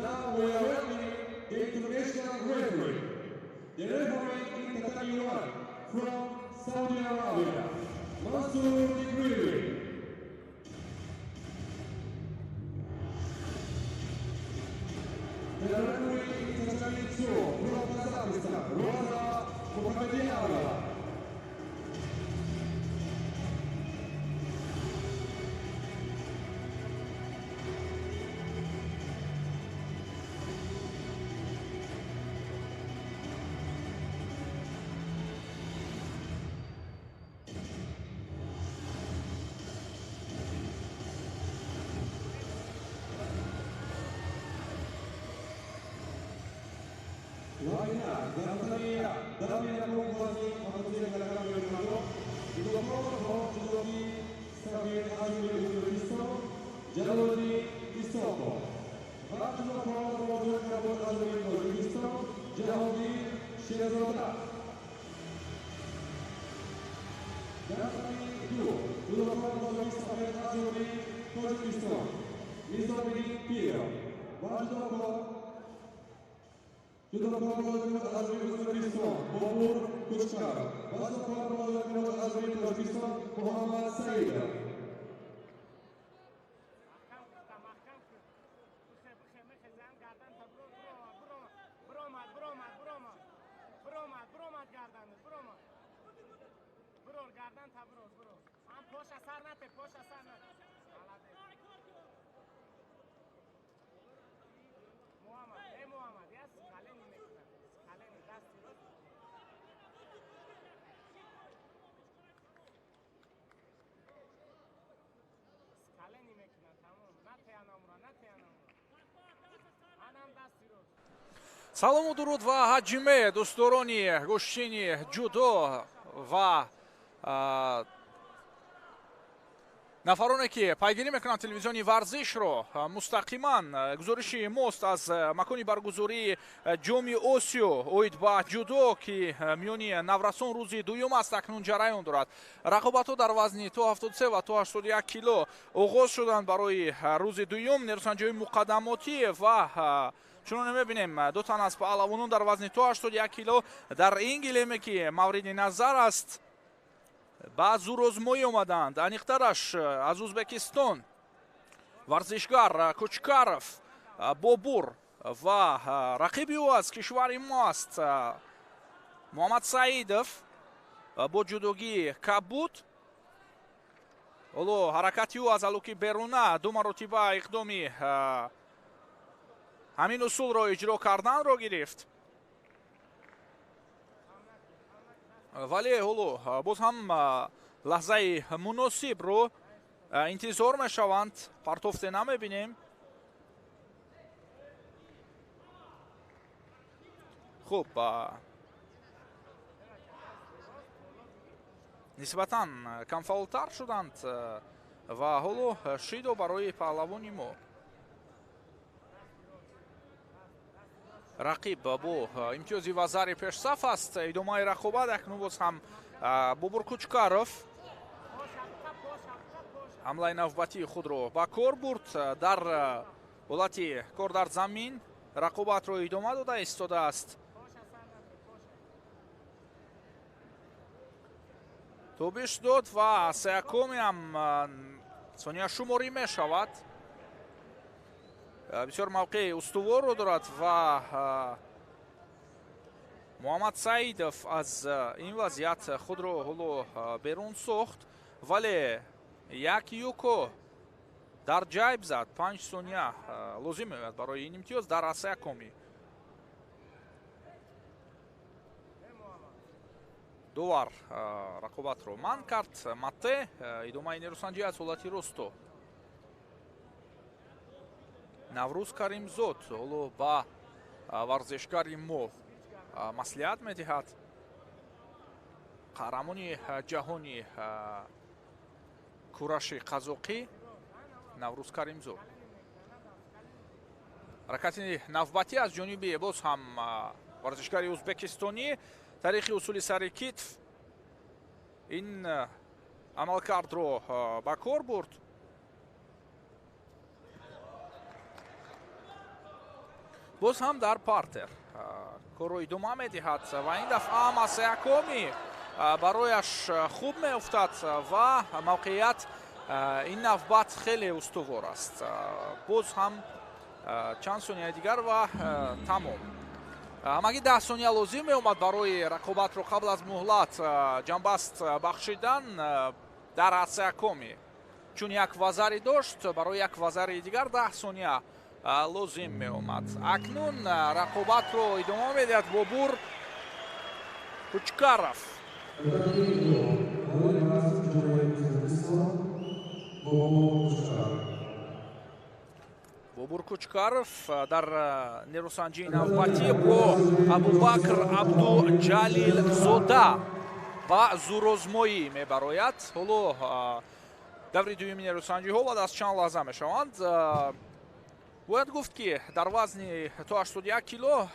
Now we are welcoming the international referee, the referee in tatami 1 from Saudi Arabia, Mansour Digriri. The referee in tatami 2 from Kazakhstan, Roza Mukhamedieva. Салому дуруд ва ҳаҷиме дӯстдорони гӯштини ҷудо ва нафароне ки пайгирӣ мекунанд телевизиони варзишро мустақиман гузориши мост аз макони баргузории ҷоми Осиё оид ба ҷудо ки миёни наврасон рӯзи дуюм аст акнун ҷараён дорад. Рақобатҳо дар вазни то 73 ва то 81 кило оғоз шуданд барои рӯзи дуюм. Нерӯсанҷиҳои муқаддамотӣ ва Чуноне мебинем, ду тан аз паҳлавонон дар вазни то 81 кило дар ин гилеме, ки мавриди назар аст, ба зӯрозмоӣ омаданд. Аниқтараш, аз Ӯзбекистон варзишгар Кучкаров Бобур ва рақиби ӯ аз кишвари мо аст Муҳаммад Саидов бо ҷудогии кабуд. Ҳоло ҳаракати ӯ аз алуки беруна ду маротиба иқдоми ҳамин усулро иҷро карданро гирифт, вале ҳоло боз ҳам лаҳзаи муносибро интизор мешаванд. Партофте намебинем. Хуб, нисбатан камфаъолтар шуданд ва ҳоло шидо барои паҳлавони мо. Рақиб бо имтиёзи вазари пешсаф аст. Идомаи рақобат акнун боз ҳам Бобур Кучкаров ҳамлаи навбатии худро ба кор бурд. Дар ҳолати кор дар замин рақобатро идома дода истодааст. Тобиш дод ва сеякуми ҳам сонияшуморӣ мешавад. Бисёр мавқеи устуворро дорад ва Муҳаммад Саидов аз ин вазъият худро ҳоло берун сохт, вале як юко дар ҷайб зад. 5 сония лозим меояд барои ин имтиёз дар асякоми. Довар рақобатро манъ кард. Матте. Идомаи нерӯсанҷӣ аз ҳолати росто. Наврӯз Каримзод ҳоло ба варзишгари мо маслиҳат медиҳад. Қаҳрамони ҷаҳони кураши қазоқӣ Наврӯз Каримзод. Ҳаракати навбатӣ аз ҷониби боз ҳам варзишгари ӯзбекистонӣ тариқи усули сари китф ин амалкардро ба кор бурд. Боз ҳам дар партер корро идома медиҳад ва ин дафъа ҳам асеякоми барояш хуб меуфтад ва мавқеият ин навбат хеле устувор аст. Боз ҳам чанд сонияи дигар ва тамом. Ҳамагӣ 10 сония лозим меомад барои рақобатро қабл аз муҳлат ҷамъбаст бахшидан дар асеякоми, чун як вазари дошт, барои як вазари дигар 10 сония лозим меомад. Акнун рақобатро идома медиҳад Бобур Кучкаров. Татами 2. Барои варзиши Ҷумҳурии Ӯзбекистон Бобур Кучкаров. Бобур Кучкаров дар нерӯсанҷии навбатӣ бо Абубакр Абдуҷалилзода ба зӯрозмоӣ мебарояд. Ҳоло даври дуюми нерӯсанҷиҳо баъд аз чанд лаҳза мешаванд. Бояд гуфт, ки дар вазни то 81 кило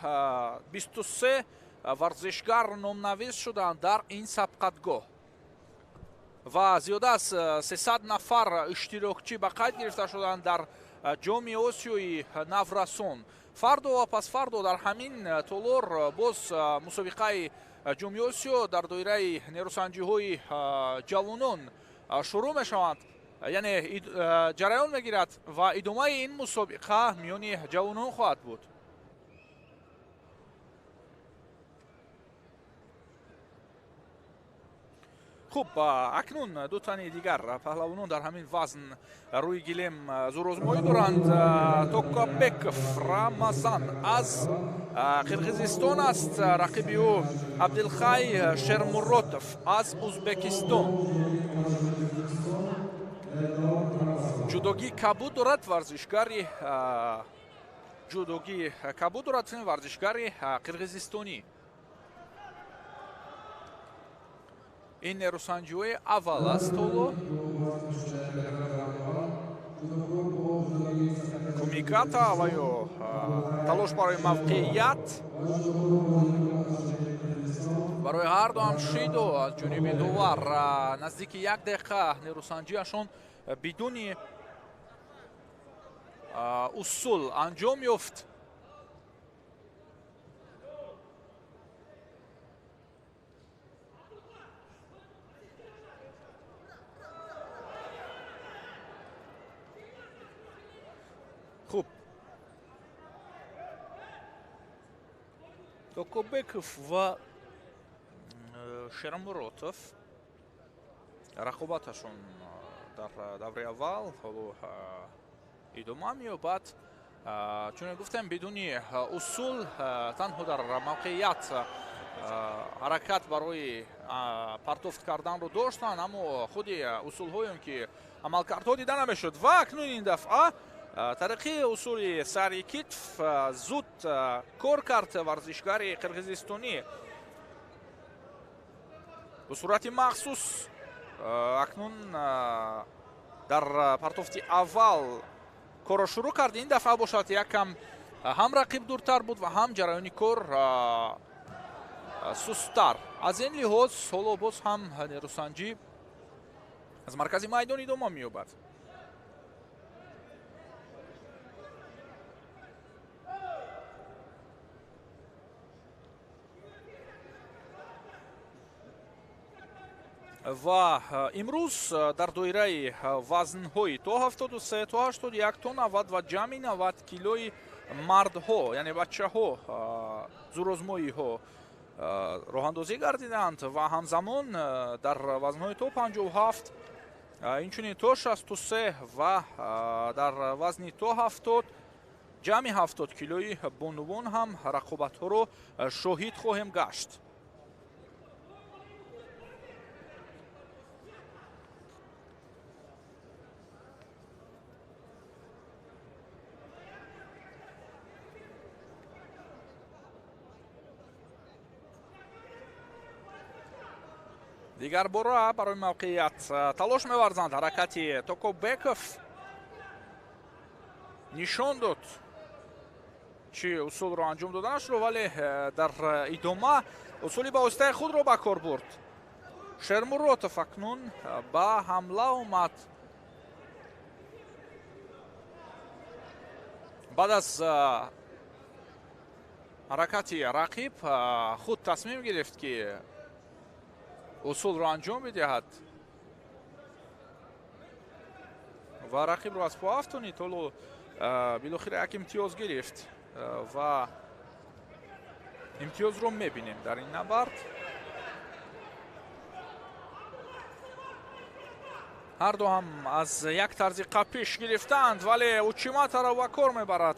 23 варзишгар номнавис шуданд дар ин сабқатгоҳ ва зиёда аз 300 нафар иштирокчӣ ба қайд гирифта шуданд дар Ҷоми Осиёи наврасон. Фардо ва пасфардо дар ҳамин толор боз мусобиқаи Ҷоми Осиё дар доираи нерӯсанҷиҳои ҷавонон шурӯъ мешаванд, яъне ҷараён мегирад ва идомаи ин мусобиқа миёни ҷавонон хоҳад буд. Хуб, акнун ду тани дигар паҳлавонон дар ҳамин вазн рӯи гилем зӯрозмоӣ доранд. Токабеков Рамазан аз Қирғизистон аст, рақиби ӯ Абдилхай Шермуротов аз Ӯзбекистон. Ҷудогии кабуд дорад варзишгари, ҷудогии кабуд дорад варзишгари қирғизистонӣ. Ин нерӯсанҷиҳои аввал аст. Ҳоло кумиката ва ё талош барои мавқеият барои ҳарду ҳам шидо аз ҷониби довар. Наздики як дақиқа нерӯсанҷиашон бидуни усул анҷом ёфт. Хуб, Токобеков ва Шермуротов рақобаташон дар давраи аввал ҳоло идома меёбад. Чун гуфтем, бидуни усул, танҳо дар мавқеият ҳаракат барои партофт карданро доштанд, аммо худи усулҳоем ки амалкардҳо дида намешуд. Ва акнун ин дафъа тариқи усули сари китф зуд кор кард варзишгари қирғизистонӣ. Бо сурати махсус акнун дар партофти аввал корро шурӯъ кард. Ин дафъа бошад, як кам ҳам рақиб дуртар буд ва ҳам ҷараёни кор сусттар. Аз ин лиҳоз ҳоло боз ҳам нерӯсанҷӣ аз маркази майдон идома меёбад. Ва имрӯз дар доираи вазнҳои то 73, то 81, то 90 ва ҷамъи 90 килои мардҳо, яъне бачаҳо, зӯрозмоиҳо роҳандозӣ гардиданд ва ҳамзамон дар вазнҳои то 57, инчунин то 63 ва дар вазни то 70, ҷамъи 70 килои бонувон ҳам рақобатҳоро шоҳид хоҳем гашт. Дигар бора барои мавқеият талош меварзанд. Ҳаракати Токобеков нишон дод чӣ усулро анҷом доданашро, вале дар идома усули ба воситаи худро ба кор бурд. Шермуротов акнун ба ҳамла омад. Баъд аз ҳаракати рақиб худ тасмим гирифт, ки усулро анҷом бидиҳад ва рақибро аз по афтонид. Ҳоло билохира як имтиёз гирифт ва имтиёзро мебинем дар ин набард. Ҳарду ҳам аз як тарзи қапиш гирифтаанд, вале учиматаро ба кор мебарад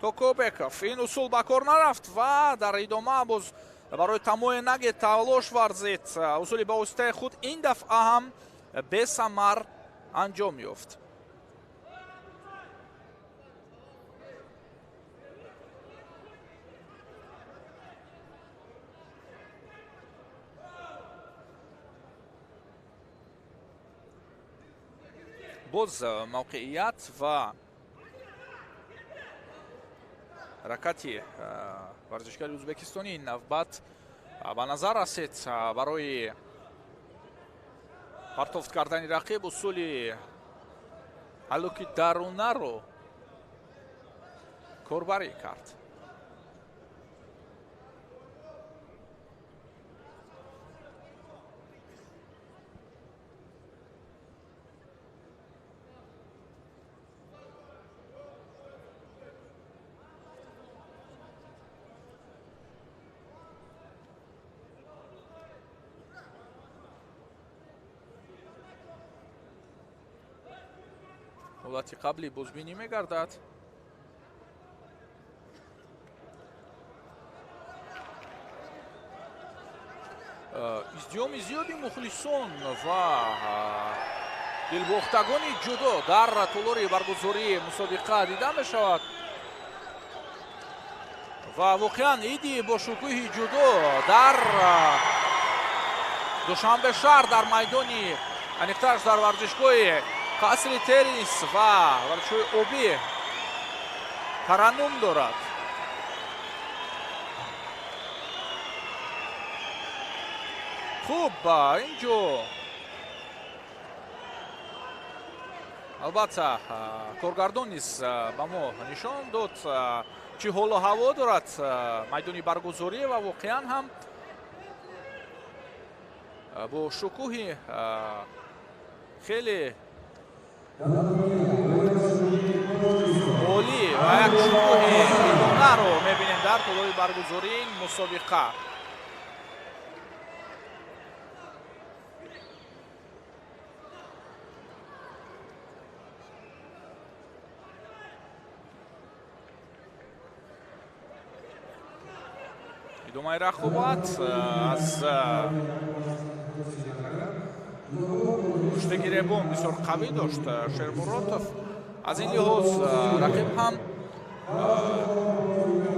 Токобеков. Ин усул ба кор нарафт ва дар идома боз барои тамои наге талош варзид. Усули ба воситаи худ ин дафъа ҳам бесамар анҷом ёфт. Боз мавқеият ва ҳаракати варзишгари ӯзбекистонӣ ин навбат ба назар расид. Барои партофт кардани рақиб усули ҳаллуки дарунаро корбарӣ кард. Ҳолати қаблӣ бозбинӣ мегардад. Издиҳоми зиёди мухлисон ва дилбохтагони ҷудо дар толори баргузории мусобиқа дида мешавад ва воқеан иди бошукӯҳи ҷудо дар Душанбе шаҳр, дар майдони, аниқтараш дар варзишгоҳи қасри теннис ва варзишҳои обӣ тараннум дорад. Хуб, ин ҷо албатта коргардон низ ба мо нишон дод, чӣ ҳолу ҳаво дорад майдони баргузорӣ ва воқеан ҳам бо шукӯҳи хеле олӣ Шукӯҳи бегонаро мебинем дар толори баргузории ин мусобиқа. Идомаи рақобат аз пуштагиребон бисёр қавӣ дошт Шермуротов. Аз ин лиҳоз рақиб ҳам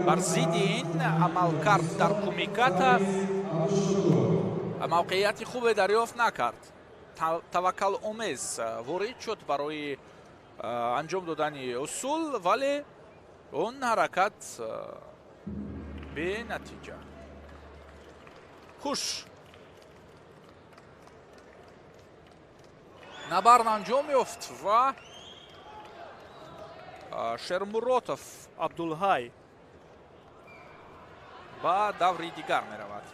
бар зидди ин амал кард дар кумиката мавқеияти хубе дарёфт накард. Таваккаломез ворид шуд барои анҷом додани усул, вале он ҳаракат бенатиҷа. Хуш, набард анҷом ёфт ва Шермуротов Абдулҳай ба даври дигар меравад.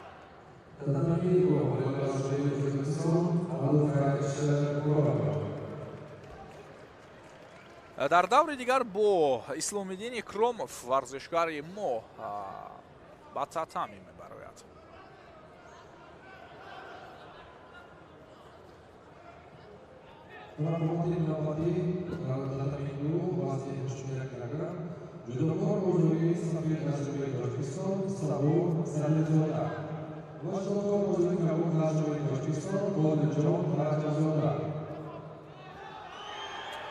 Дар даври дигар бо Исломиддин Икромов варзишгари мо ба татами мебарояд.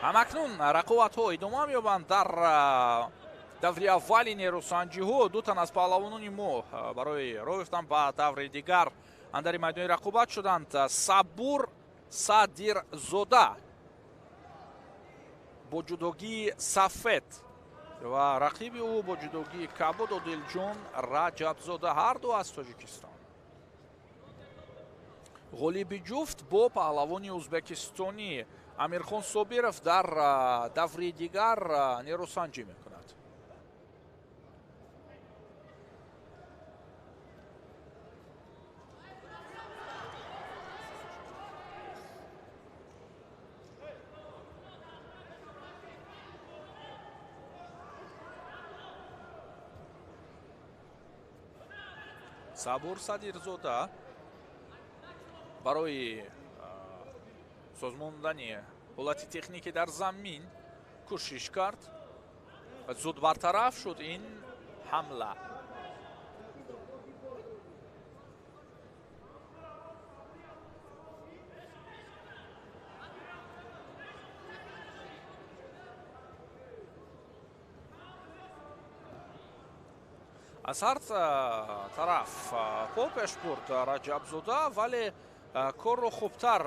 Ҳамакнун рақобатҳо идома меёбанд дар даври аввали нерӯсанҷиҳо. Ду тан аз паҳлавонони мо барои роҳ ёфтан ба даври дигар андари майдони рақобат шуданд. Сабур Садирзода бо ҷудогии сафед ва рақиби ӯ бо ҷудогии кабуд Одилҷон Раҷабзода, ҳар ду аз Тоҷикистон. Ғолиби ҷуфт бо паҳлавони ӯзбекистонӣ Амирхон Собиров дар даври дигар нерӯсанҷӣ мекунад. Сабур Садирзода барои созмон додани ҳолати техникӣ дар замин кӯшиш кард ва зуд бартараф шуд ин ҳамла. Аз ҳар тараф по пеш бурд Раҷабзода, вале корро хубтар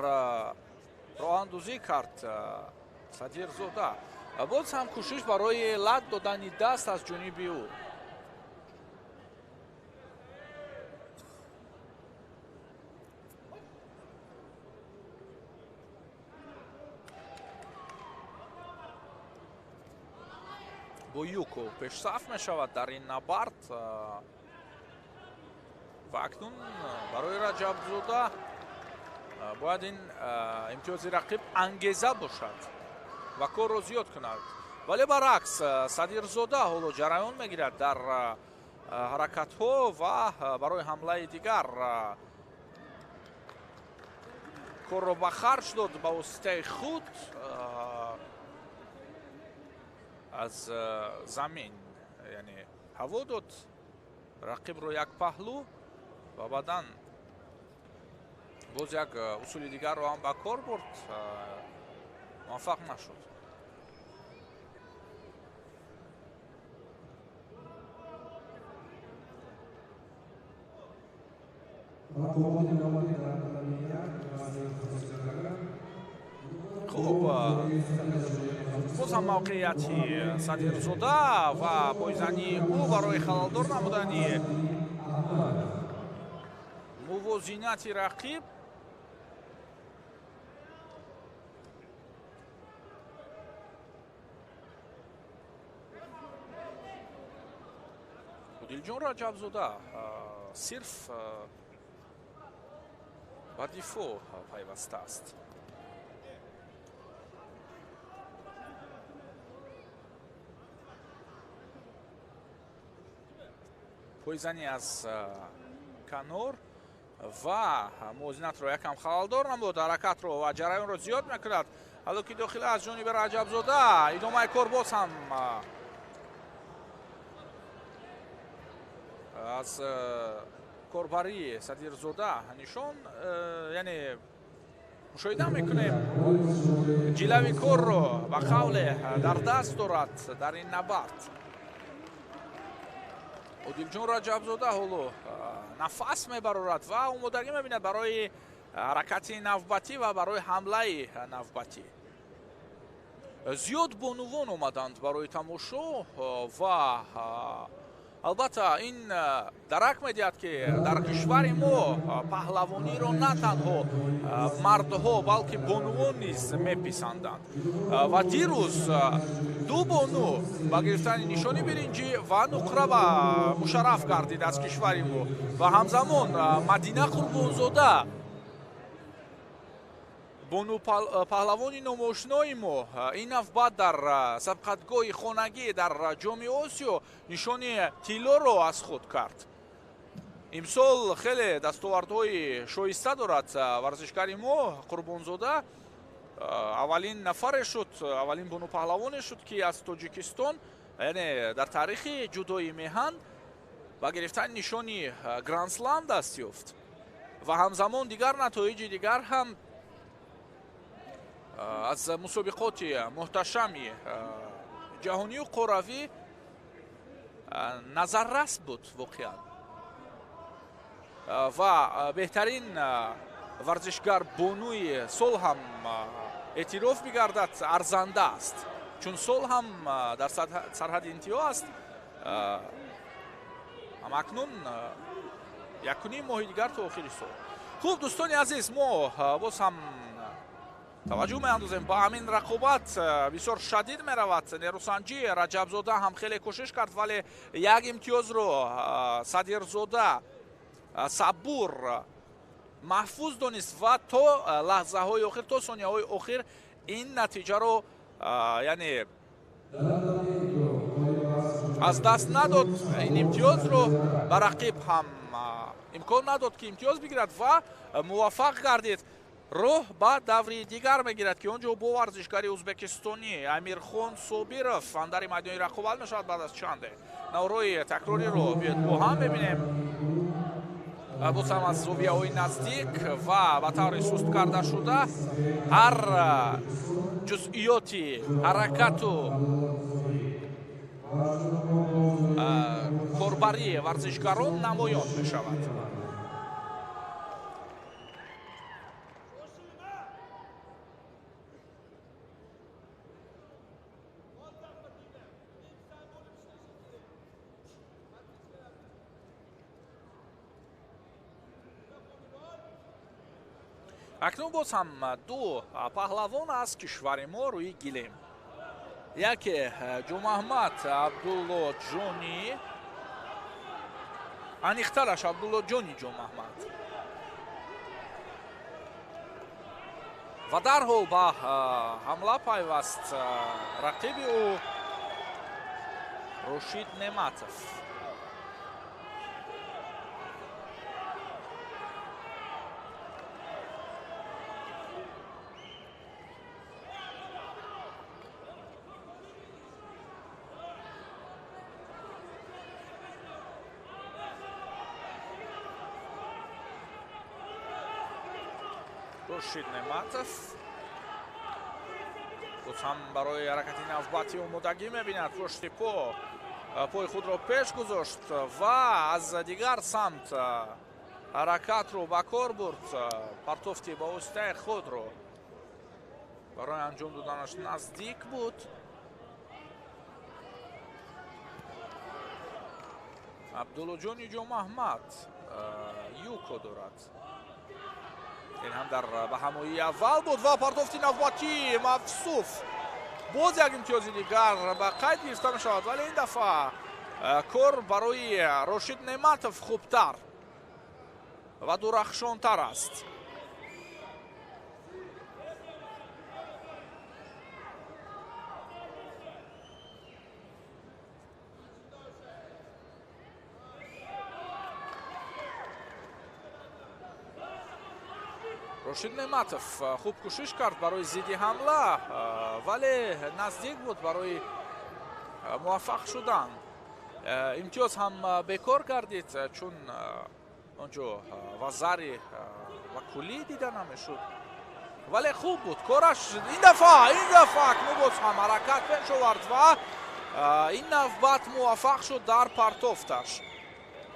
роҳандозӣ кард Садирзода. Боз ҳам кӯшиш барои лат додани даст аз ҷониби ӯ. Бо юко пешсаф мешавад дар ин набард ва акнун барои Раҷабзода бояд ин имтиёзи рақиб ангеза бошад ва корро зиёд кунад. Вале баръакс Садирзода ҳоло ҷараён мегирад дар ҳаракатҳо ва барои ҳамлаи дигар корро ба харҷ дод ба воситаи худ аз замин, яъне ҳаво дод рақибро як паҳлӯ ва баъдан боз як усули дигарро ҳам ба кор бурд, муваффақ нашуд. Хуб, боз ҳам мавқеияти Садирзода ва пойзании ӯ барои халалдор намудани мувозинати рақиб. Одилҷон Раҷабзода сирф ба дифоъ пайваста аст. Пойзанӣ аз канор ва мувозинатро якам халалдор намуд, ҳаракатро ва ҷараёнро зиёд мекунад. Ҳало ки дохила аз ҷониби Раҷабзода, идомаи кор боз ҳам аз корбарии Садирзода нишон, яъне мушоҳида мекунем, ҷилави корро ба қавле дар даст дорад дар ин набард. Одилҷон Раҷабзода ҳоло нафас мебарорад ва омодагӣ мебинад барои ҳаракати навбатӣ ва барои ҳамлаи навбатӣ. Зиёд бонувон омаданд барои тамошо ва албатта ин дарак медиҳад, ки дар кишвари мо паҳлавониро на танҳо мардҳо, балки бонувон низ меписанданд. Ва дирӯз ду бону ба гирифтани нишони биринҷӣ ва нуқра ба мушарраф гардид аз кишвари мо ва ҳамзамон Мадина Қурбонзода, бону паҳлавони номошинои мо, ин навбат дар сабқатгоҳи хонагӣ дар Ҷоми Осиё нишони тиллоро аз худ кард. Имсол хеле дастовардҳои шоиста дорад варзишгари мо Қурбонзода. Аввалин нафаре шуд, аввалин бону паҳлавоне шуд, ки аз Тоҷикистон, яъне дар таърихи ҷудои меҳан ба гирифтани нишони грандслам даст ёфт ва ҳамзамон дигар натоиҷи дигар ҳам аз мусобиқоти муҳташами ҷаҳонию қоравӣ назаррас буд воқеан. Ва беҳтарин варзишгар бонуи сол ҳам эътироф мегардад, арзанда аст, чун сол ҳам дар сарҳади интиҳо аст. Ҳамакнун якуним моҳи дигар то охири сол. Хуб, дӯстони азиз, мо боз ҳам таваҷҷӯҳ меандозем ба ҳамин рақобат. Бисёр шадид меравад. Нерӯсанҷӣ Раҷабзода ҳам хеле кӯшиш кард, вале як имтиёзро Садирзода сабур маҳфуз донист ва то лаҳзаҳои охир, то сонияҳои охир ин натиҷаро яъне аз даст надод. Ин имтиёзро ба рақиб ҳам имкон надод, ки имтиёз бигирад ва муваффақ гардид. Роҳ ба даври дигар мегирад, ки он ҷо бо варзишгари ӯзбекистонӣ Амирхон Собиров андари майдони рақобат мешавад баъд аз чанде. Наврои такрориро биёед бо ҳам мебинем. Боз ҳам аз зовияҳои наздик ва ба таври суст карда шуда ҳар ҷузъиёти ҳаракату корбарии варзишгарон намоён мешавад. Акнун боз ҳам ду паҳлавон аз кишвари мо рӯи гилем. Яке Ҷумаҳмад Абдуллоҷонӣ, аниқтараш Абдуллоҷони Ҷумаҳмад, ва дарҳол ба ҳамла пайваст рақиби ӯ Рушид Неъматов. Рушид Неъматов боз ҳам барои ҳаракати навбатӣ омодагӣ мебинад. Пушти пои худро пеш гузошт ва аз дигар самт ҳаракатро ба кор бурд. Партофти ба воситаи худро барои анҷом доданаш наздик буд. Абдуллоҷони Ҷомаҳмад юко дорад. Ин ҳам дар ба ҳамоии аввал буд ва партофти навбатӣ мавсуф. Боз як имтиёзи дигар ба қайд гирифта мешавад, вале ин дафъа кор барои Рошид Неъматов хубтар ва дурахшонтар аст. Рушид Неъматов хуб кӯшиш кард барои зидди ҳамла, вале наздик буд барои муваффақ шудан. Имтиёз ҳам бекор гардид, чун онҷо вазари ва куллӣ дида намешуд. Вале хуб буд кораш. Ин дафъа акнун боз ҳам ҳаракат пеш овард ва ин навбат муваффақ шуд дар партофташ.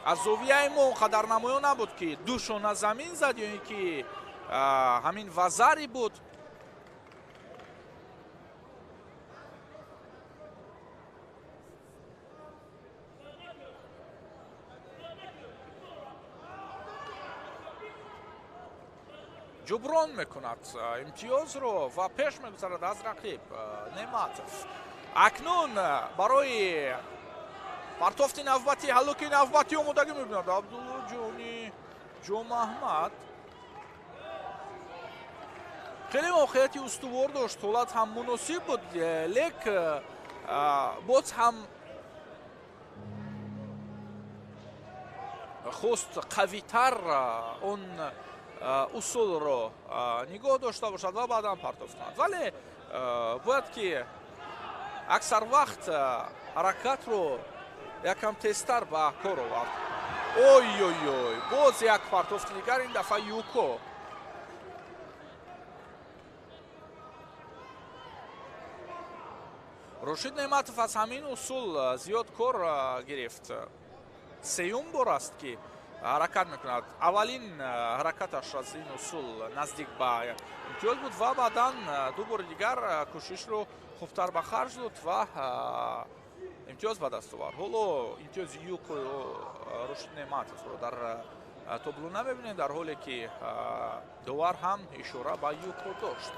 Аз зовияи мо он қадар намоён набуд, ки ду шона замин зад ё ин ки ҳамин вазари буд. Ҷуброн мекунад имтиёзро ва пеш мегузарад аз рақиб Неъматов. Акнун барои партофти навбатӣ, ҳаллуки навбатӣ омодагӣ мебинад Абдуллоҷони Ҷомаҳмад. Хеле мавқеияти устувор дошт, ҳолат ҳам муносиб буд, лек боз ҳам хост қавитар он усулро нигоҳ дошта бошад ва баъдан партофт кунад. Вале бояд ки аксар вақт ҳаракатро якам тезтар ба кор овард. Ой-ой-ой, боз як партофти дигар, ин дафъа юко. Рушид Неъматов аз ҳамин усул зиёд кор гирифт. Сеюм бор аст, ки ҳаракат мекунад. Аввалин ҳаракаташ аз ин усул наздик ба имтиёз буд ва баъдан ду бори дигар кӯшишро хубтар ба харҷ дод ва имтиёз ба даст овард. Ҳоло имтиёзи юко Рушид Неъматовро дар табло намебинем, дар ҳоле ки довар ҳам ишора ба юко дошт.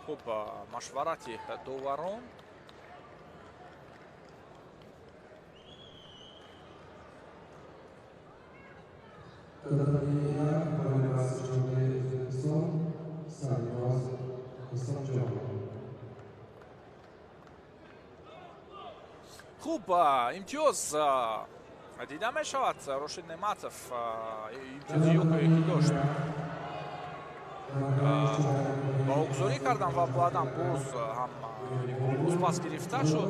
Хуб, машварати доварон. Хуб, имтиёз дида мешавад. Рушид Неъматов имтиёзи юкое ки дошт ба огузорӣ кардам ва баъдан боз ҳам бозпас гирифта шуд.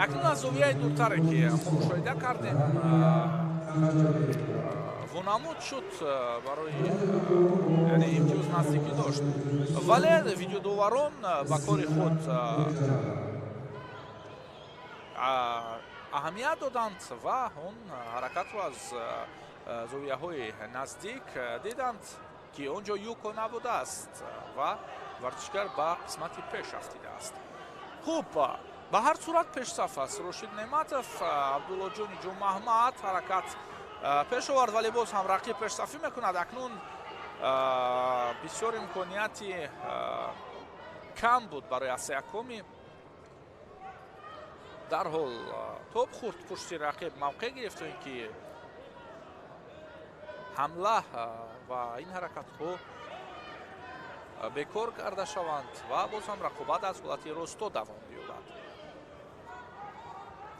Акнун аз зовияи дуртаре ки мо мушоҳида кардем, вонамуд шуд барои, яъне имтиёз наздикӣ дошт, вале видеодоварон ба кори худ аҳамият доданд ва он ҳаракатро аз зовияҳои наздик диданд, ки он ҷо юко набудааст ва варзишгар ба қисмати пеш афтидааст. Хуб, ба ҳар сурат пешсаф аст Рушид Неъматов. Абдуллоҷони Ҷомаҳмад ҳаракат пеш овард, вале боз ҳам рақиб пешсафӣ мекунад. Акнун бисёр имконияти кам буд барои Асеякоми. Дарҳол топ хурд пушти рақиб мавқеъ гирифт, то ин ки ҳамла ва ин ҳаракатҳо бекор карда шаванд ва боз ҳам рақобат аз ҳолати росто давом биёбад.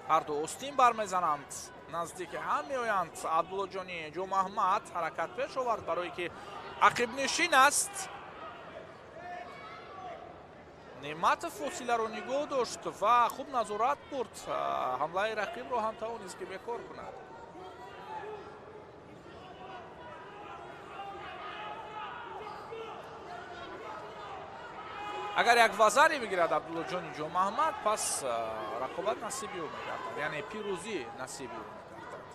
Ҳарду остин бармезананд, наздики ҳам меоянд. Абдуллоҷони Ҷомаҳмад ҳаракат пеш овард, барое ки ақибнишин аст. Неъматов фосиларо нигоҳ дошт ва хуб назорат бурд. Ҳамлаи рақибро ҳам тавонист ки бекор кунад. Агар як вазаре бигирад Абдуллоҷони Ҷомаҳмад, пас рақобат насиби ӯ мегардад, яъне пирӯзӣ насиби ӯ мегардад.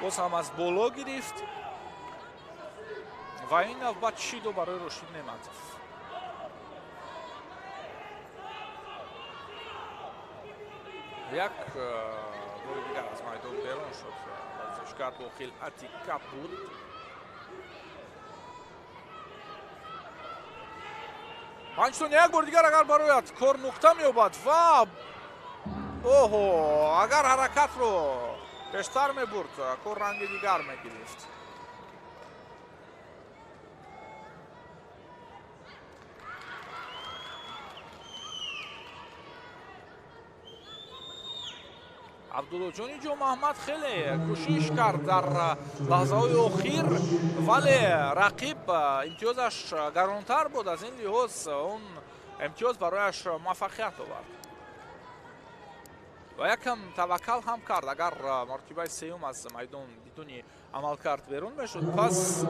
Боз ҳам аз боло гирифт ва ин навбат шидо барои Рушид Неъматов. Як бори дигар аз майдон берун шуд варзишгар бо хилъати кабуд. 5 сония як бор дигар агар барояд кор нуқта меёбад ва оҳо, агар ҳаракатро пештар мебурд, кор ранги дигар мегирифт. Абдуллоҷони Ҷомаҳмад хеле кӯшиш кард дар лаҳзаҳои охир, вале рақиб имтиёзаш гаронтар буд. Аз ин лиҳоз он имтиёз барояш муваффақият овард ва якам таваккал ҳам кард. Агар мартибаи сеюм аз майдон бидуни амалкард берун мешуд, пас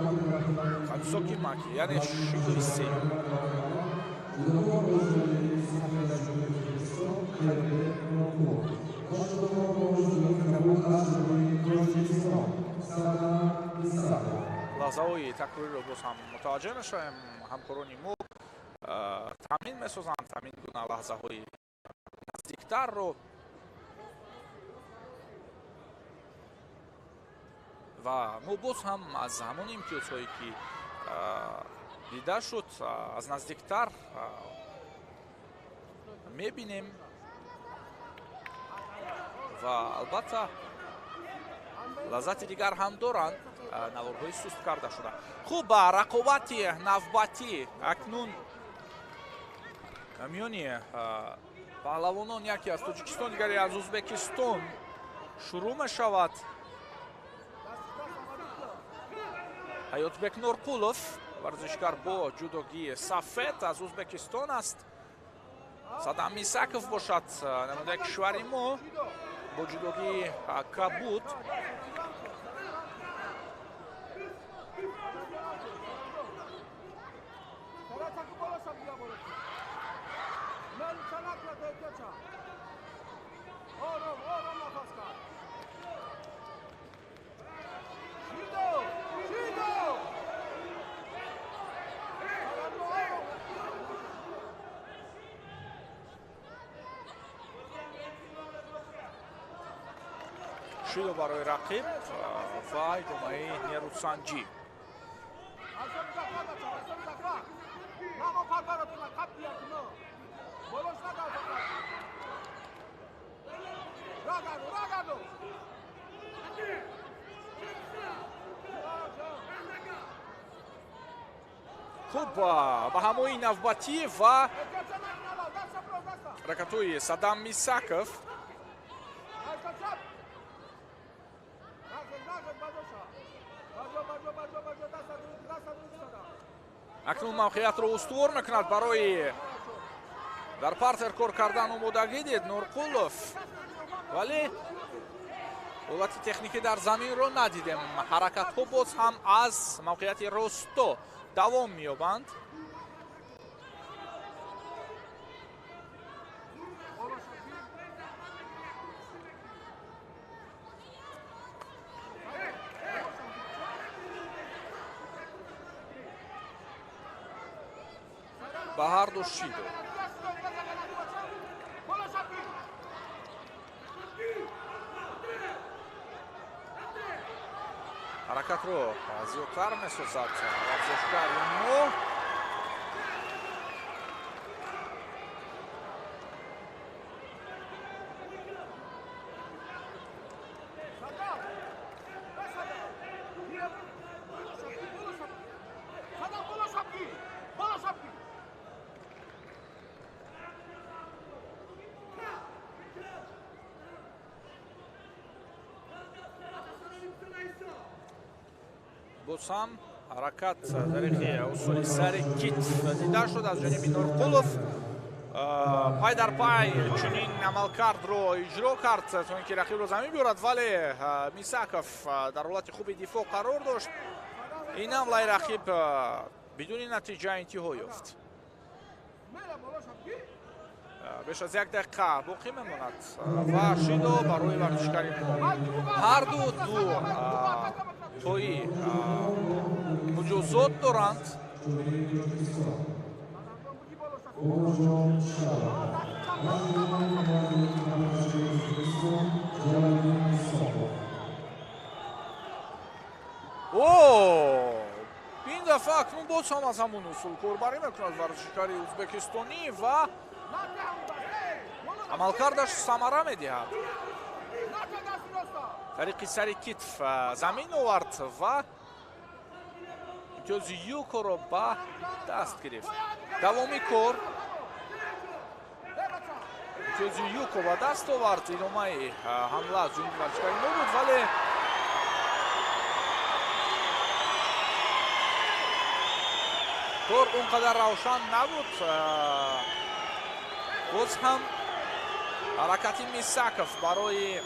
хатсоки маки, яъне шидои сеюм. Лаҳзаҳои такрориро боз ҳам мутаваҷҷеҳ мешавем. Ҳамкорони мо таъмин месозанд ҳамин гуна лаҳзаҳои наздиктарро ва мо боз ҳам аз ҳамон имтиёзҳое ки дида шуд аз наздиктар мебинем ва албатта лаззати дигар ҳам доранд наворҳои суст карда шуда. Хуб, ба рақобати навбатӣ акнун миёни паҳлавонон яке аз Тоҷикистон, дигаре аз Ӯзбекистон шурӯъ мешавад. Ҳаётбек Нурқулов, варзишгар бо ҷудогии сафед аз Ӯзбекистон аст. Садам Мисаков бошад намояндаи кишвари мо бо ҷудогии кабуд. Шидо барои рақиб ва идомаи нерӯсанҷӣ. Хуб, ба ҳамои навбатӣ ва ҳаракатҳои Садам Мисаков. Акнун мавқеиятро устувор мекунад барои дар партер кор кардан омодагӣ дид Нурқулов, вале ҳолати техникӣ дар заминро надидем. Ҳаракатҳо боз ҳам аз мавқеияти росто давом меёбанд. Ба ҳарду шидо. Ҳаракатро зиёдтар месозад варзишгари мо. Боз ҳам ҳаракат тариқи усули сари китф дида шуд аз ҷониби Нурқулов. Пай дар пай чунин амалкардро иҷро кард то ин ки рақибро замин биёрад, вале Мисаков дар ҳолати хуби дифоъ қарор дошт. Ин ҳамлаи рақиб бидуни натиҷа интиҳо ёфт. Беш аз як дақиқа боқӣ мемонад ва шидо барои варзишгари мо. Ҳарду ду тои муҷозот доранд. О, ин дафъа дафъа акнун боз ҳам аз ҳамон усул корбарӣ мекунад варзишгари ӯзбекистонӣ ва амалкардаш самара медиҳад. Тариқи сари китф замин овард ва имтиёзи юкоро ба даст гирифт. Давоми кор имтиёзи юко ба даст овард. Идомаи ҳамла аз ҷониби варзишгари мо буд, вале кор он қадар равшан набуд. Боз ҳам ҳаракати Мисаков барои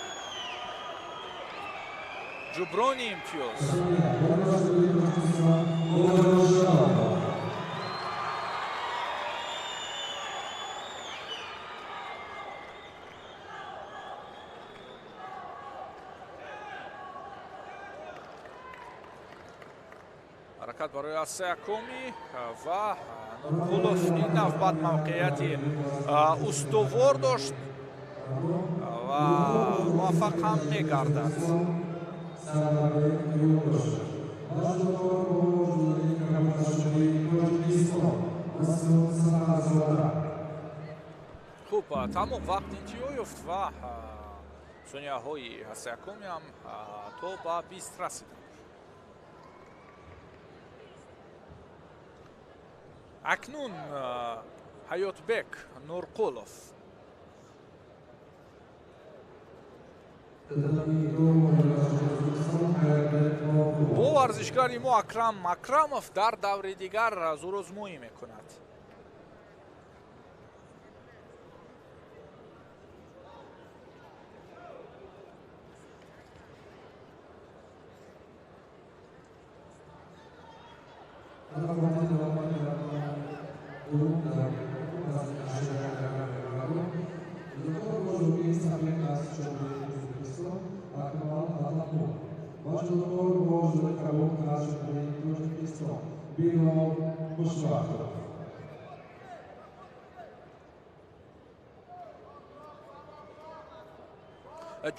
ҷуброни имтиёз. Ҳаракат барои Асеакоми ва Нурқулов ин навбат мавқеияти устувор дошт ва муваффақ ҳам мегардад. Хуб, тамом вақт интиҳо ёфт ва сонияҳои Асеакоми ҳам то ба 20 расиданд. Акнун Ҳаётбек Нурқулов. Бо варзишгари мо Акрам Акрамов дар даври дигар зӯрозмоӣ мекунад.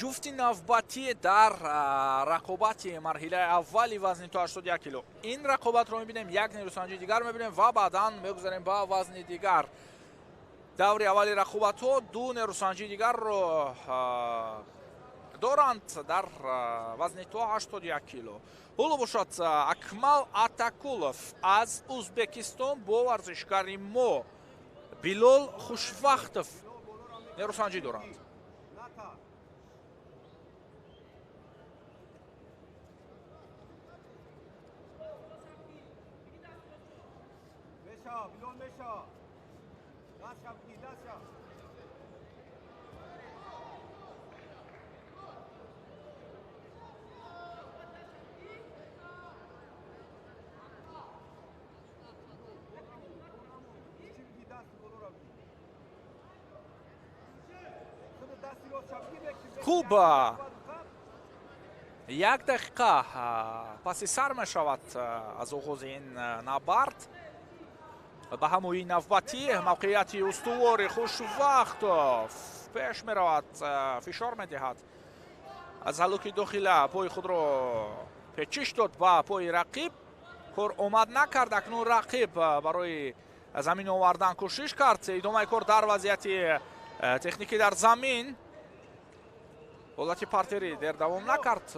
Ҷуфти навбатӣ дар рақобати марҳилаи аввали вазни то 81 кило. Ин рақобатро мебинем, як нерӯсанҷи дигар мебинем ва баъдан мегузарем ба вазни дигар. Даври аввали рақобатҳо ду нерӯсанҷи дигарро доранд дар вазни то 81 кило. Ҳоло бошад Акмал Атакулов аз Ӯзбекистон бо варзишгари мо Билол Хушвахтов нерӯсанҷӣ доранд. Хуб, як дақиқа паси сар мешавад аз оғози ин набард. Ба ҳамои навбатӣ мавқеияти устувори Хушвахтов пеш меравад, фишор медиҳад. Аз ҳалуки дохила пои худро печиш дод ба пои рақиб. Кор омад накард. Акнун рақиб барои замин овардан кӯшиш кард. Идомаи кор дар вазъияти техникӣ дар замин. Ҳолати партери дер давом накард.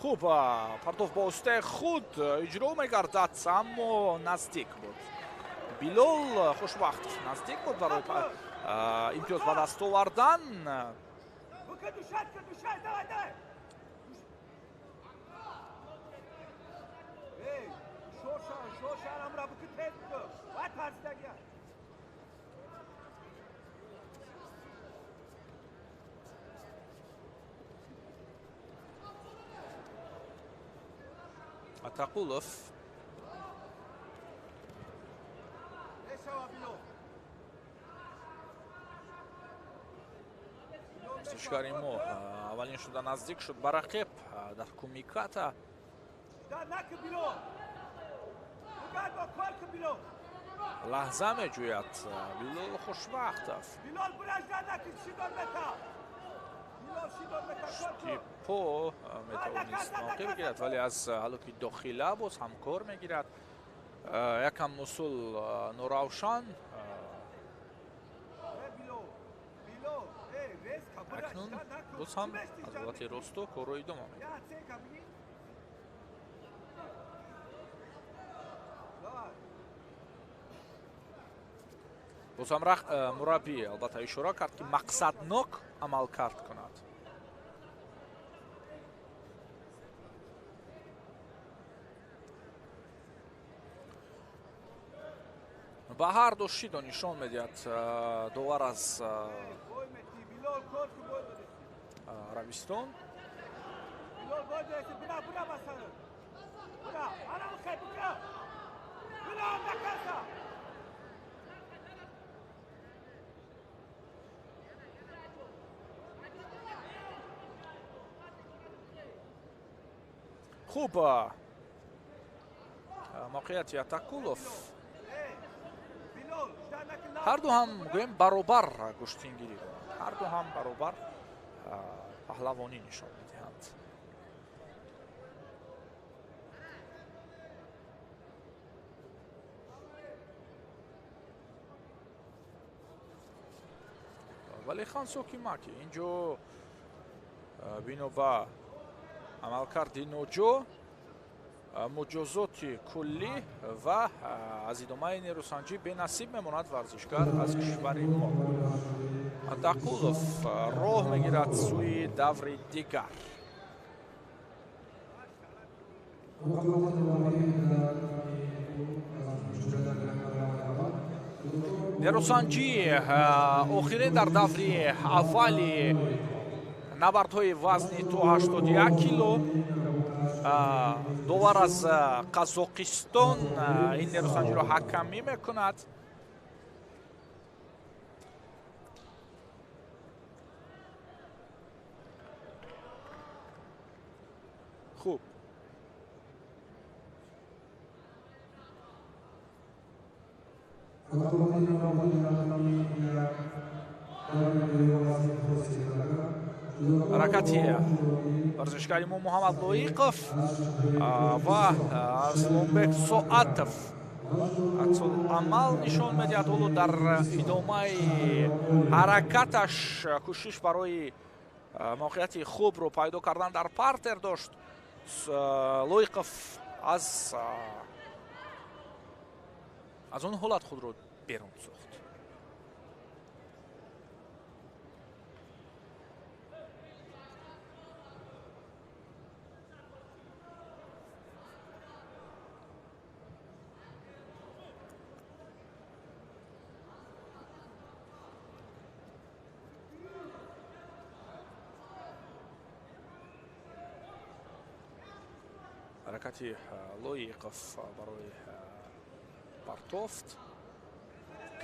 Хуб, партов бо устаи худ иҷро мегардад, аммо наздик буд. Билол Хушвахтов наздик буд барои имтиёз ба даст овардан. Атақулов Варзишгари мо аввалин шуда наздик шуд ба рақиб дар кумиката. Лаҳза меҷӯяд Билол Хушвақтов. По метавонист мавқеъ бигирад, вале аз ҳалуки дохила боз ҳамкор мегирад. Якам мусул норавшан. Акнун боз ҳам аз ҳолати росто корро идома медиҳад. Боз ҳам мураббӣ албатта ишора кард, ки мақсаднок амалкард кунад. Ба ҳар ду шидо нишон медиҳад довар аз Арабистон. Хуб, мавқеияти Атакулов. Ҳарду ҳам гӯем баробар гӯштингирӣ доранд, ҳарду ҳам баробар паҳлавонӣ нишон медиҳанд. Вале Хансоки Маки инҷо бино ба амалкарди ноҷо муҷозоти куллӣ ва аз идомаи нерӯсанҷӣ бенасиб мемонад варзишгар аз кишвари мо. Атакулов роҳ мегирад сӯи даври дигар. Нерӯсанҷӣ охирин дар даври аввали набардҳои вазни то 81 кило. Довар аз Қазоқистон ин нерӯсанҷиро ҳакамӣ мекунад. Хуб, ҳаракати варзишгари мо Муҳаммад Лоиқов ва Арслонбек Соатов аксуламал нишон медиҳад. Ҳоло дар идомаи ҳаракаташ кӯшиш барои мавқеияти хубро пайдо кардан дар партер дошт. Лоиқов аз он ҳолат худро берун сохт. Ҳаракати Лоиқов барои партофт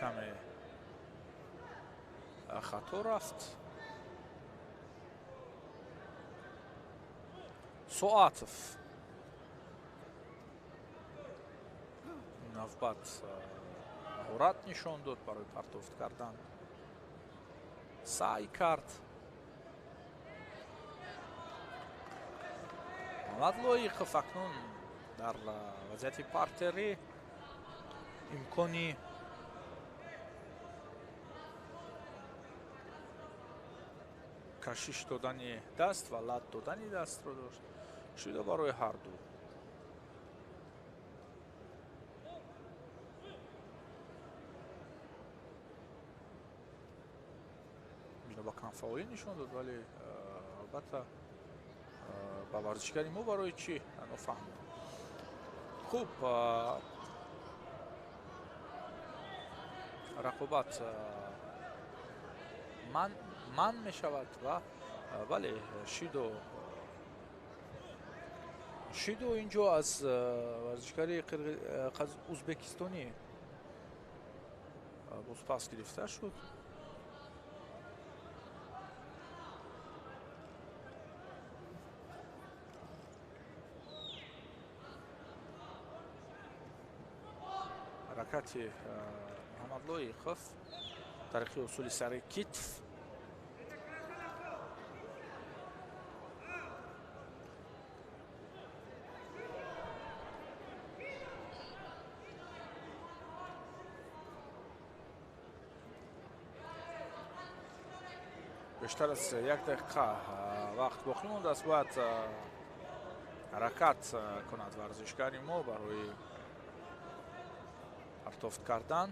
каме хато рафт. Соатов навбат маҳорат нишон дод барои партофт кардан, саъй кард. Муҳаммад Лоиқов акнун дар вазъияти партерӣ имкони кашиш додани даст ва лат додани дастро дошт. Шуда барои ҳарду. Бино ба камфаъолӣ нишон дод, вале албатта ба варзишгари мо барои чӣ нофаҳмем. Хуб, рақобат ман мешавад ва бале, шидо инҷо аз варзишгари узбекистонӣ бозпас гирифта шуд. Ҳаракати Муҳаммад Лоиқов тариқи усули сари китф. Бештар аз як дақиқа вақт боқӣ мондааст. Бояд ҳаракат кунад варзишгари мо барои партофт кардан.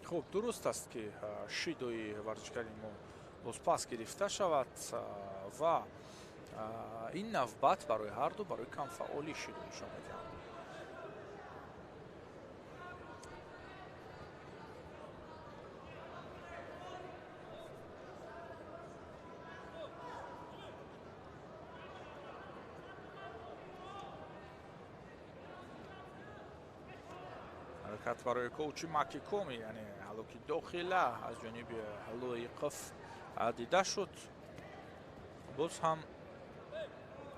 Хуб, дуруст аст, ки шидои варзишгари мо бозпас гирифта шавад ва ин навбат барои ҳарду барои камфаъолӣ шидо нишон медиҳанд. Ҳаракат барои коучи Макикоми, яъне ҳалоки дохила аз ҷониби Лоиқов дида шуд. Боз ҳам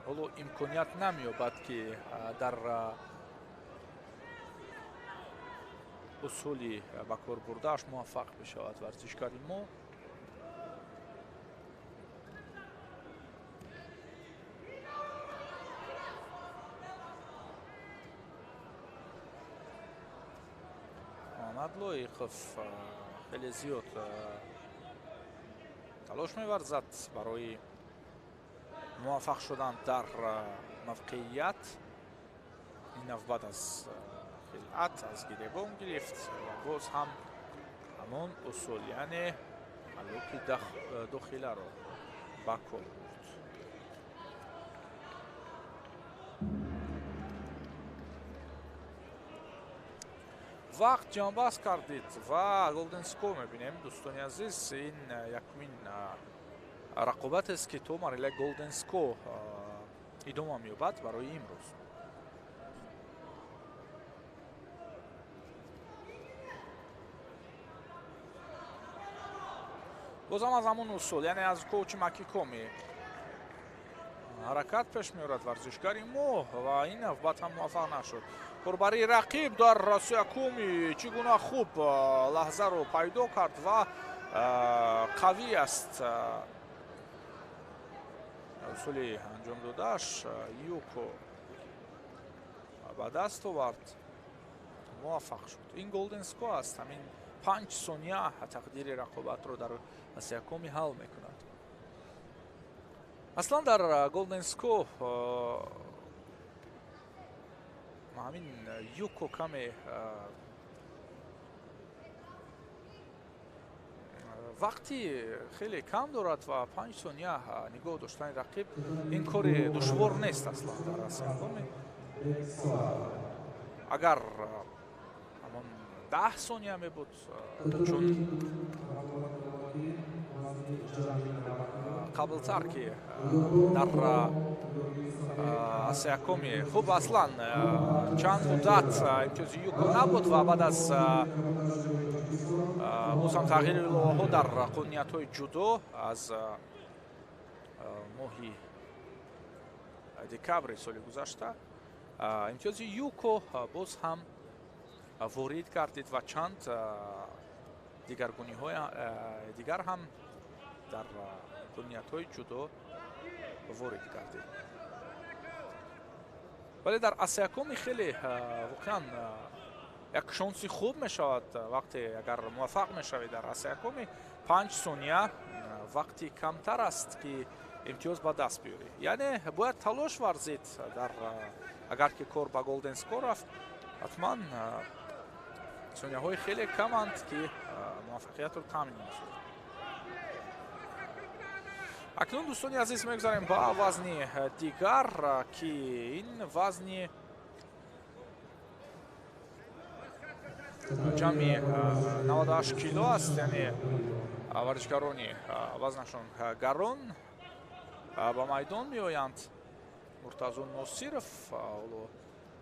ҳоло имконият намеёбад, ки дар усули ба кор бурдааш муваффақ бишавад варзишгари мо. Муҳаммад Лоиқов хеле зиёд талош меварзад барои муваффақ шудан дар мавқеият. Ин навбат аз хилъат, аз гиребон гирифт ва боз ҳам ҳамон усул, яъне ҳалоки дохиларо ба кор бурд. Вақт ҷамъбаст кардид ва Golden Score мебинем, дӯстони азиз. Ин якумин рақобатест, ки то марҳилаи Golden Score идома меёбад барои имрӯз. Бозам аз ҳамон усул, яъне аз коучи Макикоми ҳаракат пеш меорад варзишгари мо ва ин навбат ҳам муваффақ нашуд. Корбарии рақиб дар сиякуми чӣ гуна хуб лаҳзаро пайдо кард ва қавӣ аст усули анҷом додааш. Юко ба даст овард, муваффақ шуд. Ин Golden Score аст. Ҳамин 5 сония тақдири рақобатро дар сиякуми ҳал мекунад. Аслан дар Golden Score ҳамин юко каме вақти хеле кам дорад ва 5 сония нигоҳ доштани рақиб ин кори душвор нест аслан дар асиякоми. Агар ҳамон 10 сония мебуд, чун қаблтар ки дар асиякоми хуб аслан чанд муддат имтиёзи юко набуд ва баъд аз боз ҳам тағйири иловаҳо дар қонуниятҳои ҷудо аз моҳи декабри соли гузашта имтиёзи юко боз ҳам ворид гардид ва чанд дигаргуниҳои дигар ҳам дар қонуниятҳои ҷудо ворид гардид. Вале дар асиякоми хеле воқеан як шонси хуб мешавад вақте агар муваффақ мешавед дар асиякоми 5 сония вақти камтар аст, ки имтиёз ба даст биёрӣ. Яъне бояд талош варзид дар агар ки кор ба Golden Score рафт, ҳатман сонияҳои хеле каманд, ки муваффақиятро таъмин месозад. Акнун, дӯстони азиз, мегузарем ба вазни дигар, ки ин вазни ҷамъи 98 кило аст, яъне Варзишгарони вазнашон гарон ба майдон меоянд. Муртазо Носиров ҳоло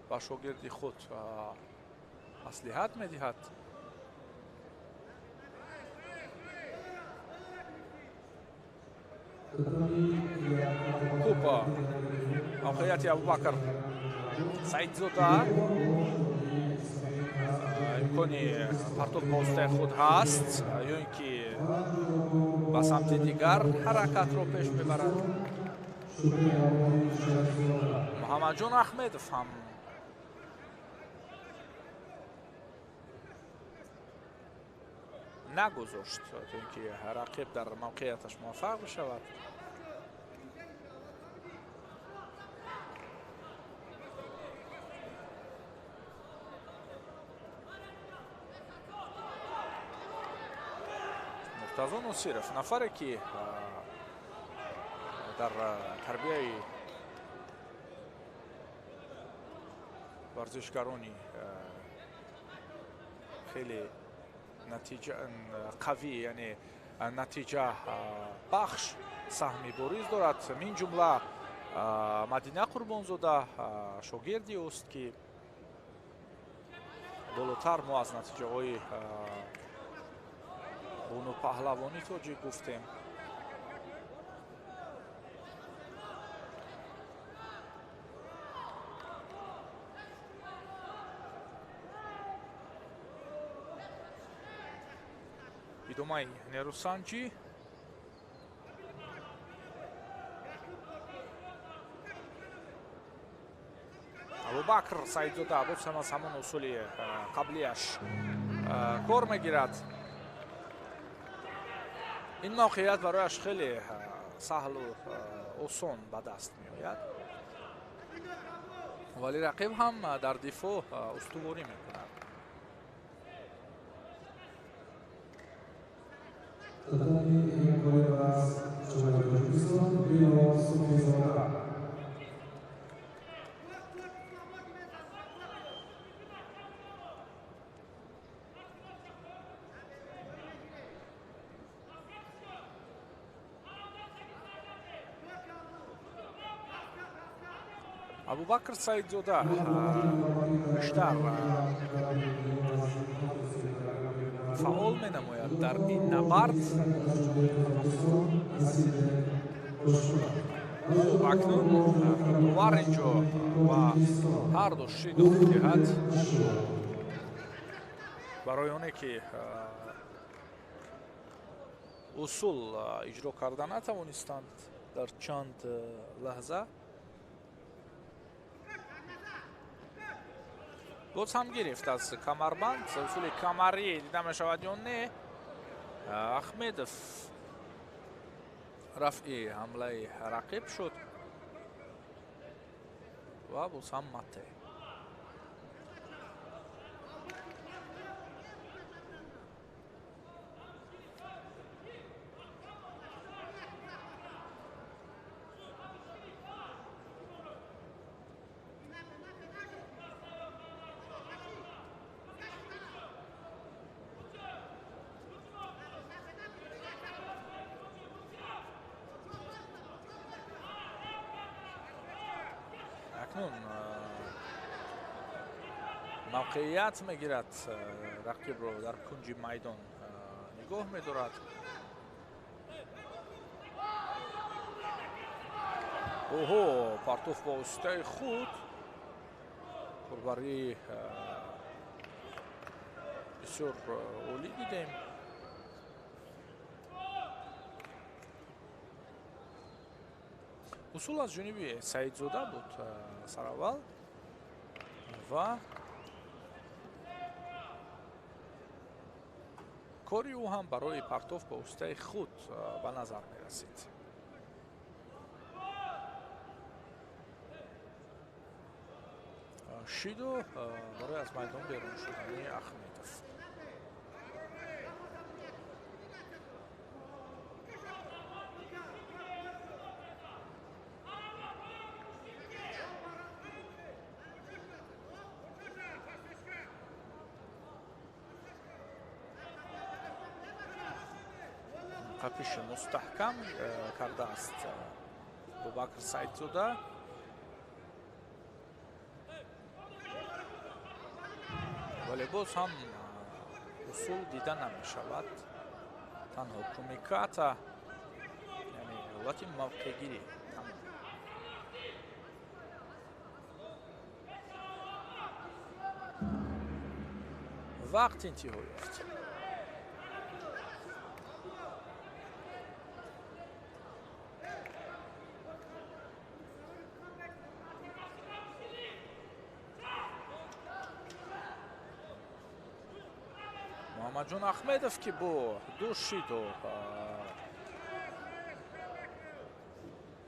ба шогирди худ маслиҳат медиҳад. Хуб, мавқеияти Абубакр Саидзода имкони партов ба воситаи худ ҳаст ё ин ки ба самти дигар ҳаракатро пеш мебарад. Муҳаммадҷон Аҳмедов ҳам нагузошт то ин ки рақиб дар мавқеияташ муваффақ бишавад. Муртазо Носиров нафаре ки дар тарбияи варзишгарони хеле натиҷа қавӣ, яъне натиҷа бахш саҳми бориз дорад. Мин ҷумла Мадина Қурбонзода шогирди ӯст, ки болотар мо аз натиҷаҳои бону паҳлавони тоҷик гуфтем. Идомаи нерӯсанҷӣ. Абубакр Саидзода боз ҳам аз ҳамон усули қаблияш кор мегирад. Ин мавқеият барояш хеле саҳлу осон ба даст меояд, вале рақиб ҳам дар дифоъ устуворӣ мекунад. Абубакр Саидзода бештар фаъол менамояд дар ин набард. Хуб, акнун довар инҷо ба ҳарду шидо медиҳад барои оне ки усул иҷро карда натавонистанд дар чанд лаҳза. Боз ҳам гирифт аз камарбанд. Усули камарӣ дида мешавад ё не? Аҳмедов рафъи ҳамлаи рақиб шуд ва боз ҳам мате. Акнун мавқеият мегирад, рақибро дар кунҷи майдон нигоҳ медорад. Оҳо, партоф ба воситаи худ, корбарии бисёр олӣ дидем. Усул аз ҷониби Саидзода буд сараввал ва кори ӯ ҳам барои партоф ба воситаи худ ба назар мерасид. Шиду барои аз майдон берун шудани Аҳмедов. Қапиши мустаҳкам кардааст Абубакр Саидзода. Вале боз ҳам усул дида намешавад. Танҳо кумиката, яъне ҳолати мавқеъгирӣ. Вақт интиҳо ёфт. Муҳаммадҷон Аҳмедов, ки бо ду шидо,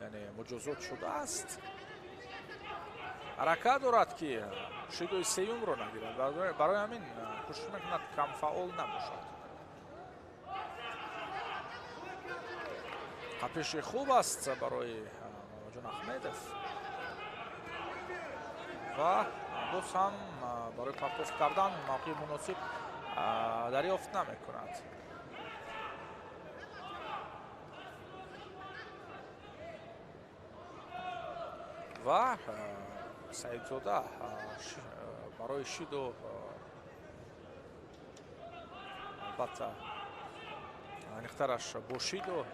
яъне муҷозот шудааст, ҳаракат дорад, ки шидои сеюмро нагирад. Барои ҳамин кӯшиш мекунад камфаъол набошад. Қапиши хуб аст барои Муҳаммадҷон Аҳмедов ва боз ҳам барои партофт кардан мавқеи муносиб дарёфт намекунад. Ва Саидзода барои шиду, албатта, аниқтараш бо шиду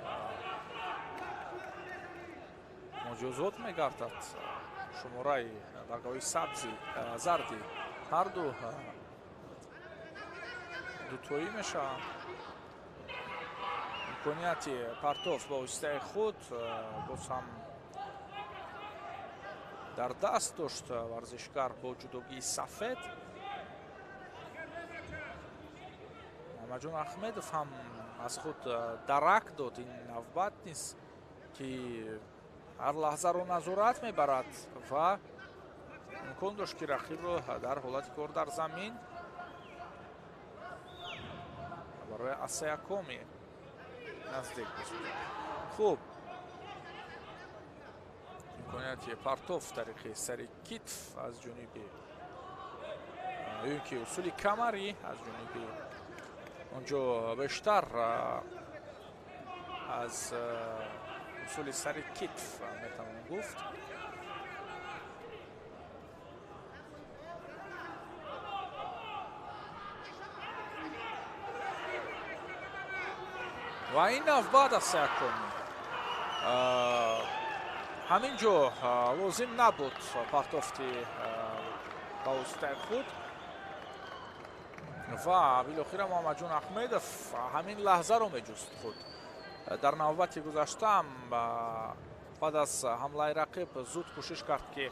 муҷозот мегардад. Шумораи баргаҳои сабзи зарди ҳарду дутоӣ мешаванд. Имконияти партоф ба воситаи худ боз ҳам дар даст дошт варзишгар бо ҷудогии сафед. Муҳаммадҷон Аҳмедов ҳам аз худ дарак дод ин навбат низ, ки ҳар лаҳзаро назорат мебарад ва имкон дошт, ки рақибро дар ҳолати кор дар замин барои асаякоми наздик бисозад. Хуб, имконияти партоф тариқи сари китф аз ҷониби ё ки усули камарӣ аз ҷониби онҷо бештар аз усули сари китф метавон гуфт. Ва ин навбат аст якуми. Ҳамин ҷо лозим набуд партофти ба воситаи худ ва билохира Муҳаммадҷон Аҳмедов ҳамин лаҳзаро меҷуст худ. Дар навбати гузаштаам баъд аз ҳамлаи рақиб зуд кӯшиш кард, ки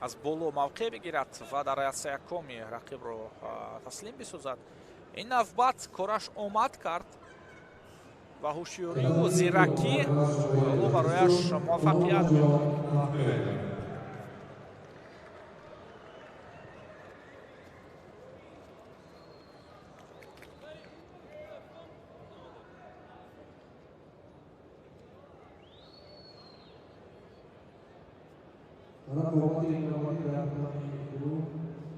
аз боло мавқеъ бигирад ва дар асаякоми рақибро таслим бисозад. Ин навбат кораш омад кард ва ҳушёрию зиракӣ ҳоло барояш муваффақият меорад. Рақобати навбатӣ дар татами ду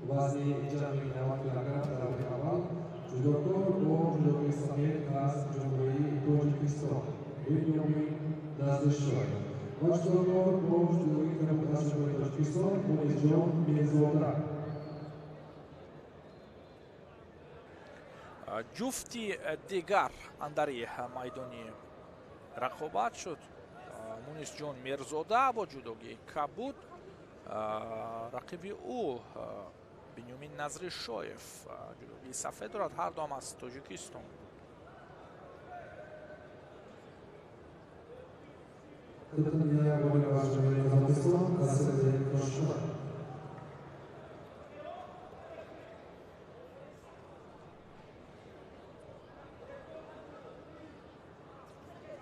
вазни ҷамъи 90 килограмм даври аввал ҷудокор бо ҷудокии сафед аз Ҷумҳурии Тоҷикистон Бенёмин Назришоев ва ҷудокор бо ҷудокии кабуд аз Ҷумҳурии Тоҷикистон Мунисҷон Мирзода. Ҷуфти дигар андари майдони рақобат шуд. Мунисҷон Мирзода бо ҷудогии кабуд, рақиби ӯ Бенёмин Назришоев ҷудогии сафед дорад, ҳар дуам аз Тоҷикистон.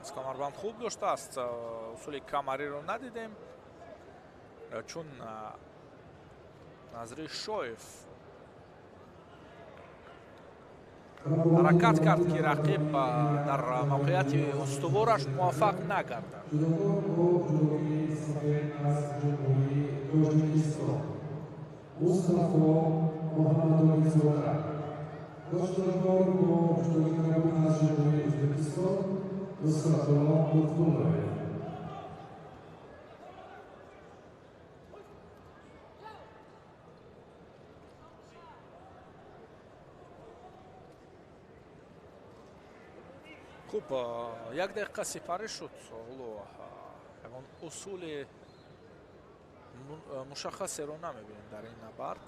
Аз камарбанд хуб доштааст, усули камариро надидем, чун Назришоев ҳаракат кард, ки рақиб дар мавқеияти устувораш муваффақ нагардад. Ҷудокор бо ҷудокии сафед аз Ҷумҳурии Тоҷикистон Мустафо Муҳаммадализода. Боз ҷудокор бо ҷудокари аз Ҷумҳурии Ӯзбекистон Нусратулло Лутфуллоев. Хуб, як дақиқа сипарӣ шуд. Ҳоло ягон усули мушаххасеро намебинем дар ин набард.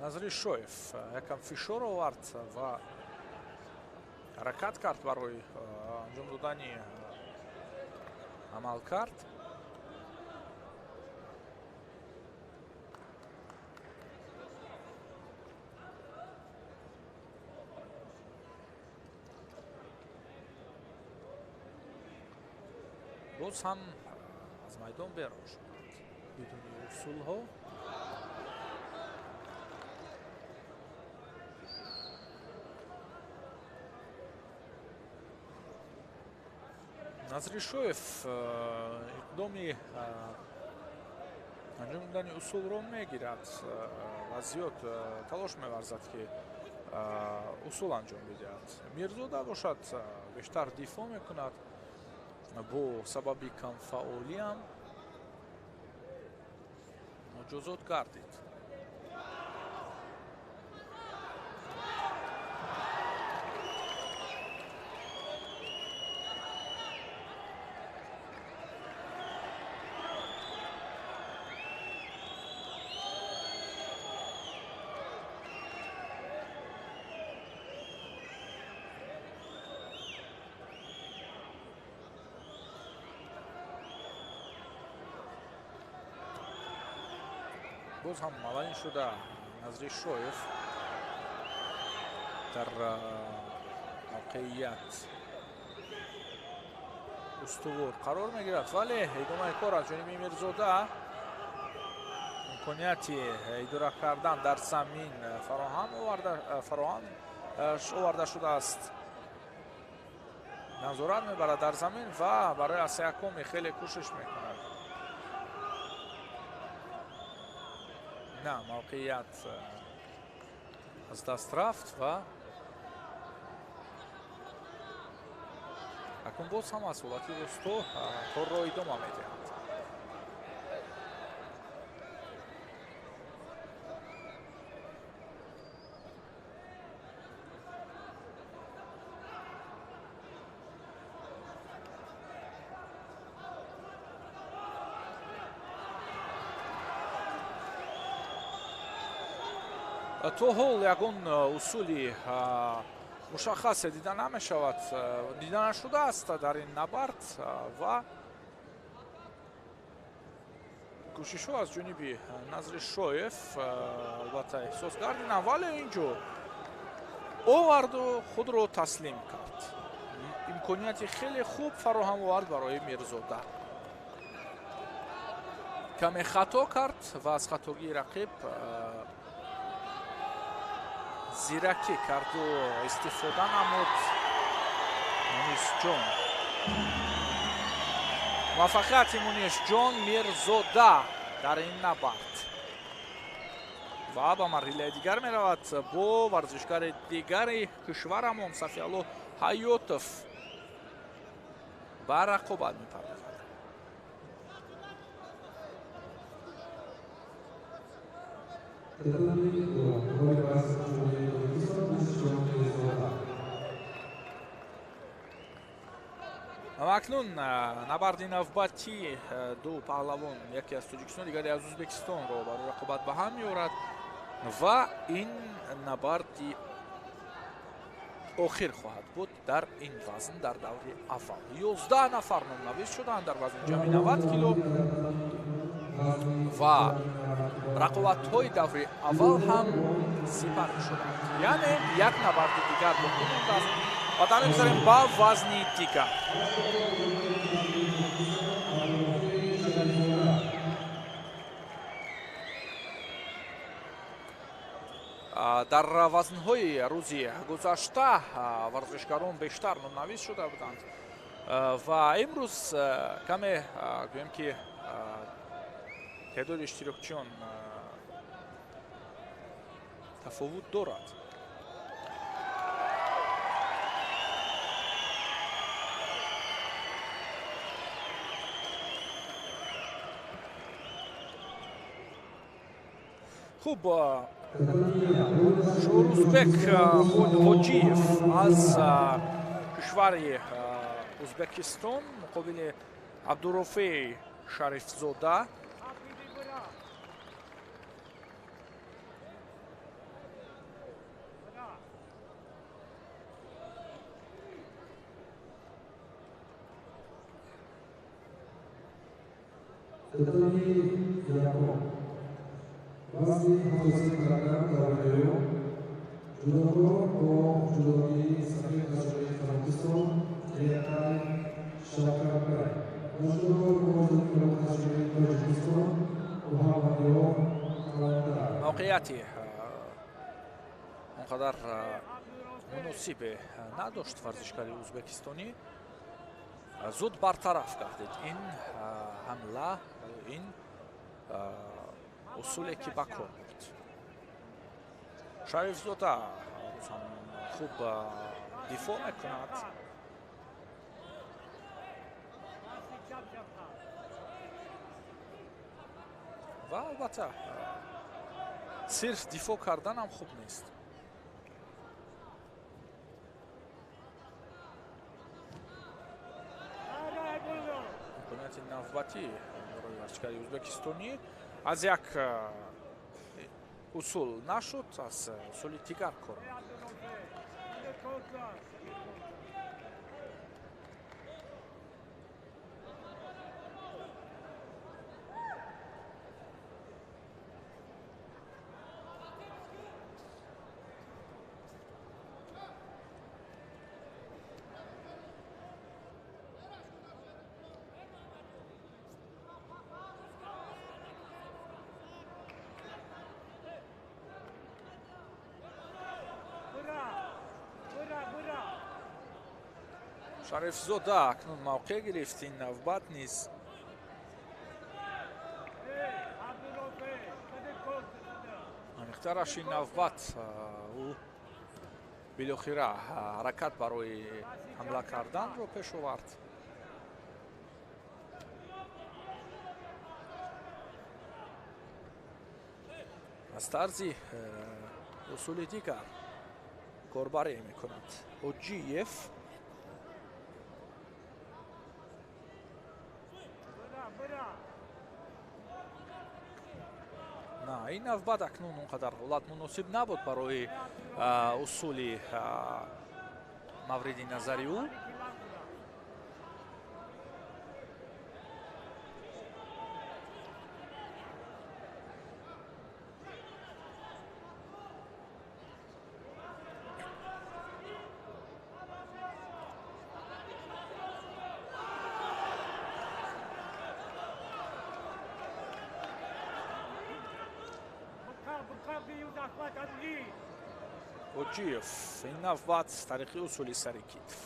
Назри Шоев якам фишор овард ва ҳаракат кард барои анҷом додани амалкард. Боз ҳам аз майдон берун шуданд бидуни усулҳо. Назри Шоев иқдоми анҷом додани усулро мегирад ва зиёд талош меварзад, ки усул анҷом бидиҳад. Мирзода бошад, бештар дифоъ мекунад бо сабаби камфаъолиам муҷозот гардид. Боз ҳам аввалин шуда Назри Шоев дар мавқеият устувор қарор мегирад, вале идомаи кор аз ҷониби Мирзода имконияти идора кардан дар замин фароҳам оварда шудааст. Назорат мебарад дар замин ва барои асякуми хеле кӯшиш мекунад. На, мавқеият аз даст рафт ва акнун боз ҳам аз ҳолати русто корро идома медиҳад. То ҳол ягон усули мушаххасе дида намешавад, дида нашудааст дар ин набард ва кӯшишҳо аз ҷониби Назри Шоев албатта эҳсос гардиданд, вале инҷо оварду худро таслим кард. Имконияти хеле хуб фароҳам овард барои Мирзода. Каме хато кард ва аз хатогии рақиб зиракӣ карду истифода намуд Мунисҷон. Муваффақияти Мунисҷон Мирзода дар ин набард ва ба марҳилаи дигар меравад бо варзишгари дигари кишварамон Сафиалло Ҳаётов ба рақобат мепардозад. Акнун набарди навбатӣ ду паҳлавон, яке аз Тоҷикистон, дигаре аз Ӯзбекистонро барои рақобат ба ҳам меорад ва ин набарди охир хоҳад буд дар ин вазн дар даври аввал. 11 нафар номнавис шуданд дар вазни ҷамъи 90 кило. Ва рақобатҳои даври аввал ҳам сипарӣ шуданд, яъне як набарди дигар боқӣ мондааст ва дар мегузарем ба вазни дигар. Дар вазнҳои рӯзи гузашта варзишгарон бештар номнавис шуда буданд ва имрӯз каме гӯем ки теъдоди иштирокчиён тафовут дорад. Хуб, Шӯрузбек Ҳоҷиев аз кишвари Ӯзбекистон муқобили Абдурофеи Шарифзода. Вазни 73 килограмм дар дуюм ҷудокор бо ҷудогирии сафед аз ҷумҳурии Қазоқистон Ертай Шавкатбай ва ҷудокор бо ҷудогирии аз ҷумҳурии Тоҷикистон Муҳаммадёр Қаландар. Мавқеияти он қадар муносибе надошт варзишгари ӯзбекистонӣ, зуд бартараф гардид ин ҳамла, ин усуле ки ба кор бурд. Шарифзода ҳам хуб дифоъ мекунад. Ва албатта сирф дифоъ кардан ҳам хуб нест. Имконияти навбатӣ барои варзишгари ӯзбекистонӣ аз як усул нашуд, аз усули дигар кор мекунад. Шарифзода акнун мавқеъ гирифт, ин навбат низ аниқтараш ин навбат ӯ билохира ҳаракат барои ҳамла карданро пеш овард. Аз тарзи усули дигар корбарӣ мекунад Ҳоҷиев. На, ин навбат акнун он қадар ҳолат муносиб набуд барои усули мавриди назари ӯ. Ҳоҷиев ин навбат тариқи усули сари китф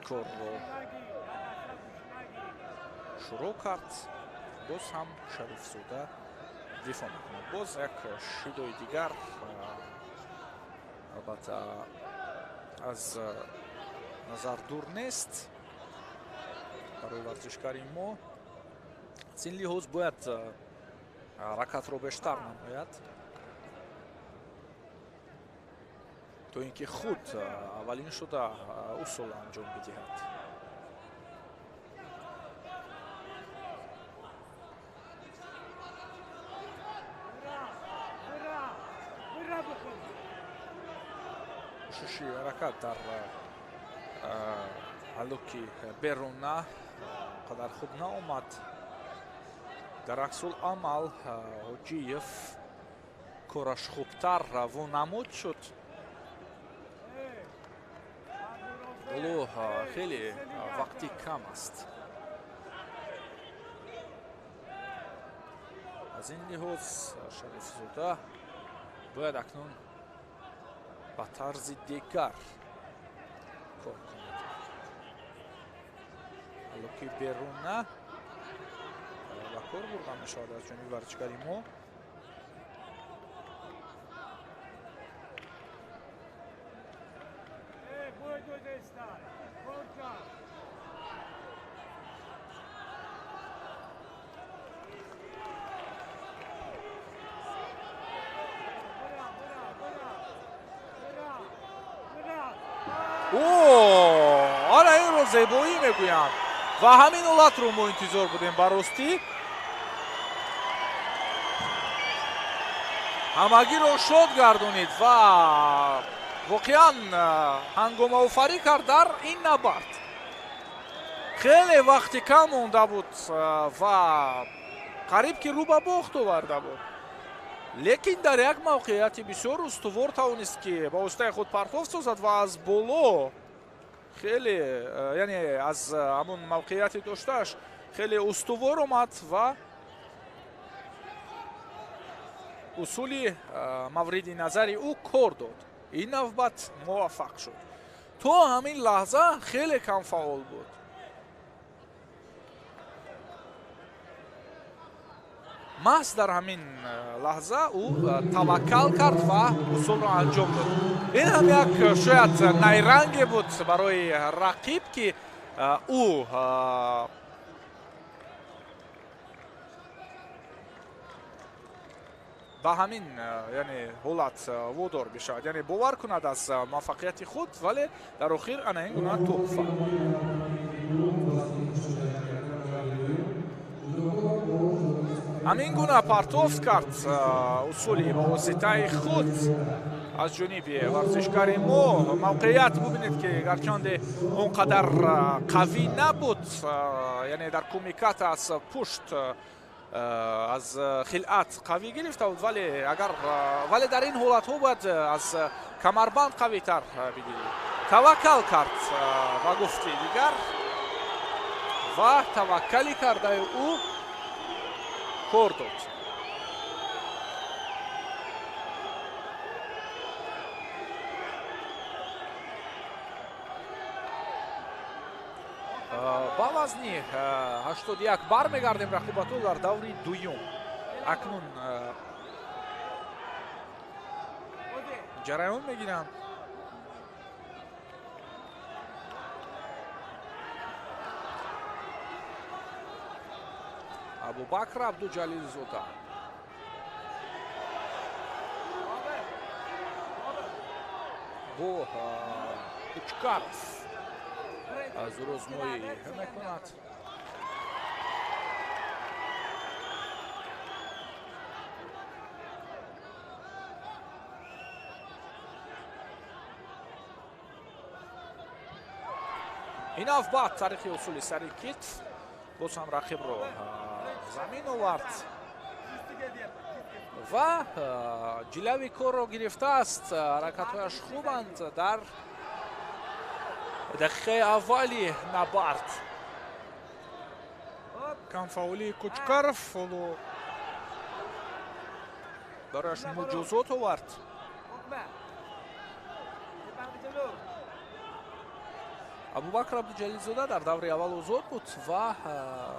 корро шурӯъ кард. Боз ҳам Шарифзода дифоъ мекунад. Боз як шидои дигар албатта аз назар дур нест барои варзишгари мо. Аз ин лиҳоз бояд ҳаракатро бештар намояд то ин ки худ аввалин шуда усул анҷом бидиҳад. Кӯшиши ҳаракат дар ҳаллуки беруна қадар хуб наомад. Дар аксул-амал Ҳоҷиев кораш хубтар вонамуд шуд. Ҳоло хеле вақти кам аст. Аз ин лиҳоз Шарифзода бояд акнун ба тарзи дигар кор кунад. Ҳоло ки беруна ба кор бурда мешавад аз ҷониби варзишгари мо. Ана инро зебоӣ мегӯям ва ҳамин ҳолатро мо интизор будем. Ба ростӣ ҳамагиро шод гардонид ва воқеан ҳангомаофарӣ кард дар ин набард. Хеле вақти кам монда буд ва қариб ки рӯ ба бохт оварда буд, лекин дар як мавқеияти бисёр устувор тавонист ки ба воситаи худ партов созад ва аз боло хеле, яъне аз ҳамон мавқеияти доштааш хеле устувор омад ва усули мавриди назари ӯ кор дод. Ин навбат муваффақ шуд. То ҳамин лаҳза хеле кам фаъол буд. Маҳз дар ҳамин лаҳза ӯ таваккал кард ва усулро анҷом дод. Ин ҳам як шояд найранге буд барои рақиб, ки ӯ ба ҳамин яъне ҳолат водор бишавад, яъне бовар кунад аз муваффақияти худ, вале дар охир ана ин гуна туҳфа. Ҳамин гуна партофт кард усули ба воситаи худ аз ҷониби варзишгари мо. Мавқеият бубинед ки гарчанде он қадар қавӣ набуд, яъне дар кумикат аз пушт аз хилъат қавӣ гирифта буд, вале агар вале дар ин ҳолатҳо бояд аз камарбанд қавитар бигирӣ. Таваккал кард ба гуфти дигар ва таваккалӣ кардаи ӯ кор дод. Ба вазни 81 бармегардем рақобатҳо дар даври дуюм. Акнун ҷараён мегиранд. Абубакр Абдуҷалилзода. Бо Кучкаров аз рӯзмоӣ мекунад. Ин навбат таърихи усули сари китф боз ҳам рақибро замин овард ва ҷилави корро гирифтааст. Ҳаракатҳояш хубанд дар дақиқаи аввали набард. Камфаъолии Кучкаров ҳоло барояш муҷозот овард. Абубакр Абдуҷалилзода дар даври аввал озод буд ва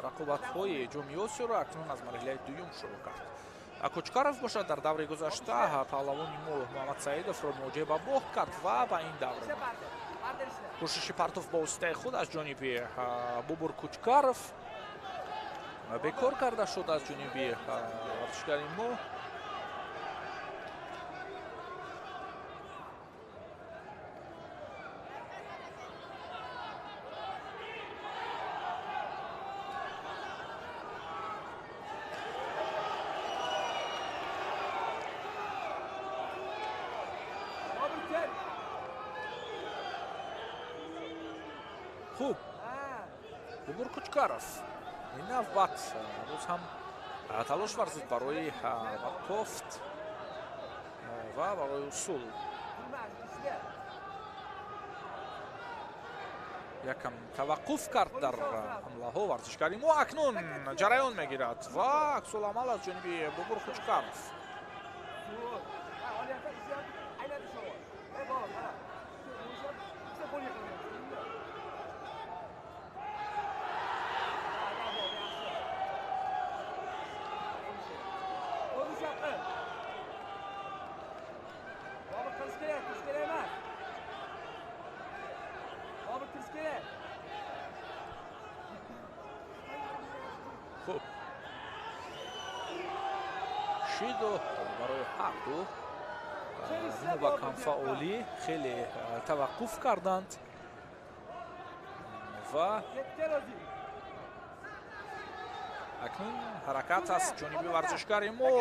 рақобатҳои ҷоми Осиёро акнун аз марҳилаи дуюм шурӯъ кард. Кучкаров бошад дар даври гузашта паҳлавони мо Муҳаммад Саидовро муоҷиҳа ба бохт кард ва ба ин давр омад. Кӯшиши партоф ба воситаи худ аз ҷониби Бобур Кучкаров бекор карда шуд аз ҷониби варзишгари мо. Хуб, Бобур Кучкаров ин навбат боз ҳам Талош варзид барои партофт ва барои усул. Якам таваққуф кард дар ҳамлаҳо варзишгари мо. Акнун ҷараён мегирад ва аксуламал аз ҷониби Бобур Кучкаров. Хуб, шиду барои ҳарду ба камфаъолӣ хеле таваққуф карданд ва акнун ҳаракат аз ҷониби варзишгари мо.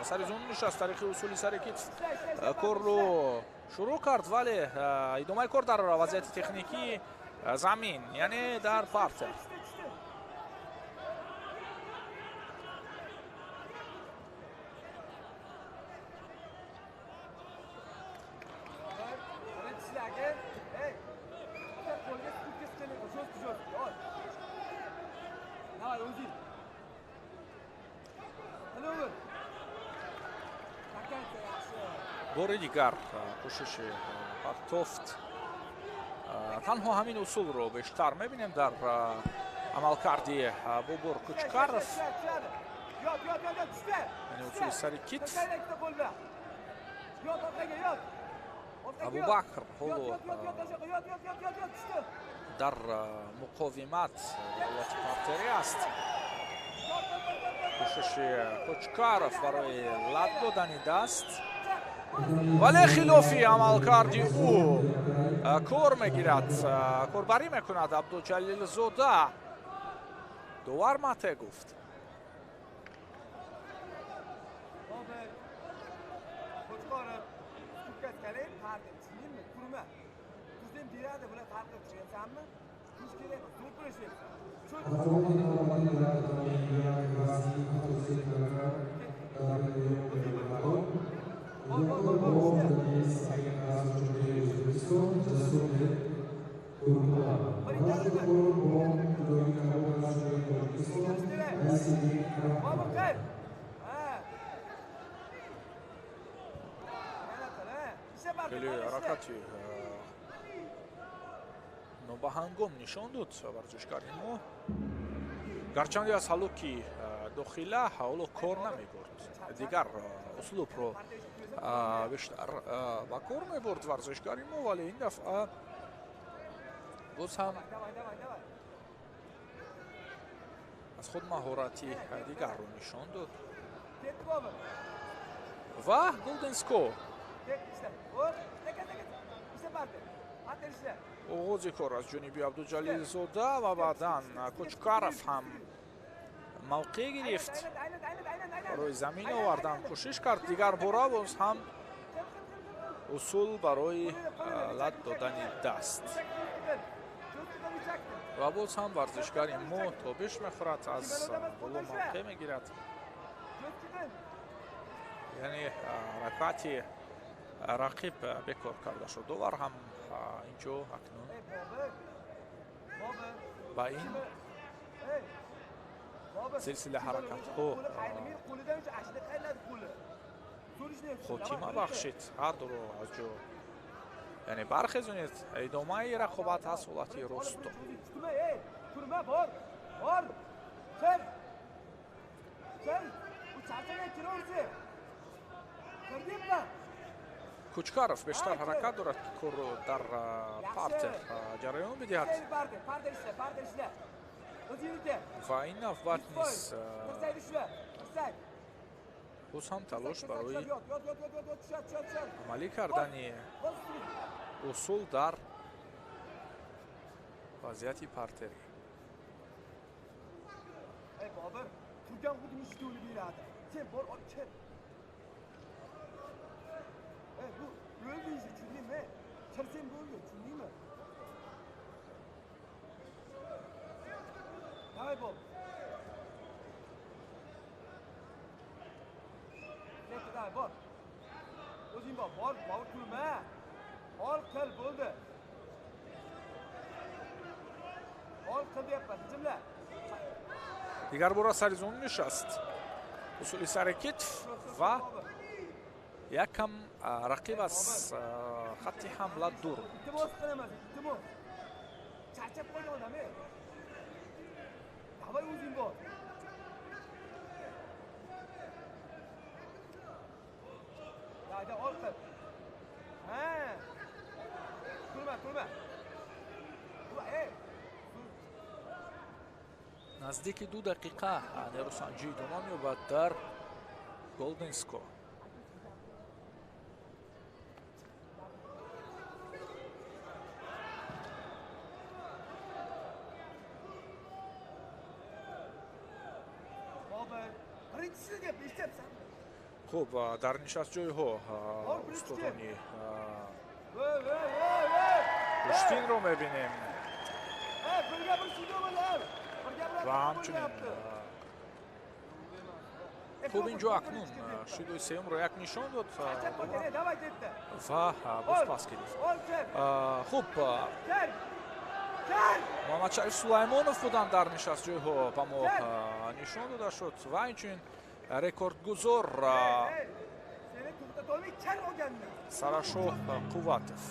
Сари зун нишаст, тариқи усули сари китф корро шурӯъ кард, вале идомаи кор дар вазъияти техникии замин, яъне дар партер. Бори дигар кӯшиши партофт. Танҳо ҳамин усулро бештар мебинем дар амалкарди Бобур Кучкаров, яъне усули сари китф. Абубакр ҳоло дар муқовимат ҳолати партерӣ аст. Кӯшиши Кучкаров барои лат додани даст, вале хилофи амалкарди ӯ кор мегирад, корбарӣ мекунад Абдуҷалилзода. Довар мате гуфт. Хеле ҳаракати нобаҳангом нишон дод варзишгари мо. Гарчанде аз ҳалуки дохила ҳоло кор намебурд, дигар услубро бештар ба кор мебурд варзишгари мо, вале ин дафъа боз ҳам аз худ маҳорати дигарро нишон дод ва golden score. Оғози кор аз ҷониби Абдуҷалилзода ва баъдан Кучкаров ҳам мавқеъ гирифт, барои замин овардан кӯшиш кард. Дигар бора боз ҳам усул барои лат додани даст ва боз ҳам варзишгари мо тобиш мехӯрад, аз боло мавқеъ мегирад. Яъне ҳаракати рақиб бекор карда шуд. Довар ҳам инҷо акнун ба ин силсила ҳаракатҳо хотима бахшид. Ҳардуро аз ҷо яъне бархезонед. Идомаи рақобат аз ҳолати росто. Кучкаров бештар ҳаракат дорад, ки корро дар партер ҷараён бидиҳад ва ин навбат низ боз ҳам талош барои амалӣ кардани усул дар вазъияти партерӣ. Yuko, bor, bor kulma. Ol qil bo'ldi. Ol qil deyapman, jimla. Дигар бора сари зону нишаст. Усули сари китф ва якам рақиб аз хатти ҳамла дур. Iltimos qilaman, iltimos. Charchab qolgan odam, ey. Давай o'zing bor. Hayda, ol qil. Ha. Turma, turma. Turma, ey. Наздики 2 дақиқа нерӯсанҷӣ идома меёбад дар Голден Скор. Хуб, дар нишастҷойҳо устодони гӯштинро мебинем ва ҳамчунин хуб инҷо акнун шидои сеюмро як нишон дод ва боз пас гирифт. Хуб, Муҳаммадшариф Сулаймонов буданд дар нишастҷойҳо ба мо нишон дода шуд ва инчунин рекордгузор Сарашоҳ Қувватов.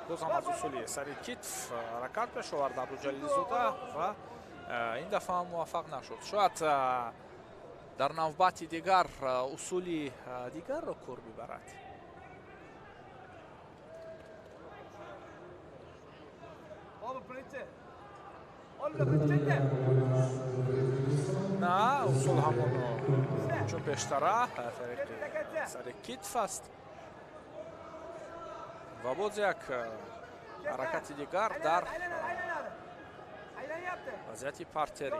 Боз ҳам аз усули сари китф ҳаракат пеш овард Абдуҷалилзода ва ин дафъа ҳам муваффақ нашуд. Шояд дар навбати дигар усули дигарро кор бибарад. На, усул ҳамоно чун пештара тариқи сари китф аст ва боз як ҳаракати дигар дар вазъияти партерӣ.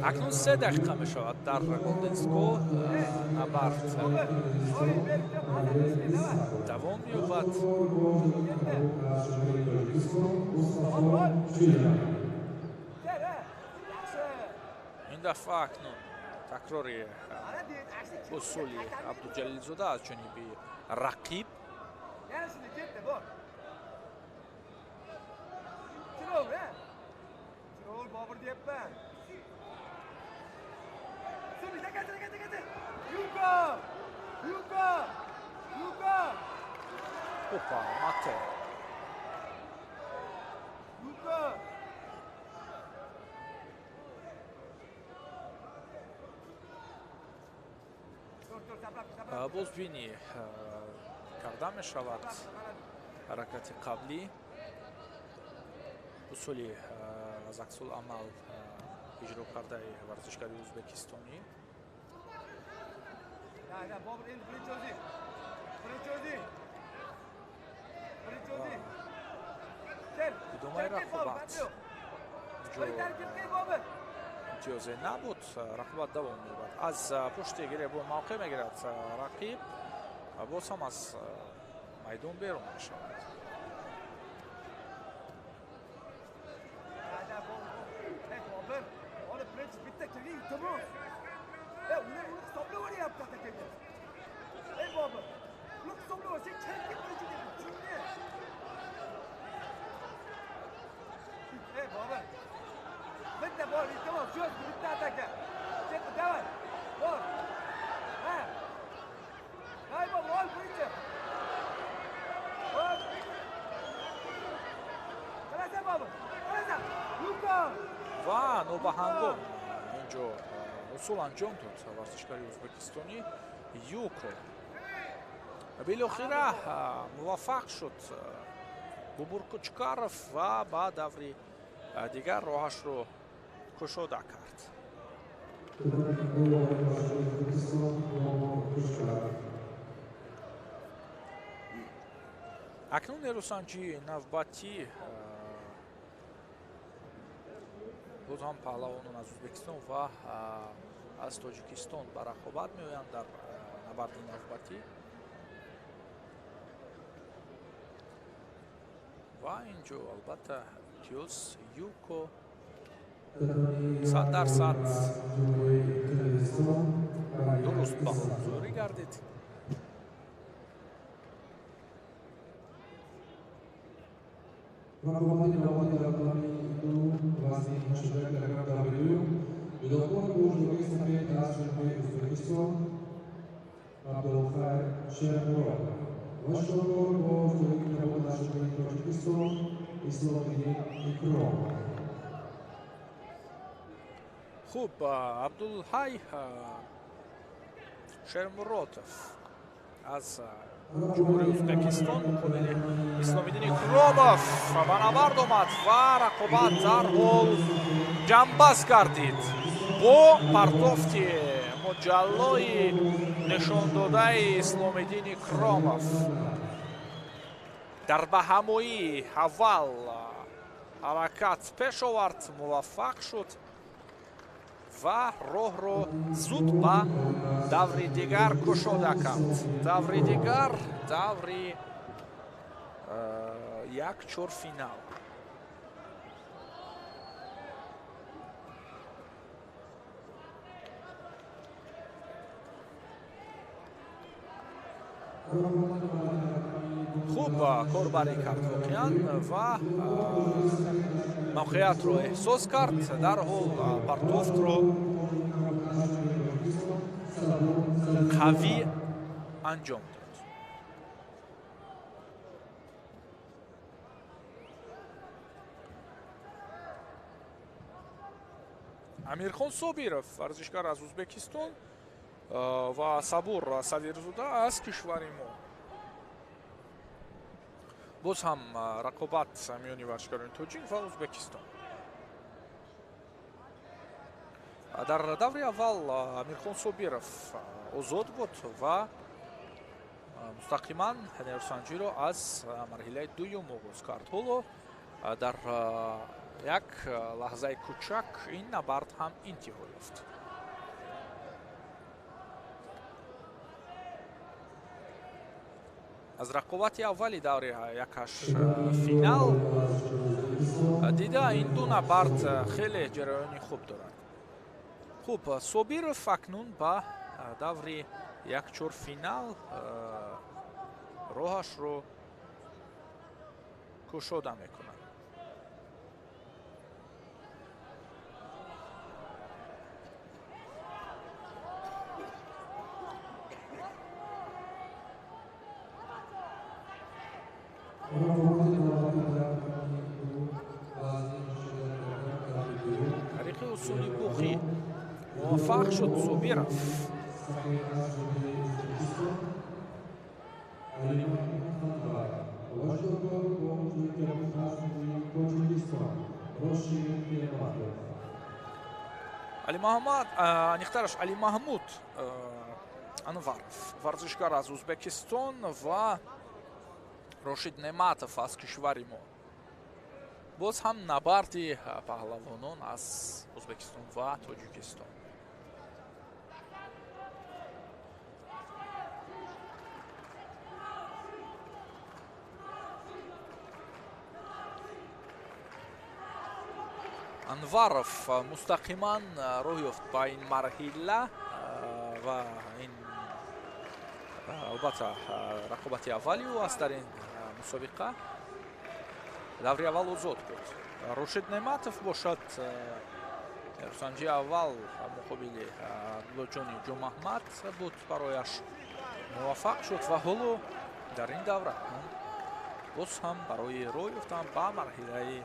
Акнун 3 дақиқа мешавад дар Голден Скор набард давом меёбад. Ин дафъа акнун такрори усули Абдуҷалилзода аз ҷониби рақиб. Опа, мате. Бозбинӣ карда мешавад ҳаракати қаблӣ. Усули аз аксуламал иҷро кардаи варзишгари ӯзбекистонӣ. Идомаи рақобат имтиёзе набуд, рақобат давом меёбад. Аз пушти гиребон мавқеъ мегирад рақиб ва боз ҳам аз майдон берун мешавад. Ва нобаҳангом инҷо усул анҷом дод варзишгари ӯзбекистонӣ Юко. Билохира муваффақ шуд Бобур Кучкаров ва ба даври дигар роҳашро кушода кард. Акнун нерӯсанҷии навбатӣ Боз ҳам паҳлавонон аз Ӯзбекистон ва аз Тоҷикистон ба рақобат меоянд дар набарди навбатӣ. Ва инҷо албатта имтиёз Юко 100% дуруст баҳогузорӣ гардид. Рақобати навбати дар татами ду вазни 81 кг даври дуюм ҷудокор бо ҷудокии сафед аз Ҷумҳурии Ӯзбекистон Абдулхайр Шермуродов ва ҷудокор бо ҷудокии кабуд аз Ҷумҳурии Тоҷикистон Исломиддин Икромов. Хуб, Абдулҳай Шермуродов аз Ҷумҳурии Ӯзбекистон муқобили Исломиддин Икромов ба набард омад ва рақобат дарҳол ҷамъбаст гардид бо партофти муҷаллои нишондодаи Исломиддин Икромов. Дар баҳамоии аввал ҳаракат пеш овард, муваффақ шуд ва роҳро зуд ба даври дигар кушода кард. Даври дигар, даври як чорфинал. Хуб корбарӣ кард воқеан ва мавқеиятро эҳсос кард, дарҳол партофтро қавӣ анҷом дод. Амирхон Собиров, варзишгар аз Ӯзбекистон ва Сабур Садирзода аз кишвари мо. Боз ҳам рақобат миёни варзишгарони тоҷик ва Ӯзбекистон. Дар даври аввал Амирхон Собиров озод буд ва мустақиман нерӯсанҷиро аз марҳилаи дуюм оғоз кард. Ҳоло дар як лаҳзаи кӯчак ин набард ҳам интиҳо ёфт. Аз рақобати аввали даври якаш финал дида ин ду набард хеле ҷараёни хуб дорад. Хуб, Собиров акнун ба даври якчорфинал роҳашро кушода мекунад. Тариқи усули буғӣ муваффақ шуд Собиров. Алимаҳмад, аниқтараш Алимаҳмуд Анваров, варзишгар аз Ӯзбекистон ва Рошид Неъматов аз кишвари мо. Боз ҳам набарди паҳлавонон аз Ӯзбекистон ва Тоҷикистон. Анваров мустақиман роҳ ёфт ба ин марҳила ва ин албатта рақобати аввали ӯ аст дар ин мусобиқа. Даври аввал озод буд. Рошид Неъматов бошад рӯсанҷии аввал муқобили Абдуллоҷони Ҷумаҳмад буд, барояш муваффақ шуд ва ҳоло дар ин давра боз ҳам барои роҳ ёфтан ба марҳилаи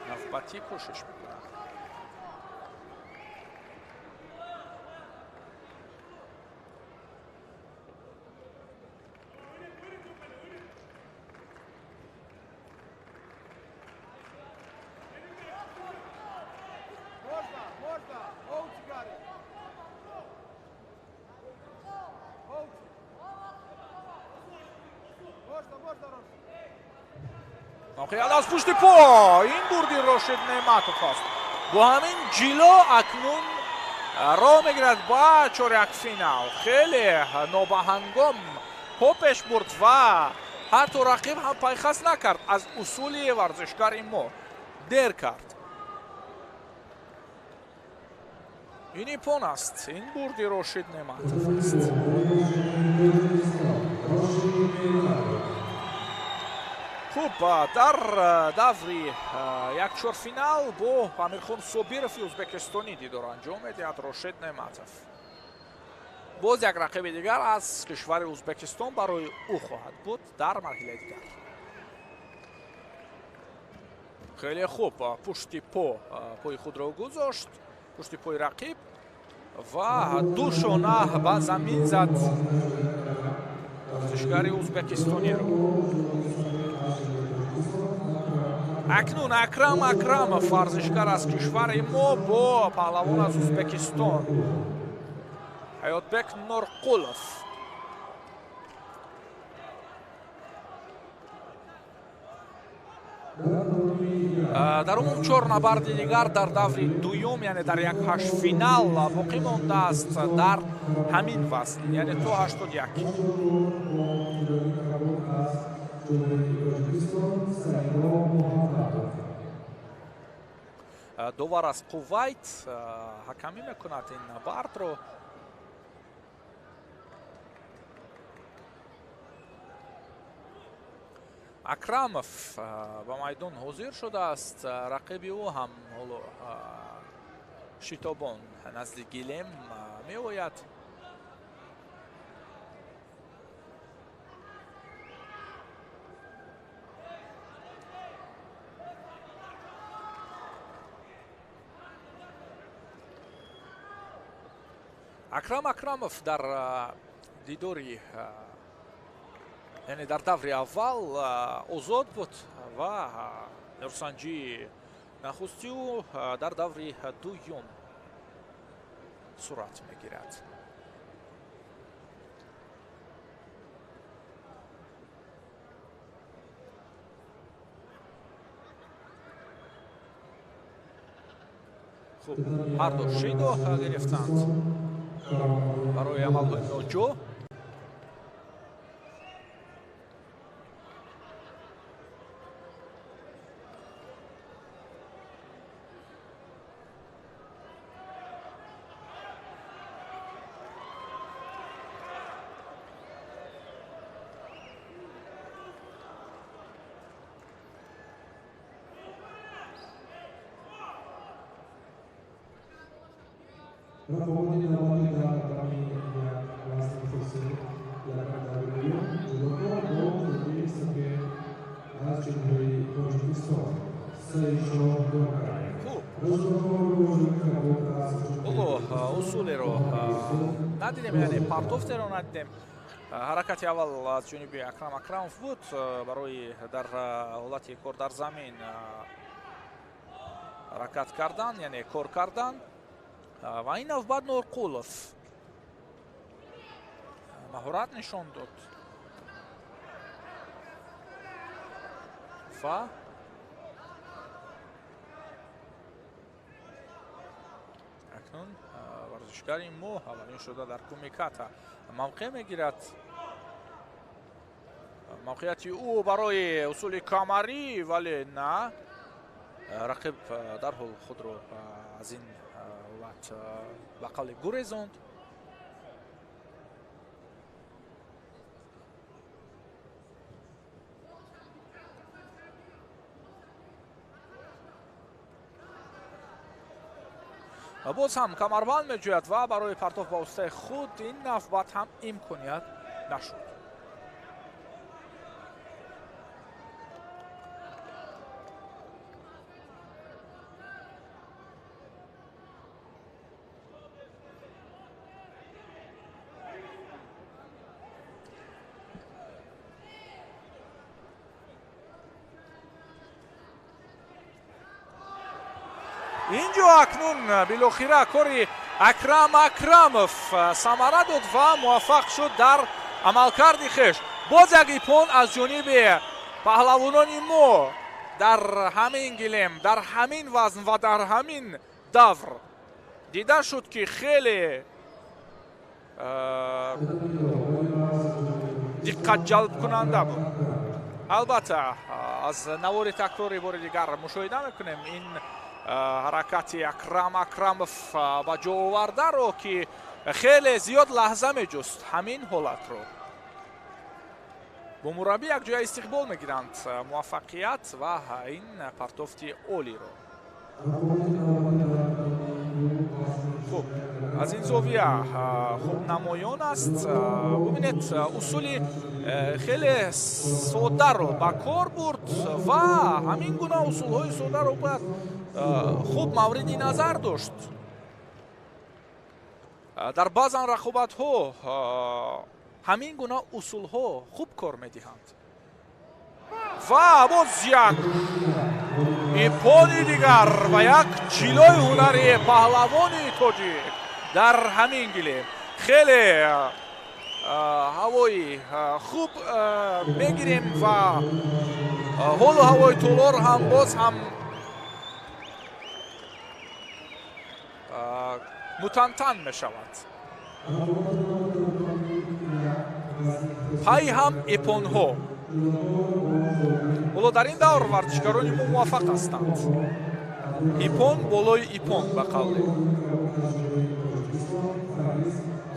навбатӣ кӯшиш мекунад. Мавқеият аз пушти по. Ин бурди Рошид Неъматов аст. Бо ҳамин ҷило акнун роҳ мегирад ба чорякфинал. Хеле нобаҳангом по пеш бурд ва ҳатто рақиб ҳам пайхас накард аз усули варзишгари мо. Дер кард. Ин ипон аст. Ин бурди Рошид Неъматов аст. Хуб, дар даври якчорфинал бо Амирхон Собирови ӯзбекистонӣ дидор анҷом медиҳад Рошид Неъматов. Боз як рақиби дигар аз кишвари Ӯзбекистон барои ӯ хоҳад буд дар марҳилаи дигар. Хеле хуб пушти пои худро гузошт, пушти пои рақиб ва ду шона ба замин зад варзишгари ӯзбекистониро. Акнун Акрам Акрамов, варзишгар аз кишвари мо, бо паҳлавон аз Ӯзбекистон Ҳаётбек Норқулов. Дар умум чор набарди дигар дар даври дуюм, яъне дар як ҳаштфинал боқӣ мондааст дар ҳамин вазн, яъне то 81. Довар аз Кувайт ҳакамӣ мекунад ин набардро. Акрамов ба майдон ҳозир шудааст. Рақиби ӯ ҳам ҳоло шитобон назди гилем меояд. Акрам Акрамов дар дидори, яъне дар даври аввал озод буд ва нурсанҷии нахусти ӯ дар даври дуюм сурат мегирад. Хуб, ҳарду шидо гирифтанд барои амалҳои ноҷо. Усулеро надидем, яъне партофтеро надидем. Ҳаракати аввал аз ҷониби Акрам Акрамов буд барои дар ҳолати кор дар замин ҳаракат кардан, яъне кор кардан. Ва ин навбат Норқулов маҳорат нишон дод ва акнун варзишгари мо аввалин шуда дар кумиката мавқеъ мегирад. Мавқеияти ӯ барои усули камарӣ, вале на, рақиб дарҳол худро аз ин ҳолат ба қавли гурезонд. Боз ҳам камарбанд меҷӯяд ва барои партоф ба воситаи худ ин навбат ҳам имконият нашуд. Инҷо акнун билохира кори Акрам Акрамов самара дод ва муваффақ шуд дар амалкарди хеш. Боз як ипон аз ҷониби паҳлавонони мо. Дар ҳамин гилем, дар ҳамин вазн ва дар ҳамин давр дида шуд, ки хеле диққатҷалбкунанда буд. Албатта, аз навори такрори бори дигар мушоҳида мекунем ин ҳаракати Акрам Акрамов ба ҷо овардаро, ки хеле зиёд лаҳза меҷуст ҳамин ҳолатро. Бо мураббӣ якҷоя истиқбол мегиранд муваффақият ва ин партофти олиро. Хуб, аз ин зовия хуб намоён аст. Бубинед, усули хеле соддаро ба кор бурд ва ҳамин гуна усулҳои соддаро бояд хуб мавриди назар дошт. Дар баъзан рақобатҳо ҳамин гуна усулҳо хуб кор медиҳанд. Ва боз як ипони дигар ва як ҷилои ҳунари паҳлавони тоҷик дар ҳамин гилем. Хеле ҳавои хуб мегирем ва ҳолу ҳавои толор ҳам боз ҳам мутантан мешавад. Пай ҳам ипонҳо. Ҳоло дар ин давр варзишгарони мо муваффақ ҳастанд. Ипон болои ипон ба қавле.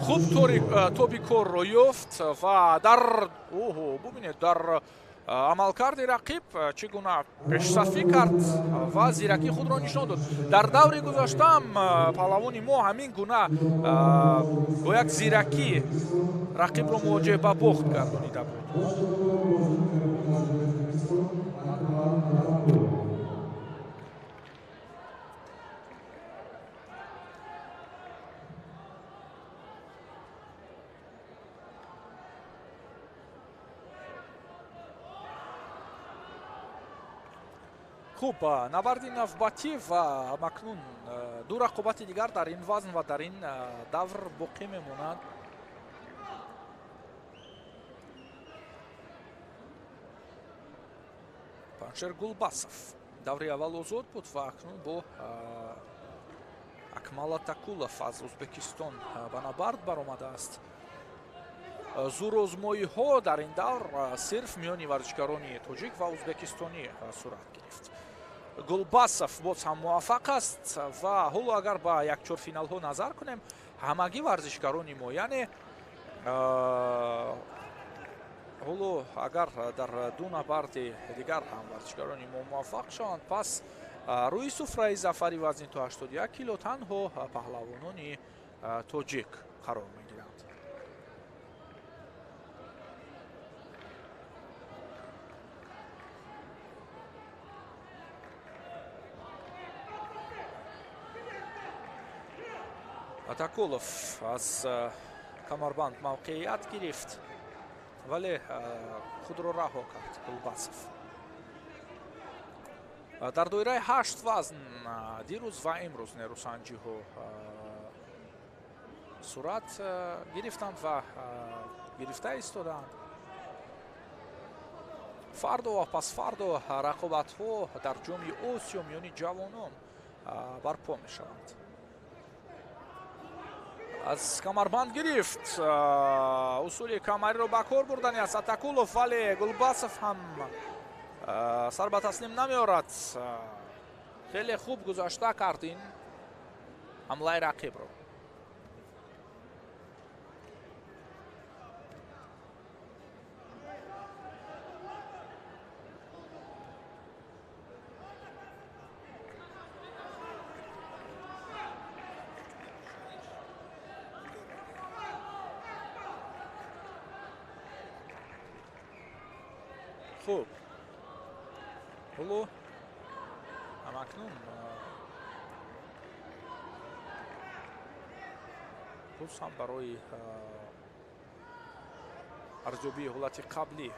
Хуб тоби корро ёфт ва дар оҳо, бубинед, дар амалкарди рақиб чӣ гуна пешсафӣ кард ва зиракии худро нишон дод. Дар даври гузаштаам паҳлавони мо ҳамин гуна бо як зиракӣ рақибро мувоҷеҳ ба бохт гардонида буд. Хуб, набарди навбатӣ ва макнун ду рақобати дигар дар ин вазн ва дар ин давр боқӣ мемонад. Паншер Гулбасов даври аввал озод буд ва акнун бо Акмал Атакулов аз Ӯзбекистон ба набард баромадааст. Зӯрозмоиҳо дар ин давр сирф миёни варзишгарони тоҷик ва ӯзбекистонӣ сурат гирифт. Гулбасов боз ҳам муваффақ аст ва ҳоло агар ба як чорфиналҳо назар кунем, ҳамагӣ варзишгарони мо, яъне ҳоло агар дар ду набарди дигар ҳам варзишгарони мо муваффақ шаванд, пас рӯи суфраи зафари вазни то 81 кило танҳо паҳлавонони тоҷик қарор мегиранд. Атакулов аз камарбанд мавқеият гирифт, вале худро раҳо кард Гулбасов. Дар доираи 8 вазн дирӯз ва имрӯз нерӯсанҷиҳо сурат гирифтанд ва гирифта истодаанд. Фардо ва пасфардо рақобатҳо дар ҷоми Осиё миёни ҷавонон барпо мешаванд. Аз камарбанд гирифт, усули камариро ба кор бурдани аст Атакулов, вале Гулбасов ҳам сар ба таслим намеорад. Хеле хуб гузашта кард ин ҳамлаи рақибро. Хуб, ҳоло ҳамакнун боз ҳам барои арзёбии ҳолати қаблӣ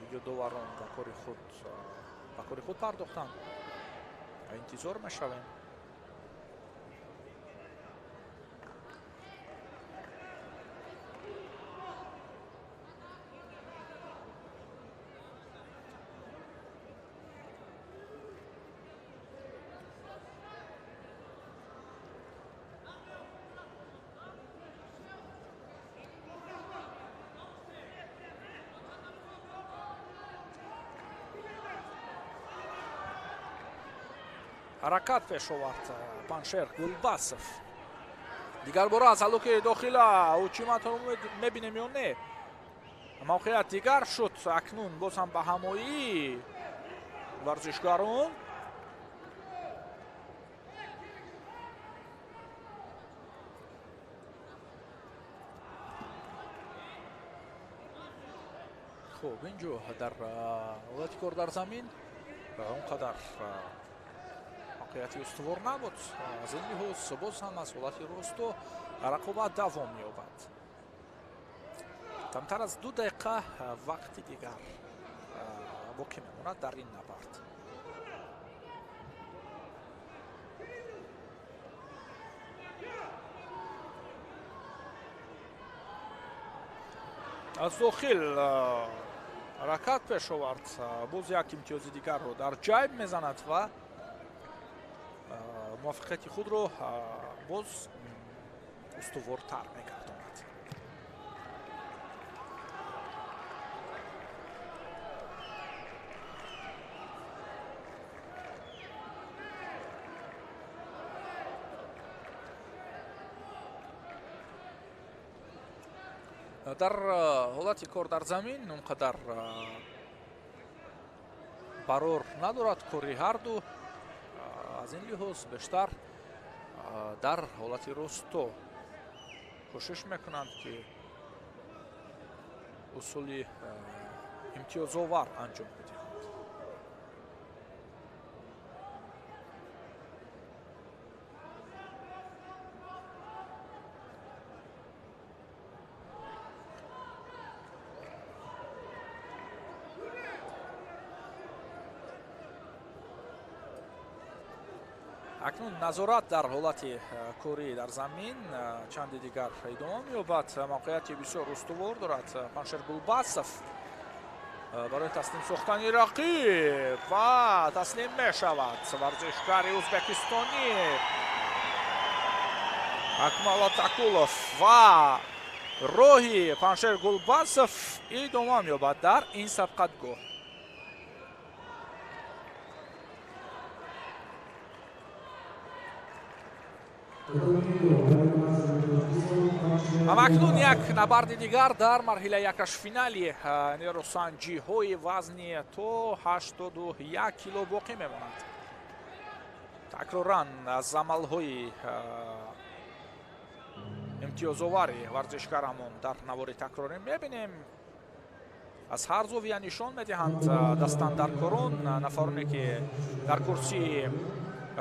видеодоварон ба кори худ пардохтанд. Интизор мешавем. Ҳаракат пеш овард Паншер Гулбасов. Дигар бора аз ҳалуки дохила ҳучиматро мебинем ё не? Мавқеият дигар шуд. Акнун боз ҳам ба ҳамоии варзишгарон. Хуб, инҷо дар ҳолати кор дар замин он қадар мавқеияти устувор набуд. Аз ин лиҳоз боз ҳам аз ҳолати росто рақобат давом меёбад. Камтар аз 2 дақиқа вақти дигар боқӣ мемонад дар ин набард. Аз дохил ҳаракат пеш овард, боз як имтиёзи дигарро дар ҷайб мезанад ва муваффақияти худро боз устувортар мегардонад. Дар ҳолати кор дар замин он қадар барор надорад кори ҳарду. Аз ин лиҳоз бештар дар ҳолати росто кӯшиш мекунанд, ки усули имтиёзовар анҷом бидиҳанд. Акнун назорат дар ҳолати корӣ дар замин чанде дигар идома меёбад. Мавқеияти бисёр устувор дорад Паншер Гулбасов барои таслим сохтани рақиб ва таслим мешавад варзишгари ӯзбекистонӣ Акмал Атакулов ва роҳи Паншер Гулбасов идома меёбад дар ин сабқатгоҳ. Акнун як набарди дигар дар марҳилаи якашфинали нерӯсанҷиҳои вазни то 81 кило боқӣ мемонад. Такроран аз амалҳои имтиёзовари варзишгарамон дар навори такрорӣ мебинем. Аз ҳар зовия нишон медиҳанд дастандаркорон, нафароне ки дар курсии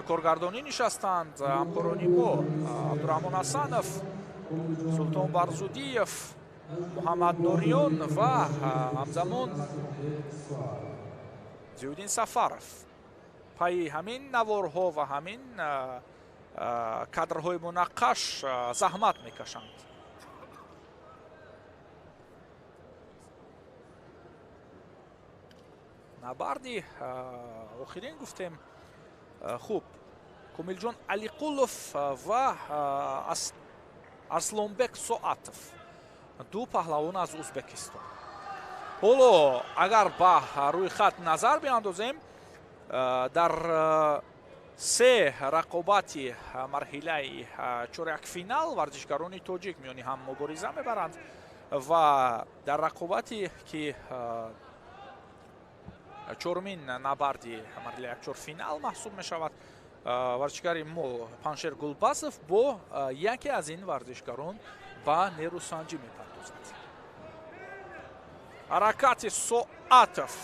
коргардонӣ нишастанд, ҳамкорони мо Абдураҳмон Ҳасанов, Султон Барзудиев, Муҳаммад Нориён ва ҳамзамон Зиёддин Сафаров. Пайи ҳамин наворҳо ва ҳамин кадрҳои мунаққаш заҳмат мекашанд. Набарди охирин гуфтем. Хуб, Комилҷон Алиқулов ва Арслонбек Соатов, ду паҳлавон аз Ӯзбекистон. Ҳоло агар ба рӯйхат назар биандозем, дар се рақобати марҳилаи чорякфинал варзишгарони тоҷик миёни ҳам мубориза мебаранд ва дар рақобате ки чорумин набарди марҳилаи якчорфинал маҳсуб мешавад, варзишгари мо Паншер Гулбасов бо яке аз ин варзишгарон ба нерӯсанҷӣ мепардозад. Ҳаракати Соатов.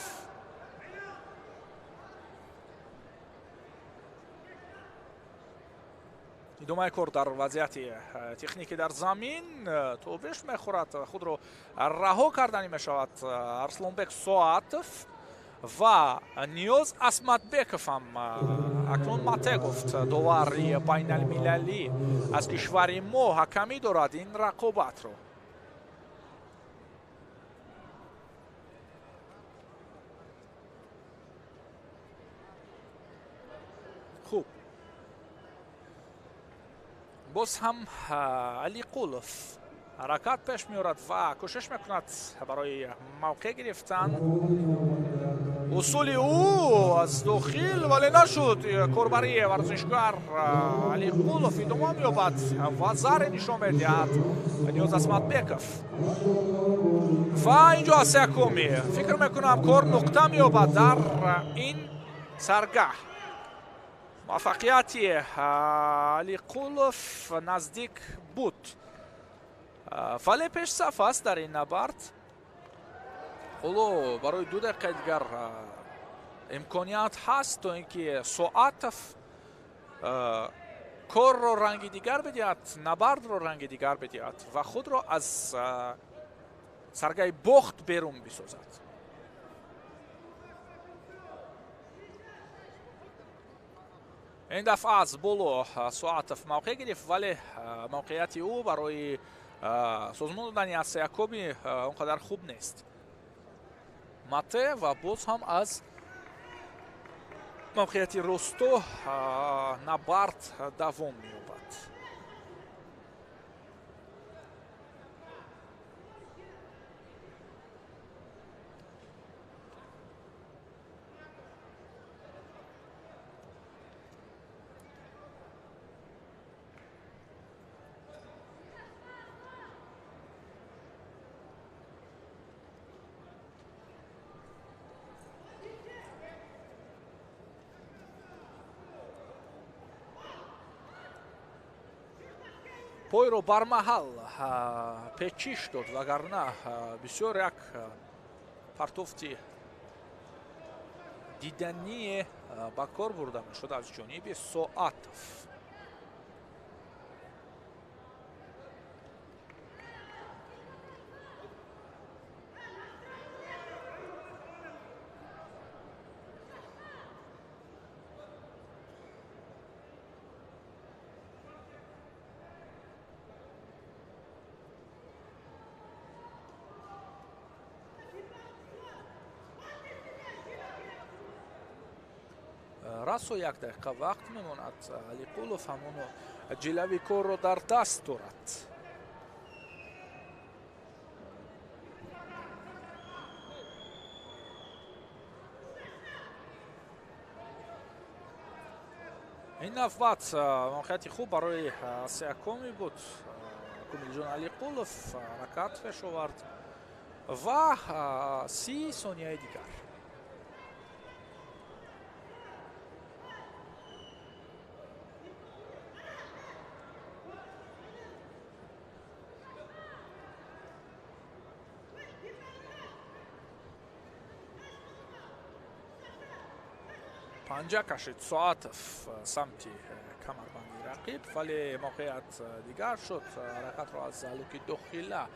Идомаи кор дар вазъияти техникӣ дар замин тобеш мехӯрад, худро раҳо карданӣ мешавад Арслонбек Соатов ва Ниёз Асматбеков ҳам акнун мате гуфт довари байналмилалӣ аз кишвари мо ҳакамӣ дорад ин рақобатро. Хуб, боз ҳам Алиқулов ҳаракат пеш меорад ва кӯшиш мекунад барои мавқеъ гирифтан. Усули ӯ аз дохил, вале нашуд. Корбарии варзишгар Алиқулов идома меёбад ва заре нишон медиҳад Ниёз Асматбеков. Ва инҷо аз якуми фикр мекунам, кор нуқта меёбад дар ин саргаҳ. Муваффақияти Алиқулов наздик буд, вале пешсаф аст дар ин набард. Ҳоло барои 2 дақиқаи дигар имконият ҳаст, то ин ки Соатов корро ранги дигар бидиҳад, набардро ранги дигар бидиҳад ва худро аз саргаи бохт берун бисозад. Ин дафъа аз боло Соатов мавқеъ гирифт, вале мавқеияти ӯ барои созмон додани асякоби он қадар хуб нест. Мате ва боз ҳам аз мавқеияти росто набард давом меёбад. Пойро бармаҳал печиш дод, вагарна бисёр як партофти дидание ба кор бурда мешуд аз ҷониби Соатов. Расо 1 дақиқа вақт мемонад. Алиқулов ҳамоно ҷилави корро дар даст дорад. Ин навбат мавқеияти хуб барои сеякуми буд. Комилҷон Алиқулов ҳаракат пеш овард ва 30 сонияи дигар. Панҷа кашид Соатов самти камарбанди рақиб, вале мавқеият дигар шуд. Ҳаракатро аз луки дохила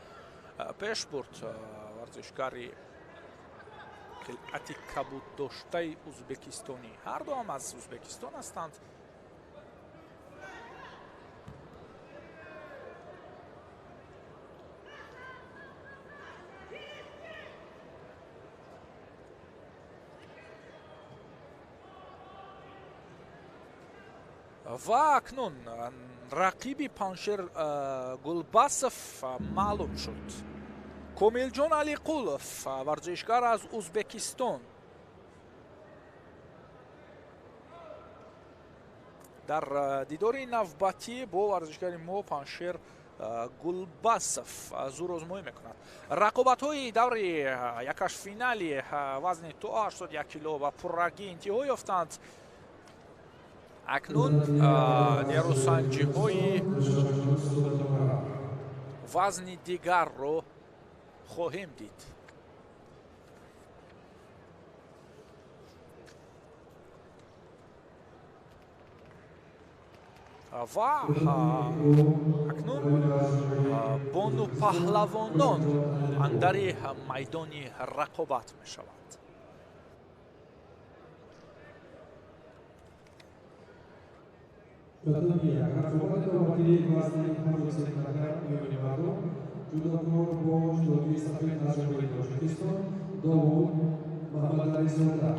пеш бурд варзишгари хилъати кабуддоштаи узбекистонӣ. Ҳар дуам аз Узбекистон ҳастанд. Ва акнун рақиби Паншер Гулбасов маълум шуд. Комилҷон Алиқулов, варзишгар аз Узбекистон, дар дидори навбатӣ бо варзишгари мо Паншер Гулбасов зӯрозмоӣ мекунад. Рақобатҳои даври якашфинали вазни то 81 кило ба пуррагӣ интиҳо ёфтанд. Акнун нерӯсанҷиҳои вазни дигарро хоҳем дид. Ва акнун бону паҳлавонон андари майдони рақобат мешаванд. Ҷудокор бо ҷудокии сафед аз Ҷумҳурии Тоҷикистон Довуд Маҳмадализода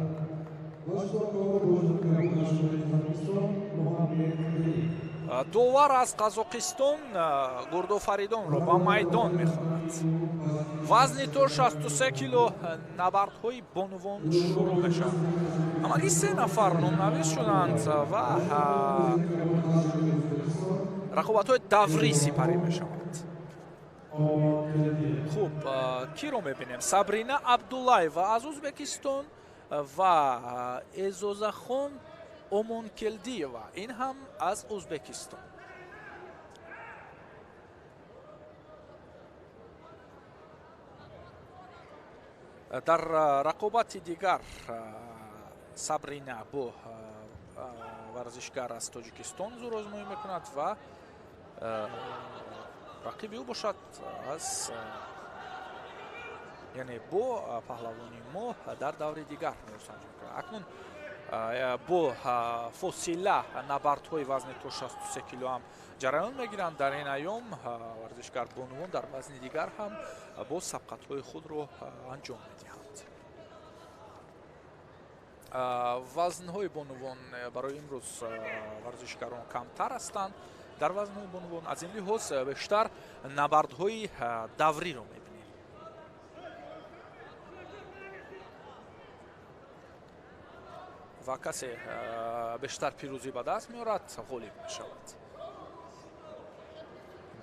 ва ҷудокор бо ҷудокии кабуд аз Ҷумҳурии Тоҷикистон Муҳаммед Алӣ. Довар аз Қазоқистон Гурдофаридонро ба майдон мехонад. Вазни то 63 кило набардҳои бонувон шурӯъ мешавад. Ҳамагӣ се нафар номнавис шуданд ва рақобатҳои даврӣ сипарӣ мешаванд. Хуб, киро мебинем? Сабрина Абдуллаева аз Ӯзбекистон ва Эзозахон Омонкелдиева, ин ҳам аз Ӯзбекистон. Дар рақобати дигар Сабрина бо варзишгар аз Тоҷикистон зӯрозмоӣ мекунад ва рақиби ӯ бошад аз яъне бо паҳлавони мо дар даври дигар нурсанҷӣ мекунад. Акнун бо фосила набардҳои вазни то 63 кило ҳам ҷараён мегиранд. Дар ин айём варзишгар бонувон дар вазни дигар ҳам бо сабқатҳои худро анҷом медиҳанд. Вазнҳои бонувон барои имрӯз варзишгарон камтар ҳастанд. Дар вазнҳои бонувон аз ин лиҳоз бештар набардҳои давриро мебинем. Ва касе бештар пирӯзӣ ба даст меорад, ғолиб мешавад.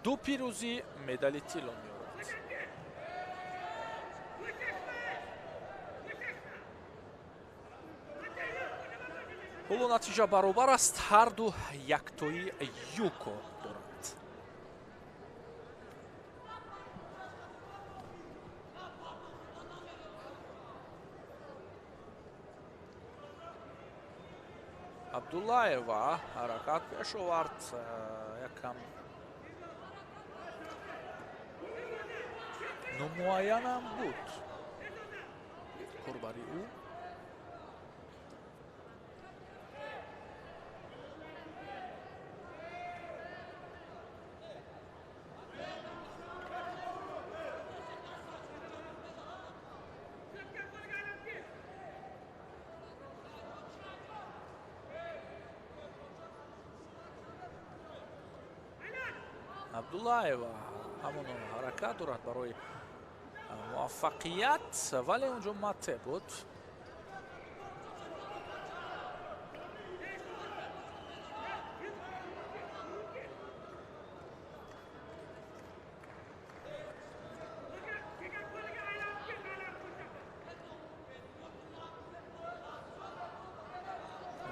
Ду пирӯзӣ медали тилло меорад. Ҳоло натиҷа баробар аст, ҳарду яктои юко доранд. Абдуллаева ҳаракат пеш овард, якам номуайянам буд корбари ӯ. Абдуллаева ҳамон ҳаракат дорад барои муваффақият, вале онҷо мате буд.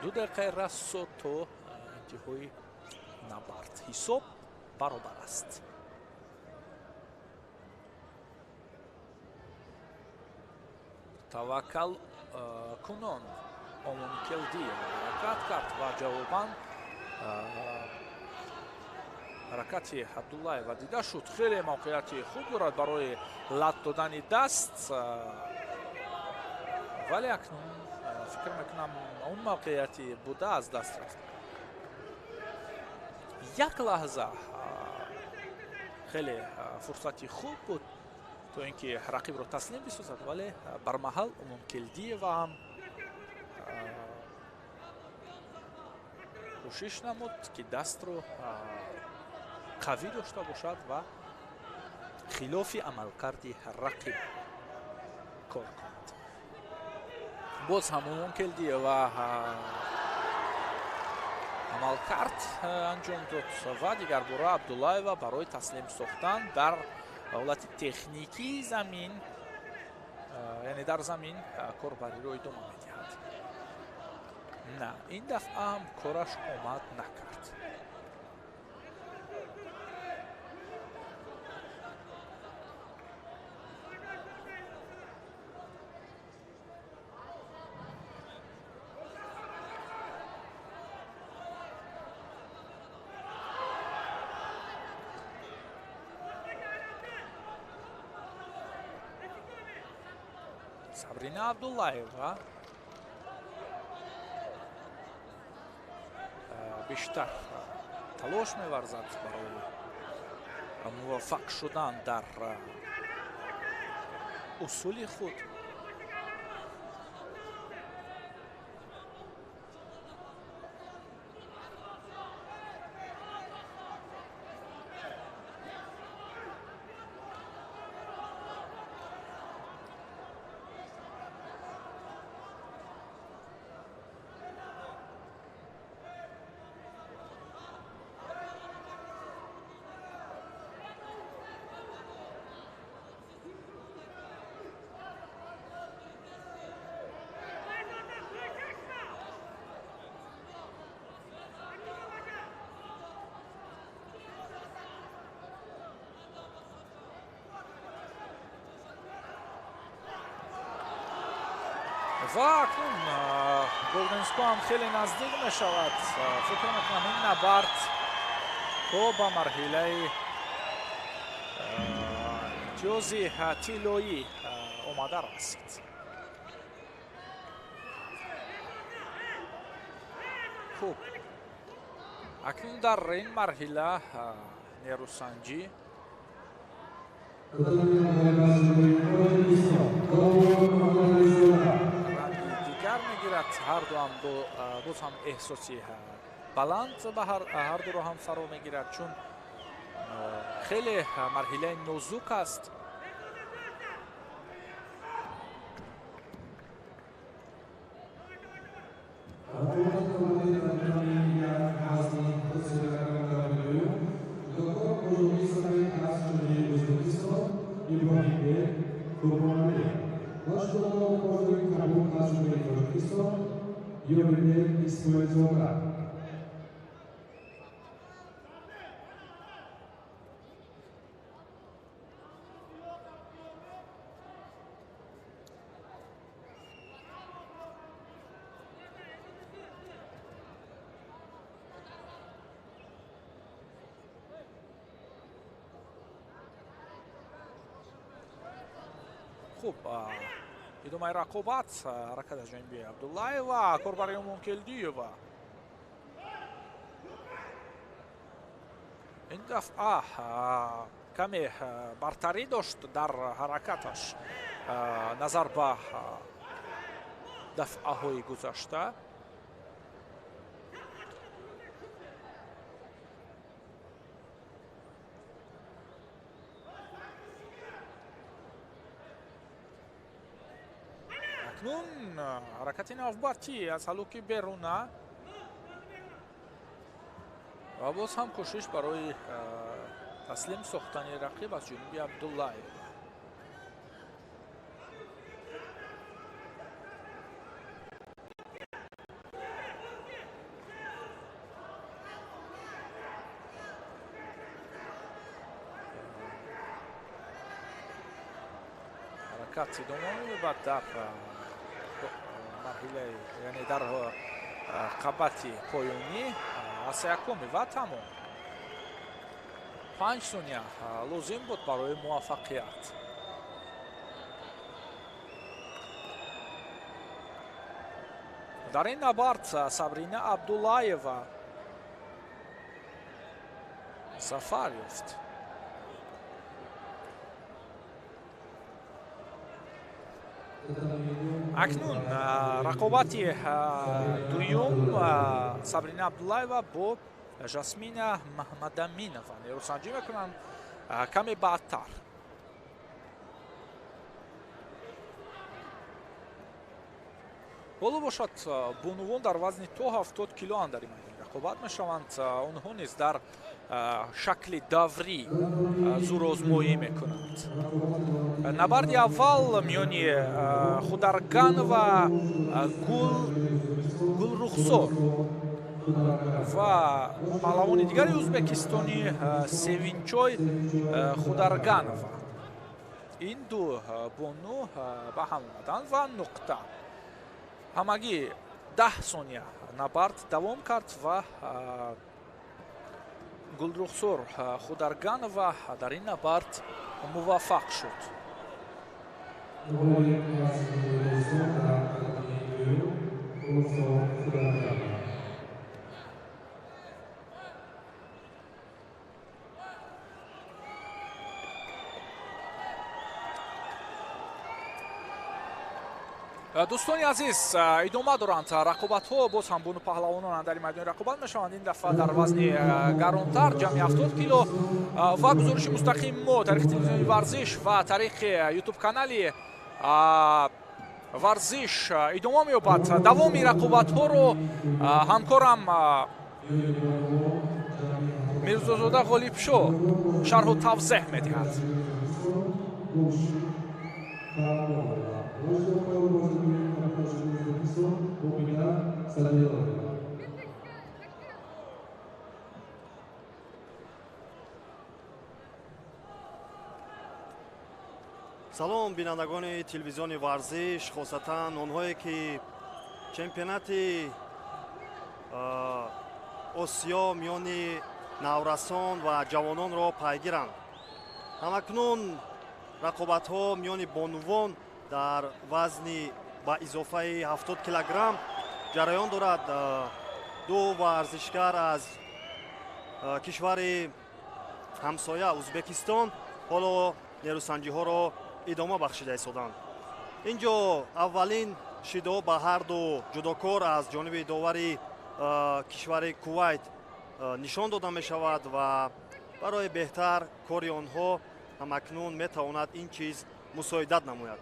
Ду дақиқаи расо то интиҳои набард. Ҳисоб баробар аст. Таваккал кунон Омонкелдиева ҳаракат кард ва ҷавобан ҳаракати Абдуллаева дида шуд. Хеле мавқеияти хуб дорад барои лат додани даст, вале акнун фикр мекунам он мавқеияти буда аз даст рафт. Як лаҳза хеле фурсати хуб буд то ин ки рақибро таслим бисозад, вале бармаҳал Омонкелдиева ҳам кӯшиш намуд, ки дастро қавӣ дошта бошад ва хилофи амалкарди рақиб кор кунад. Боз ҳам Омонкелдиева амалкард анҷом дод ва дигарбора Абдуллаева барои таслим сохтан дар ҳолати техникии замин, яъне дар замин корбариро идома медиҳад. На, ин дафъа ҳам кораш омад накард. Сабрина Абдуллаева бештар талош меварзад барои муваффақ шудан дар усули худ. Ва акнун Голден Скор ҳам хеле наздик мешавад. Фикр мекунам, ин набард то ба марҳилаи имтиёзи тиллоӣ омада расид. Хуб, акнун дар ин марҳила нерӯсанҷӣ ранги дигар мегирад. Ҳарду ҳам боз ҳам эҳсоси баланд ба ҳардуро ҳам фаро мегирад, чун хеле марҳилаи нозук аст. Хуб, идомаи рақобат, ҳаракат аз ҷониби Абдуллаева, корбари Умонкелдиева. Ин дафъа каме бартарӣ дошт дар ҳаракаташ назар ба дафъаҳои гузашта. Акнун ҳаракати навбатӣ аз ҳалуки беруна ва боз ҳам кӯшиш барои таслим сохтани рақиб аз ҷониби Абдуллаева. Ҳаракат идома меёбад дар марҳилаи, яъне дар қабати поёнӣ аз якуми ва тамом. 5 сония лозим буд барои муваффақият. Дар ин набард Сабрина Абдуллаева зафар ёфт. Акнун рақобати дуюм: Сабрина Абдуллаева бо Жасмина Маҳмадаминова нерӯсанҷӣ мекунанд каме баъдтар. Ҳоло бошад, бонувон дар вазни то 70 кило андари майдон рақобат мешаванд. Онҳо низ дар шакли даврӣ зӯрозмоӣ мекунанд. Набарди аввал миёни Хударганова Гулрухсор ва паҳлавони дигари ӯзбекистонӣ Севинчой Хударганова. Ин ду бону ба ҳам омаданд ва нуқта. Ҳамагӣ 10 сония набард давом кард ва Гулрухсор Хударганова дар ин набард муваффақ шуд. Дӯстони азиз, идома доранд рақобатҳо. Боз ҳам бону паҳлавонон дар майдони рақобат мешаванд, ин дафъа дар вазни гаронтар, ҷамъи 70 кило. Ва гузориши мустақим мо тариқи телевизиони Варзиш ва тариқи Ютуб канали Варзиш идома меёбад. Давоми рақобатҳоро ҳамкорам Мирзозода Ғолибшо шарҳу тавзеҳ медиҳад. Салом бинандагони телевизиони варзиш, хосатан онҳое ки чемпионати Осиё миёни наврасон ва ҷавононро пайгиранд. Ҳамакнун рақобатҳо миёни бонувон дар вазни ба изофаи 70 килограмм ҷараён дорад. Ду варзишгар аз кишвари ҳамсоя Узбекистон ҳоло нерӯсанҷиҳоро идома бахшида истоданд. Ин ҷо аввалин шидо ба ҳарду ҷудокор аз ҷониби довари кишвари Кувайт нишон дода мешавад ва барои беҳтар кори онҳо ҳамакнун метавонад ин чиз мусоидат намояд.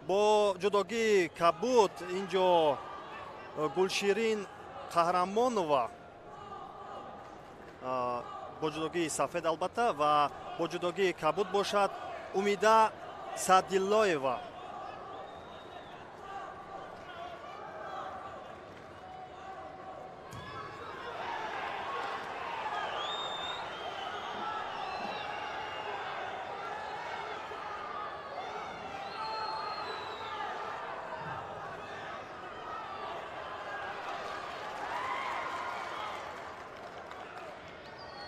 Бо ҷудогии кабуд ин ҷо Гулширин Қаҳрамонова бо ҷудогии сафед албатта ва бо ҷудогии кабуд бошад Умида Садиллоева.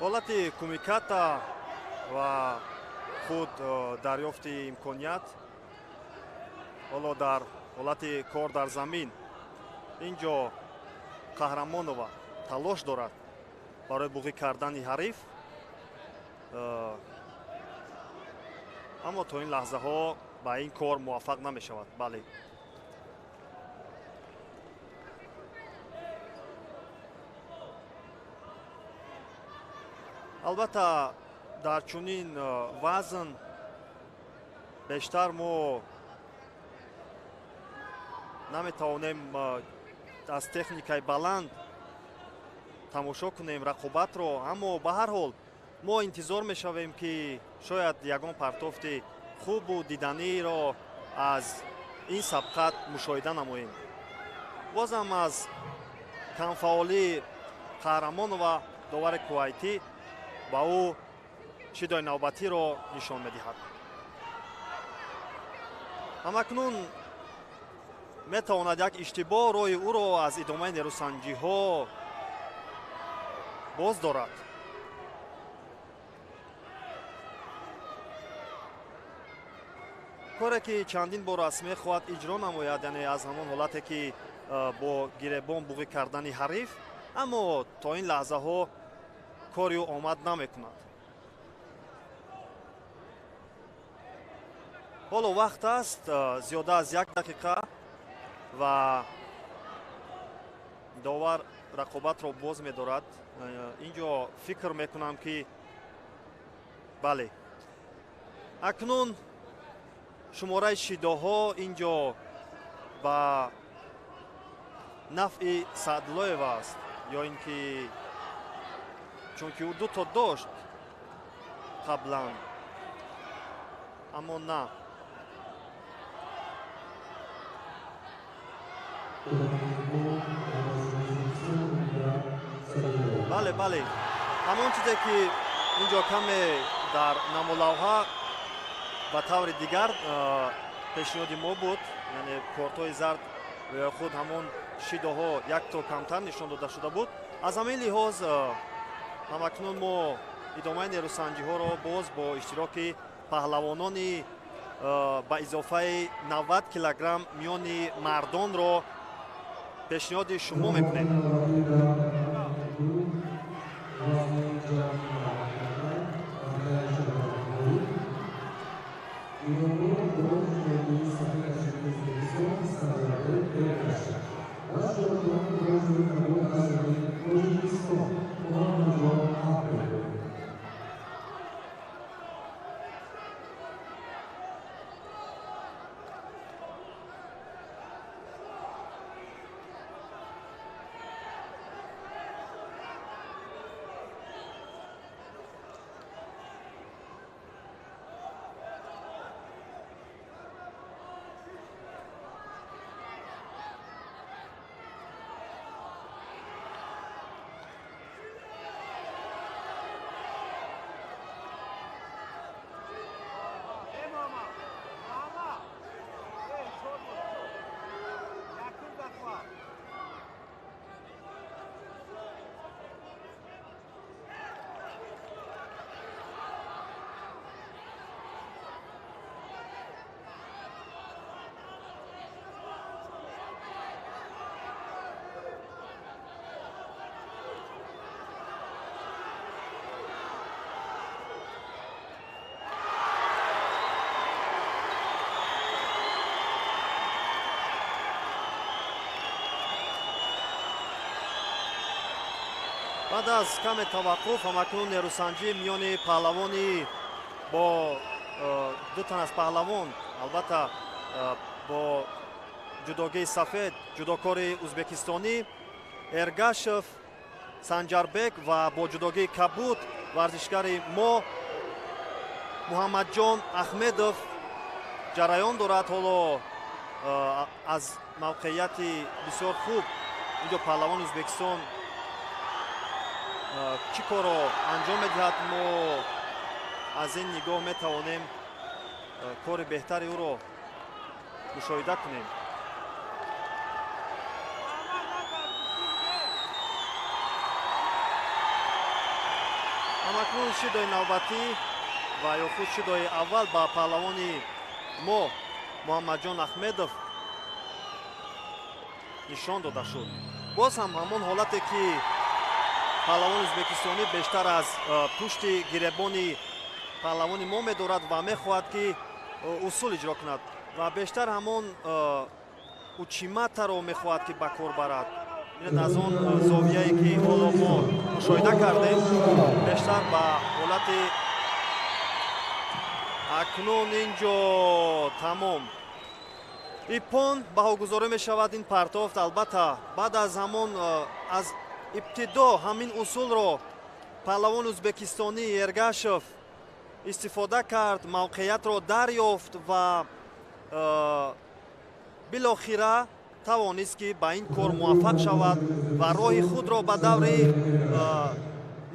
Ҳолати кумиката ва худ дарёфти имконият ҳоло дар ҳолати кор дар замин ин ҷо Қаҳрамонова талош дорад барои буғӣ кардани ҳариф, аммо то ин лаҳзаҳо ба ин кор муваффақ намешавад. Бале, албатта дар чунин вазн бештар мо наметавонем аз техникаи баланд тамошо кунем рақобатро, аммо ба ҳар ҳол мо интизор мешавем ки шояд ягон партофти хубу диданиро аз ин сабқат мушоҳида намоем. Бозам аз камфаъолии Қаҳрамонова довари кувайтӣ ба ӯ шидои навбатиро нишон медиҳад. Ҳамакнун метавонад як иштибоҳ роҳи ӯро аз идомаи нерӯсанҷиҳо боз дорад. Коре ки чандин бор аст мехоҳад иҷро намояд, яъне аз ҳамон ҳолате ки бо гиребон буғӣ кардани ҳариф, аммо то ин лаҳзаҳо кори ӯ омад намекунад. Ҳоло вақт аст зиёда аз як дақиқа ва довар рақобатро боз медорад. Ин ҷо фикр мекунам ки бале, акнун шумораи шидоҳо ин ҷо ба нафъи Саъдуллоева аст, ё ин ки чунки ӯ дуто дошт қаблан, аммо на. Бале, бале, ҳамон чизе ки ин ҷо каме дар намолавҳа ба таври дигар пешниҳоди мо буд, яъне кортҳои зард ва ё худ ҳамон шидоҳо якто камтар нишон дода шуда буд. Аз ҳамин лиҳоз ҳамакнун мо идомаи нерӯсанҷиҳоро боз бо иштироки паҳлавонони ба изофаи 90 килограмм миёни мардонро пешниҳоди шумо мекунем. Баъд аз каме таваққуф ҳамакнун нерӯсанҷӣ миёни паҳлавони бо ду тан аз паҳлавон, албатта бо ҷудогии сафед ҷудокори ӯзбекистонӣ Эргашев Санҷарбек ва бо ҷудогии кабуд варзишгари мо Муҳаммадҷон Аҳмедов ҷараён дорад. Ҳоло аз мавқеияти бисёр хуб инҷо паҳлавони Ӯзбекистон чӣ корро анҷом медиҳад, мо аз ин нигоҳ метавонем кори беҳтари ӯро мушоҳида кунем. Ҳамакнун шидои навбатӣ ва ё худ шидои аввал ба паҳлавони мо Муҳаммадҷон Аҳмедов нишон дода шуд. Боз ҳам ҳамон ҳолате ки паҳлавони ӯзбекистонӣ бештар аз пушти гиребони паҳлавони мо медорад ва мехоҳад ки усул иҷро кунад ва бештар ҳамон учиматаро мехоҳад ки ба кор барад. Бинед, аз он зовияе ки ҳоло мо мушоҳида кардем, бештар ба ҳолати акнун инҷо тамом иппон баҳогузорӣ мешавад. Ин партофт албатта баъд аз ҳамон аз ибтидо ҳамин усулро паҳлавони ӯзбекистонӣ Эргашев истифода кард, мавқеиятро дарёфт ва билохира тавонист ки ба ин кор муваффақ шавад ва роҳи худро ба даври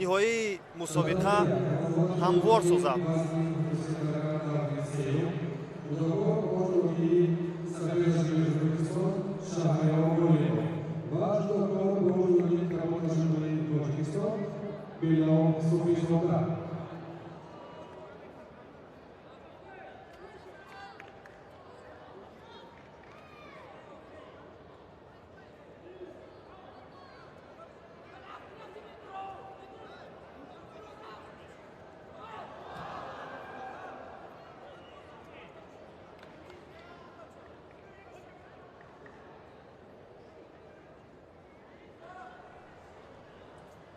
ниҳоии мусобиқа ҳамвор созад.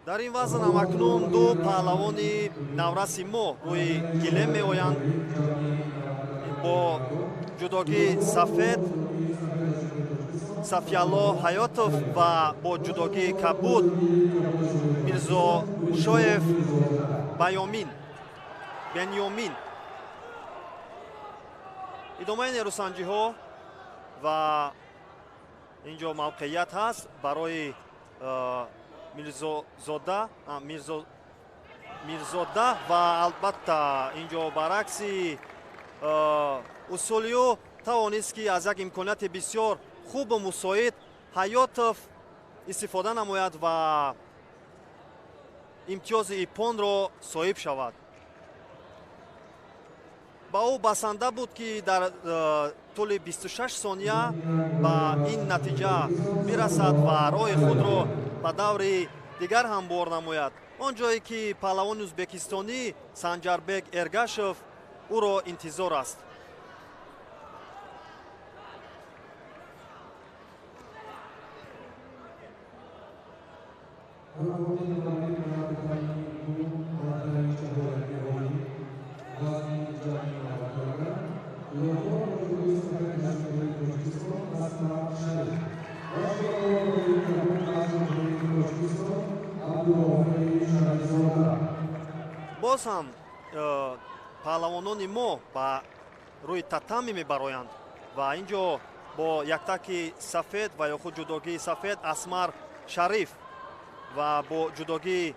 Дар ин вазн ҳамакнун ду паҳлавони навраси мо рӯи гилем меоянд. Бо ҷудогии сафед Сафиялло Ҳаётов ва бо ҷудогии кабуд Мирзошоев Баёмин Бенёмин. Идомаи нерӯсанҷиҳо ва инҷо мавқеият ҳаст барои Мирзозода Мирзода ва албатта инҷо баръакси усули ӯ тавонист ки аз як имконияти бисёр хубу мусоид Ҳаётов истифода намояд ва имтиёзи иппонро соҳиб шавад. Ба ӯ басанда буд ки дар тӯли 26 сония ба ин натиҷа бирасад ва роҳи худро ба даври дигар ҳамвор намояд. Он ҷое ки паҳлавони ӯзбекистонӣ Санҷарбек Эргашев ӯро интизор аст. Боз ҳам паҳлавонони мо ба рӯи татами мебароянд ва инҷо бо яктаки сафед ва ё худ ҷудогии сафед Асмар Шариф ва бо ҷудогии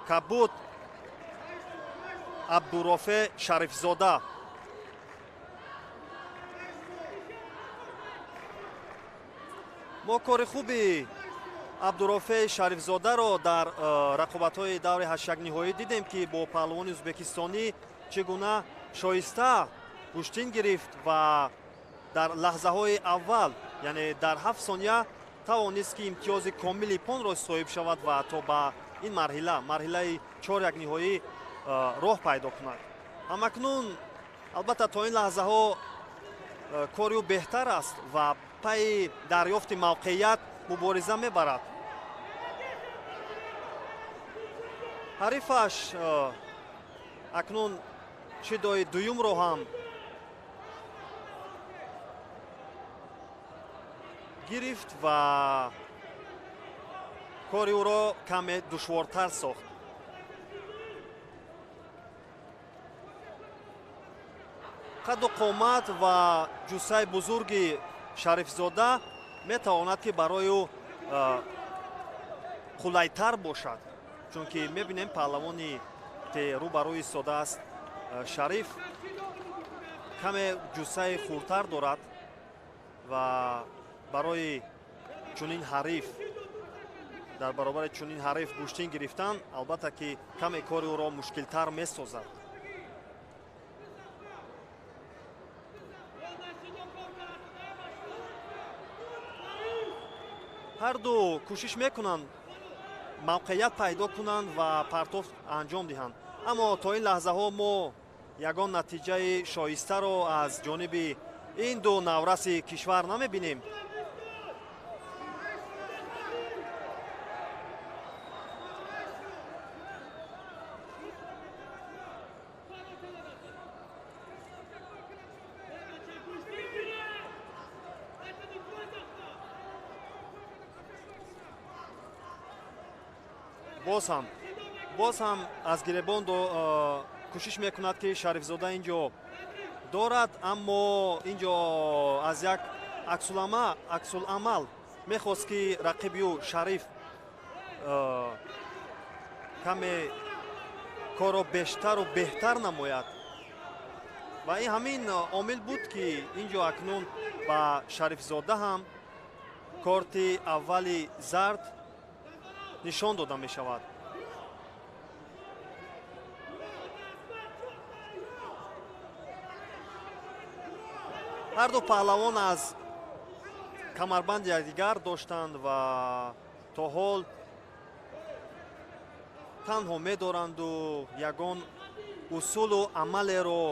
кабуд Абдурофе Шарифзода. Мо кори хуби Абдурофе Шарифзодаро дар рақобатҳои даври ҳаштякниҳоӣ дидем ки бо паҳлавони ӯзбекистонӣ чӣ гуна шоиста гӯштин гирифт ва дар лаҳзаҳои аввал, яъне дар 7 сония тавонист ки имтиёзи комили иппонро соҳиб шавад ва то ба ин марҳила, марҳилаи чорякниҳоӣ роҳ пайдо кунад. Ҳамакнун албатта то ин лаҳзаҳо кори ӯ беҳтар аст ва пайи дарёфти мавқеият мубориза мебарад. Ҳарифаш акнун шидои дуюмро ҳам гирифт ва кори ӯро каме душвортар сохт. Қадду қомат ва ҷуссаи бузурги Шарифзода метавонад, ки барои ӯ қулайтар бошад, чунки мебинем паҳлавони ки рӯ ба рӯ истодааст Шариф каме ҷуссаи хурдтар дорад ва барои чунин ҳариф, дар баробари чунин ҳариф гӯштин гирифтан албатта ки каме кори ӯро мушкилтар месозад. Ҳарду кӯшиш мекунанд мавқеият пайдо кунанд ва партоф анҷом диҳанд, аммо то ин лаҳзаҳо мо ягон натиҷаи шоистаро аз ҷониби ин ду навраси кишвар намебинем. Боз ҳам аз гиребон кӯшиш мекунад, ки Шарифзода ин ҷо дорад, аммо ин ҷо аз як аксуламал мехост, ки рақиби ӯ Шариф каме корро бештару беҳтар намояд ва ин ҳамин омил буд, ки ин ҷо акнун ба Шарифзода ҳам корти аввали зард нишон дода мешавад. Ҳарду паҳлавон аз камарбанди якдигар доштанд ва то ҳол танҳо медоранду ягон усулу амалеро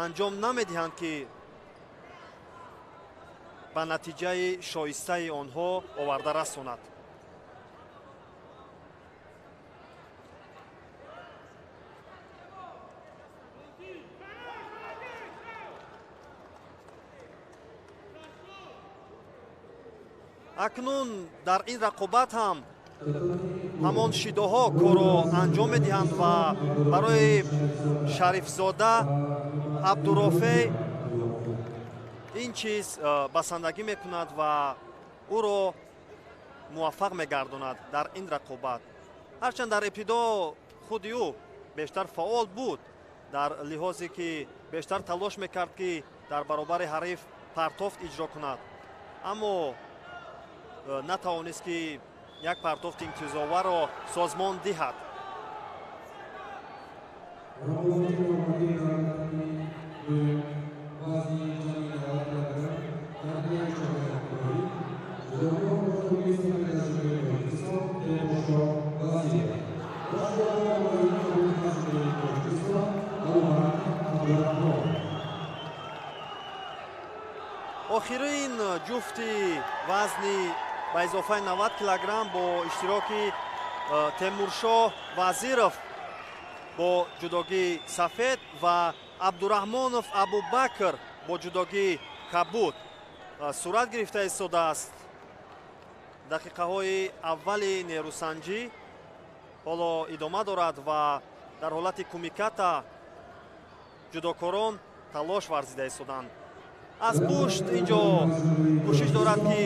анҷом намедиҳанд, ки ба натиҷаи шоистаи онҳо оварда расонад. Акнун дар ин рақобат ҳам ҳамон шидоҳо корро анҷом медиҳанд ва барои Шарифзода Абдурофеъ ин чиз басандагӣ мекунад ва ӯро муваффақ мегардонад дар ин рақобат. Ҳарчанд дар ибтидо худи ӯ бештар фаъол буд, дар лиҳозе ки бештар талош мекард, ки дар баробари ҳариф партофт иҷро кунад, аммо натавонист, ки як партофти имтиёзоварро созмон диҳад. Охирин ҷуфти вазни ба изофаи 90 килограмм бо иштироки Темуршоҳ Вазиров бо ҷудогии сафед ва Абдураҳмонов Абубакр бо ҷудогии кабуд сурат гирифта истодааст. Дақиқаҳои аввали нерӯсанҷӣ ҳоло идома дорад ва дар ҳолати кумиката ҷудокорон талош варзида истоданд. Аз пушт инҷо кӯшиш дорад, ки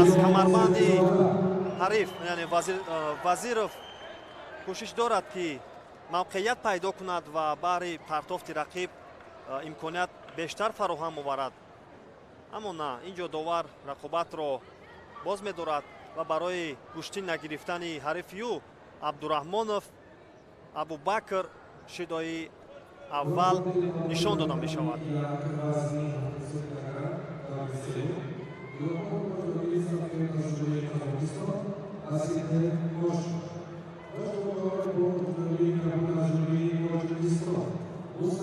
аз камарбанди ҳариф, яъне Вазиров кӯшиш дорад, ки мавқеият пайдо кунад ва баҳри партофти рақиб имконият бештар фароҳам оварад, аммо на, инҷо довар рақобатро боз медорад ва барои гӯштин нагирифтани ҳарифи ӯ Абдураҳмонов Абубакр шидои аввал нишон дода мешавад.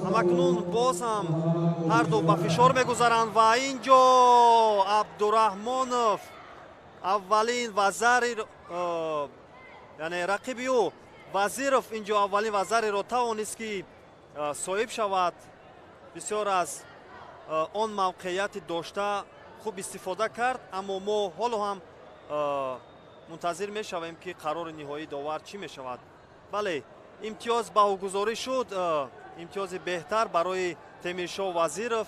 Ҳамакнун боз ҳам ҳарду ба фишор мегузаранд ва ин ҷо Абдураҳмонов аввалин вазари, яъне рақиби ӯ Вазиров инҷо аввалин вазариро тавонист, ки соҳиб шавад. Бисёр аз он мавқеияти дошта хуб истифода кард, аммо мо ҳоло ҳам мунтазир мешавем, ки қарори ниҳоии довар чӣ мешавад. Бале, имтиёз баҳогузорӣ шуд, имтиёзи беҳтар барои Темиршоҳ Вазиров.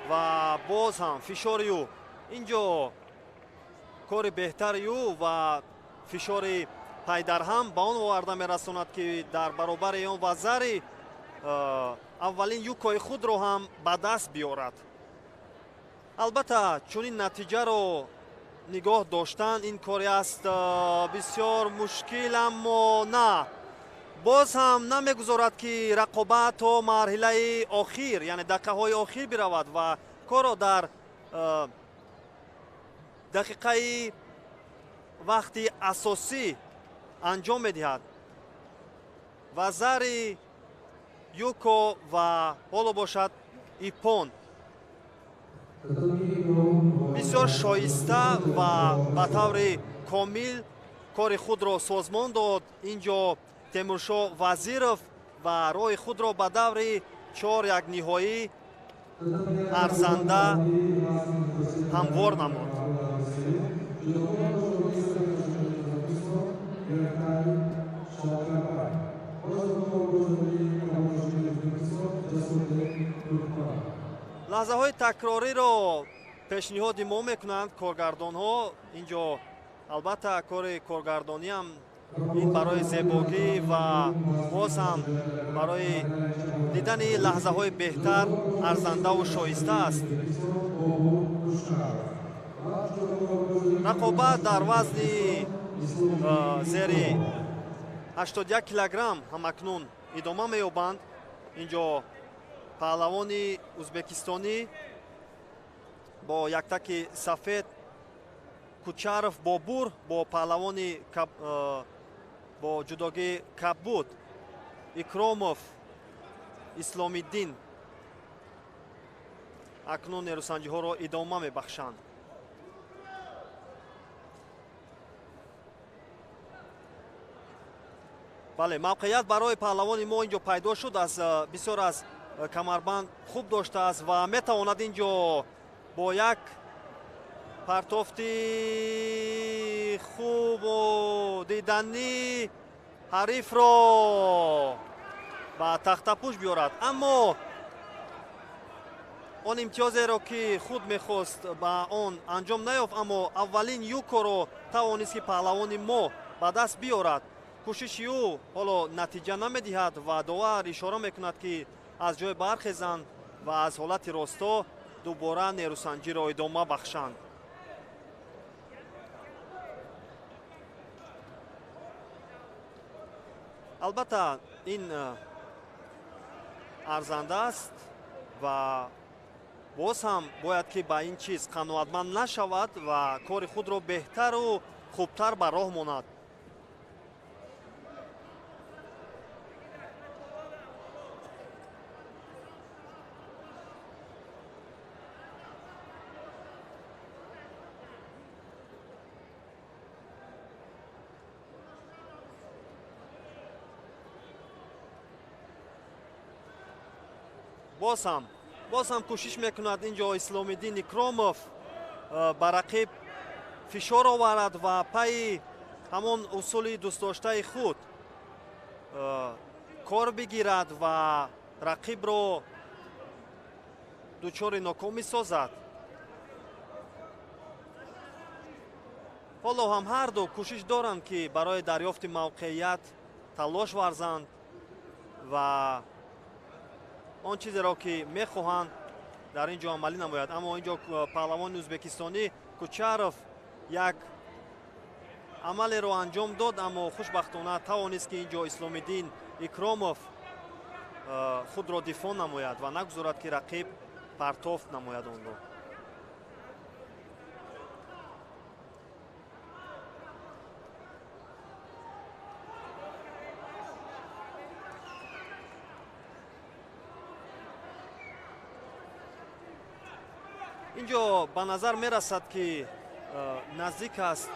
Ва боз ҳам фишори ӯ инҷо, кори беҳтари ӯ ва фишори пайдарҳам ба он оварда мерасонад, ки дар баробари он вазари аввалин юкои худро ҳам ба даст биёрад. Албатта, чунин натиҷаро нигоҳ доштан ин коре аст бисёр мушкил, аммо на, боз ҳам намегузорад, ки рақобат то марҳилаи охир, яъне дақиқаҳои охир биравад ва корро дар дақиқаи вақти асосӣ анҷом медиҳад. Вазари, юко ва ҳоло бошад ипон. Бисёр шоиста ва ба таври комил кори худро созмон дод инҷо Темуршоҳ Вазиров ва роҳи худро ба даври 4-1 ниҳоӣ арзанда ҳамвор намуд. Лаҳзаҳои такрориро пешниҳоди мо мекунанд коргардонҳо. Инҷо албатта кори коргардониам ин барои зебогӣ ва боз ҳам барои дидани лаҳзаҳои беҳтар арзандаву шоиста аст. Рақобат дар вазни зери 81 килограмм ҳамакнун идома меёбанд. Инҷо паҳлавони узбекистонӣ бо яктаки сафед Кучаров Бобур бо паҳлавони бо ҷудогии кабуд Икромов Исломиддин акнун нерӯсанҷиҳоро идома мебахшанд. Бале, мавқеият барои паҳлавони мо инҷо пайдо шуд, аз бисёр аз камарбанд хуб доштааст ва метавонад инҷо бо як партофти хубу диданӣ ҳарифро ба тахтапӯш биёрад, аммо он имтиёзеро, ки худ мехост, ба он анҷом наёфт, аммо аввалин юкоро тавонист, ки паҳлавони мо ба даст биёрад. Кӯшиши ӯ ҳоло натиҷа намедиҳад ва довар ишора мекунад, ки аз ҷой бархезанд ва аз ҳолати росто дубора нерӯсанҷиро идома бахшанд. Албатта, ин арзанда аст ва боз ҳам бояд, ки ба ин чиз қаноатманд нашавад ва кори худро беҳтару хубтар ба роҳ монад. Боз ҳам кӯшиш мекунад инҷо Исломиддин Икромов ба рақиб фишор оварад ва пайи ҳамон усули дӯстдоштаи худ кор бигирад ва рақибро дучори нокомӣ созад. Ҳоло ҳам ҳарду кӯшиш доранд, ки барои дарёфти мавқеият талош варзанд ва он чизеро, ки мехоҳанд, дар ин ҷо амалӣ намояд. Аммо ин ҷо паҳлавони ӯзбекистонӣ Кучаров як амалеро анҷом дод, аммо хушбахтона тавонист, ки ин ҷо Исломиддин Икромов худро дифоъ намояд ва нагузорад, ки рақиб партофт намояд онро. Инҷо ба назар мерасад, ки наздик аст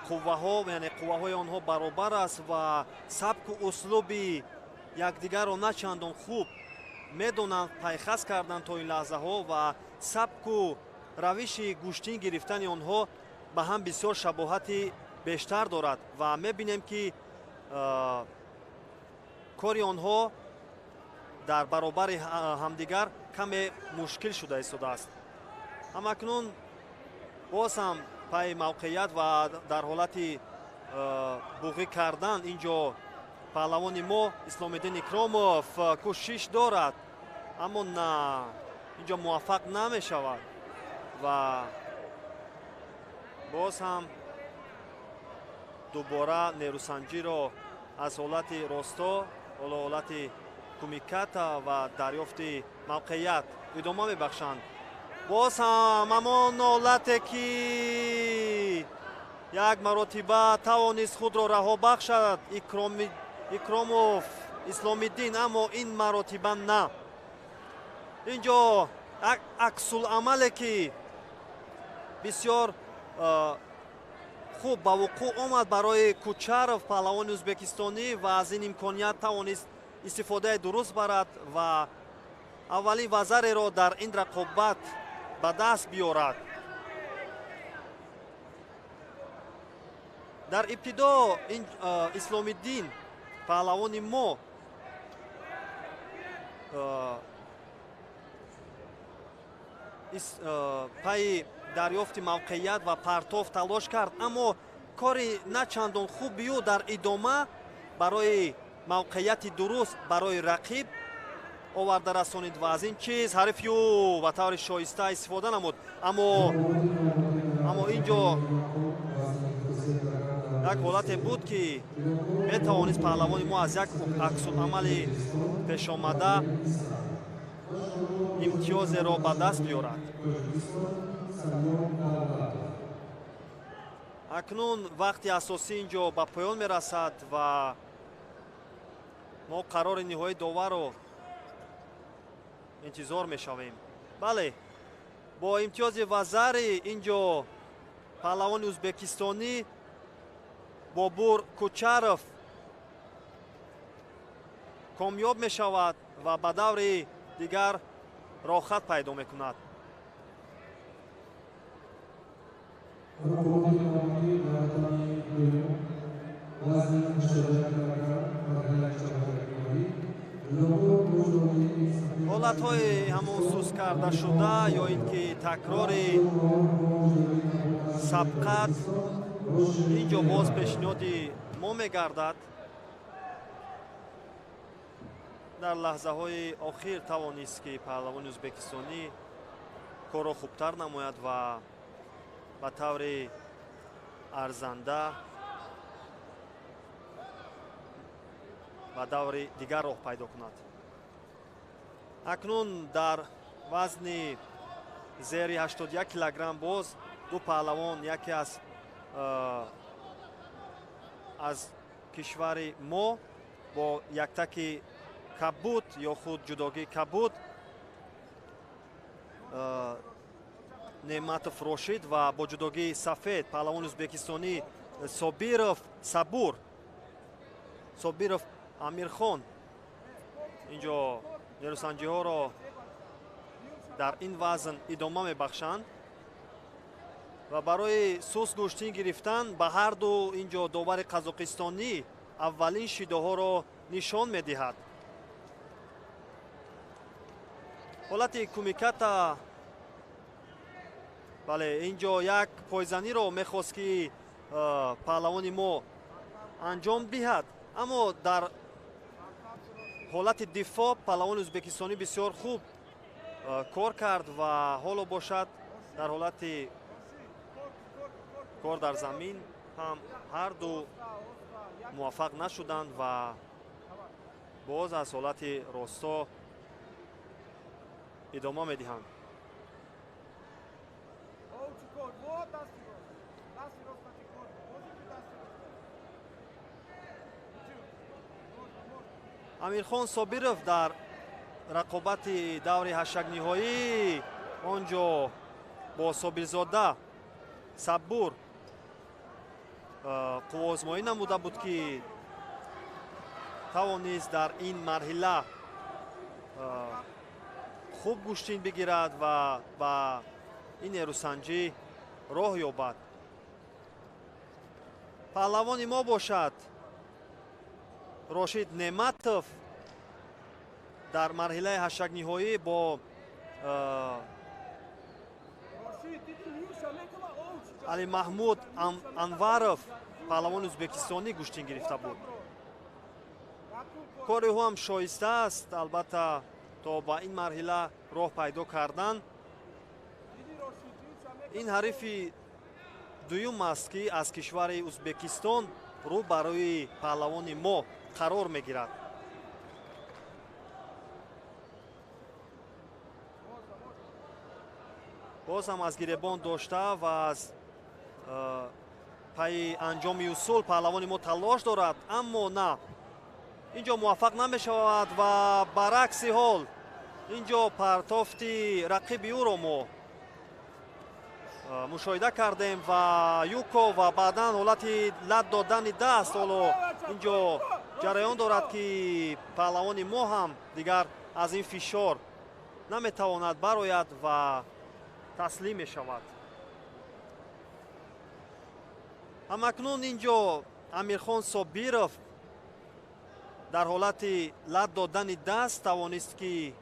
қувваҳо, яъне қувваҳои онҳо баробар аст ва сабку услуби якдигарро на чандон хуб медонанд, пайхас карданд то ин лаҳзаҳо ва сабку равиши гӯштин гирифтани онҳо ба ҳам бисёр шабоҳати бештар дорад ва мебинем, ки кори онҳо дар баробари ҳамдигар каме мушкил шуда истодааст. Ҳамакнун боз ҳам пайи мавқеият ва дар ҳолати буғӣ кардан инҷо паҳлавони мо Исломиддин Икромов кӯшиш дорад, аммо на, инҷо муваффақ намешавад ва боз ҳам дубора нерӯсанҷиро аз ҳолати росто, ҳоло ҳолати кумиката ва дарёфти мавқеият идома мебахшанд. Боз ҳам ҳамон ҳолате, ки як маротиба тавонист худро раҳо бахшад Икромов Исломиддин, аммо ин маротиба на. Инҷо аксуламале, ки бисёр хуб ба вуқӯъ омад барои Кучаров, паҳлавони ӯзбекистонӣ, ва аз ин имконият тавонист истифодаи дуруст барад ва аввалин вазареро дар ин рақобат ба даст биёрад. Дар ибтидо ин Исломиддин паҳлавони мо пайи дарёфти мавқеият ва партов талош кард, аммо кори на чандон хуби ӯ дар идома барои мавқеияти дуруст барои рақиб оварда расонид ва аз ин чиз ҳарифи ӯ ба таври шоиста истифода намуд. Аммо ин ҷо як ҳолате буд, ки метавонист паҳлавони мо аз як аксуламали пешомада имтиёзеро ба даст биёрад. Акнун вақти асосӣ ин ҷо ба поён мерасад ва мо қарори ниҳоии доварро интизор мешавем. Бале, бо имтиёзи вазари ин ҷо паҳлавони ӯзбекистонӣ Бобур Кучаров комёб мешавад ва ба даври дигар роҳхат пайдо мекунад. Ҳолатҳои ҳамон сус карда шуда ё ин ки такрори сабқат ин ҷо боз пешниҳоди мо мегардад. Дар лаҳзаҳои охир тавонист, ки паҳлавони ӯзбекистонӣ корро хубтар намояд ва ба таври арзанда ба даври дигар роҳ пайдо кунад. Акнун дар вазни зери 81 килограмм боз ду паҳлавон, яке аз кишвари мо бо яктаки кабуд ё худ ҷудогии кабуд Неъматов Рошид ва бо ҷудогии сафед паҳлавони ӯзбекистонӣ Собиров Сабур, Собиров Амирхон. Инҷо нерӯсанҷиҳоро дар ин вазн идома мебахшанд ва барои сус гӯштин гирифтан ба ҳарду инҷо довари қазоқистонӣ аввалин шидоҳоро нишон медиҳад. Ҳолати кумиката, бале, инҷо як пойзаниро мехост, ки паҳлавони мо анҷом диҳад, аммо дар ҳолати дифоъ паҳлавони ӯзбекистонӣ бисёр хуб кор кард ва ҳоло бошад дар ҳолати кор дар замин ҳам ҳарду муваффақ нашуданд ва боз аз ҳолати росто идома медиҳанд. Амирхон Собиров дар рақобати даври ҳаштякниҳоӣ он ҷо бо Собирзода Сабур қувваозмоӣ намуда буд, ки тавонист дар ин марҳила хуб гӯштин бигирад ва ба ин нерӯсанҷӣ роҳ ёбад. Паҳлавони мо бошад Рошид Неъматов дар марҳилаи ҳаштякниҳоӣ бо Алимаҳмуд Анваров, паҳлавони ӯзбекистонӣ, гӯштин гирифта буд. Кори ӯ ҳам шоиста аст, албатта, то ба ин марҳила роҳ пайдо кардан. Ин ҳарифи дуюм аст, ки аз кишвари Ӯзбекистон рӯ барои паҳлавони мо қарор мегирад. Боз ҳам аз гиребон дошта ва аз пайи анҷоми усул паҳлавони мо талош дорад, аммо на, ин ҷо муваффақ намешавад ва баръакси ҳол ин ҷо партофти рақиби ӯро мо мушоҳида кардем ва юко ва баъдан ҳолати лат додани даст. Ҳоло ин ҷо ҷараён дорад, ки паҳлавони мо ҳам дигар аз ин фишор наметавонад барояд ва таслим мешавад. Ҳамакнун ин ҷо Амирхон Собиров дар ҳолати лат додани даст тавонист, ки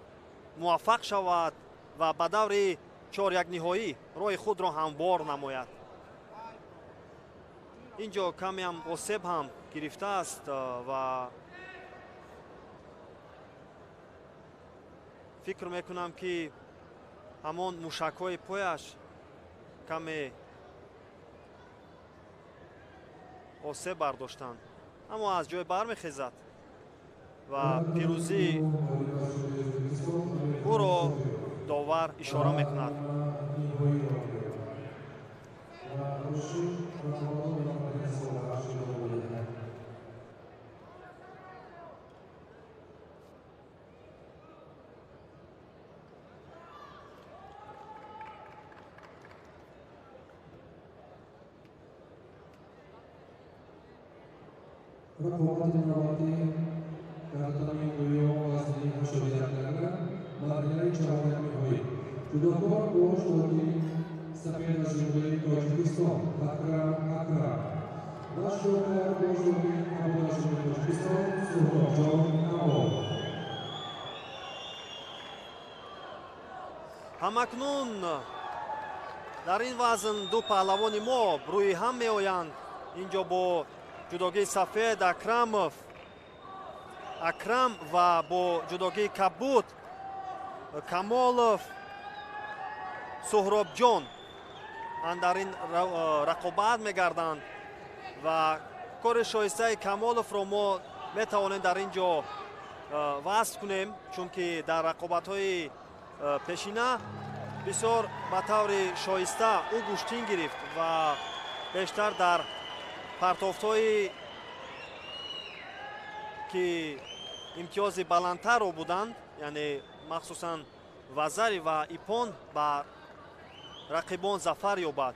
муваффақ шавад ва ба даври чорякниҳоӣ роҳи худро ҳамвор намояд. Ин ҷо камеам осеб ҳам гирифтааст ва фикр мекунам, ки ҳамон мушакҳои пояш каме осеб бардоштанд, аммо аз ҷой бармехезад ва пирӯзии ӯро довар ишора мекунад. Рақобати навбатӣ дар татами дуюм вазни 81 кг, марҳилаи чорякниҳоӣ. Ҷудокор бо ҷудокии сафед аз Ҷумҳурии Тоҷикистон Акрам Акрам ва ҷудокор бо ҷудокии кабуд аз Ҷумҳурии Тоҷикистон Суҳробҷон Камолов. Ҳамакнун дар ин вазн ду паҳлавони мо рӯи ҳам меоянд. Ин ҷо бо ҷудогии сафед Акрамов Акрам ва бо ҷудогии кабуд Камолов Суҳробҷон дар ин рақобат мегарданд ва кори шоистаи Камоловро мо метавонем дар ин ҷо васф кунем, чунки дар рақобатҳои пешина бисёр ба таври шоиста ӯ гӯштин гирифт ва бештар дар партофтҳое ки имтиёзи баландтарро буданд, яъне махсусан вазари ва ипон, ба рақибон зафар ёбад.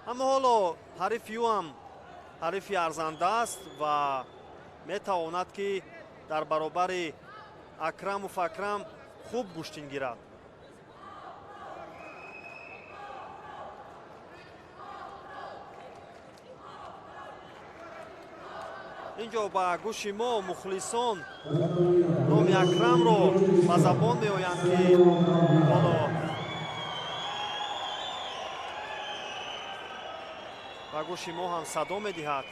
Аммо ҳоло ҳарифи ӯ ҳам ҳарифи арзанда аст ва метавонад, ки дар баробари Акрамов Акрам хуб гӯштин гирад. Ин ҷо ба гӯши мо мухлисон номи Акрамро ба забон меоянд, ки ҳоло ба гӯши мо ҳам садо медиҳад.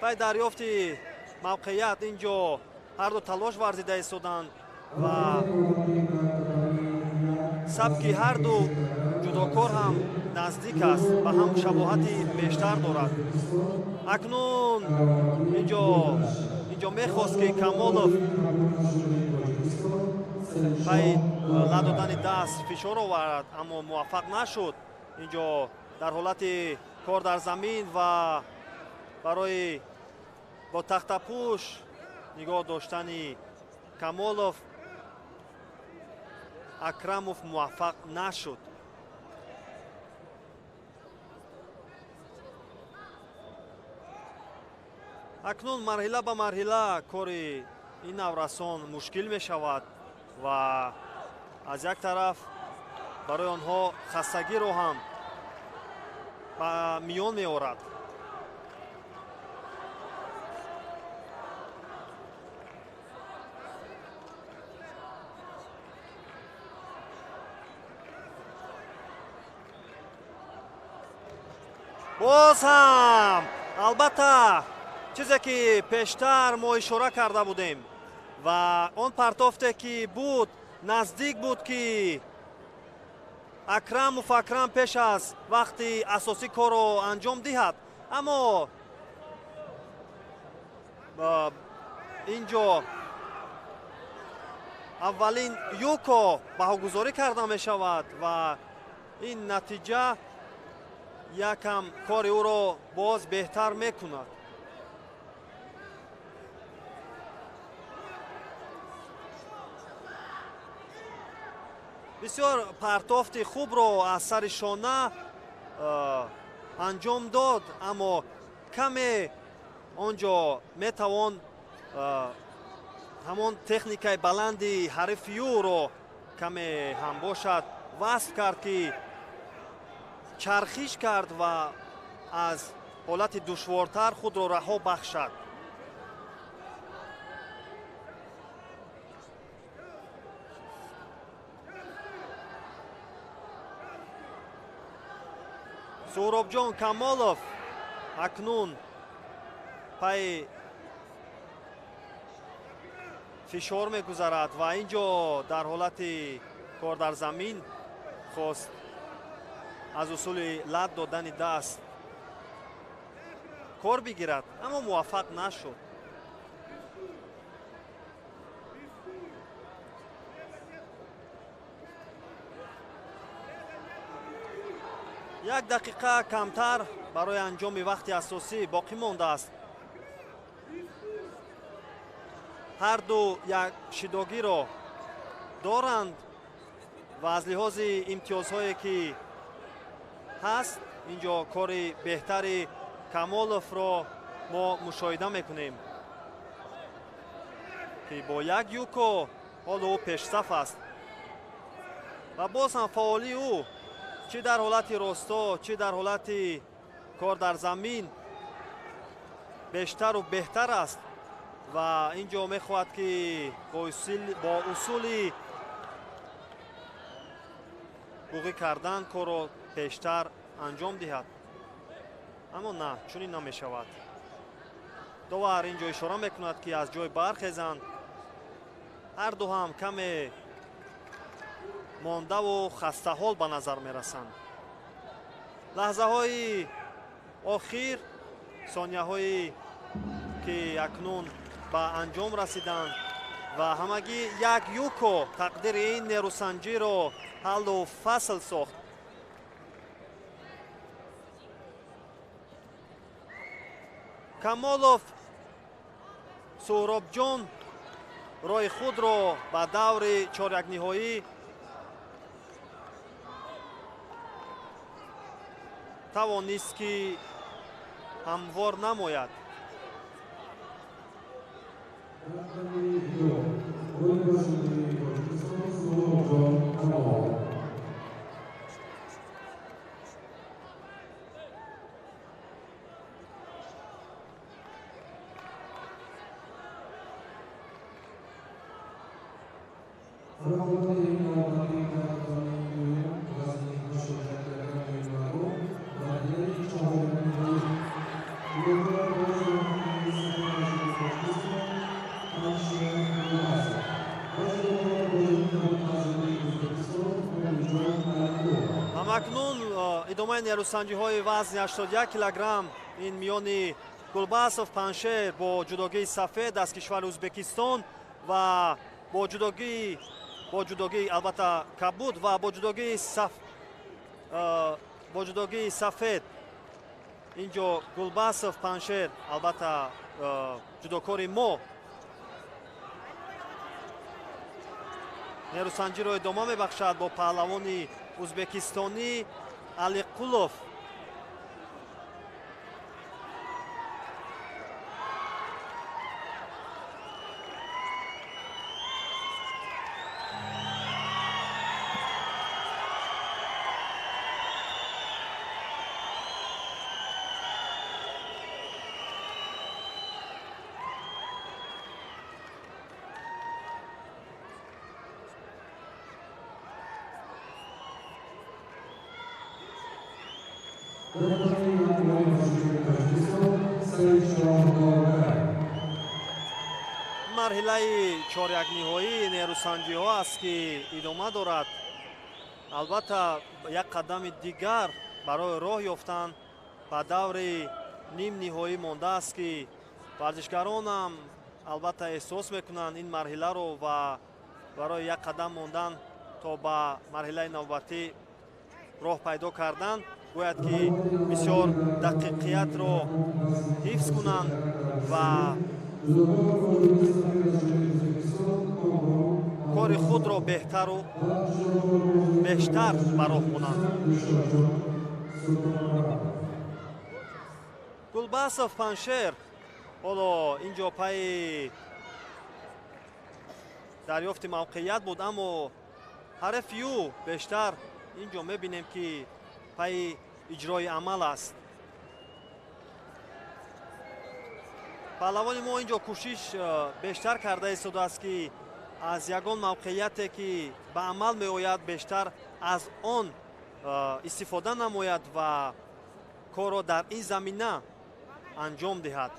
Пай дарёфти мавқеият ин ҷо ҳарду талош варзида истоданд ва сабки ҳарду ҷудокор ҳам наздик аст, ба ҳам шабоҳати бештар дорад. Акнун инҷо мехост, ки Камолов пай лат додани даст фишор овард, аммо муваффақ нашуд. Инҷо дар ҳолати кор дар замин ва барои Бо тахтапӯш нигоҳ доштани Камолов Акрамов муваффақ нашуд. Акнун марҳила ба марҳила кори ин наврасон мушкил мешавад ва аз як тараф барои онҳо хастагиро ҳам ба миён меорад. Боз ҳам албатта чизе ки пештар мо ишора карда будем ва он партофте ки буд, наздик буд ки Акрамов Акрам пеш аз вақти асосӣ корро анҷом диҳад, аммо ин ҷо аввалин юко баҳогузорӣ карда мешавад ва ин натиҷа якам кори ӯро боз беҳтар мекунад. Бисёр партофти хубро аз сари шона анҷом дод, аммо каме он ҷо метавон ҳамон техникаи баланди ҳарифи ӯро каме ҳам бошад васф кард, ки чархиш кард ва аз ҳолати душвортар худро раҳо бахшад. Суҳробҷон Камолов акнун пайи фишор мегузарад ва ин ҷо дар ҳолати кор дар замин хост аз усули лат додани даст кор бигирад, аммо муваффақ нашуд. Як дақиқа камтар барои анҷоми вақти асосӣ боқӣ мондааст. Ҳарду як шидогиро доранд ва аз лиҳози имтиёзҳое ки ҳаст, ин ҷо кори беҳтари Камоловро мо мушоҳида мекунем, ки бо як юко ҳоло ӯ пешсаф аст ва боз ҳам фаъолии ӯ чӣ дар ҳолати росто, чӣ дар ҳолати кор дар замин бештару беҳтар аст ва ин ҷо мехоҳад ки бо усули буғӣ кардан корро пештар анҷом диҳад, аммо на, чунин намешавад. Довар ин ҷо ишора мекунад, ки аз ҷой бархезанд. Ҳарду ҳам каме мондаву хастаҳол ба назар мерасанд. Лаҳзаҳои охир, сонияҳое ки акнун ба анҷом расиданд ва ҳамагӣ як юко тақдири ин нерӯсанҷиро ҳаллу фасл сохт. Камолов Суҳробҷон роҳи худро ба даври чорякниҳоӣ тавонист, ки ҳамвор намояд. Ҳамакнун идомаи нерӯсанҷиҳои вазни 81 килограмм ин миёни Гулбасов Паншер бо ҷудогии сафед аз кишвари Ӯзбекистон ва бо ҷудогии албатта кабуд ва бо ҷудогии сафед Инҷо Гулбасов Паншер, албатта ҷудокори мо, нерӯсанҷиро идома мебахшад бо паҳлавони узбекистонӣ Алиқулов. Марҳилаи чорякниҳоии нерӯсанҷиҳо аст, ки идома дорад. Албатта, як қадами дигар барои роҳ ёфтан ба даври нимниҳоӣ мондааст, ки варзишгаронам албатта эҳсос мекунанд ин марҳиларо ва барои як қадам мондан то ба марҳилаи навбатӣ роҳ пайдо кардан бояд ки бисёр дақиқиятро ҳифз кунанд ва кори худро беҳтару бештар ба роҳ монанд. Гулбасов Паншер ҳоло инҷо пайи дарёфти мавқеият буд, аммо ҳарифи ӯ бештар инҷо мебинем, ки пайи иҷрои амал аст. Паҳлавони мо инҷо кӯшиш бештар карда истодааст, ки аз ягон мавқеияте, ки ба амал меояд, бештар аз он истифода намояд ва корро дар ин замина анҷом диҳад.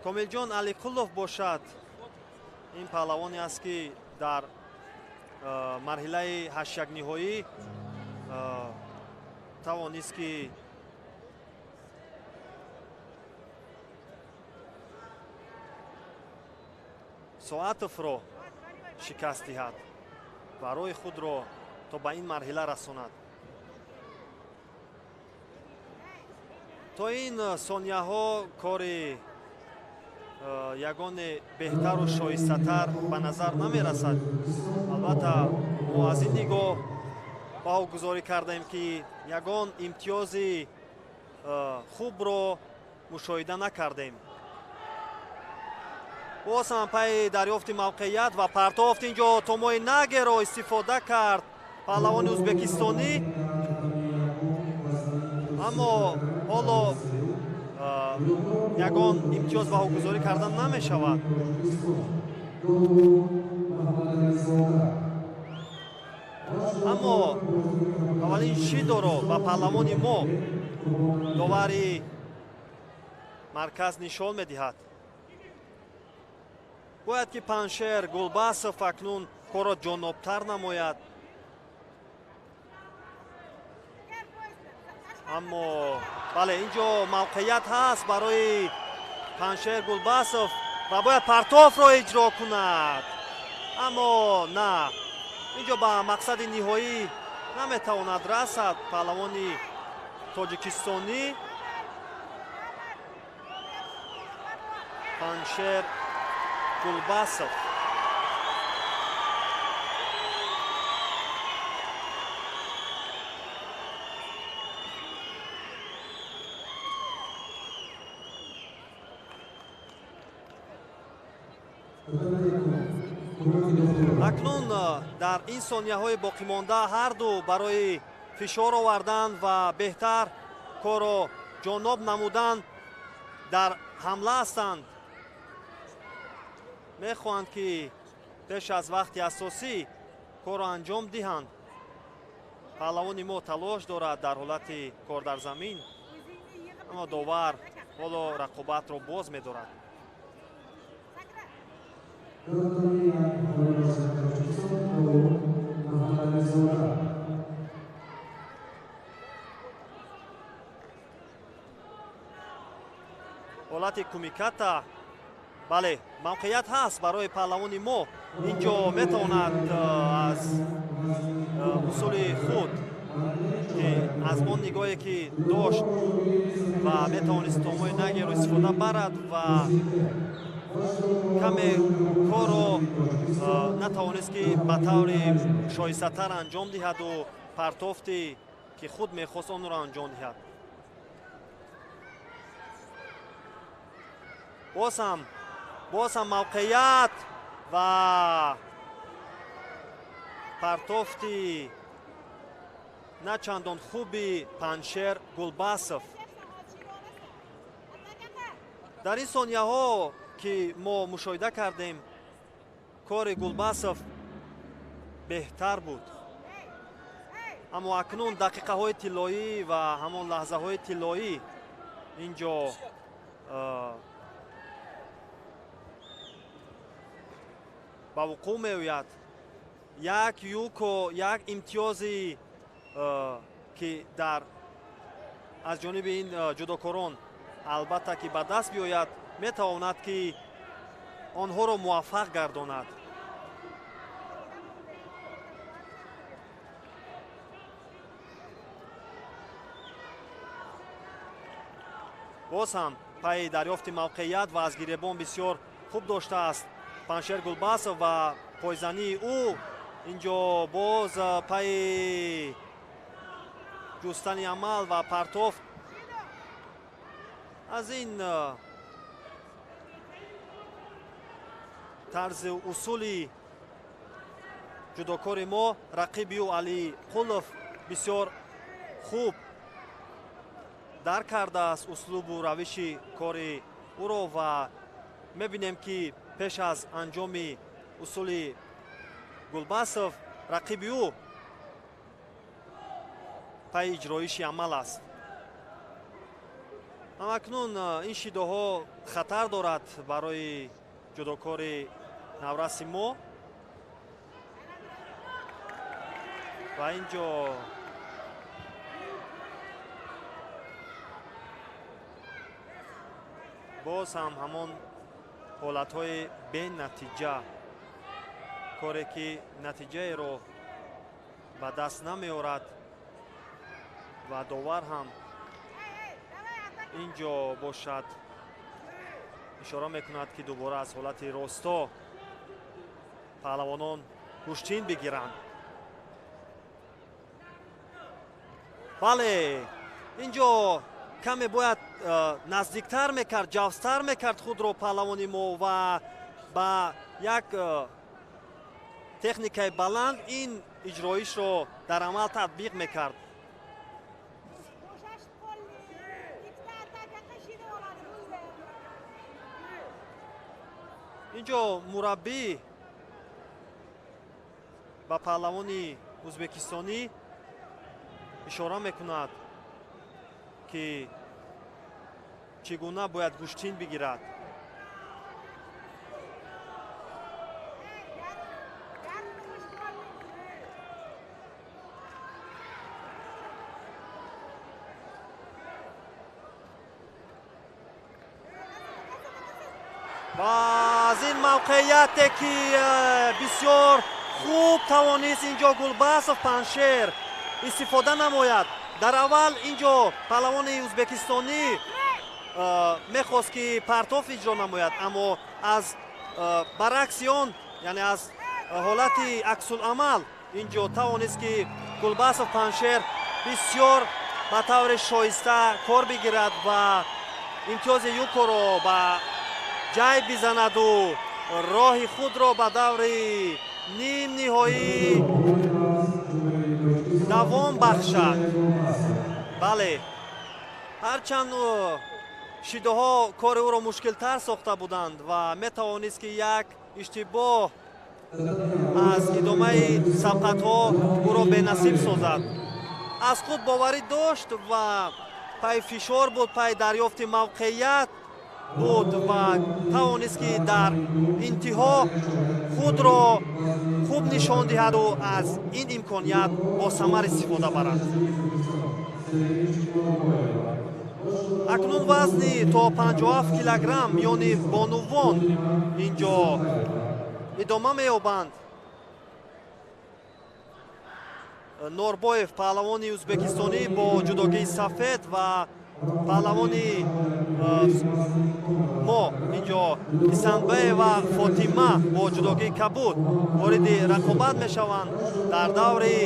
Комилҷон Алиқулов бошад, ин паҳлавоне аст, ки дар марҳилаи ҳашякниҳоӣ тавонист, ки Соатовро шикаст диҳад ва роҳи худро то ба ин марҳила расонад. То ин сонияҳо кори ягоне беҳтару шоистатар ба назар намерасад. Албатта, мо аз ин нигоҳ баҳогузорӣ кардаем, ки ягон имтиёзи хубро мушоҳида накардем. Боз ҳам пайи дарёфти мавқеият ва партофт инҷо томои нагеро истифода кард паҳлавони узбекистонӣ, аммо ҳоло ягон имтиёз баҳогузорӣ кардан намешавад. Аммо аввалин шидоро ба паҳлавони мо довари марказ нишон медиҳад. Бояд ки Паншер Гулбасов акнун корро ҷонобтар намояд, аммо бале, инҷо мавқеият ҳаст барои Паншер Гулбасов ва бояд партофро иҷро кунад, аммо на, инҷо ба мақсади ниҳоӣ наметавонад расад паҳлавони тоҷикистонӣ Паншер Гулбасов. Акнун дар ин сонияҳои боқимонда ҳарду барои фишор овардан ва беҳтар корро ҷоноб намудан дар ҳамла ҳастанд. Мехоҳанд, ки пеш аз вақти асосӣ корро анҷом диҳанд. Паҳлавони мо талош дорад дар ҳолати кор дар замин, аммо довар ҳоло рақобатро боз медорад. Ҳолати кумиката, бале, мавқеият ҳаст барои паҳлавони мо. Инҷо метавонад аз усули худ Аз он нигоҳе ки дошт ва метавонист томои нагеро истифода барад ва каме корро натавонист ки ба таври шоистатар анҷом диҳаду партофти ки худ мехост онро анҷом диҳад. Боз ҳам мавқеият ва партофти на чандон хуби Панҷшер Гулбасов. Дар ин сонияҳо ки мо мушоҳида кардем, кори Гулбасов беҳтар буд. Аммо акнун дақиқаҳои тиллоӣ ва ҳамон лаҳзаҳои тиллоӣ инҷо ба вуқӯъ меояд. Як юко, як имтиёзи ки дар аз ҷониби ин ҷудокорон албатта ки ба даст биёяд, метавонад ки онҳоро муваффақ гардонад. Боз ҳам пайи дарёфти мавқеият ва аз гиребон бисёр хуб доштааст Панҷшер Гулбасов ва пойзании ӯ инҷо боз пайи ҷустани амал ва партофт аз ин тарзи усули ҷудокори мо рақиби ӯ Али Қулов бисёр хуб дарк кардааст услубу равиши кори ӯро ва мебинем ки пеш аз анҷоми усули Гулбасов рақиби ӯ пайи иҷроиши амал аст. Ҳамакнун ин шидоҳо хатар дорад барои ҷудокори навраси мо ва инҷо боз ҳам ҳамон ҳолатҳои бенатиҷа, коре ки натиҷаеро ба даст намеорад ва довар ҳам инҷо бошад ишора мекунад ки дубора аз ҳолати росто паҳлавонон гӯштин бигиранд. Бале, инҷо каме бояд наздиктар мекард, ҷавзтар мекард худро паҳлавони мо ва ба як техникаи баланд ин иҷроишро дар амал татбиқ мекард. Инҷо мураббӣ ба паҳлавони ӯзбекистонӣ ишора мекунад ки чӣ гуна бояд гӯштин бигирад. Ва аз ин мавқеияте ки бисёр хуб тавонист инҷо Гулбасов Панҷшер истифода намояд. Дар аввал инҷо паҳлавони ӯзбекистонӣ мехост ки партоф иҷро намояд, аммо аз баръакси он, яъне аз ҳолати аксуламал инҷо тавонист ки Гулбасов Панҷшер бисёр ба таври шоиста кор бигирад ва имтиёзи юкоро ба ҷайб бизанаду роҳи худро ба даври нимниҳоӣ давом бахшад. Бале, ҳарчанд шидоҳо кори ӯро мушкилтар сохта буданд ва метавонист ки як иштибоҳ аз идомаи сабқатҳо ӯро бенасиб созад. Аз худ боварӣ дошт ва пай фишор буд, пай дарёфти мавқеият буд ва тавонист ки дар интиҳо худро хуб нишон диҳаду аз ин имконият бо самар истифода барад. Акнун вазни то 57 килограмм миёни бонувон инҷо идома меёбанд. Норбоев, паҳлавони ӯзбекистонӣ бо ҷудогии сафед ва паҳлавони мо инҷо Исанбаева Фотима бо ҷудогии кабуд вориди рақобат мешаванд дар даври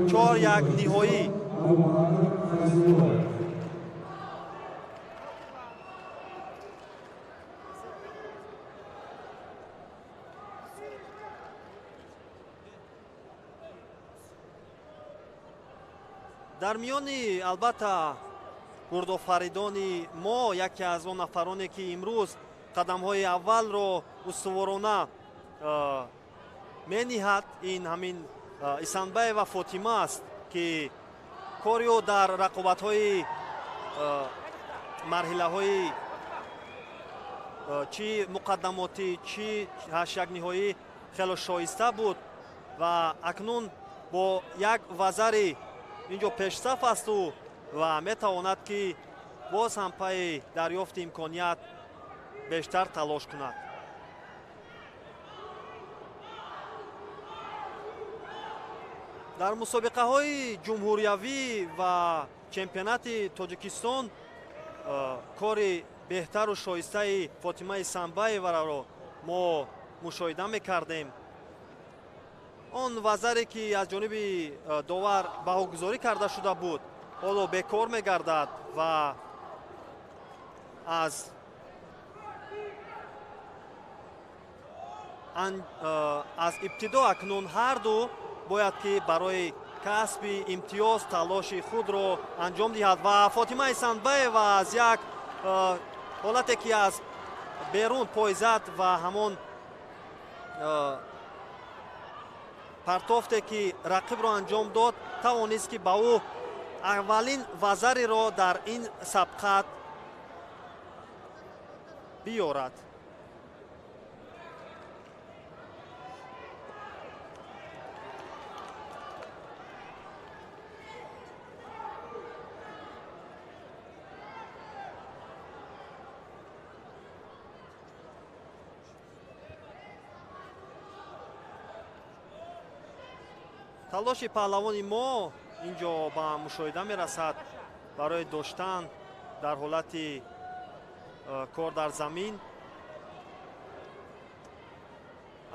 4-1 ниҳоӣ. Дар миёни албатта гурдофаридони мо яке аз он нафароне ки имрӯз қадамҳои аввалро устуворона мениҳад, ин ҳамин Исанбаева Фотима аст, ки кори ӯ дар рақобатҳои марҳилаҳои чӣ муқаддамотӣ, чӣ 8-1 ниҳоӣ хело шоиста буд ва акнун бо як вазари инҷо пешсаф аст ӯ ва метавонад ки боз ҳам пайи дарёфти имконият бештар талош кунад. Дар мусобиқаҳои ҷумҳуриявӣ ва чемпионати Тоҷикистон кори беҳтару шоистаи Фотима Исанбаеваро мо мушоҳида мекардем. Он вазаре ки аз ҷониби довар баҳогузорӣ карда шуда буд, ҳоло бекор мегардад ва аз ибтидо акнун ҳарду бояд ки барои касби имтиёз талоши худро анҷом диҳад ва Фотима Исанбаева аз як ҳолате ки аз берун пой зад ва ҳамон партофте ки рақибро анҷом дод, тавонист ки ба ӯ аввалин вазариро дар ин сабқат биёрад. Талоши паҳлавони мо инҷо ба мушоҳида мерасад барои доштан дар ҳолати кор дар замин,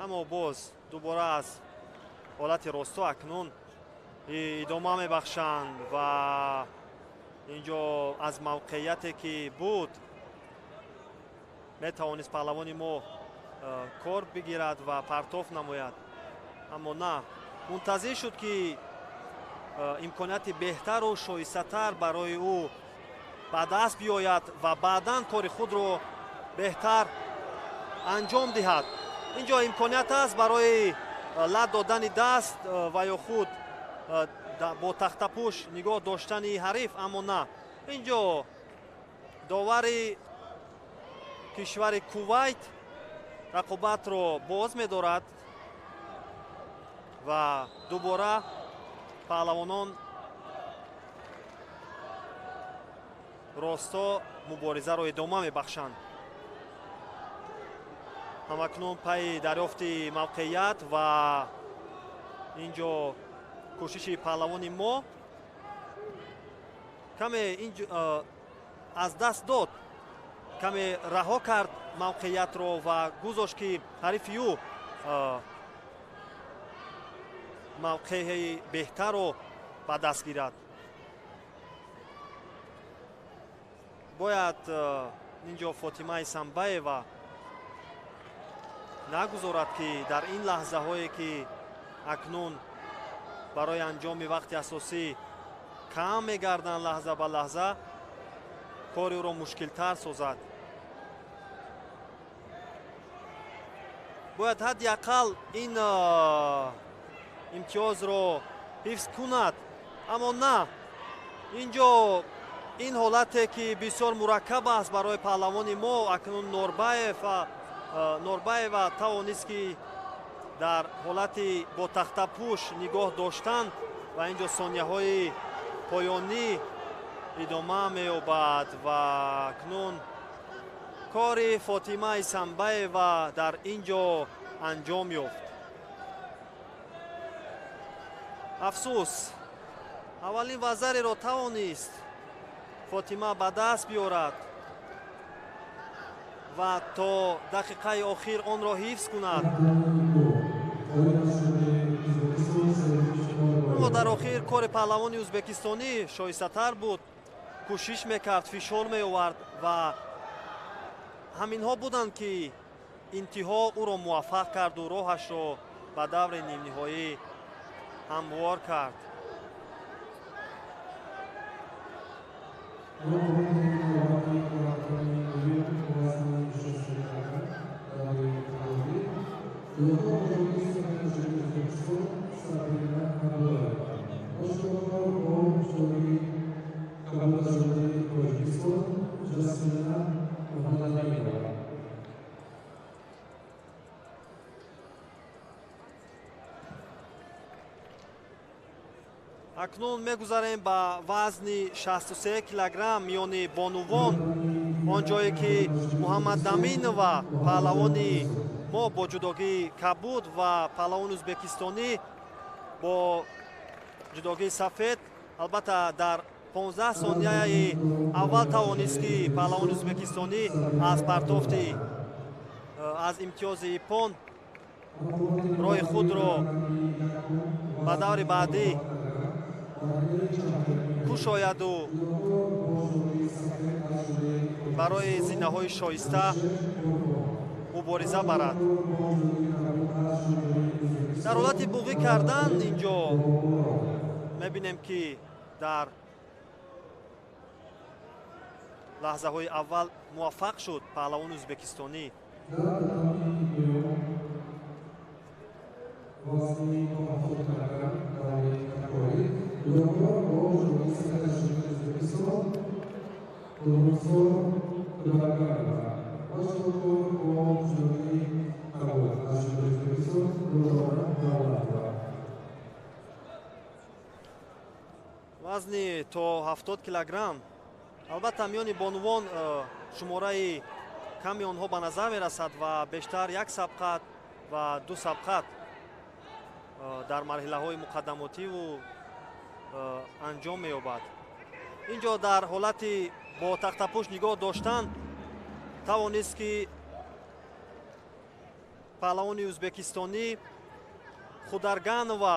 аммо боз дубора аз ҳолати росто акнун идома мебахшанд ва инҷо аз мавқеияте ки буд метавонист паҳлавони мо кор бигирад ва партоф намояд, аммо на, мунтазир шуд ки имконияти беҳтару шоистатар барои ӯ ба даст биёяд ва баъдан кори худро беҳтар анҷом диҳад. Инҷо имконият аст барои лат додани даст ва ё худ бо тахтапӯш нигоҳ доштани ҳариф, аммо на, инҷо довари кишвари Кувайт рақобатро боз медорад ва дубора паҳлавонон росто муборизаро идома мебахшанд. Ҳамакнун пайи дарёфти мавқеият ва инҷо кӯшиши паҳлавони мо каме аз даст дод, каме раҳо кард мавқеиятро ва гузошт ки ҳарифи ӯ мавқеи беҳтарро ба даст гирад. Бояд инҷо Фотима Исанбаева нагузорад ки дар ин лаҳзаҳое ки акнун барои анҷоми вақти асосӣ кам мегарданд, лаҳза ба лаҳза кори ӯро мушкилтар созад. Бояд ҳадди ақал ин имтиёзро ҳифз кунад, аммо на, инҷо ин ҳолате ки бисёр мураккаб аст барои паҳлавони мо акнун Норбаева тавонист ки дар ҳолати бо тахтапӯш нигоҳ доштан ва инҷо сонияҳои поёнӣ идома меёбад ва акнун кори Фотима Исанбаева дар ин ҷо анҷом ёфт. Афсӯс, Аввалин вазареро тавонист Фотима ба даст биёрад ва то дақиқаи охир онро ҳифз кунад. Аммо дар охир кори паҳлавони ӯзбекистонӣ шоистатар буд, кӯшиш мекард, фишор меовард ва ҳаминҳо буданд, ки интиҳо ӯро муваффақ карду роҳашро ба даври нимниҳоӣ ҳамвор кард. Акнун мегузарем ба вазни 63 килограмм миёни бонувон, он ҷое ки Муҳаммадаминова паҳлавони мо бо ҷудогии кабуд ва паҳлавони ӯзбекистонӣ бо ҷудогии сафед, албатта дар 15 сонияи аввал тавонист, ки паҳлавони ӯзбекистонӣ аз партофти аз имтиёзи иппон роҳи худро ба даври баъдӣ кушояду барои зинаҳои шоиста мубориза барад. Дар ҳолати буғӣ кардан инҷо мебинем, ки дар лаҳзаҳои аввал муваффақ шуд паҳлавони ӯзбекистонӣ. Вазни то 70 килограмм. Албатта миёни бонувон шумораи ками онҳо ба назар мерасад ва бештар як сабқат ва ду сабқат дар марҳилаҳои муқаддамотиву анҷом меёбад. Инҷо дар ҳолати бо тахтапӯш нигоҳ доштан тавонист, ки паҳлавони ӯзбекистонӣ Хударганова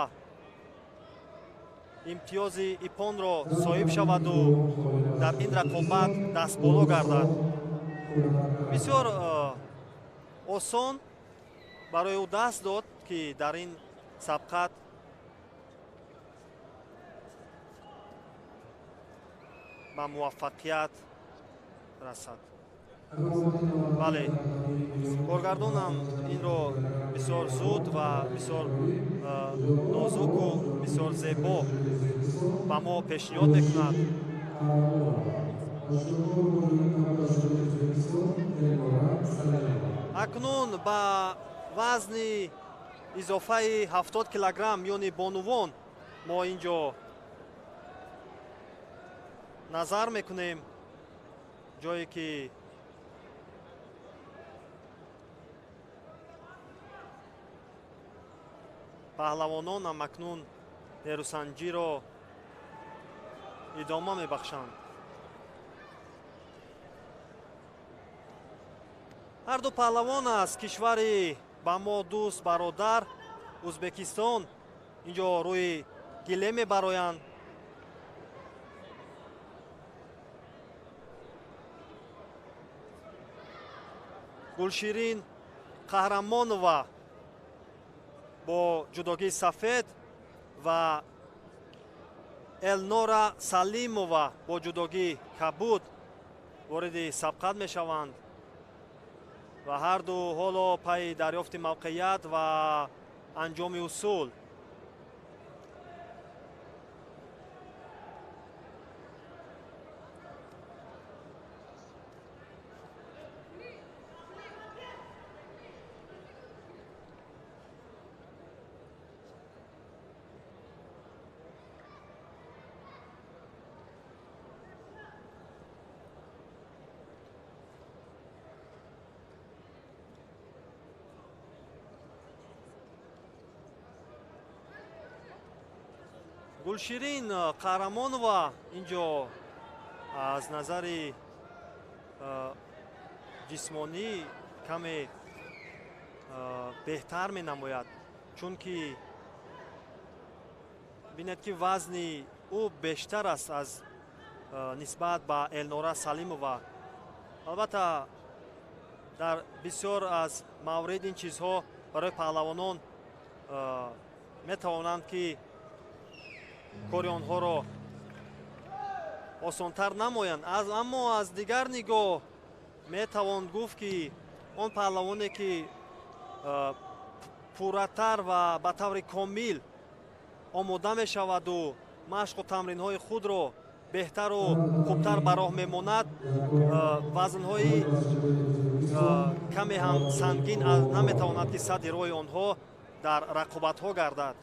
имтиёзи иппонро соҳиб шаваду дар ин рақобат дастболо гардад. Бисёр осон барои ӯ даст дод, ки дар ин сабқат ба муваффақият расад. Бале, коргардонам инро бисёр зуд ва бисёр нозуку бисёр зебо ба мо пешниҳод мекунад. Акнун ба вазни изофаи 70 килограмм миёни бонувон мо инҷо назар мекунем, ҷое ки паҳлавонон ҳам акнун нерӯсанҷиро идома мебахшанд. Ҳар ду паҳлавон аз кишвари ба мо дӯст бародар Ӯзбекистон инҷо рӯи гиле мебароянд. Гулширин Қаҳрамонова бо ҷудогии сафед ва Элнора Салимова бо ҷудогии кабуд вориди сабқат мешаванд ва ҳарду ҳоло пайи дарёфти мавқеият ва анҷоми усул. Гулширин Қаҳрамонова инҷо аз назари ҷисмонӣ каме беҳтар менамояд, чунки бинед ки вазни ӯ бештар аст аз нисбат ба Элнора Салимова. Албатта, дар бисёр аз маврид ин чизҳо барои паҳлавонон метавонанд ки кори онҳоро осонтар намоянд, аммо аз дигар нигоҳ метавон гуфт ки он паҳлавоне ки пурратар ва ба таври комил омода мешаваду машқу тамринҳои худро беҳтару хубтар ба роҳ мемонад, вазнҳои каме ҳам сангин наметавонад ки садди роҳи онҳо дар рақобатҳо гардад.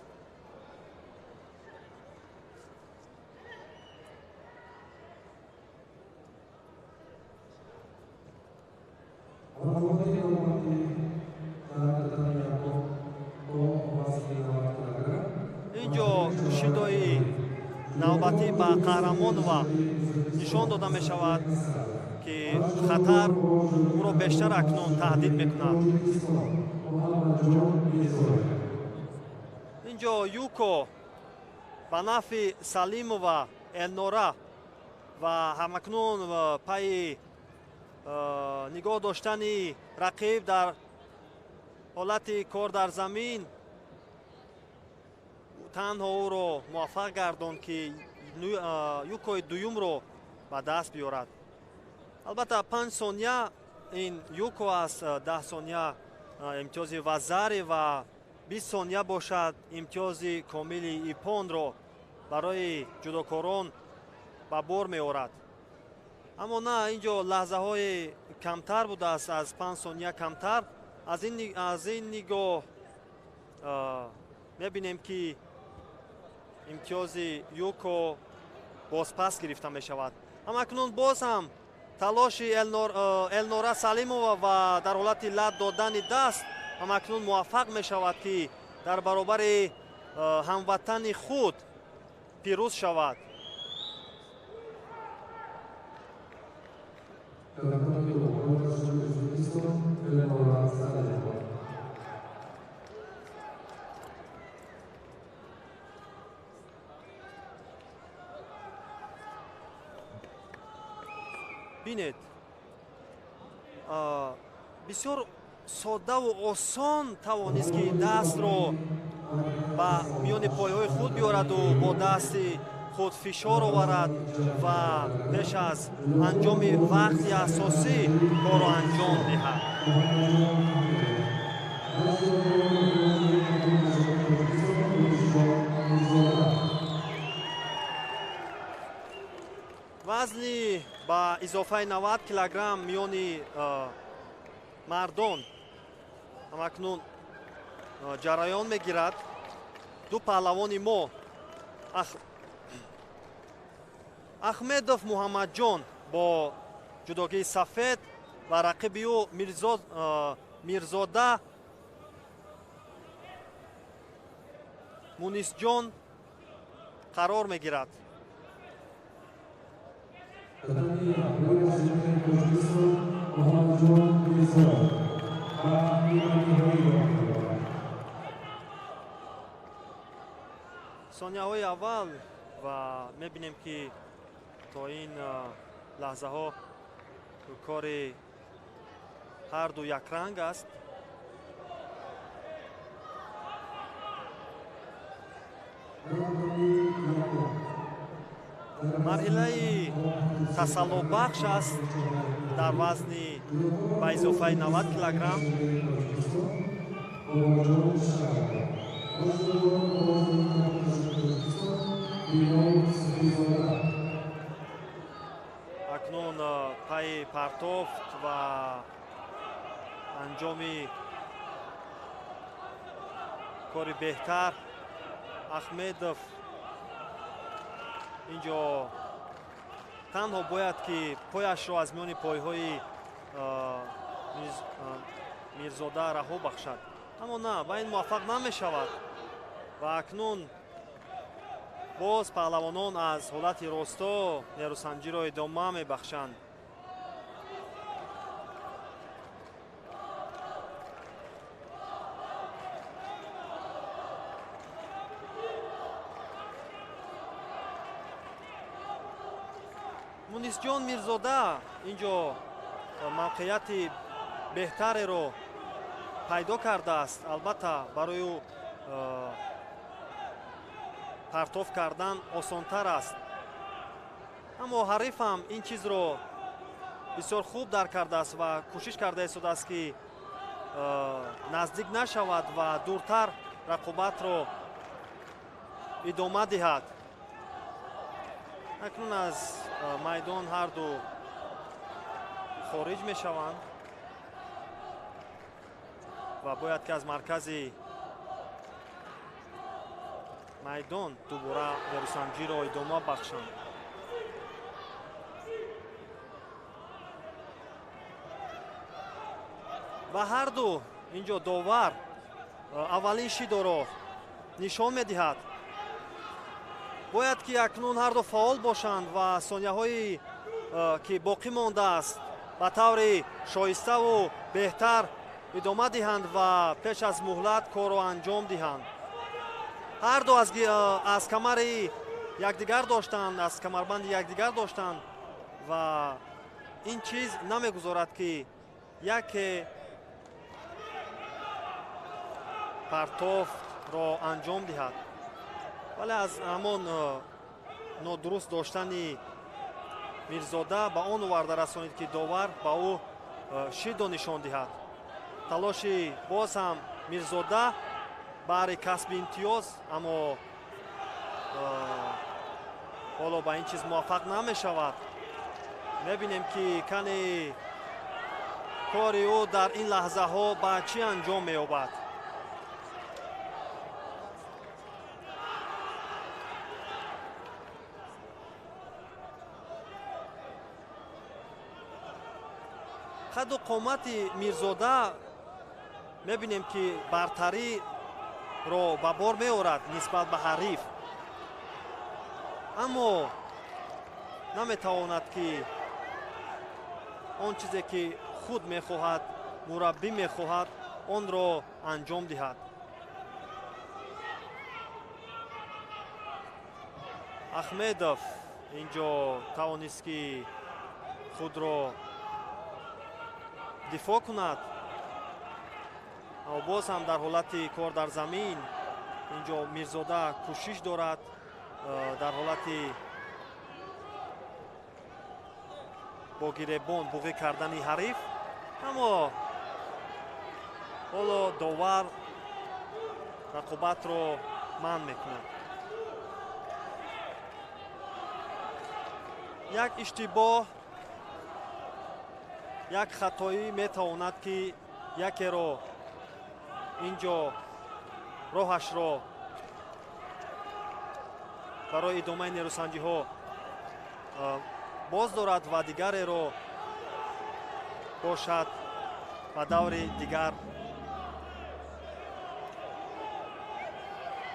Инҷо шидои навбатӣ ба Қаҳрамонова нишон дода мешавад ки хатар ӯро бештар акнун таҳдид мекунад. Инҷо юко ба нафъи Салимова Элнора ва ҳамакнун пайи нигоҳ доштани рақиб дар ҳолати кор дар замин танҳо ӯро муваффақ гардонд ки юкои дуюмро ба даст биёрад. Албатта, 5 сония ин юко аст, 10 сония имтиёзи вазари ва 20 сония бошад имтиёзи комили ипонро барои ҷудокорон ба бор меорад. Аммо на, инҷо лаҳзаҳои камтар будааст, аз 5 сония камтар. Аз ин нигоҳ мебинем ки имтиёзи юко бозпас гирифта мешавад. Ҳамакнун боз ҳам талоши Элнора Салимова ва дар ҳолати лат додани даст ҳамакнун муваффақ мешавад ки дар баробари ҳамватани худ пирӯз шавад. Бинед, бисёр соддаву осон тавонист ки дастро ба миёни пойҳои худ биёраду бо дасти худ фишор оварад ва пеш аз анҷоми вақти асосӣ корро анҷом диҳад. Вазни ба изофаи 90 килограмм миёни мардон ҳамакнун ҷараён мегирад. Ду паҳлавони мо Ахмедов Муҳаммадҷон бо ҷудогии сафед ва рақиби ӯ Мирзода Мунисҷон қарор мегирад. Сонияҳои аввал ва мебинем ки то ин лаҳзаҳо кори ҳарду якранг аст. Марҳилаи тасаллобахш аст дар вазни ба изофаи 90 килограмм. Акнун пайи партофт ва анҷоми кори беҳтар Ахмедов инҷо танҳо бояд ки пояшро аз миёни пойҳои Мирзода раҳо бахшад, аммо на, ба ин муваффақ намешавад ва акнун Боз паҳлавонон аз ҳолати росто нерӯсанҷиро идома мебахшанд. Мунисҷон Мирзода инҷо мавқеияти беҳтареро пайдо кардааст. Албатта, барои ӯ партоф кардан осонтар аст, аммо ҳарифам ин чизро бисёр хуб дарк кардааст ва кӯшиш карда истодааст, ки наздик нашавад ва дуртар рақобатро идома диҳад. Акнун аз майдон ҳарду хориҷ мешаванд ва бояд ки аз маркази майдон дубора нерӯсанҷиро идома бахшанд. Ва ҳарду инҷо довар аввалин шидоро нишон медиҳад. Бояд ки акнун ҳарду фаъол бошанд ва сонияҳое ки боқӣ мондааст ба таври шоиставу беҳтар идома диҳанд ва пеш аз муҳлат корро анҷом диҳанд. Ҳарду аз камари якдигар доштанд, аз камарбанди якдигар доштанд ва ин чиз намегузорад, ки яке партофтро анҷом диҳад. Вале аз ҳамон нодуруст доштани Мирзода ба он оварда расонид, ки довар ба ӯ шидо нишон диҳад. Талоши боз ҳам Мирзода баҳри касби имтиёз, аммо ҳоло ба ин чиз муваффақ намешавад. Мебинем, ки кани кори ӯ дар ин лаҳзаҳо ба чӣ анҷом меёбад. Қаду қомати Мирзода мебинем, ки бартариро ба бор меорад нисбат ба ҳариф, аммо наметавонад, ки он чизе ки худ мехоҳад, мураббӣ мехоҳад, онро анҷом диҳад. Ахмедов инҷо тавонист, ки худро дифоъ кунад, аммо боз ҳам дар ҳолати кор дар замин инҷо Мирзода кӯшиш дорад дар ҳолати бо гиребон буғӣ кардани ҳариф, аммо ҳоло довар рақобатро манъ мекунад. Як иштибоҳ, як хатоӣ метавонад, ки якеро инҷо роҳашро барои идомаи нерӯсанҷиҳо боз дорад ва дигареро бошад ба даври дигар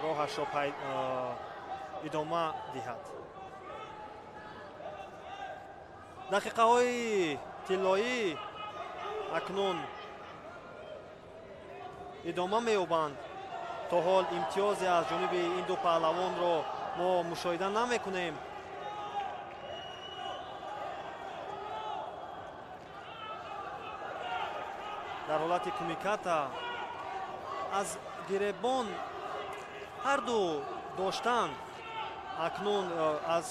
роҳашро идома диҳад. Дақиқаҳои тиллоӣ акнун идома меёбанд. То ҳол имтиёзе аз ҷониби ин ду паҳлавонро мо мушоҳида намекунем. Дар ҳолати кумиката аз гиребон ҳарду доштанд, акнун аз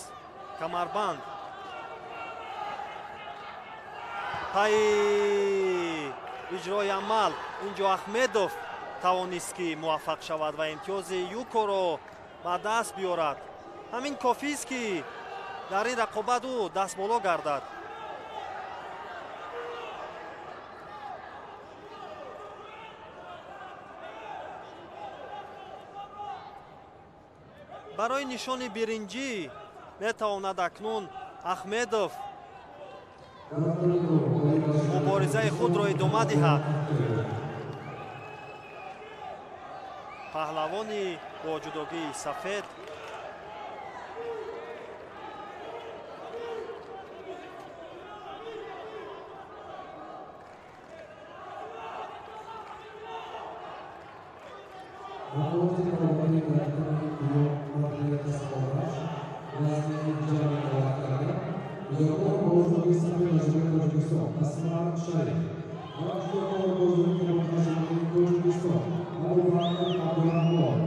камарбанд пайи иҷрои амал инҷо Ахмедов тавонист, ки муваффақ шавад ва имтиёзи юкоро ба даст биёрад. Ҳамин кофист, ки дар ин рақобат ӯ дастболо гардад. Барои нишони биринҷӣ метавонад акнун Ахмедов муборизаи худро идома диҳад. Паҳлавони бо ҷудогии сафед дар тури дуюм марҳилаи тасаллобахш вазни ҷамъи 90 килограмм ҷудокор бо ҷудогии сафед аз Ҷумҳурии Тоҷикистон Асмар Шариф ва ҷудокор бо ҷудогии кабуд аз Ҷумҳурии Тоҷикистон Абубакр Абдураҳмонов.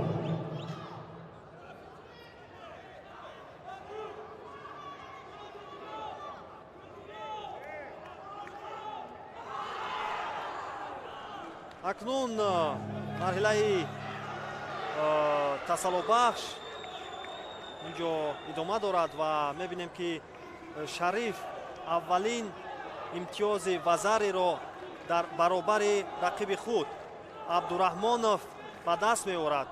Акнун марҳилаи тасаллобахш инҷо идома дорад ва мебинем, ки Шариф аввалин имтиёзи вазариро дар баробари рақиби худ Абдураҳмонов ба даст меорад.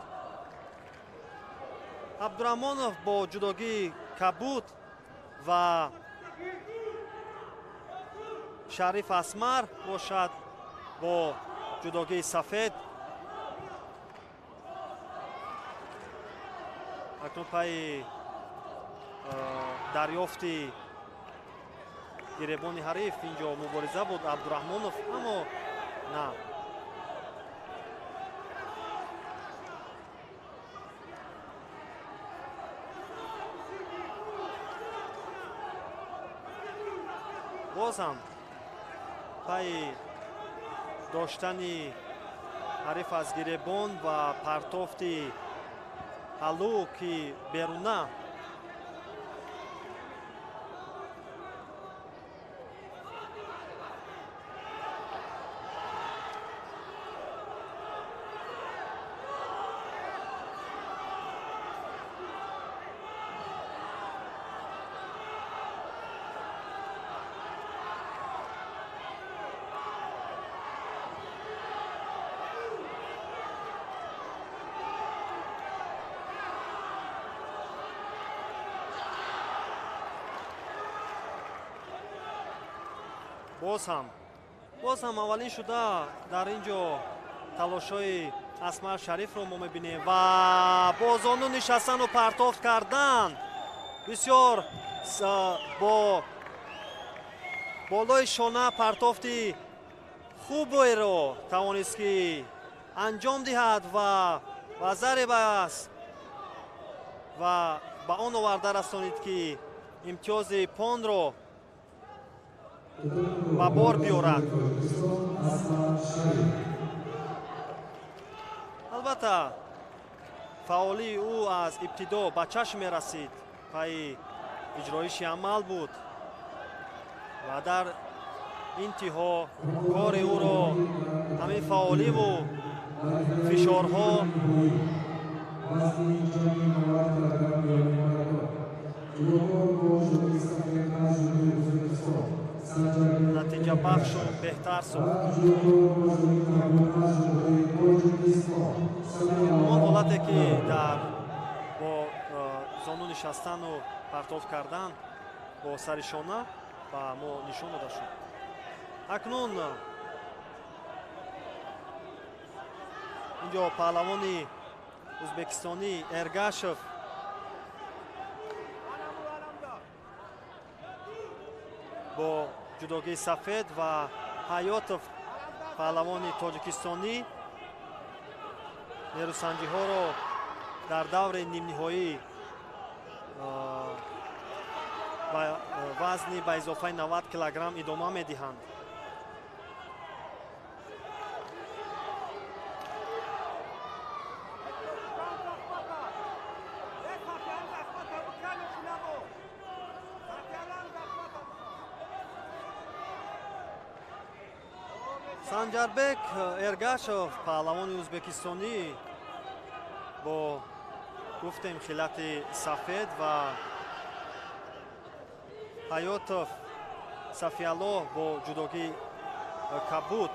Абдураҳмонов бо ҷудогии кабуд ва Шариф Асмар бошад бо ҷудогии сафед. Акнун пайи дарёфти гиребони ҳариф инҷо мубориза буд Абдураҳмонов, аммо на. Боз ҳам пайи доштани ҳариф аз гиребон ва партофти ҳаллу, ки беруна боз ҳам аввалин шуда дар ин ҷо талошҳои Асмар Шарифро мо мебинем ва бо зону нишастану партофт кардан бисёр бо болои шона партофти хуберо тавонист, ки анҷом диҳад ва вазаре бас ва ба он оварда расонид, ки имтиёзи понро ба бор биёрад. Албатта, фаъолии ӯ аз ибтидо ба чашм мерасид, пайи иҷроиши амал буд ва дар интиҳо кори ӯро ҳамин фаъоливу фишорҳо натиҷабахшу беҳтар сохт. Он ҳолате, ки дар бо зону нишастану партоф кардан бо сари шона ба мо нишон дода шуд. Акнун инҷо паҳлавони ӯзбекистонӣ Эргашев бо ҷудогии сафед ва Ҳаётов паҳлавони тоҷикистонӣ нерӯсанҷиҳоро дар даври нимниҳоӣ вазни ба изофаи 90 килограмм идома медиҳанд. Санҷарбек Эргашев паҳлавони ӯзбекистонӣ бо гуфтем хилати сафед ва Ҳаётов Сафиаллоҳ бо ҷудогии кабуд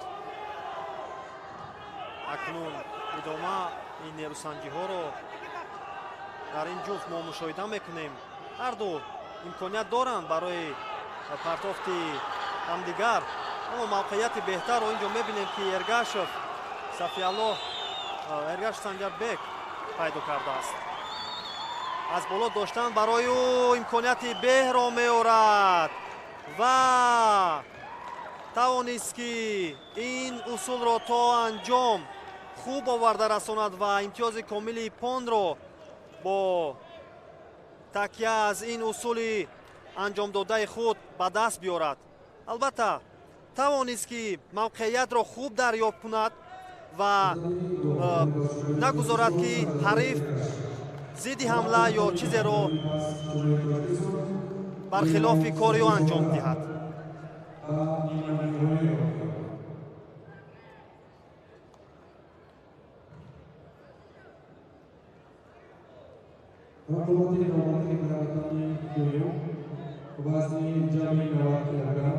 акнун идома ин нерӯсанҷиҳоро дар ин ҷуфт мо мушоҳида мекунем. Ҳарду имконият доранд барои партофти ҳамдигар, аммо мавқеияти беҳтарро инҷо мебинем, ки Эргашев Сафиаллоҳ Эргаш Санҷарбек пайдо кардааст. Аз боло доштан барои ӯ имконияти беҳро меорад ва тавонист, ки ин усулро то анҷом хуб оварда расонад ва имтиёзи комили понро бо такя аз ин усули анҷомдодаи худ ба даст биёрад. Албатта, тавонист, ки мавқеиятро хуб дарёб кунад ва нагузорад, ки ҳариф зидди ҳамла ё чизеро бархилофи кори ӯ анҷом диҳад. Рақобати навбатӣ дар татами дуюм, вазни ҷамъи 90 килограмм,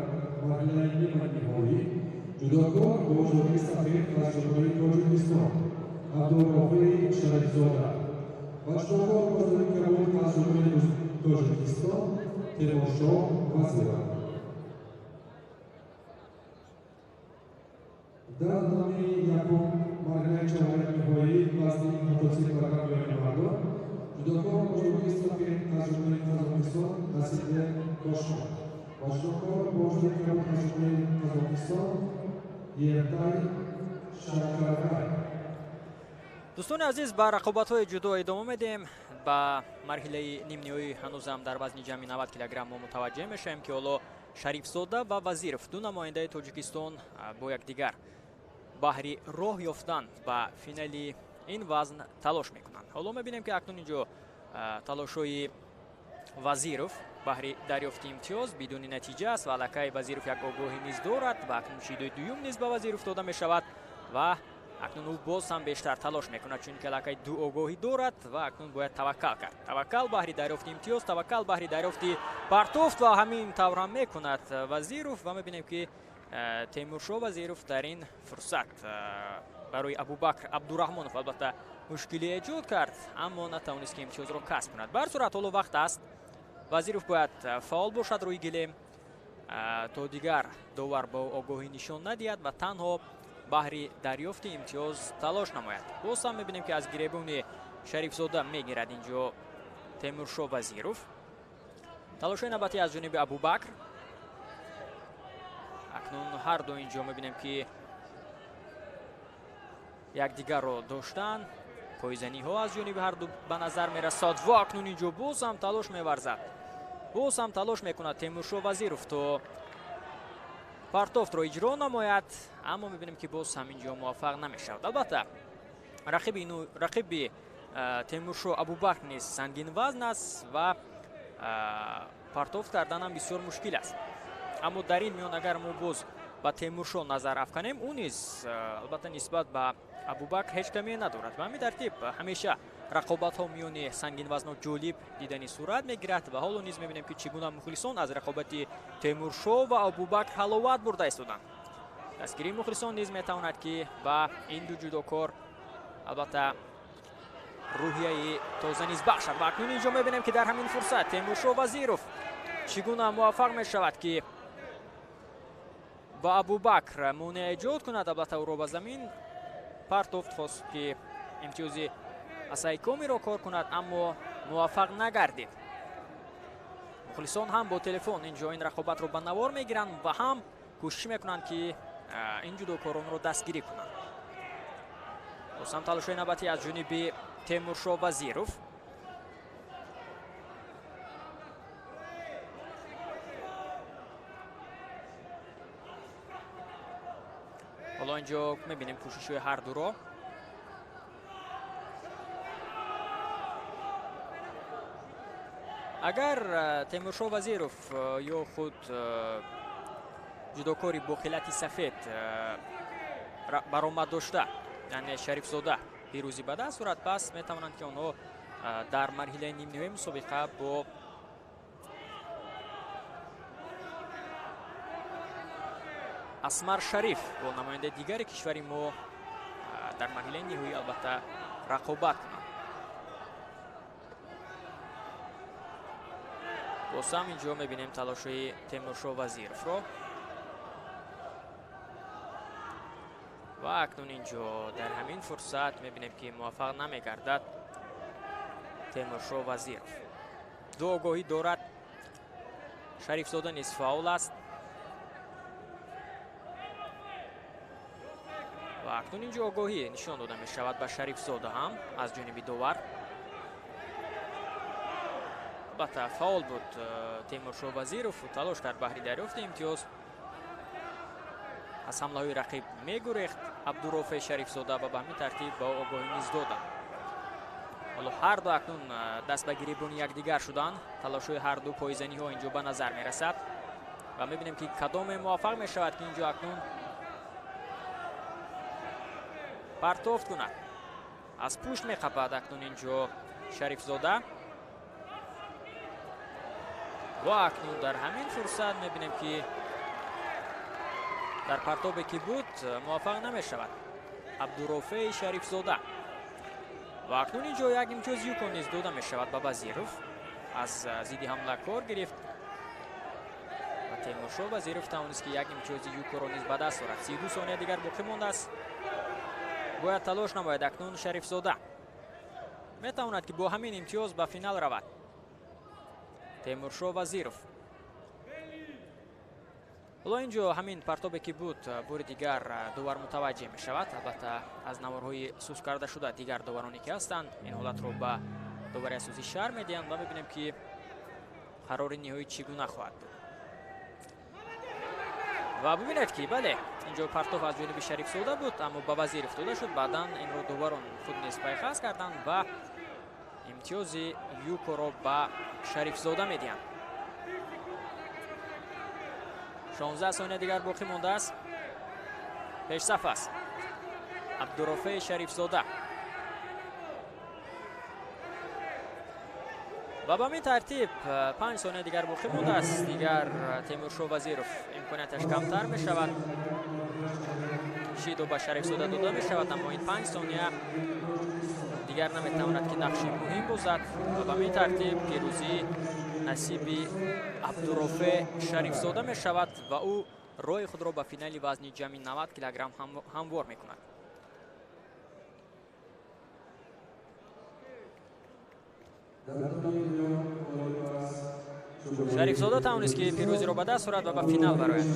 марҳилаи ниманиҳоӣ, ҷудокор бо ҷои сафед аз Ҷумҳурии Тоҷикистон Абдурофеи Шарифзода ва ҷудокор бо ҷои кабуд аз Ҷумҳурии Тоҷикистон Темуршоҳ Вазиров. Дар татами якум, марҳилаи чорякниҳоӣ, вазни 73 килограмм миёни мардон, ҷудокор бо ҷои сафед аз Ҷумҳурии Қазоқистон Асилбек Кошон ва ҷудокор бо ҷои кабуд аз Ҷумҳурии Қазоқистон Ертай Шакарбай. Дӯстони азиз, ба рақобатҳои ҷудо идома медиҳем. Ба марҳилаи нимниҳоӣ ҳанӯзам дар вазни ҷамъи 90 килограмм мо мутаваҷҷеҳ мешавем, ки ҳоло Шарифзода ва Вазиров, ду намояндаи Тоҷикистон, бо якдигар баҳри роҳ ёфтан ба финали ин вазн талош мекунанд. Ҳоло мебинем, ки акнун инҷо талошҳои Вазиров баҳри дарёфти имтиёз бидуни натиҷа аст ва аллакай Вазиров як огоҳӣ низ дорад ва акнун шидои дуюм низ ба Вазиров дода мешавад ва акнун ӯ боз ҳам бештар талош мекунад, чунки аллакай ду огоҳӣ дорад ва акнун бояд таваккал кард. Таваккал баҳри дарёфти имтиёз, таваккал баҳри дарёфти партофт ва ҳамин тавр ҳам мекунад Вазиров ва мебинем, ки Темуршоҳ Вазиров дар ин фурсат барои Абубакр Абдураҳмонов албатта мушкилӣ эҷод кард, аммо натавонист, ки имтиёзро касб кунад. Ба ҳар сурат, ҳоло вақт аст. Вазиров бояд фаъол бошад рӯи гилем, то дигар довар ба огоҳӣ нишон надиҳад ва танҳо баҳри дарёфти имтиёз талош намояд. Боз ҳам мебинем, ки аз гиребони Шарифзода мегирад инҷо Темуршоҳ Вазиров. Талошҳои навбатӣ аз ҷониби Абубакр. Акнун ҳар ду инҷо мебинем, ки якдигарро доштан. Пойзаниҳо аз ҷониби ҳар ду ба назар мерасад ва акнун инҷо боз ҳам талош меварзад. Боз ҳам талош мекунад Темуршоҳ Вазиров, то партофтро иҷро намояд, аммо мебинем, ки боз ҳам инҷо муваффақ намешавад. Албатта, рақиби Темуршоҳ Абубакр низ сангинвазн аст ва партофт кардан ҳам бисёр мушкил аст. Аммо дар ин миён агар мо боз ба Темуршоҳ назар афканем, ӯ низ албатта нисбат ба Абубакр ҳеҷ камие надорад. Ба ҳамин тартиб ҳамеша рақобатҳо миёни сангинвазно ҷолиб дидани сурат мегирад ва ҳоло низ мебинем, ки чӣ гуна мухлисон аз рақобати Темуршоҳ ва Абубакр ҳаловат бурда истоданд. Дастгирии мухлисон низ метавонад, ки ба ин ду ҷудокор албатта рӯҳияи тоза низ бахшад. Ва акнун инҷо мебинем, ки дар ҳамин фурсат Темуршоҳ Вазиров чӣ гуна муваффақ мешавад, ки ба Абубакр монеа эҷод кунад. Албатта, ӯро ба замин партофт, хост, ки имтиёзи асайкомиро кор кунад, аммо муваффақ нагардид. Мухлисон ҳам бо телефон инҷо ин рақобатро ба навор мегиранд ва ҳам кӯшиш мекунанд, ки ин ҷудокоронро дастгирӣ кунанд. Боз ҳам талошҳои навбатӣ аз ҷониби Темуршоҳ Вазиров. Ҳоло инҷо мебинем кӯшишҳои ҳар дуро. Агар Темуршоҳ Вазиров ё худ ҷудокори бо хилати сафед баромад дошта, яъне Шарифзода, пирӯзӣ ба даст орад, пас метавонанд, ки онҳо дар марҳилаи нимниҳоии мусобиқа бо Асмар Шариф, бо намояндаи дигари кишвари мо, дар марҳилаи ниҳоӣ албатта рақобат кунанд. Боз ҳам инҷо мебинем талошҳои Темуршоҳ Вазировро ва акнун инҷо дар ҳамин фурсат мебинем, ки муваффақ намегардад Темуршоҳ Вазиров. Ду огоҳӣ дорад. Шарифзода низ фаъол аст. Ва Акнун инҷо огоҳӣ нишон дода мешавад ба Шарифзода ҳам аз ҷониби довар. Албатта фаъол буд Темуршо Вазиров, талош кард баҳри дарёфти имтиёз. Аз ҳамлаҳои рақиб мегурехт Абдурофе Шарифзода ва ба ҳамин тартиб ба огоҳӣ низ доданд. Ҳоло ҳар ду акнун даст ба гиребони якдигар шуданд. Талошҳои ҳар ду пойзаниҳо инҷо ба назар мерасад ва мебинем ки кадоме муваффақ мешавад ки инҷо акнун партофт кунад. Аз пушт меқапад акнун инҷо Шарифзода ва акнун дар ҳамин фурсат мебинем ки дар партобе ки буд муваффақ намешавад Абдурофеи Шарифзода. Ва акнун инҷо як имтиёз юко низ дода мешавад ба Вазиров. Аз зидди ҳамла кор гирифт ва Темуршо Вазиров тавонист ки як имтиёзи юкоро низ ба даст орад. 32 сония дигар боқӣ мондааст. Бояд талош намояд акнун Шарифзода. Метавонад ки бо ҳамин имтиёз ба финал равад. Темуршо Вазиров. Ҳоло инҷо ҳамин партобе ки буд бори дигар довар мутаваҷҷеҳ мешавад. Албатта аз наворҳои сус карда шуда дигар довароне ки ҳастанд ин ҳолатро ба довари асосӣ шарҳ медиҳанд ва мебинем ки қарори ниҳоӣ чӣ гуна хоҳад буд. Ва бубинед ки бале, инҷо партов аз ҷониби Шарифзода буд, аммо ба Вазиров дода шуд. Баъдан инро доварон худ низ пайхас карданд ва имтиёзи юкоро ба Шарифзода медиҳанд. 16 сония дигар боқӣ мондааст. Пешсаф аст Абдурофеи Шарифзода. Ва ба ҳамин тартиб 5 сония дигар боқӣ мондааст. Дигар Темуршо Вазиров имконияташ камтар мешавад. Шидо ба Шарифзода дода мешавад, аммо ин 5 сония дигар наметавонад ки нақши муҳим бозад. Ва ба ҳамин тартиб пирӯзӣ насиби Абдурофе Шарифзода мешавад ва ӯ роҳи худро ба финали вазни ҷамъи 90 килограмм ҳамвор мекунад. Шарифзода тавонист ки пирӯзиро ба даст орад ва ба финал барояд.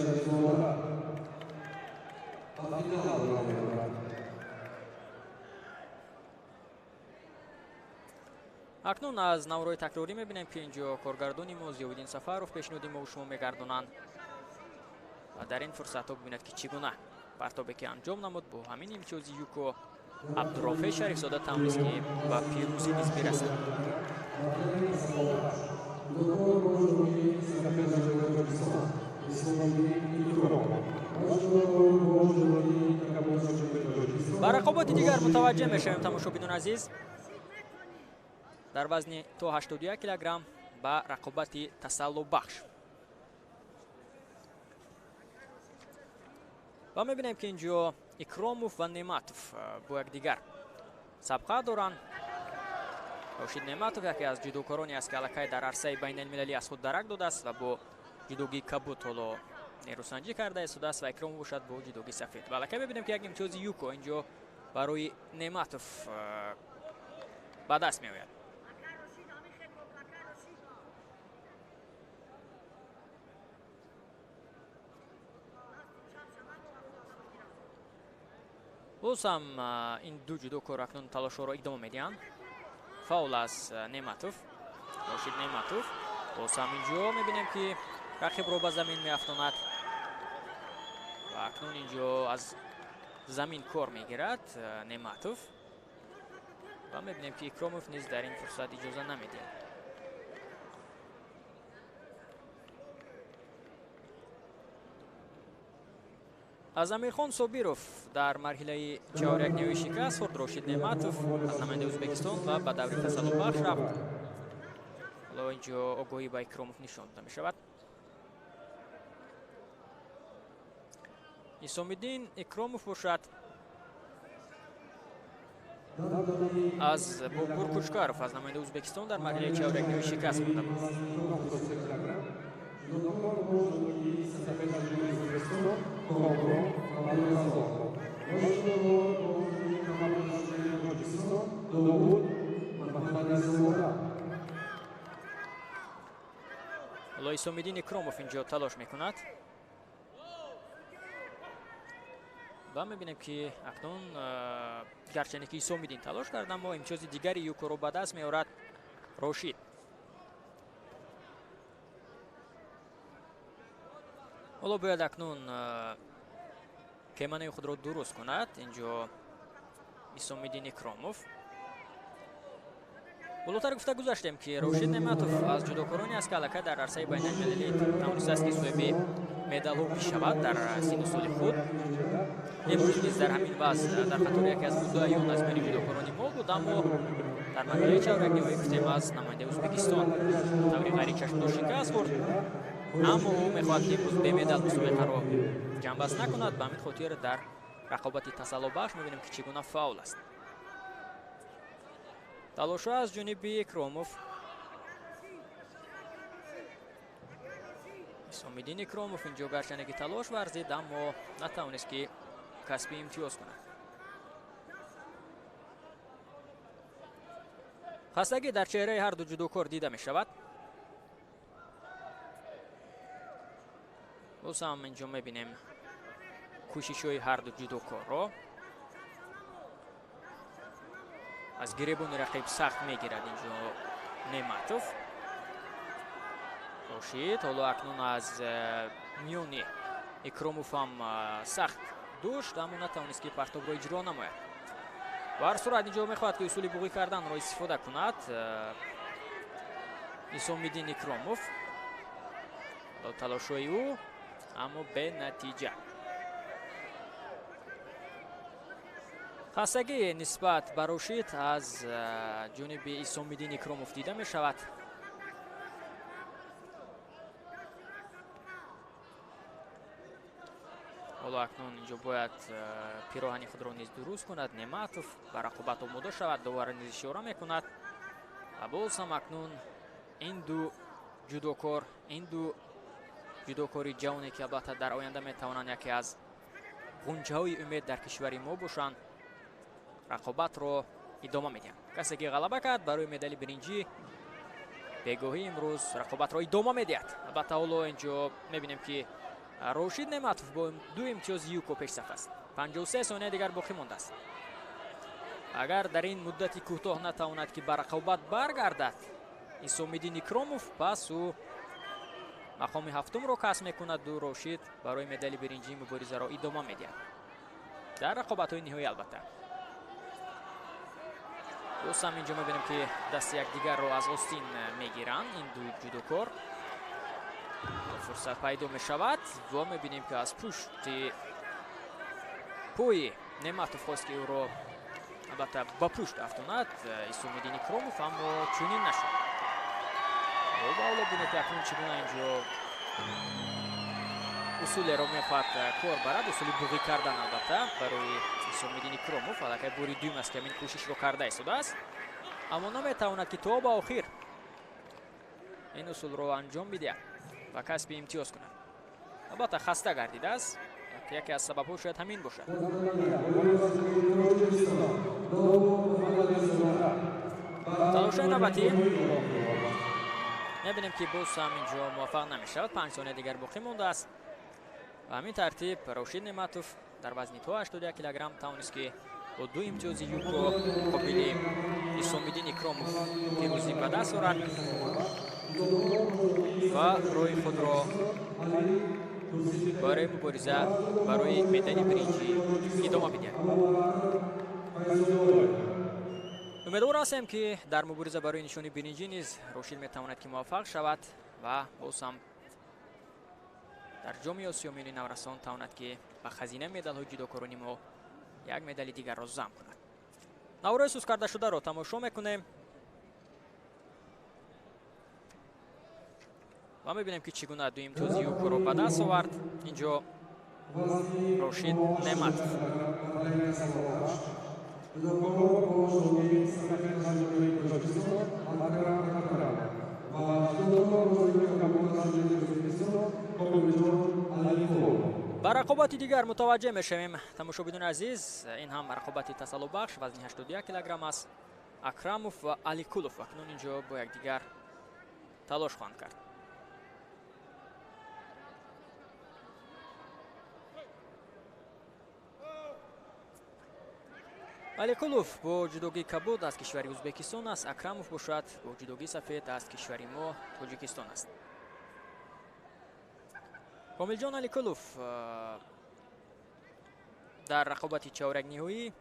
Акнун аз наврои такрорӣ мебинем ки инҷо коргардони мо Зиёвиддин Сафаров пешниҳоди мо шумо мегардонанд ва дар ин фурсатҳо бибинед ки чӣ гуна партобе ки анҷом намуд бо ҳамин имтиёзи юко Абдурофе Шарифзода тавонист ки ба пирӯзӣ низ бирасад. Ба рақобати дигар мутаваҷҷеҳ мешавем, тамошобинони азиз. Дар вазни то 81 килограмм ба рақобати тасаллобахш. Ва мебинем ки инҷо Икромов ва Неъматов бо якдигар сабқа доранд. Рошид Неъматов яке аз ҷудокороне аст ки аллакай дар арсаи байналмилалӣ аз худ дарак додааст ва бо ҷудогии кабуд ҳоло нерӯсанҷӣ карда истодааст ва Икромов бошад бо ҷудогии сафед. Ва аллакай мебинем ки як имтиёзи юко инҷо барои Неъматов ба даст меояд. Боз ҳам ин ду ҷудокор акнун талошҳоро идома медиҳанд. Фаул аз Неъматов, Рошид Неъматов. Боз ҳам инҷо мебинем ки рақибро ба замин меафтонад ва акнун инҷо аз замин кор мегирад Неъматов ва мебинем ки Икромов низ дар ин фурсат иҷоза намедиҳад. Аз Амирхон Собиров дар марҳилаи чаҳорякниҳоӣ шикаст хӯрд Рошид Неъматов аз намояндаи Ӯзбекистон ва ба даври тасаллобахш рафт. Ҳоло инҷо огоҳӣ ба Икромов нишон дода мешавад. Исомиддин Икромов бошад аз Бобур Кучкаров аз намояндаи Ӯзбекистон дар марҳилаи чаҳорякниҳоӣ шикаст хӯрда буд. Ҳоло Исомиддин Икромов инҷо талош мекунад. Ва мебинем, ки акнун гарчанде ки Исомиддин талош кард, аммо имтиёзи дигари юкоро ба даст меорад Рошид. Ҳоло бояд акнун кеманаи худро дуруст кунад инҷо Исомиддин Икромов. Болотар гуфта гузаштем, ки Рошид Неъматов аз ҷудокороне аст, ки аллакай дар арсаи байналмилалӣ тавонистааст, ки соҳиби медалҳо бишавад дар синну соли худ. Имрӯз низ дар ҳамин вазн дар қатори яке аз муддаиён аз миёни ҷудокорони мо буд, аммо дар марҳилаи чорякниҳоӣ гуфтем аз намояндаи Ӯзбекистон таври ғайричашмдошт шикаст хӯрд. Аммо ӯ мехоҳад, ки имрӯз бемедал мусобиқаро ҷамъбаст накунад. Ба ҳамин хотир дар рақобати тасаллобахш мебинем, ки чӣ гуна фаъол аст. Талошҳо аз ҷониби Икромов. Исомиддин Икромов инҷо гарчанде ки талош варзид, аммо натавонист, ки касби имтиёз кунад. Хастагӣ дар чеҳраи ҳар ду ҷудокор дида мешавад. Боз ҳам инҷо мебинем кӯшишҳои ҳар ду ҷудокорро. Аз гиребони рақиб сахт мегирад инҷо Неъматов. Рошид ҳоло акнун аз миёни Икромов ҳам сахт дошт, аммо натавонист, ки партобро иҷро намояд. Ба ҳар сурат инҷо мехоҳад, ки усули буғӣ карданро истифода кунад Исомиддин Икромов. Талошҳои ӯ аммо бенатиҷа. Хастагӣ нисбат ба Рошид аз ҷониби Исомиддин Икромов дида мешавад. Ҳоло акнун инҷо бояд пироҳани худро низ дуруст кунад Неъматов, ба рақобат омода шавад. Довар низ ишора мекунад. Ва боз ҳам акнун ин ду ҷудокор, ин ду ҷудокори ҷавоне, ки албатта дар оянда метавонанд яке аз ғунчаҳои умед дар кишвари мо бошанд, рақобатро идома медиҳанд. Касе ки ғалаба кард, барои медали биринҷӣ бегоҳӣ имрӯз рақобатро идома медиҳад. Албатта ҳоло инҷо мебинем, ки Рошид Неъматов бо ду имтиёзи юко пешсаф аст. 53 сония дигар боқӣ мондааст. Агар дар ин муддати кӯтоҳ натавонад, ки ба рақобат баргардад Исомиддин Икромов, пас ӯ мақоми ҳафтумро касб мекунад. Ду Рошид барои медали биринҷӣ муборизаро идома медиҳад дар рақобатҳои ниҳоӣ. Албатта боз ҳам инҷо мебинем, ки дасти якдигарро аз остин мегиранд ин ду ҷудокор. Фурсат пайдо мешавад ва мебинем, ки аз пушти пои Неъматов хост, ки ӯро албатта ба пушт афтонад Исомиддин Икромов, аммо чунин нашуд. Ва ҳоло бинед, ки акнун чӣ гуна инҷо усулеро мехоҳад кор барад, усули буғӣ кардан. Албатта барои Исомиддин Икромов аллакай бори дуюм аст, ки ҳамин кӯшишро карда истодааст, аммо наметавонад, ки то ба охир ин усулро анҷом бидиҳад ва касби имтиёз кунад. Албатта хаста гардидааст, яке аз сабабҳо шояд ҳамин бошад. Талошҳои навбатӣ мебинем, ки боз ҳам инҷо муваффақ намешавад. 5 сония дигар боқӣ мондааст. Ва ҳамин тартиб Рошид Неъматов дар вазни то 81 килограмм тавонист, ки бо ду имтиёзи юко муқобили Исомиддин Икромов пирӯзӣ ба даст орад ва роҳи худро барои мубориза барои медали биринҷӣ идома бидиҳад. Умедвор ҳастем, ки дар мубориза барои нишони биринҷӣ низ Рошид метавонад, ки муваффақ шавад ва боз ҳам дар Ҷоми Осиё миёни наврасон тавонад, ки ба хазинаи медалҳои ҷудокорони мо як медали дигарро зам кунад. Наврои сус кардашударо тамошо мекунем ва мебинем, ки чӣ гуна ду имтиёзи юкоро ба даст овард инҷо Рошид Неъматов. Ҷудокор бо шогирд Сафир аз Ҷумҳурии Тоҷикистон Акрам Акрамов ва ҷудокор бо Камол аз Ҷумҳурии Ӯзбекистон Комилҷон Алиқулов. Ба рақобати дигар мутаваҷҷеҳ мешавем, тамошобинони азиз. Ин ҳам рақобати тасаллобахш вазни 81 килограмм аст. Акрамов ва Аликулов акнун инҷо бо якдигар талош хоҳанд кард. Аликулов бо ҷудогии кабуд аз кишвари Ӯзбекистон аст, Акрамов бошад бо ҷудогии сафед аз кишвари мо Тоҷикистон аст. Комилҷон Аликулов дар рақобати чорякниҳоӣ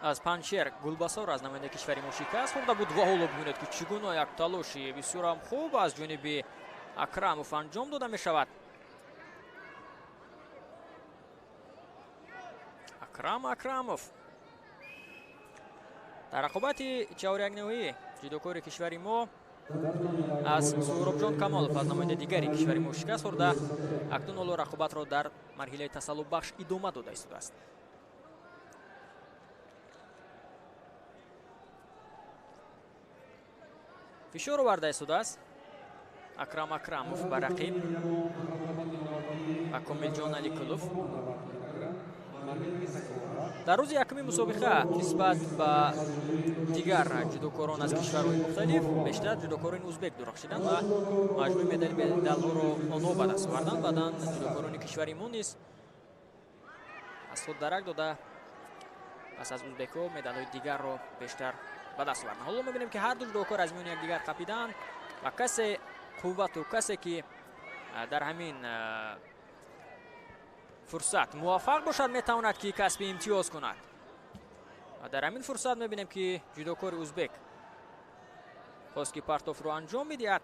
аз Панҷшер Гулбасор аз намояндаи кишвари мо шикаст хӯрда буд ва ҳоло бибинед, ки чӣ гуна як талоши бисёрам хуб аз ҷониби Акрамов анҷом дода мешавад. Акрам Акрамов дар рақобати чорякниҳоӣ ҷудокори кишвари мо аз Суҳробҷон Камолов аз намояндаи дигари кишвари мо шикаст хӯрда, акнун ҳоло рақобатро дар марҳилаи тасаллуббахш идома дода истодааст. Фишор оварда истодааст Акрам Акрамов ба рақиб ва Комилҷон Аликулов. Дар рӯзи якуми мусобиқа нисбат ба дигар ҷудокорон аз кишварҳои мухталиф бештар ҷудокорони ӯзбек дурахшиданд ва маҷмӯи медали медалҳоро онҳо ба даст оварданд. Баъдан ҷудокорони кишвари мо низ аз худ дарак дода пас аз ӯзбекҳо медалҳои дигарро бештар ба даст оварданд. Ҳоло мебинем, ки ҳар ду ҷудокор аз миёни якдигар қапиданд ва касе қуввату касе ки дар ҳамин фурсат муваффақ бошад, метавонад ки касби имтиёз кунад. Ва дар ҳамин фурсат мебинем, ки ҷудокори ӯзбек хост ки партофро анҷом медиҳад.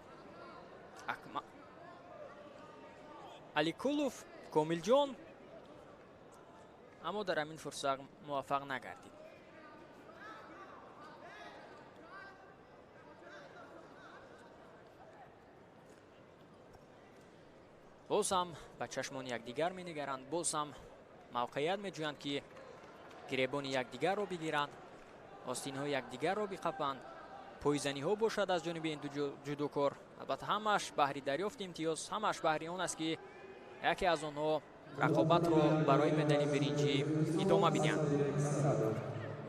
Аликулов Комилҷон, аммо дар ҳамин фурсат муваффақ нагардид. Боз ҳам ба чашмони якдигар менигаранд, боз ҳам мавқеият меҷӯянд, ки гиребони якдигарро бигиранд, остинҳои якдигарро биқапанд. Пойзаниҳо бошад аз ҷониби ин ду ҷудокор. Албатта, ҳамааш баҳри дарёфти имтиёз, ҳамааш баҳри он аст, ки яке аз онҳо рақобатро барои медали биринҷӣ идома бидиҳанд.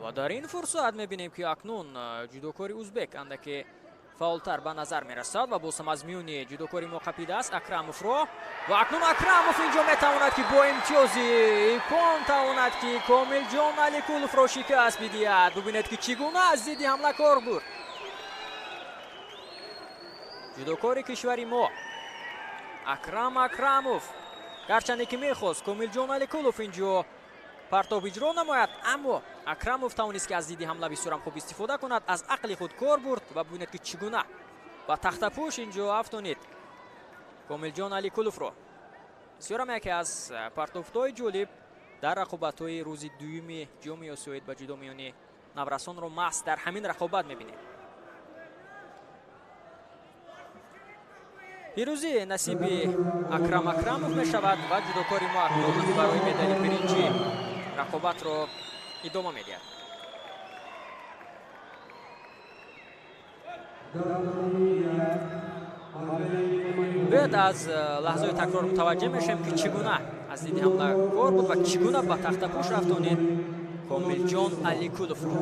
Ва дар ин фурсат мебинем, ки акнун ҷудокори ӯзбек андаке фаъолтар ба назар мерасад ва боз ҳам аз миёни ҷудокори мо қапидааст Акрамовро. Ва акнун Акрамов инҷо метавонад, ки бо имтиёзи ипон тавонад, ки Комилҷон Аликуловро шикаст бидиҳад. Бубинед, ки чӣ гуна аз зидди ҳамла кор бурд ҷудокори кишвари мо Акрам Акрамов. Гарчанде ки мехост Комилҷон Аликулов инҷо партоб иҷро намояд, аммо Акрамов тавонист, ки аз зидди ҳамла бисёрам хуб истифода кунад, аз ақли худ кор бурд ва бубинед, ки чӣ гуна ба тахтапӯш инҷо афтонид Комилҷон Аликуловро. Бисёрам яке аз партофтҳои ҷолиб дар рақобатҳои рӯзи дуюми ҷоми Осиёид ба ҷудо миёни наврасонро маҳз дар ҳамин рақобат мебинем. Пирӯзӣ насиби Акрам Акрамов мешавад ва ҷудокори мо акнун барои медали биринҷӣ рақобатро идома медиҳад. Биёед аз лаҳзаи такрор мутаваҷҷеҳ мешавем, ки чӣ гуна аз зидди ҳамла кор буд ва чӣ гуна ба тахтапӯш рафтонид Комилҷон Аликуловро.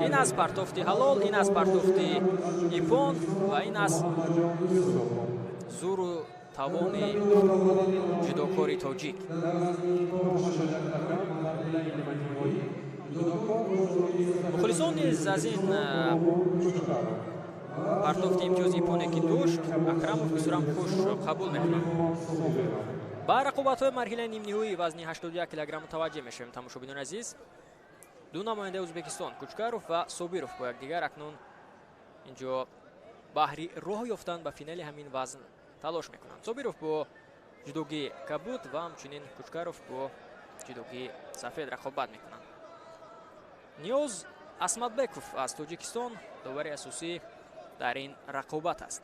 Ин аз партофти ҳалол, ин аз партофти ипон ва ин аз зуру тавони ҷудокори тоҷик. Мухлисон низ аз ин партофти имтиёзи ипоне ки дошт Акрамов бисёрам хуш қабул мекунад. Ба рақобатҳои марҳилаи нимниҳоии вазни 81 килограмм мутаваҷҷеҳ мешавем, тамошобинони азиз. Ду намояндаи Ӯзбекистон Кучкаров ва Собиров бо якдигар акнун инҷо баҳри роҳ ёфтан ба финали ҳамин вазн талош мекунанд. Собиров бо ҷудогии кабуд ва ҳамчунин Кучкаров бо ҷудогии сафед рақобат мекунанд. Ниёз Асматбеков аз Тоҷикистон довари асосӣ дар ин рақобат аст.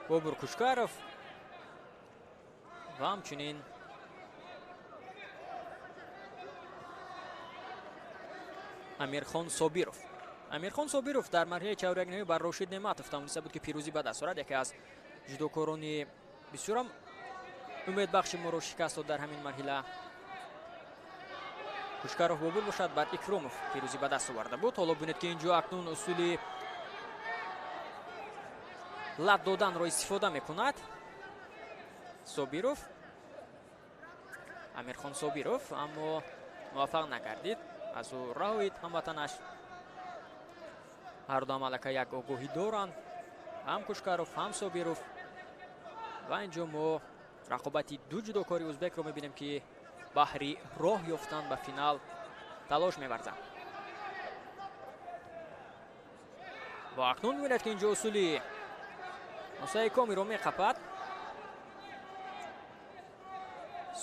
Бобур Кучкаров ва ҳамчунин Амирхон Собиров. Амирхон Собиров дар марҳилаи чорякниҳоӣ бар Рошид Неъматов тавониста буд, ки пирӯзӣ ба даст орад. Яке аз ҷудокорони бисёрам умедбахши моро шикаст дод дар ҳамин марҳила. Кушкаров Бобур бошад бар Икромов пирӯзӣ ба даст оварда буд. Ҳоло бинед, ки инҷо акнун усули лат доданро истифода мекунад Собиров, Амирхон Собиров, аммо муваффақ нагардид. Аз ӯ раҳоид ҳамватанаш. Ҳар ду аллакай як огоҳӣ доранд, ҳам Кушкаров, ҳам Собиров. Ва инҷо мо рақобати ду ҷудокори узбекро мебинем, ки баҳри роҳ ёфтан ба финал талош меварзанд. Ва акнун мебинад, ки инҷо усули Осаикомиро меқапад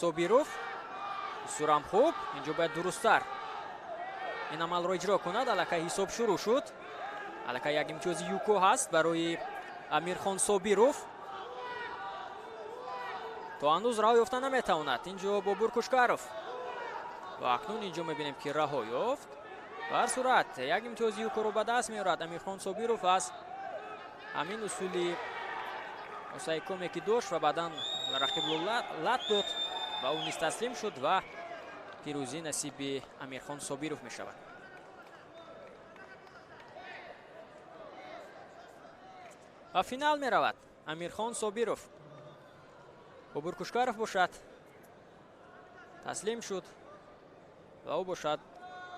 Собиров. Бисёрам хуб, инҷо бояд дурусттар ин амалро иҷро кунад. Аллакай ҳисоб шурӯъ шуд. Аллакай як имтиёзи юко ҳаст барои Амирхон Собиров. То ҳанӯз раҳо ёфта наметавонад инҷо Бобур Кушкаров. Ва акнун инҷо мебинем, ки раҳо ёфт. Ба ҳар сурат як имтиёзи юкоро ба даст меорад Амирхон Собиров аз ҳамин усули осайкоме, ки дошт ва баъдан рақибро лат дод ва ӯ низ таслим шуд ва пирӯзӣ насиби Амирхон Собиров мешавад. Ба финал меравад Амирхон Собиров. Бобур Кушкаров бошад таслим шуд ва ӯ бошад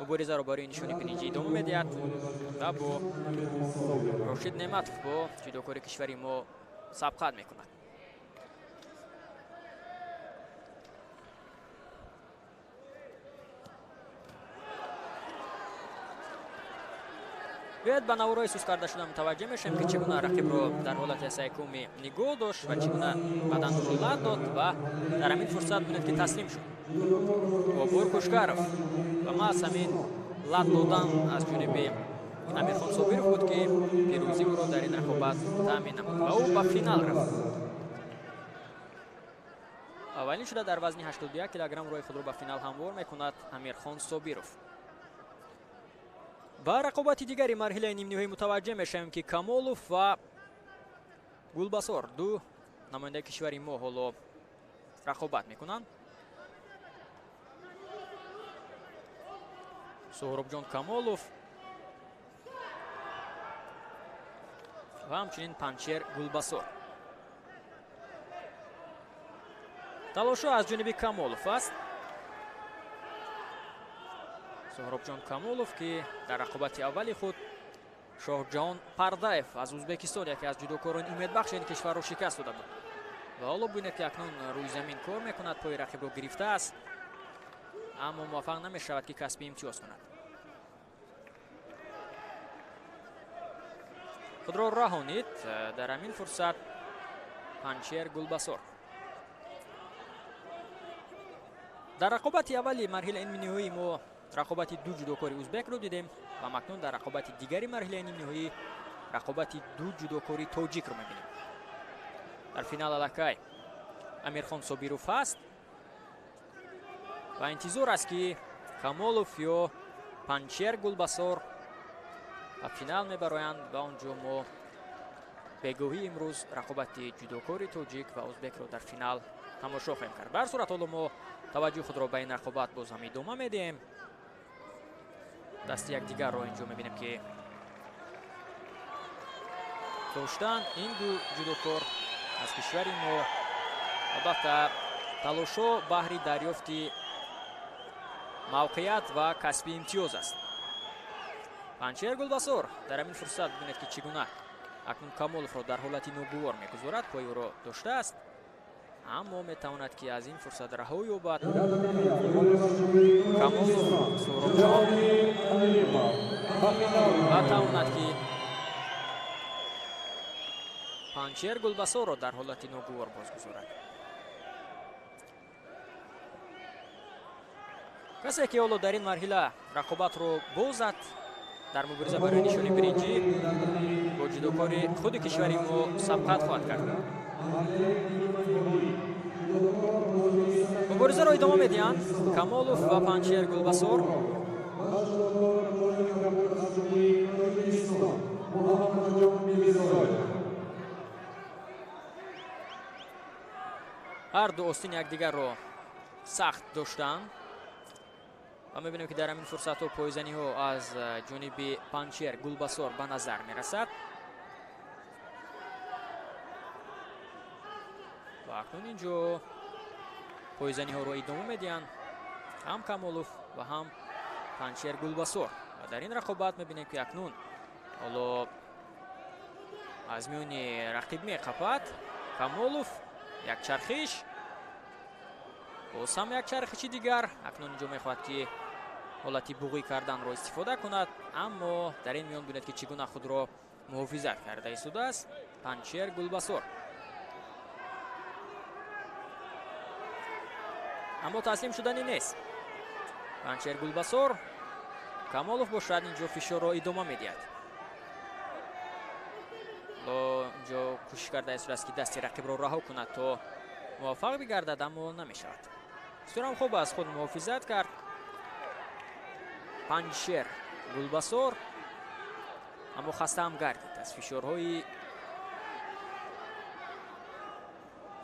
муборизаро барои нишони биринҷӣ идома медиҳад ва бо Рошид Неъматов, бо ҷудокори кишвари мо сабқат мекунад. Биёед ба наворҳои сус карда шуда мутаваҷҷеҳ мешавем, ки чӣ гуна рақибро дар ҳолати асайкуми нигоҳ дошт ва чӣ гуна бадан ӯро лат дод ва дар ҳамин фурсат бинед, ки таслим шуд Бобур Кушкаров. Ва маҳз ҳамин лат додан аз ҷониби Амирхон Собиров буд, ки пирӯзӣ ӯро дар ин рақобат таъмин намуд ва ӯ ба финал рафт. Аввалин шуда дар вазни 81 килограмм роҳи худро ба финал ҳамвор мекунад Амирхон Собиров. Ба рақобати дигари марҳилаи нимниҳоӣ мутаваҷҷеҳ мешавем, ки Камолов ва Гулбасор, ду намояндаи кишвари мо, ҳоло рақобат мекунанд. Соҳробҷон Камолов ва ҳамчунин Панчер Гулбасор. Талошҳо аз ҷониби Камолов аст. Соҳробҷон Камолов, ки дар рақобати аввали худ Шоҳҷаҳон Пардаев аз Узбекистон, яке аз ҷудокорони умедбахши ин кишварро шикаст дода буд. Ва ҳоло бинед, ки акнун рӯи замин кор мекунад, пои рақибро гирифтааст, аммо муваффақ намешавад, ки касби имтиёз кунад. Худро раҳонид дар ҳамин фурсат Панчер Гулбасор. Дар рақобати аввали марҳилаи нимниҳоӣ мо рақобати ду ҷудокори узбекро дидем ва акнун дар рақобати дигари марҳилаи нимниҳоӣ рақобати ду ҷудокори тоҷикро мебинем. Дар финал аллакай Амирхон Собиров ҳаст ва интизор аст, ки Камолов ё Панчер Гулбасор ба финал мебароянд ва он ҷо мо бегоҳӣ имрӯз рақобати ҷудокори тоҷик ва узбекро дар финал тамошо хоҳем кард. Ба ҳар сурат ҳоло мо таваҷҷӯҳи худро ба ин рақобат боз ҳам идома медиҳем. Дасти якдигарро инҷо мебинем, ки доштан ин ду ҷудокор аз кишвари мо. Албатта талошҳо баҳри дарёфти мавқеият ва касби имтиёз аст. Панчер Гулбасор дар ҳамин фурсат бибинед, ки чӣ гуна акнун Камоловро дар ҳолати ногувор мегузорад, пои ӯро доштааст, аммо метавонад, ки аз ин фурсат раҳо ёбад. Камолов Соҳробҷон ва тавонад, ки Панчер Гулбасорро дар ҳолати ногувор бозгузорад. Касе, ки ҳоло дар ин марҳила рақобатро бозад, дар мубориза барои нишони биринҷӣ бо ҷудокори худи кишвари мо сабқат хоҳад кард. Муборизаро идома медиҳанд Камолов ва Панчер Гулбасор. Ҳар ду остини якдигарро сахт доштанд. Ва мебинем, ки дар ҳамин фурсатҳо пойзаниҳо аз ҷониби Панҷшер Гулбасор ба назар мерасад. Ва акнун инҷо пойзаниҳоро идома медиҳанд ҳам Камолов ва ҳам Панҷшер Гулбасор. Ва дар ин рақобат мебинем, ки акнун ҳоло аз миёни рақиб меқапад Камолов. Як чархиш, боз ҳам як чархиши дигар. Акнун инҷо мехоҳад, ки ҳолати буғӣ карданро истифода кунад, аммо дар ин миён бинед, ки чӣ гуна худро муҳофизат карда истодааст Панҷшер Гулбасор. Аммо таслим шудани нест Панҷшер Гулбасор. Камолов бошад инҷо фишорро идома медиҳад. Инҷо кӯшиш карда истодааст, ки дасти рақибро раҳо кунад, то муваффақ бигардад, аммо намешавад. Бисёрам хуб аз худ муҳофизат кард Панҷшер Гулбасор, аммо хастаам гардид аз фишорҳои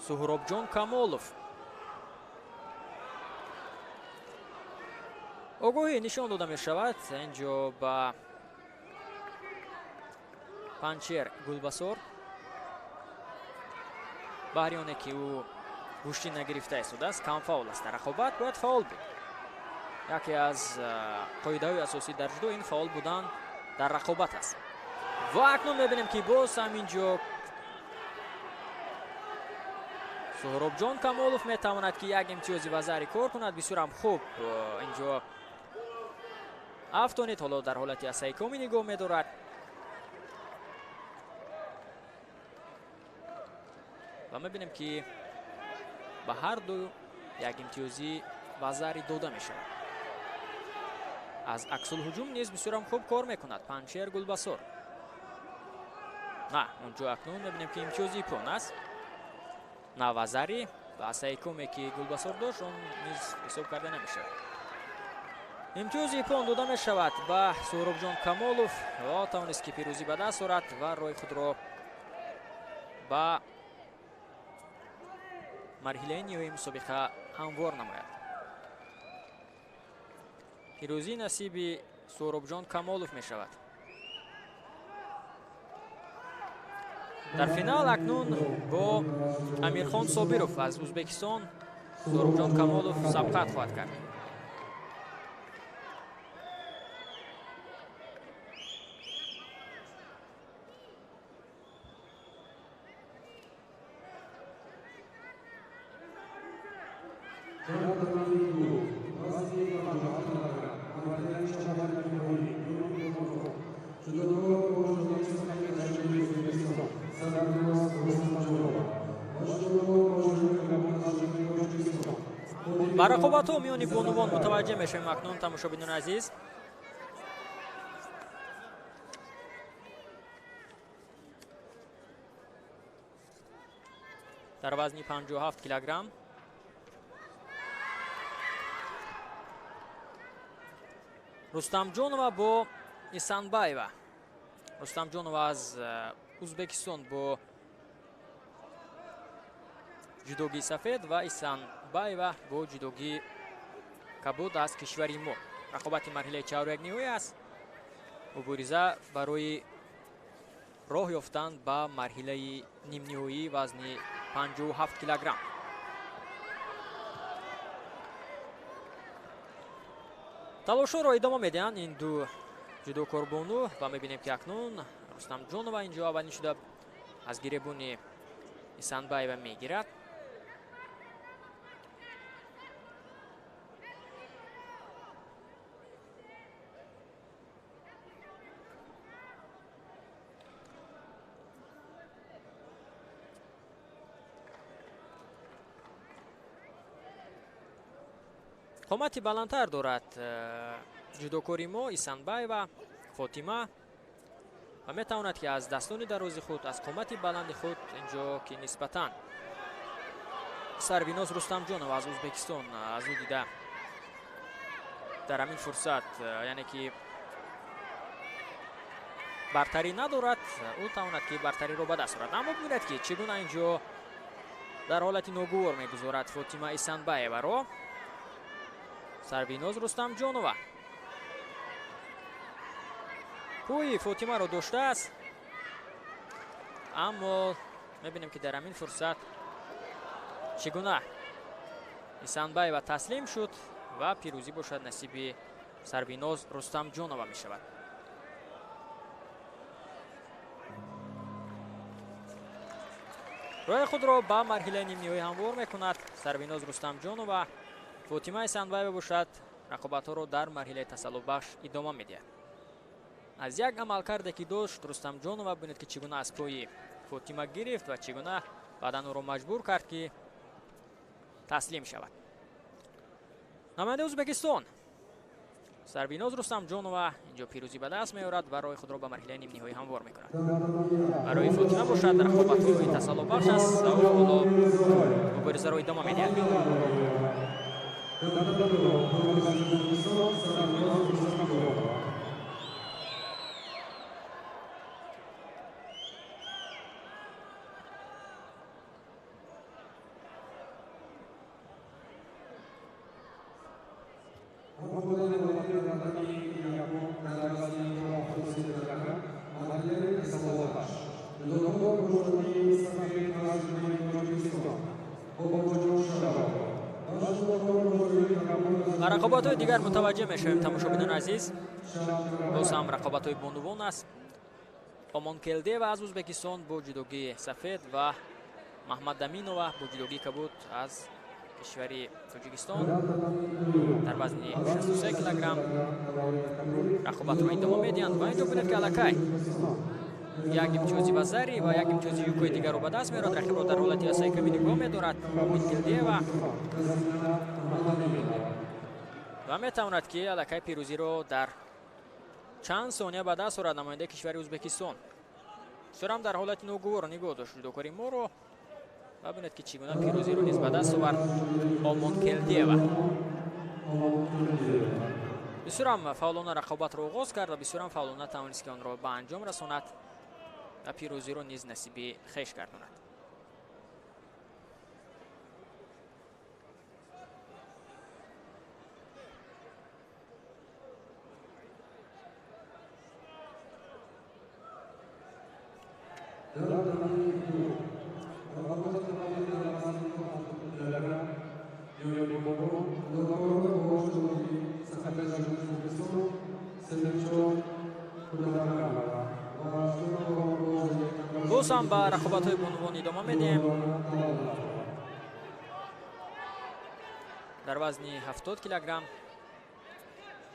Суҳробҷон Камолов. Огоҳӣ нишон дода мешавад инҷо ба Панҷшер Гулбасор, баҳри оне ки ӯ гӯштӣ нагирифта истодааст, камфаул аст дар рақобат, бояд фаол буд. Яке аз қоидаҳои асосӣ дар ҷудо ин фаол будан дар рақобат аст. Ва акнун мебинем, ки боз ҳам инҷо Суҳробҷон Камолов метавонад, ки як имтиёзи вазари кор кунад. Бисёрам хуб инҷо афтонид, ҳоло дар ҳолати асайкомӣ нигоҳ медорад. Ва мебинем, ки ба ҳар ду як имтиёзи вазари дода мешавад. Аз аксулҳуҷум низ бисёрам хуб кор мекунад Панҷшер Гулбасор. На, онҷо акнун мебинем, ки имтиёзи ипон аст, на вазари, ва асайкоме ки Гулбасор дошт, он низ ҳисоб карда намешавад. Имтиёзи ипон дода мешавад ба Суҳробҷон Камолов ва тавонист, ки пирӯзӣ ба даст орад ва роҳи худро ба марҳилаи ниҳоии мусобиқа ҳамвор намояд. Пирӯзӣ насиби Суҳробҷон Камолов мешавад. Дар финал акнун бо Амирхон Собиров аз Ӯзбекистон Суҳробҷон Камолов сабқат хоҳад кард. Ба рақобатҳо миёни бонувон мутаваҷҷеҳ мешавем акнун, тамошобинони азиз. Дар вазни 57 килограмм Рустамҷонова бо Исанбаева. Рустамҷонова аз Ӯзбекистон бо ҷудогии сафед ва Исанбаева бо ҷудогии кабуд аз кишвари мо. Рақобати марҳилаи чаҳорякниҳоӣ аст. Мубориза барои роҳ ёфтан ба марҳилаи нимниҳоии вазни 57 килограмм. Талошҳоро идома медиҳанд ин ду ҷудокорбону ва мебинем, ки акнун Рустамҷонова инҷо аввалин шуда аз гиребони Исанбаева мегирад. Қомати баландтар дорад ҷудокори мо Исанбаева Фотима ва метавонад, ки аз дастони дарози худ, аз қомати баланди худ инҷо, ки нисбатан Сарвиноз Рустамҷонова аз Ӯзбекистон аз ӯ дида дар ҳамин фурсат, яъне ки бартарӣ надорад, ӯ тавонад, ки бартариро ба даст орад. Аммо бибинед, ки чӣ гуна инҷо дар ҳолати ногувор мегузорад Фотима Исанбаеваро. Сарвиноз Рустамҷонова пӯи Фотимаро доштааст, аммо мебинем, ки дар ҳамин фурсат чӣ гуна Исанбаева таслим шуд ва пирӯзӣ бошад насиби Сарвиноз Рустамҷонова мешавад. Роҳи худро ба марҳилаи нимниҳоӣ ҳамвор мекунад Сарвиноз Рустамҷонова. Фотима Исанбаева бошад рақобатҳоро дар марҳилаи тасаллубахш идома медиҳад. Аз як амалкарде ки дошт Рустамҷонова, бинед, ки чӣ гуна аз пои Фотима гирифт ва чӣ гуна баъдан ӯро маҷбур кард, ки таслим шавад. Намояндаи Ӯзбекистон Сарвиноз Рустамҷонова инҷо пирӯзӣ ба даст меорад ва роҳи худро ба марҳилаи нимниҳоӣ ҳамвор мекунад. Барои Фотима бошад рақобатҳои тасаллубахш аст ва ӯ ҳоло муборизаро идома медиҳад. Ба рақобатҳои дигар мутаваҷҷеҳ мешавем, тамошобинони азиз. Боз ҳам рақобатҳои бонувон аст. Омонкелдева аз Ӯзбекистон бо ҷудогии сафед ва Маҳмадаминова бо ҷудогии кабуд аз кишвари Тоҷикистон дар вазни 63 килограмм рақобатро идома медиҳанд. Ва инҷо бинед, ки аллакай як имтиёзи вазари ва як имтиёзи юкои дигарро ба даст меорад. Рақибро дар ҳолати асаи ками нигоҳ медорад Омонкелдева ва метавонад, ки аллакай пирӯзиро дар чанд сония ба даст орад намояндаи кишвари Ӯзбекистон. Бисёрам дар ҳолати ногувор нигоҳ дошт ҷудокори моро ва бинед, ки чӣ гуна пирӯзиро низ ба даст овард Омонкелдиева. Бисёрам фаъолона рақобатро оғоз кард ва бисёрам фаъолона тавонист, ки онро ба анҷом расонад ва пирӯзиро низ насиби хеш гардонад. Боз ҳам ба рақобатҳои бонувон идома медиҳем. Дар вазни 70 килограмм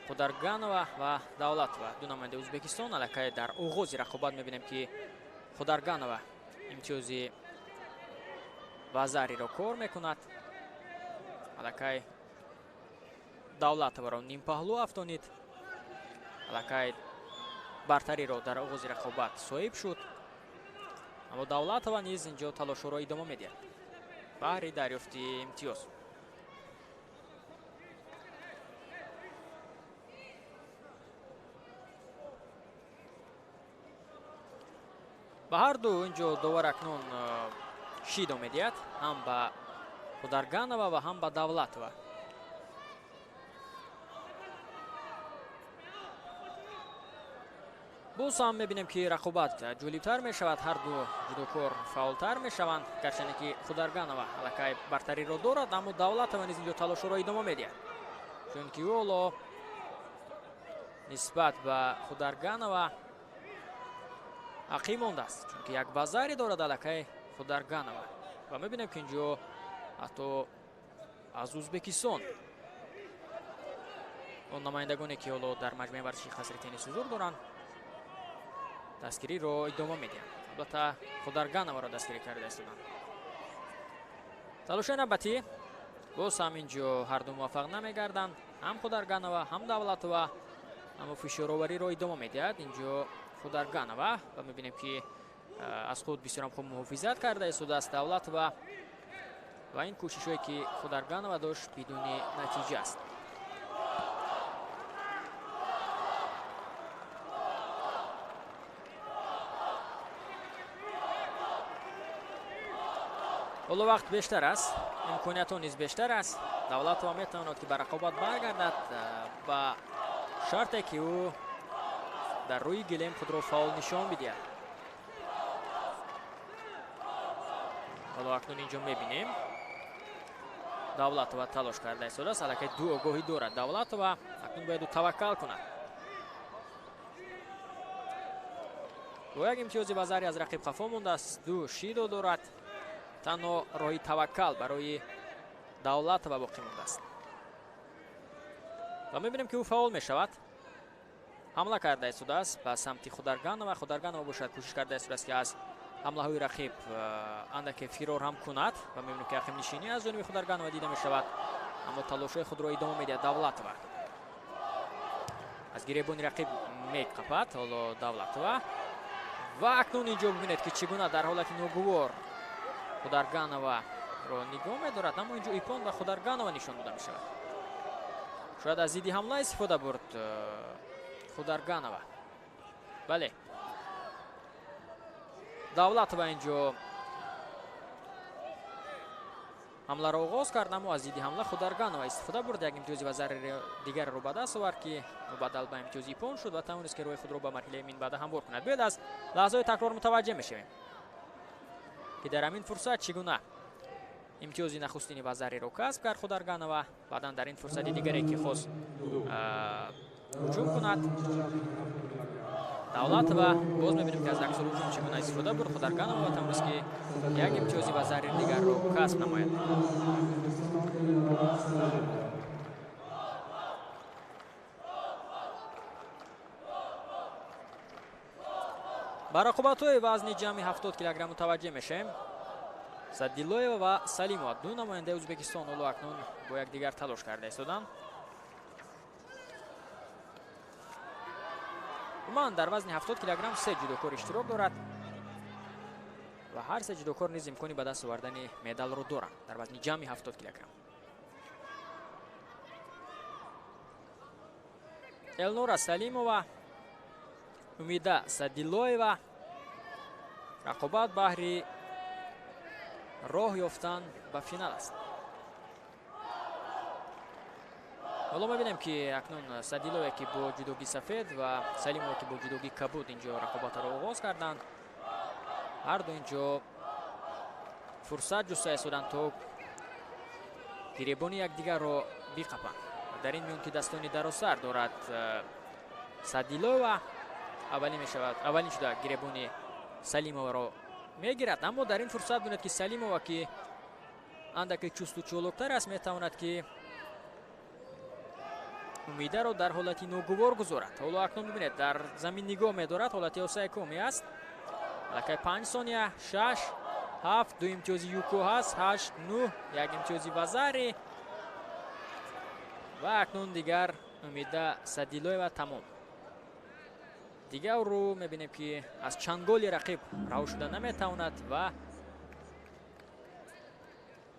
Хударганова ва Давлатова, ду намояндаи Ӯзбекистон. Аллакай дар оғози рақобат мебинем, ки Хударганова имтиёзи вазариро кор мекунад. Аллакай Давлатоваро нимпаҳлӯ афтонид. Аллакай бартариро дар оғози рақобат соҳиб шуд. Аммо Давлатова низ инҷо талошҳоро идома медиҳад баҳри дарёфти имтиёз. Ба ҳар ду инҷо довар акнун шидо медиҳад, ҳам ба Хударганова ва ҳам ба Давлатова. Боз ҳам мебинем, ки рақобат ҷолибтар мешавад, ҳар ду ҷудокор фаъолтар мешаванд. Гарчанде ки Хударганова аллакай бартариро дорад, аммо Давлатова низ инҷо талошҳоро идома медиҳад, чунки ӯ ҳоло нисбат ба Хударганова ақиб мондааст, чунки як базаре дорад аллакай Хударганова. Ва мебинем, ки инҷо ҳатто аз Ӯзбекистон он намояндагоне, ки ҳоло дар маҷмӯаи варзиши қасри теннис ҳузур доранд, дастгириро идома медиҳанд. Албатта, Хударгановаро дастгирӣ карда истоданд. Талошаи навбатӣ боз ҳам инҷо ҳар ду муваффақ намегарданд, ҳам Хударганова, ҳам Давлатова, аммо фишоровариро идома медиҳад инҷо Хударганова ва мебинем, ки аз худ бисёрам хуб муҳофизат карда истодааст Давлатова ва ин кӯшишҳое, ки Хударганова дошт, бидуни натиҷа аст. Ҳоло вақт бештар аст, имкониятҳо низ бештар аст. Давлатова метавонад ки ба рақобат баргардад ба шарте ки ӯ дар рӯи гилем худро фаъол нишон бидиҳад. Ҳоло акнун инҷо мебинем Давлатова талош карда истодааст. Аллакай ду огоҳӣ дорад Давлатова, акнун бояд ӯ таваккал кунад. Бо як имтиёзи вазари аз рақиб қафо мондааст, ду шидо дорад. Танҳо роҳи таваккал барои Давлатова боқӣ мондааст. Ва мебинем ки ӯ фаъол мешавад. Ҳамла карда истодааст ба самти Хударганова. Хударганова бошад кӯшиш карда истодааст ки аз ҳамлаҳои рақиб андаке фирор ҳам кунад ва мебинем ки ақибнишинӣ аз ҷониби Хударганова дида мешавад, аммо талошҳои худро идома медиҳад Давлатова. Аз гиребони рақиб меқапад ҳоло Давлатова. Ва акнун инҷо бибинед ки чӣ гуна дар ҳолати ногувор Хударгановаро нигоҳ медорад, аммо инҷо ипон ба Хударганова нишон дода мешавад. Шояд аз зидди ҳамла истифода бурд Хударганова. Бале, Давлатова инҷо ҳамларо оғоз кард, аммо аз зидди ҳамла Хударганова истифода бурд. Як имтиёзи вазари дигарро ба даст овард ки мубаддал ба имтиёзи ипон шуд ва тавонист ки роҳи худро ба марҳилаи минбаъда ҳамвор кунад. Биёед аз лаҳзаҳои такрор мутаваҷҷеҳ мешавем ки дар ҳамин фурсат чӣ гуна имтиёзи нахустини вазариро касб кард Хударганова. Баъдан дар ин фурсати дигаре ки хост ҳуҷум кунад Давлатова, боз мебинем ки аз аксул ҳуҷум чӣ гуна истифода бурд Хударганова ва тавонист ки як имтиёзи вазари дигарро касб намояд. Ба рақобатҳои вазни ҷамъи 70 килограмм мутаваҷҷеҳ мешавем. Садилоева ва Салимова, ду намояндаи Ӯзбекистон, ҳоло акнун бо якдигар талош карда истоданд. Умуман дар вазни 70 килограмм се ҷудокор иштирок дорад ва ҳар се ҷудокор низ имкони ба даст овардани медалро доранд дар вазни ҷамъи 70 килограмм. Элнора Салимова, Умида Садилоева, рақобат баҳри роҳ ёфтан ба финал аст. Ҳоло мебинем ки акнун Садилоева ки бо ҷудоги сафед ва Салимова ки бо ҷудоги кабуд инҷо рақобатро оғоз карданд. Ҳар ду инҷо фурсат ҷуста истоданд то гиребони якдигарро биқапанд. Дар ин миён ки дастони дарозтар дорад Садилоева, аввалин мешавад, аввалин шуда гиребони Салимоваро мегирад, аммо дар ин фурсат бинед ки Салимова ки андаке чусту чолоктар аст, метавонад ки Умидаро дар ҳолати ногувор гузорад. Ҳоло акнун бибинед, дар замин нигоҳ медорад, ҳолати осайкоми аст. Аллакай 5 сония, 6, 7, ду имтиёзи юко ҳаст, 8, 9, як имтиёзи вазари ва акнун дигар Умида Садилоева тамом. Дигарро мебинем ки аз чанголи рақиб раҳо шуда наметавонад ва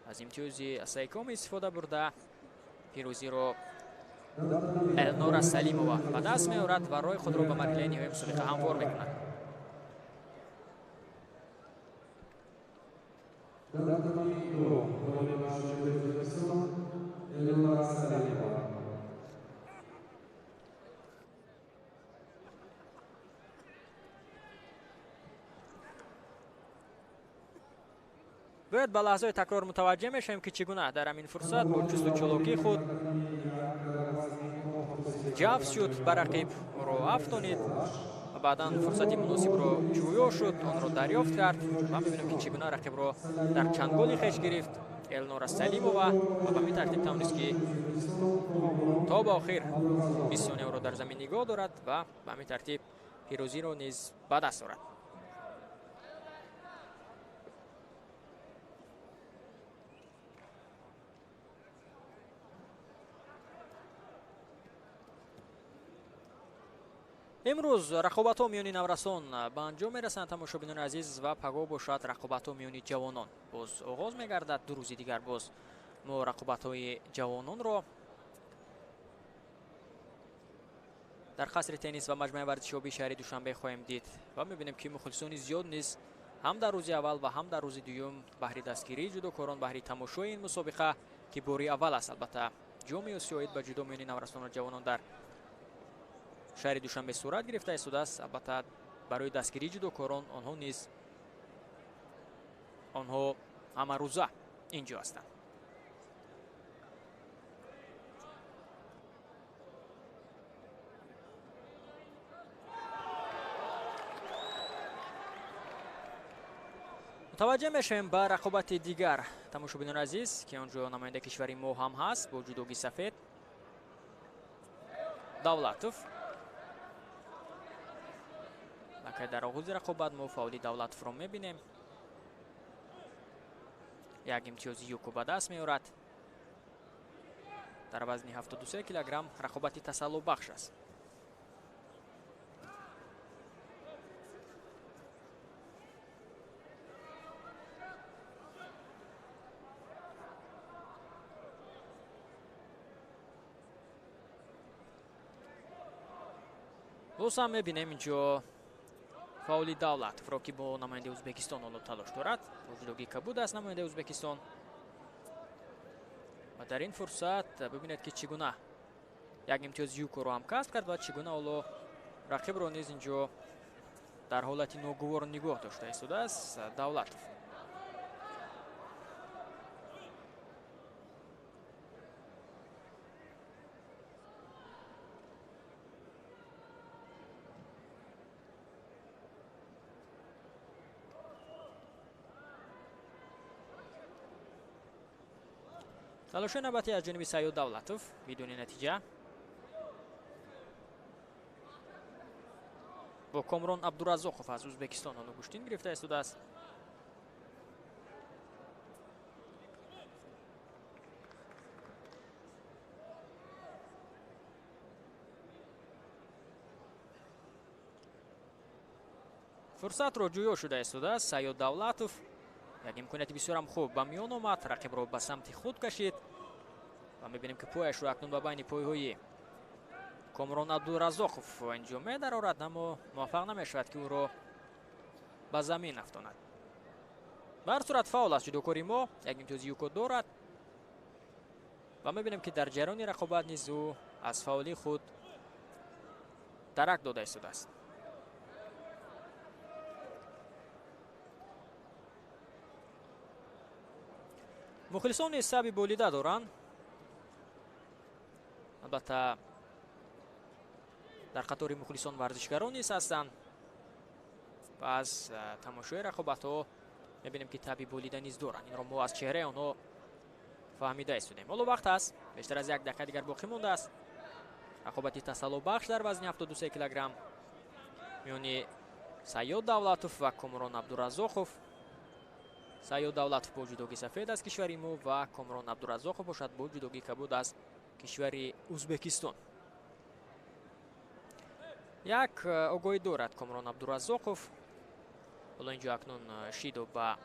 аз имтиёзи асайкоми истифода бурда пирӯзиро Элнора Салимова ба даст меорад ва роҳи худро ба марҳилаи ниҳоии мусобиқа ҳамвор мекунад. Бояд ба лаҳзаҳои такрор мутаваҷҷеҳ мешавем ки чӣ гуна дар ҳамин фурсат бо чусту чолокии худ ҷафз шуд ба рақиб, ӯро афтонид ва баъдан фурсати муносибро ҷӯё шуд, онро дарёфт кард ва мебинем ки чӣ гуна рақибро дар чанголи хеш гирифт Элнора Салимова ва ба ҳамин тартиб тавонист ки то ба охир 20 сония ӯро дар замин нигоҳ дорад ва ба ҳамин тартиб пирӯзиро низ ба даст орад. Имрӯз рақобатҳо миёни наврасон ба анҷом мерасанд, тамошобинони азиз, ва пагоҳ бошад рақобатҳо миёни ҷавонон боз оғоз мегардад. Ду рӯзи дигар боз мо рақобатҳои ҷавононро дар қасри теннис ва маҷмӯаи варзишёбии шаҳри Душанбе хоҳем дид ва мебинем ки мухлисони зиёд низ ҳам дар рӯзи аввал ва ҳам дар рӯзи дуюм баҳри дастгирии ҷудокорон, баҳри тамошои ин мусобиқа ки бори аввал аст албатта ҷоми Осиё оид ба ҷудо миёни наврасон ва ҷавонон дар шаҳри Душанбе сурат гирифта истодааст. Албатта барои дастгирии ҷудокорон онҳо низ онҳо ҳамарӯза инҷо ҳастанд. Мутаваҷҷеҳ мешавем ба рақобати дигар, тамошобинони азиз, ки он ҷо намояндаи кишвари мо ҳам ҳаст бо ҷудоги сафед Давлатов. Лакай дар оғози рақобат мо фаъоли Давлатовро мебинем. Як имтиёзи юко ба даст меорад. Дар вазни 73 килограмм рақобати тасаллобахш аст. Боз ҳам мебинем инҷо фаъоли Давлатовро, ки бо намояндаи Ӯзбекистон ҳоло талош дорад. Бо ҷудогии кабуд аст намояндаи Ӯзбекистон. Ва дар ин фурсат бибинед, ки чӣ гуна як имтиёз юкоро ҳам касб кард ва чӣ гуна ҳоло рақибро низ инҷо дар ҳолати ногувор нигоҳ дошта истодааст Давлатов. Талоши навбатӣ аз ҷониби Сайёд Давлатов бидуни натиҷа. Бо Комрон Абдуразоқов аз Ӯзбекистон ҳоло гӯштин гирифта истодааст. Фурсатро ҷӯё шуда истодааст Сайёд Давлатов. Як имконияти бисёрам хуб ба миён омад, рақибро ба самти худ кашид ва мебинем, ки пояшро акнун ба байни пойҳои Комрон Абдуразоқов инҷо медарорад, аммо муваффақ намешавад, ки ӯро ба замин афтонад. Ба ҳар сурат фаъол аст ҷудокори мо, як имтиёзи юко дорад ва мебинем, ки дар ҷараёни рақобат низ ӯ аз фаъолии худ дарак дода истодааст. Мухлисон низ саби болида доранд. Албатта дар қатори мухлисон варзишгарон низ ҳастанд ва аз тамошои рақобатҳо мебинем, ки таби болида низ доранд. Инро мо аз чеҳраи онҳо фаҳмида истодем. Ҳоло вақт аст, бештар аз як дақиқа дигар боқӣ мондааст. Рақобати тасаллобахш дар вазни 73 килограмм миёни Сайёд Давлатов ва Комрон Абдуразоқов. Сайёд Давлатов бо ҷудоги сафед аз кишвари мо ва Комрон Абдуразоқов бошад бо ҷудоги кабуд аз кишвари Ӯзбекистон. Як огоҳӣ дорад Комрон Абдуразоқов. Ҳоло инҷо акнун шидо ба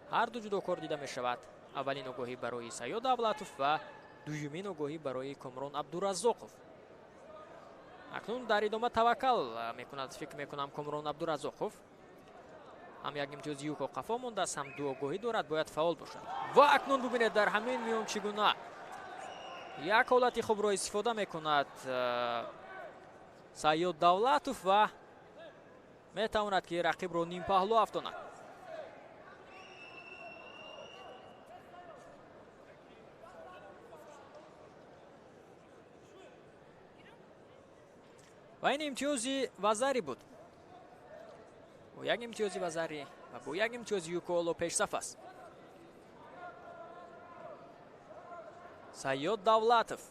ҳар ду ҷудокор дида мешавад. Аввалин огоҳӣ барои Сайёд Давлатов ва дуюмин огоҳӣ барои Комрон Абдуразоқов. Акнун дар идома таваккал мекунад, фикр мекунам, Комрон Абдуразоқов. Ҳам як имтиёзи юко қафо мондааст, ҳам ду огоҳӣ дорад, бояд фаъол бошад. Ва акнун бубинед дар ҳамин миён чӣ гуна як ҳолати хубро истифода мекунад Сайёд Давлатов ва метавонад, ки рақибро нимпаҳлӯ афтонад. Ва ин имтиёзи вазарӣ буд. Бо як имтиёзи вазарӣ ва бо як имтиёзи юко ҳоло пешсаф аст Сайёд Давлатов.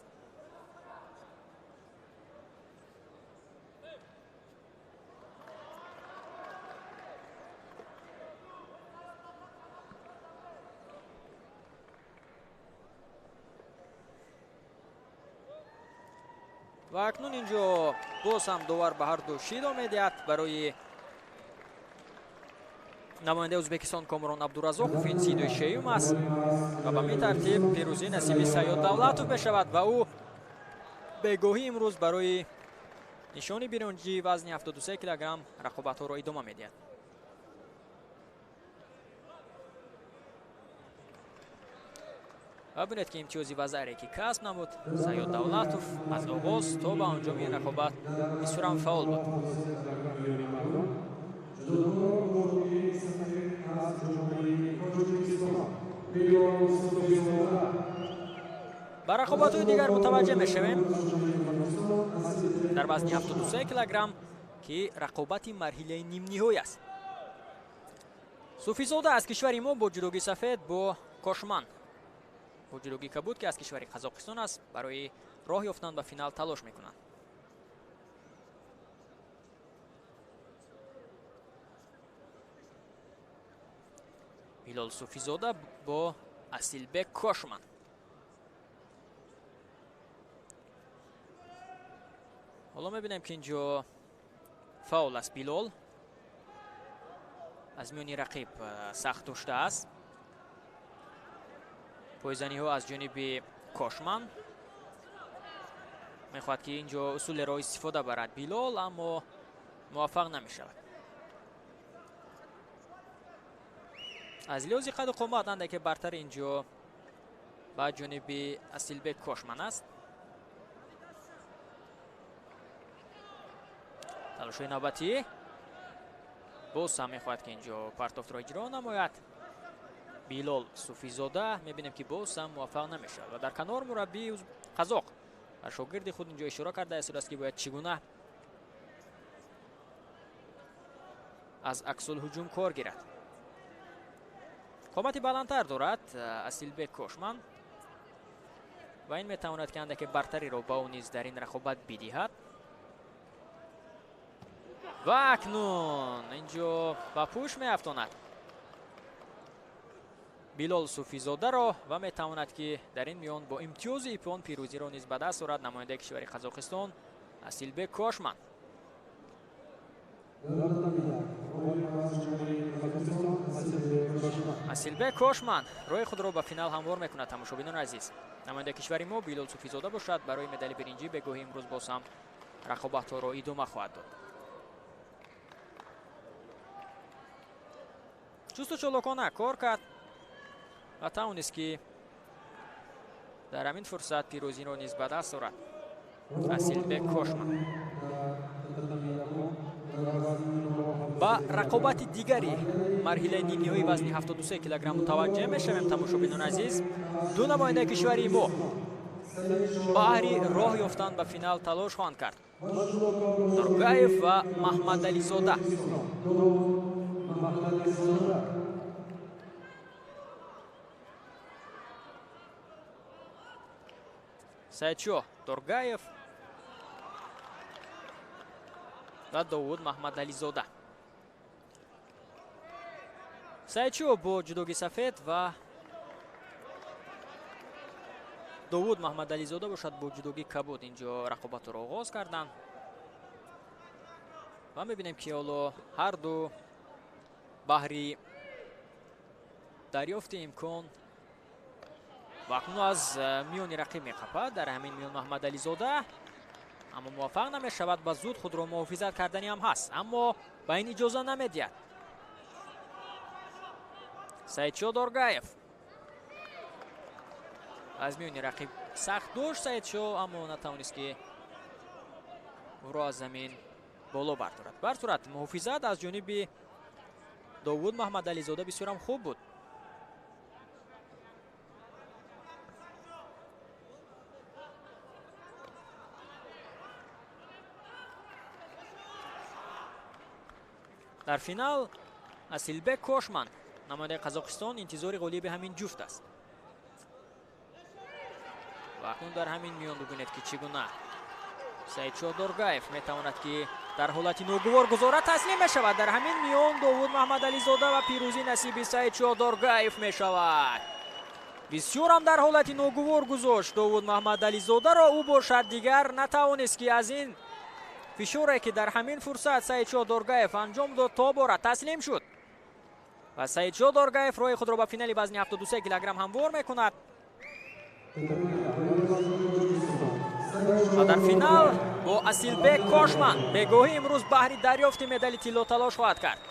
Ва акнун инҷо боз ҳам довар ба ҳар ду шидо медиҳад. Барои намояндаи Ӯзбекистон Комрон Абдуразоқов ин сидои шеюм аст ва ба ин тартиб пирӯзӣ насиби Сайёд Давлатов мешавад ва ӯ бегоҳӣ имрӯз барои нишони биринҷии вазни 73 килограмм рақобатҳоро идома медиҳад. Ва бинед, ки имтиёзи вазаре, ки касб намуд Саёд Давлатов, аз оғоз то ба анҷоми ин рақобат бисёрам фаъол буд. Ба рақобатҳои дигар мутаваҷҷеҳ мешавем. Дар вазни 73 килограмм, ки рақобати марҳилаи нимниҳоӣ аст, Суфизода аз кишвари мо бо ҷудогии сафед бо Кошман бо ҷудогии кабуд, ки аз кишвари Қазоқистон аст, барои роҳ ёфтан ба финал талош мекунанд. Билол Суфизода бо Асилбек Кошман. Ҳоло мебинем, ки инҷо фаъол аст Билол, аз миёни рақиб сахт доштааст. Пойзаниҳо аз ҷониби Кошман. Мехоҳад, ки инҷо усулеро истифода барад Билол, аммо муваффақ намешавад. Аз лиҳози қаду қомат андаке бартар инҷо ба ҷониби Асилбек Кошман аст. Талошҳои навбатӣ, боз ҳам мехоҳад, ки инҷо партофтро иҷро намояд Билол Суфизода. Мебинем, ки боз ҳам муваффақ намешавад ва дар канор мураббии қазоқ ва шогирди худ инҷо ишора карда истодааст, ки бояд чӣ гуна аз аксулҳуҷум кор гирад. Қомати баландтар дорад Асилбек Кошман ва ин метавонад, ки андаке бартариро ба ӯ низ дар ин рақобат бидиҳад. Ва акнун инҷо ба пӯш меафтонад Билол Суфизодаро ва метавонад, ки дар ин миён бо имтиёзи иппон пирӯзиро низ ба даст орад намояндаи кишвари Қазоқистон Асилбек Кошман. Асилбек Кошман роҳи худро ба финал ҳамвор мекунад. Тамошобинони азиз, намояндаи кишвари мо Билол Суфизода бошад, барои медали биринҷӣ бегоҳи имрӯз боз ҳам рақобатҳоро идома хоҳад дод. Чусту чолокона кор кард ва тавонист, ки дар ҳамин фурсат пирӯзиро низ ба даст орад Асилбек Кошман. Ба рақобати дигари марҳилаи нимниҳоии вазни 73 килограмм мутаваҷҷеҳ мешавем. Тамошобинони азиз, ду намояндаи кишвари мо баҳри роҳ ёфтан ба финал талош хоҳанд кард: Доргаев ва Маҳмадализода. Саидшоҳ Доргаев ва Довуд Маҳмадализода. Саидшоҳ бо ҷудоги сафед ва Довуд Маҳмадализода бошад бо ҷудоги кабуд инҷо рақобатро оғоз карданд ва мебинем, ки ҳоло ҳар ду баҳри дарёфти имкон. Ва акнун аз миёни рақиб меқапад дар ҳамин миён Маҳмадализода, аммо муваффақ намешавад ва зуд худро муҳофизат кардани ҳам ҳаст, аммо ба ин иҷоза намедиҳад Саидшоҳ Доргаев. Аз миёни рақиб сахт дошт Саидшоҳ, аммо натавонист, ки ӯро аз замин боло бардорад. Бар сурат, муҳофизат аз ҷониби Довуд Маҳмадализода бисёрам хуб буд. Дар финал Асилбек Кошман, намояндаи Қазоқистон, интизори ғолиби ҳамин ҷуфт аст. Ва акнун дар ҳамин миён бибинед, ки чӣ гуна Саидшоҳ Доргаев метавонад, ки дар ҳолати ногувор гузора таслим мешавад. Дар ҳамин миён Довуд Маҳмадализода ва пирӯзӣ насиби Саидшоҳ Доргаев мешавад. Бисёрам дар ҳолати ногувор гузошт Довуд Маҳмадализодаро, ӯ бошад дигар натавонист, ки аз ин фишоре, ки дар ҳамин фурсат Саидшоҳ Доргаев анҷом дод, то бора таслим шуд ва Саидшоҳ Доргаев роҳи худро ба финали вазни 73 килограмм ҳамвор мекунад ва дар финал бо Асилбек Кошман бегоҳӣ имрӯз баҳри дарёфти медали тилло талош хоҳад кард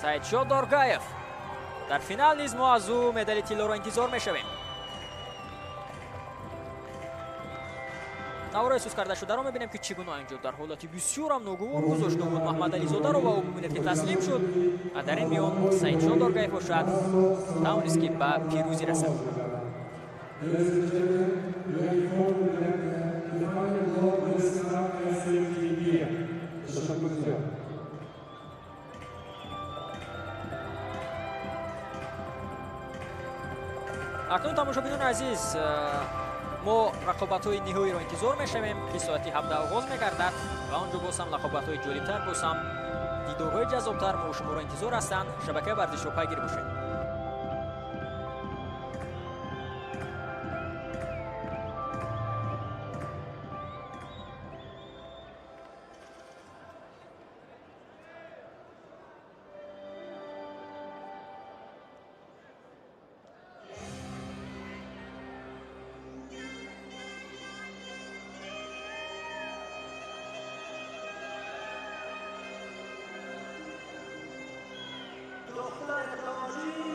Саидшоҳ Доргаев. Дар финал низ мо аз ӯ медали тиллоро интизор мешавем. Наворои суст карда шударо мебинем, ки чӣ гуна инҷо дар ҳолати бисёрам ногувор гузошт Довуд Маҳмадализодаро ва ӯ бубинед, ки таслим шуд. Ва дар ин миён Саидҷон Доргаев бошад, тавонист, ки ба пирӯзӣ расад. Ташаккур зиёд. Акнун, тамошобинони азиз, мо рақобатҳои ниҳоиро интизор мешавем, ки соати 17 оғоз мегардад ва он ҷо боз ҳам рақобатҳои ҷолибтар, боз ҳам дидорҳои ҷаззобтар мо шуморо интизор ҳастанд. Шабакаи варзишро пайгир бошед. Духтари тоҷик.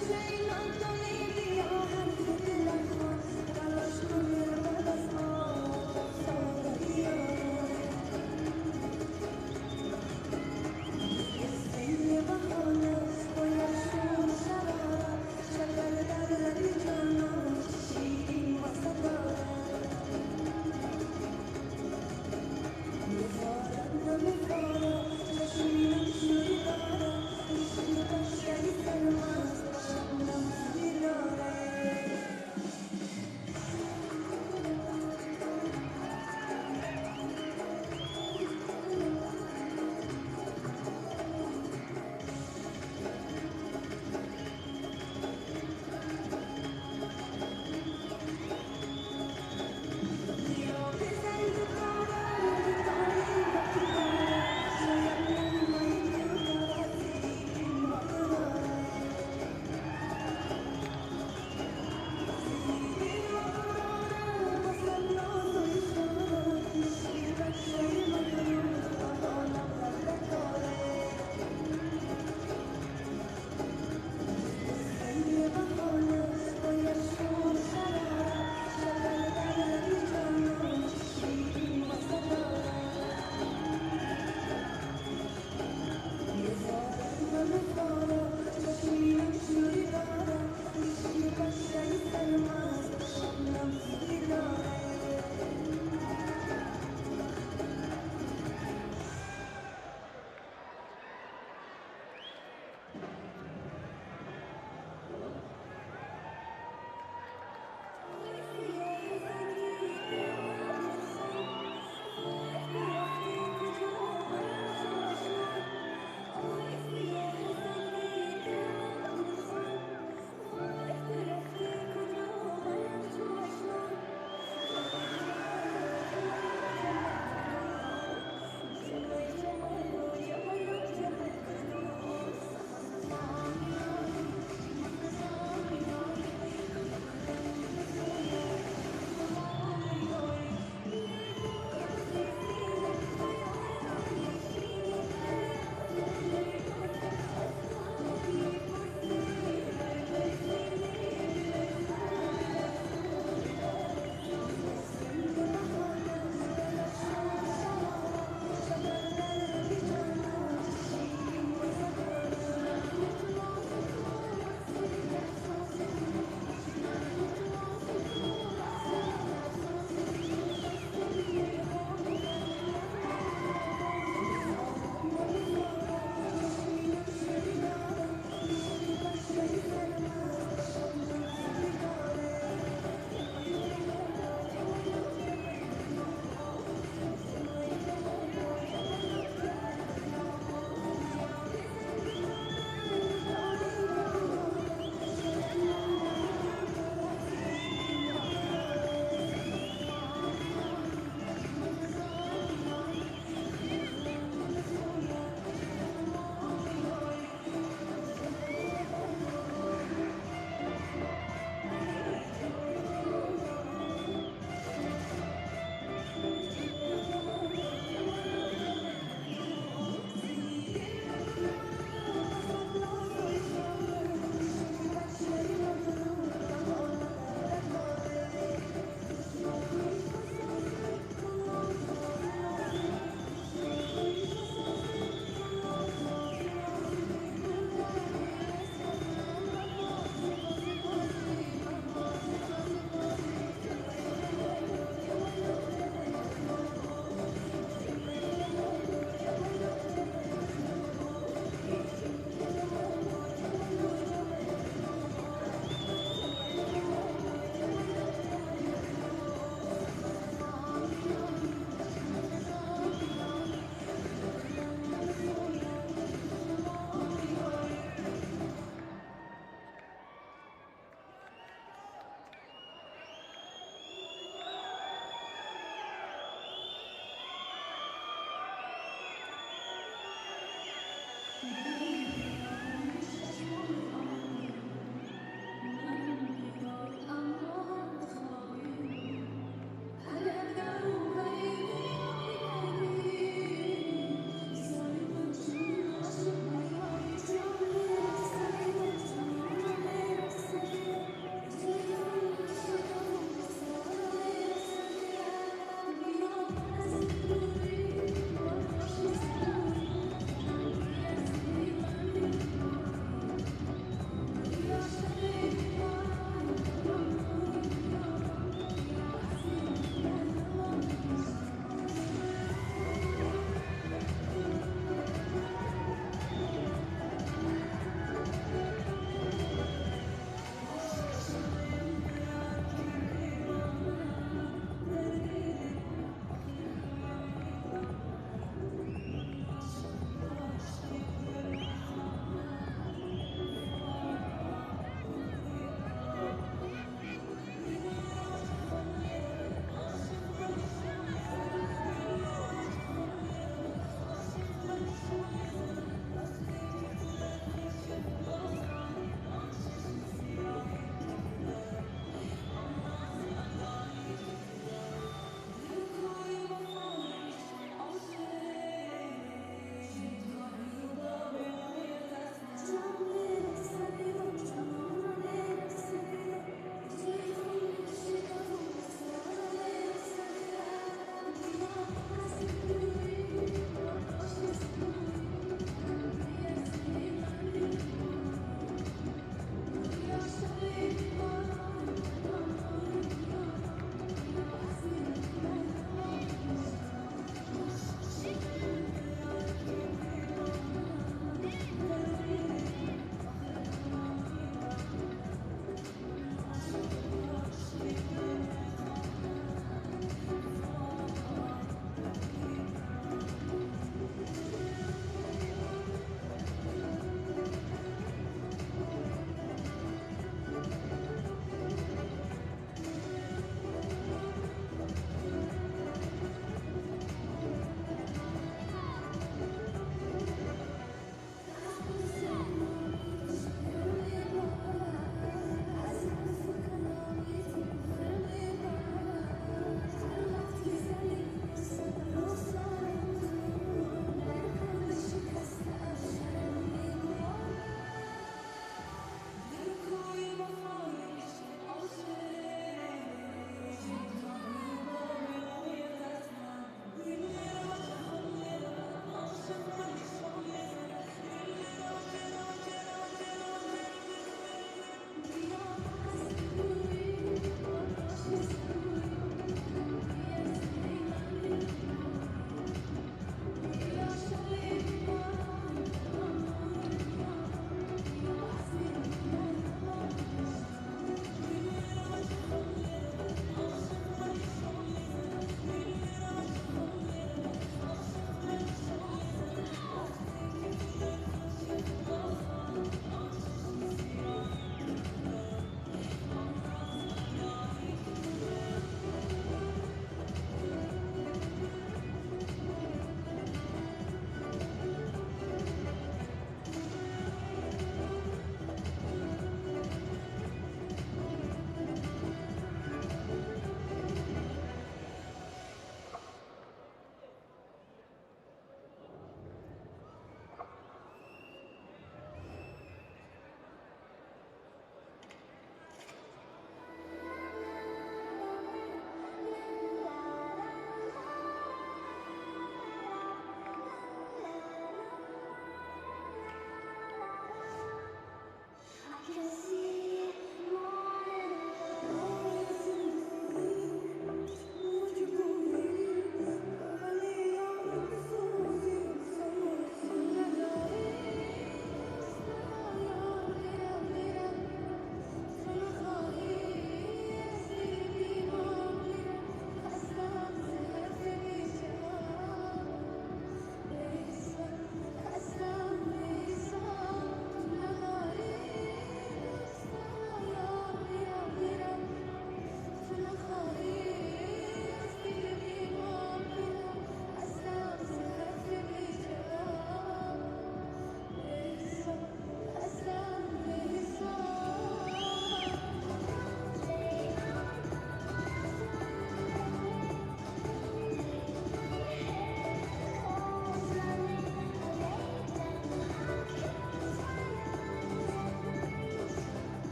Say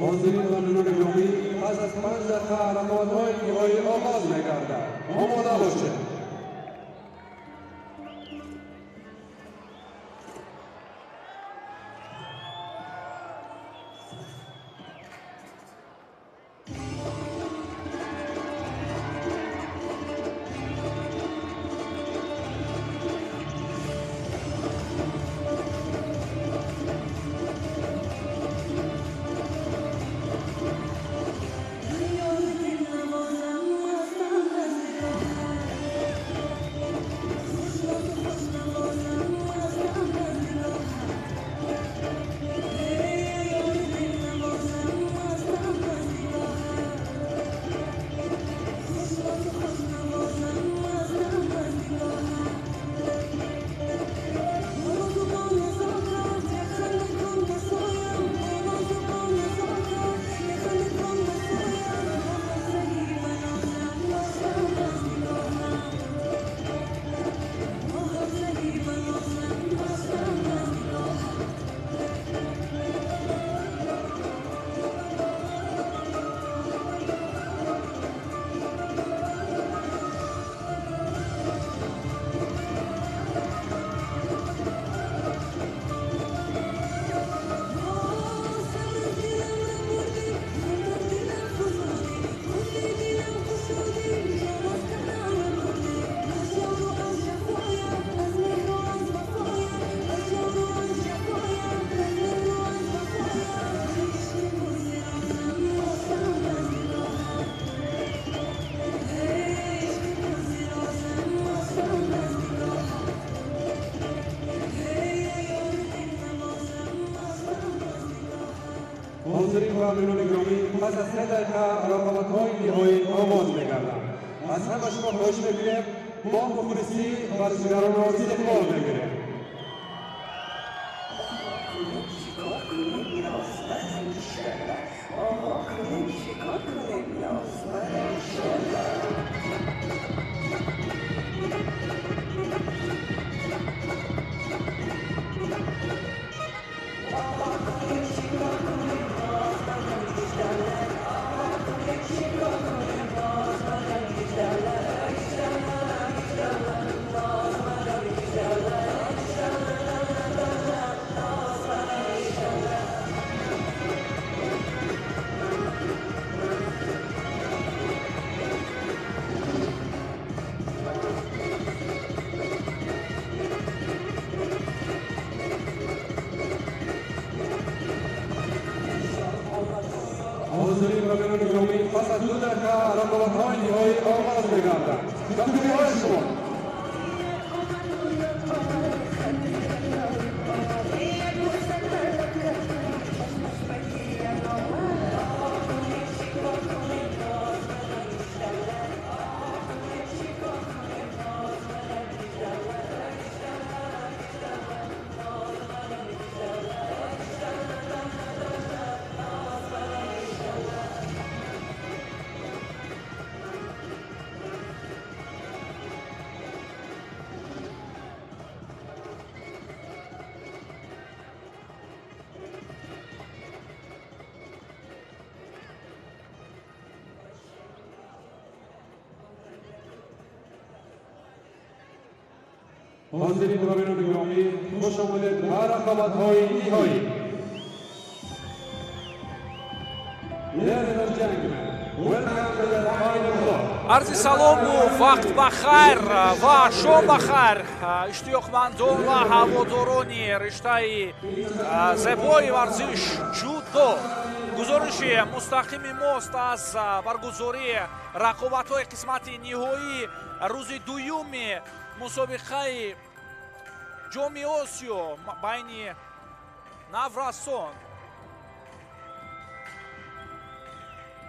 ҳозирин ва бинандагони гиромӣ, пас аз 5 дақиқа рақобатҳои ниҳоӣ оғоз мегардад. Омода бошед. ҳозирин ва бинандагони гиромӣ, пас аз 3 дақиқа рақобатҳои ниҳоӣ оғоз мегардад. Аз ҳама шумо хоҳиш мекунем бо мухлисӣ варзишгаронро истиқбол мегирем. ҳозирин ва бинандагони гиромӣ, пас аз 2 дақиқа рақобатҳои ниҳоӣ оғоз мегардад. Кафкӯбиҳои шумо. ҳозирин ва бинандагони гиромӣ, хуш омадед ба рақобатҳои ниҳоӣ. Ladies and gentlemen, welcome to the final block. Арзи салому, вақт ба хайр ва шом ба хайр, иштиёқмандон ва ҳаводорони риштаи зебои варзиш ҷудо. Гузориши мустақими мост аз баргузории рақобатҳои қисмати ниҳоии рӯзи дуюми мусобиқаи Ҷоми Осиё байни наврасон.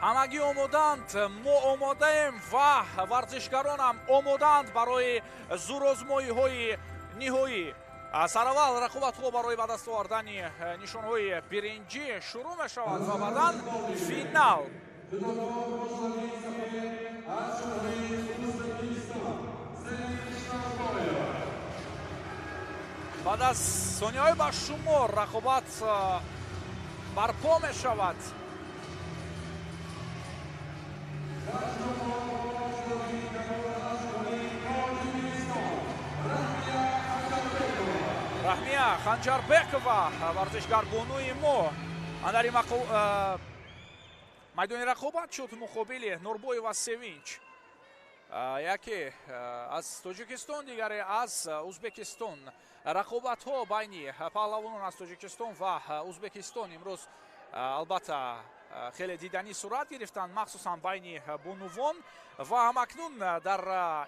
Ҳамагӣ омодаанд, мо омодаем ва варзишгаронам омодаанд барои зӯрозмоиҳои ниҳоӣ. Сараввал рақобатҳо барои ба даст овардани нишонҳои биринҷӣ шурӯъ мешавад ва баъдан финал. Баъд аз сонияҳои ба шумор рақобат барпо мешавад. Раҳмия Ханҷарбекова, варзишгар бонуи мо, андари майдони рақобат шуд муқобили Нурбоева Севинч. Яке аз Тоҷикистон, дигаре аз Узбекистон. Рақобатҳо байни паҳлавонон аз Тоҷикистон ва Узбекистон имрӯз албатта хеле диданӣ сурат гирифтанд, махсусан байни бонувон. Ва ҳамакнун дар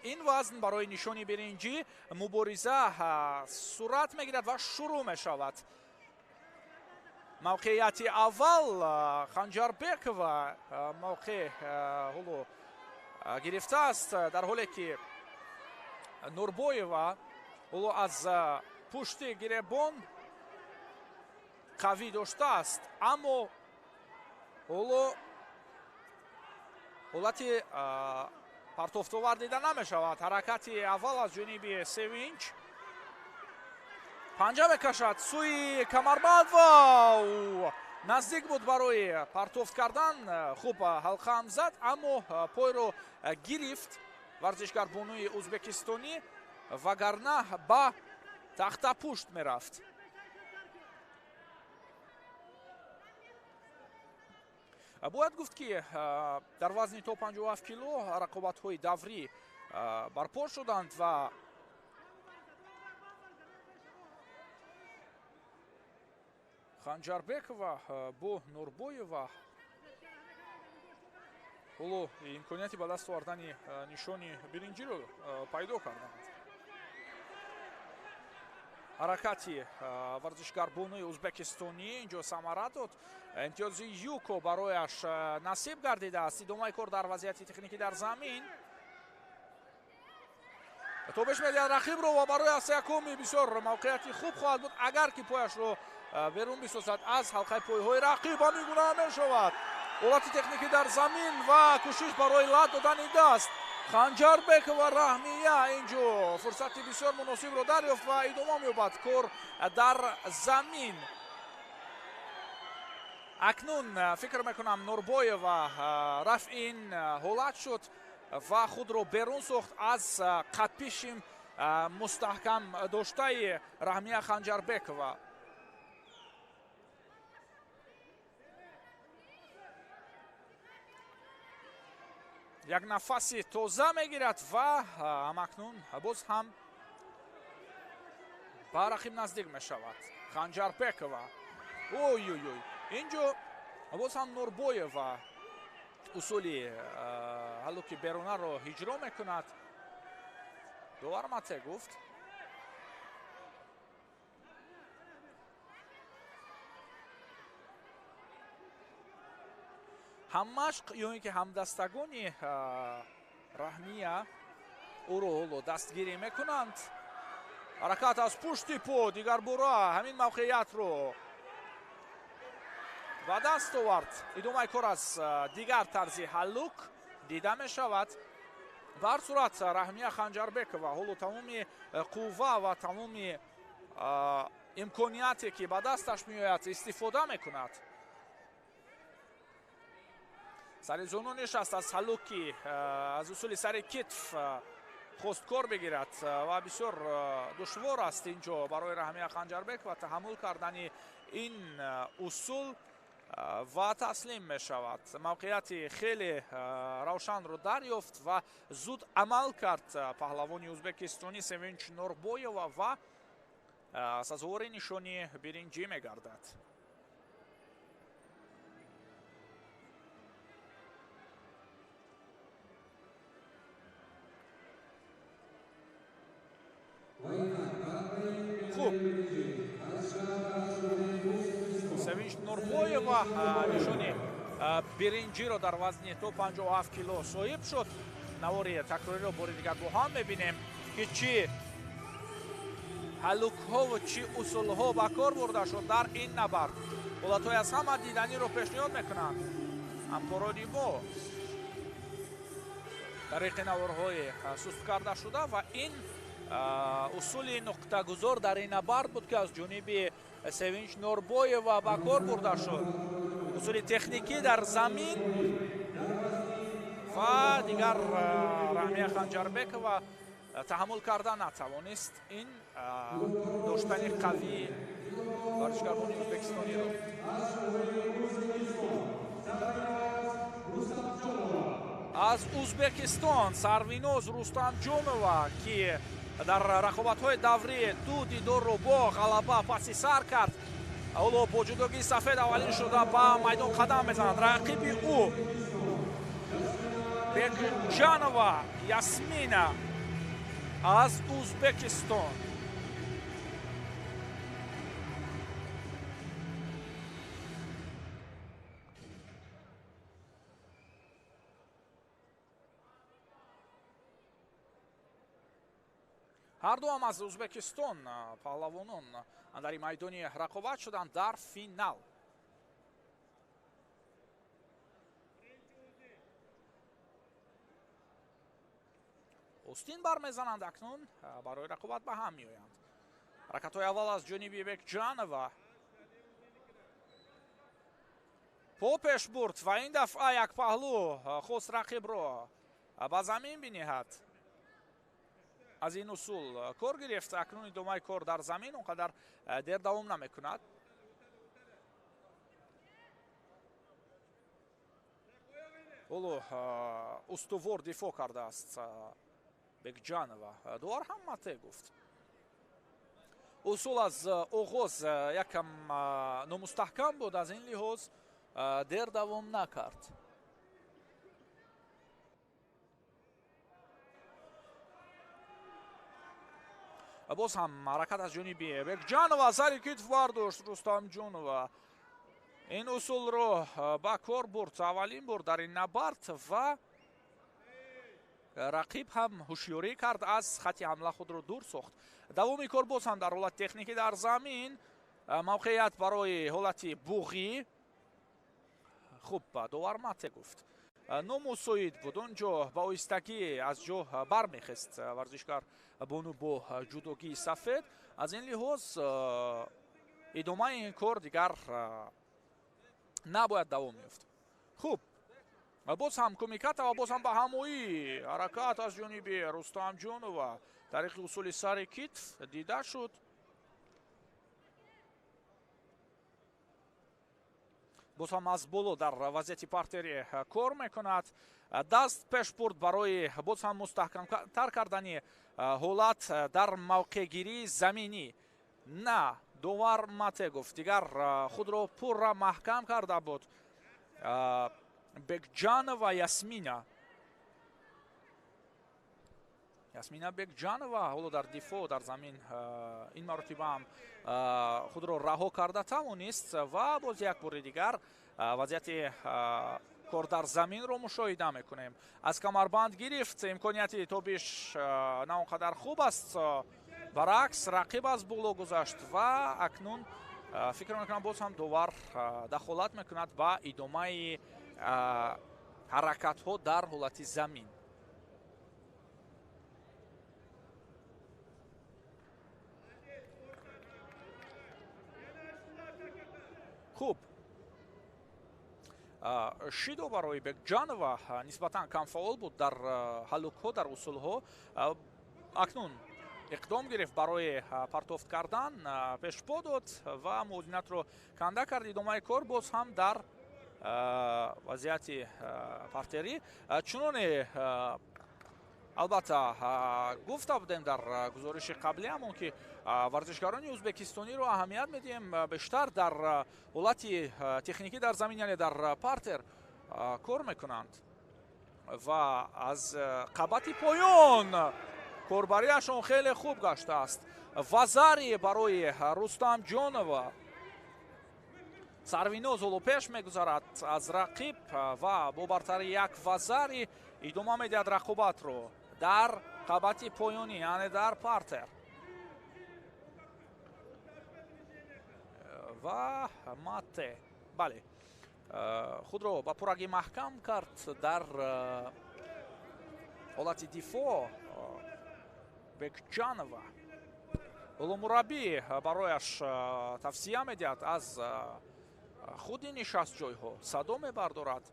ин вазн барои нишони биринҷӣ мубориза сурат мегирад ва шурӯъ мешавад. Мавқеияти аввал Ханҷарбекова мавқеъ ҳоло гирифтааст, дар ҳоле ки Нурбоева ҳоло аз пушти гиребон қавӣ доштааст, аммо ҳоло ҳолати партофтовар дида намешавад. Ҳаракати аввал аз ҷониби Севинч, панҷа мекашад сӯи камарбанд ва наздик буд барои партофт кардан. Хуб ҳалқаам зад, аммо пойро гирифт варзишгар бонуи узбекистонӣ, вагарна ба тахтапушт мерафт. Бояд гуфт, ки дар вазни то 57 кило рақобатҳои даврӣ барпо шуданд ва Ханҷарбекова бо Нурбоева ҳоло имконияти ба даст овардани нишони биринҷиро пайдо карданд. Ҳаракати варзишгар бонуи узбекистонӣ инҷо самара дод. Имтиёзи юко барояш насиб гардидааст. Идомаи кор дар вазъияти техникӣ дар замин. Тобеш медиҳад рақибро ва барои якуми бисёр мавқеияти хуб хоҳад буд, агар ки пояшро берун бисозад аз ҳалқаи пойҳои рақиб. Ҳамин гуна мешавад. Ҳолати техникӣ дар замин ва кӯшиш барои лат додани даст. Ханҷарбекова Раҳмия инҷо фурсати бисёр муносибро дарёфт ва идома меёбад кор дар замин. Акнун фикр мекунам Нурбоева рафъи ин ҳолат шуд ва худро берун сохт аз қапиши мустаҳкам доштаи Раҳмия Ханҷарбекова. Як нафаси тоза мегирад ва ҳамакнун боз ҳам ба рақиб наздик мешавад. Ханҷарбекова. Ой-ой-ой, инҷо боз ҳам Нурбоева усули ҳаллуки берунаро ҳиҷро мекунад. Довар мате гуфт. Ҳаммашқ ё ин ки ҳамдастагони Раҳмия ӯро ҳоло дастгирӣ мекунанд. Ҳаракат аз пушти по дигарбора ҳамин мавқеиятро ба даст овард. Идомаи кор аз дигар тарзи ҳаллук дида мешавад. Ба ҳар сурат Раҳмия Ханҷарбекова ҳоло тамоми қувва ва тамоми имконияте ки ба дасташ меояд истифода мекунад. Сари зону нишаст, аз ҳаллуки аз усули сари китф хост кор бигирад ва бисёр душвор аст инҷо барои Раҳмия Ханҷарбекова таҳаммул кардани ин усул ва таслим мешавад. Мавқеияти хеле равшанро дарёфт ва зуд амал кард паҳлавони узбекистонӣ Севинч Нурбоева ва сазовори нишони биринҷӣ мегардад. Хуб, Севинч Нурбоева нишони биринҷиро дар вазни то 57 кило соҳиб шуд. Навори такрориро бори дигар бо ҳам мебинем, ки чӣ ҳаллукҳову чӣ усулҳо ба кор бурда шуд дар ин набард. Ҳолатҳои аз ҳама диданиро пешниҳод мекунанд ҳамкорони мо тариқи наворҳои суст карда шуда ва ин усули нуқтагузор дар ин набард буд, ки аз ҷониби Севинч Нурбоева ба кор бурда шуд. Усули техникӣ дар замин ва дигар Раҳмия Ханҷарбекова таҳаммул карда натавонист ин доштани қавии варзишгарони ӯзбекистониро. Аз Ӯзбекистон Сарвиноз Рустамҷонова, ки дар рақобатҳои даврӣ ду дидорро бо ғалаба паси сар кард, ҳоло бо ҷудогии сафед аввалин шуда ба майдон қадам мезанад. Рақиби ӯ Бекҷанова Ясмина аз Ӯзбекистон. Ҳар дуам аз Ӯзбекистон паҳлавонон андари майдони рақобат шуданд дар финал. Остин бармезананд, акнун барои рақобат ба ҳам меоянд. Ҳаракатҳои аввал аз ҷониби Бекҷанова. По пеш бурд ва ин дафъа як паҳлӯ хост рақибро ба замин биниҳад. Аз ин усул кор гирифт. Акнун идомаи кор дар замин он қадар дер давом намекунад. Ҳоло устувор дифоъ кардааст Бекҷанова. Довар ҳам мате гуфт. Усул аз оғоз якам номустаҳкам буд, аз ин лиҳоз дер давом накард. Боз ҳам ҳаракат аз ҷониби Бекҷанова, сари китф бардошт Рустамҷонова. Ин усулро ба кор бурд аввалин бор дар ин набард ва рақиб ҳам ҳушёрӣ кард, аз хати ҳамла худро дур сохт. Давоми кор боз ҳам дар ҳолати техникӣ дар замин, мавқеият барои ҳолати буғӣ. Хуб, довар мате гуфт. Номусоид буд, он ҷо ба оҳистагӣ аз ҷо бармехест варзишгар бону бо ҷудогии сафед. Аз ин лиҳоз идомаи ин кор дигар набояд давом меёфт. Хуб, боз ҳам Кумикатова, боз ҳам ба ҳамоӣ ҳаракат аз ҷониби Рустамҷонова тариқи усули сари китф дида шуд. Боз ҳам аз боло дар вазъияти партери кор мекунад. Даст пеш бурд барои боз ҳам мустаҳкамтар кардани ҳолат дар мавқеъгирии заминӣ. На, довар мате гуфт, дигар худро пурра маҳкам карда буд Бекҷанова Ясмина. Ясмина Бекҷанова ҳоло дар дифоъ дар замин ин маротиба ҳам худро раҳо карда тавонист ва боз як бори дигар вазъияти кор дар заминро мушоҳида мекунем. Аз камарбанд гирифт, имконияти тобиш на он қадар хуб аст, баръакс рақиб аз боло гузашт ва акнун фикр мекунам боз ҳам довар дахолат мекунад ба идомаи ҳаракатҳо дар ҳолати замин. Хуб, шидо барои Бекҷанова нисбатан камфаъол буд дар ҳалукҳо, дар усулҳо. Акнун иқдом гирифт барои партофт кардан, пешпо дод ва мувозинатро канда кард. Идомаи кор боз ҳам дар вазъияти партерӣ. Чуноне албатта гуфта будем дар гузориши қаблиамон, ки варзишгарони ӯзбекистониро аҳамият медиҳем бештар дар ҳолати техникӣ дар замин, яъне дар партер кор мекунанд ва аз қабати поён корбариашон хеле хуб гаштааст. Вазари барои Рустамҷонова. Сарвиноз ҳоло пеш мегузарад аз рақиб ва бо бартари як вазари идома медиҳад рақобатро дар қабати поёнӣ, яъне дар партер. Ва мате, бале, худро ба пуррагӣ маҳкам кард дар ҳолати дифоъ Бекҷанова. Ҳоло мураббӣ барояш тавсия медиҳад, аз худи нишастҷойҳо садо мебардорад,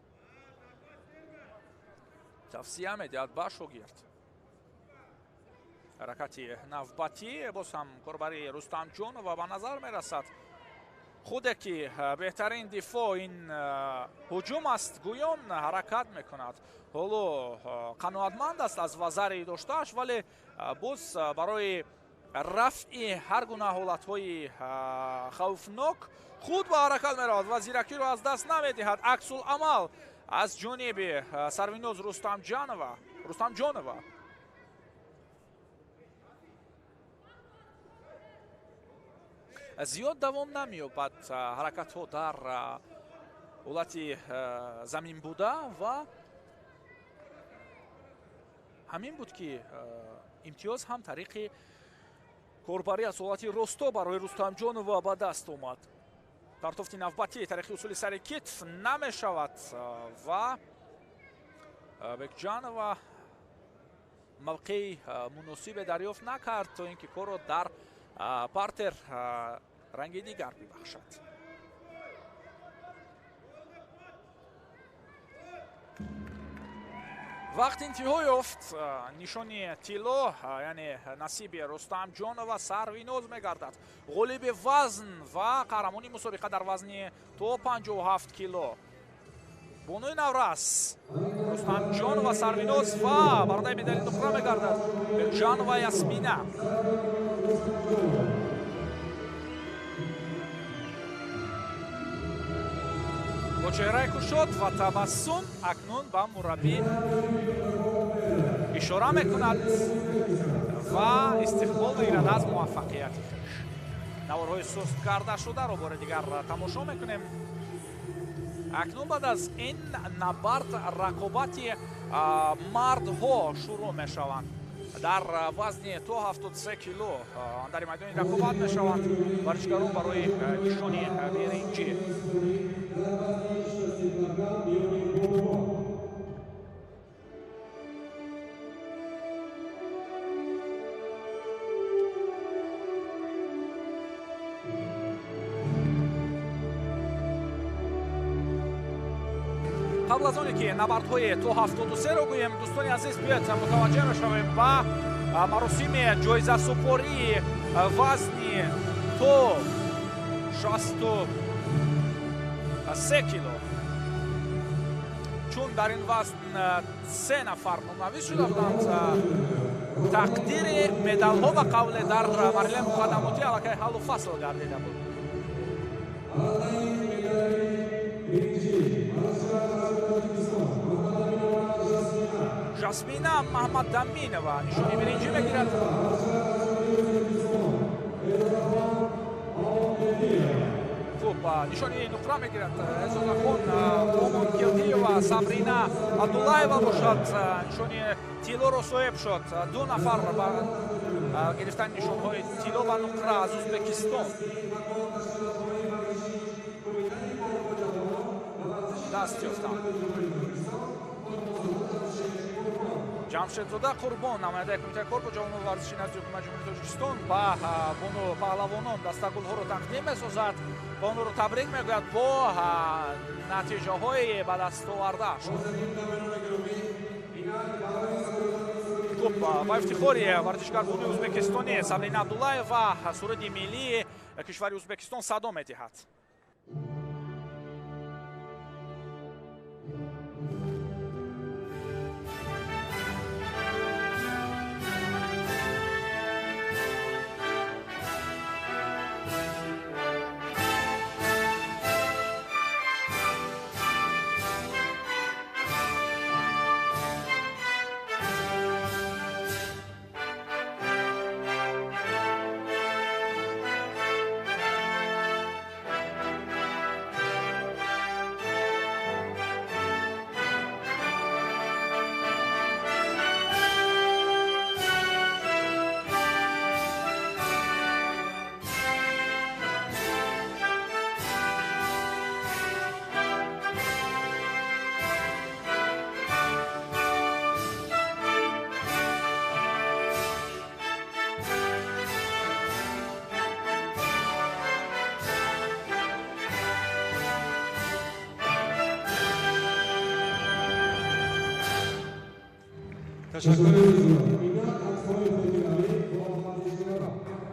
тавсия медиҳад ба шогирд. Ҳаракати навбатӣ боз ҳам корбари Рустамҷонова ба назар мерасад. Худе ки беҳтарин дифоъ ин ҳуҷум аст, гӯён ҳаракат мекунад. Ҳоло қаноатманд аст аз вазари доштааш, вале боз барои рафъи ҳар гуна ҳолатҳои хавфнок худ ба ҳаракат меравад ва зиракиро аз даст намедиҳад. Аксуламал аз ҷониби Сарвиноз Рустамҷонова. Зиёд давом намеёбад ҳаракатҳо дар ҳолати замин буда ва ҳамин буд ки имтиёз ҳам тариқи корбарӣ аз ҳолати росто барои Рустамҷонова ба даст омад. Партофти навбатӣ тариқи усули сари китф намешавад ва Бекҷанова мавқеи муносибе дарёфт накард, то ин ки корро дар партер ранги дигар бибахшад. Вақт интиҳо ёфт. Нишони тилло, яъне насиби Рустамҷонова Сарвиноз мегардад. Ғолиби вазн ва қаҳрамони мусобиқа дар вазни то 57 кило. Бонуи наврас Рустамҷонова Сарвиноз ва барандаи медали нуқра мегардад Бекҷанова Ясмина. Бо чеҳраи кушод ва табассум акнун ба мураббӣ ишора мекунад ва истиқбол мегирад аз муваффақияти хеш. Наворҳои суст карда шударо бори дигар тамошо мекунем. Акнун баъд аз ин набард рақобати мардҳо шурӯъ мешаванд. Дар вазни то 73 кило дар майдони рақобат мешаванд варзишгарон барои нишони биринҷӣ. Қабл аз оне ки набардҳои то 73-ро гӯем, дӯстони азиз, биёед мутаваҷҷеҳ мешавем ба маросими ҷоизасупории вазни то 63 кило. Чун дар ин вазн се нафар номнавис шуда буданд, тақдири медалҳо ба қавле дар марҳилаи муқаддамотӣ аллакай ҳаллу фасл гардида буд. Жасмина Маҳмадаминова нишони биринҷӣ мегирад. Хуб, нишони нуқра мегирад Эзозахон Омонкелдиева. Сабрина Абдуллаева бошад нишони тиллоро соҳиб шуд. Ду нафар ба гирифтани нишонҳои тилло ва нуқра аз Ӯзбекистон даст ёфтанд. Ҷамшедзода Қурбон, намояндаи Кумитаи кор бо ҷавонон варзиши назди Ҳукумати Ҷумҳурии Тоҷикистон, ба бону паҳлавонон дастагулҳоро тақдим месозад ва онҳоро табрик мегӯяд бо натиҷаҳои ба даст овардааш. Хуб, ба ифтихори варзишгарбони ӯзбекистонӣ Сабрина Абдуллаева суруди миллии кишвари Ӯзбекистон садо медиҳад.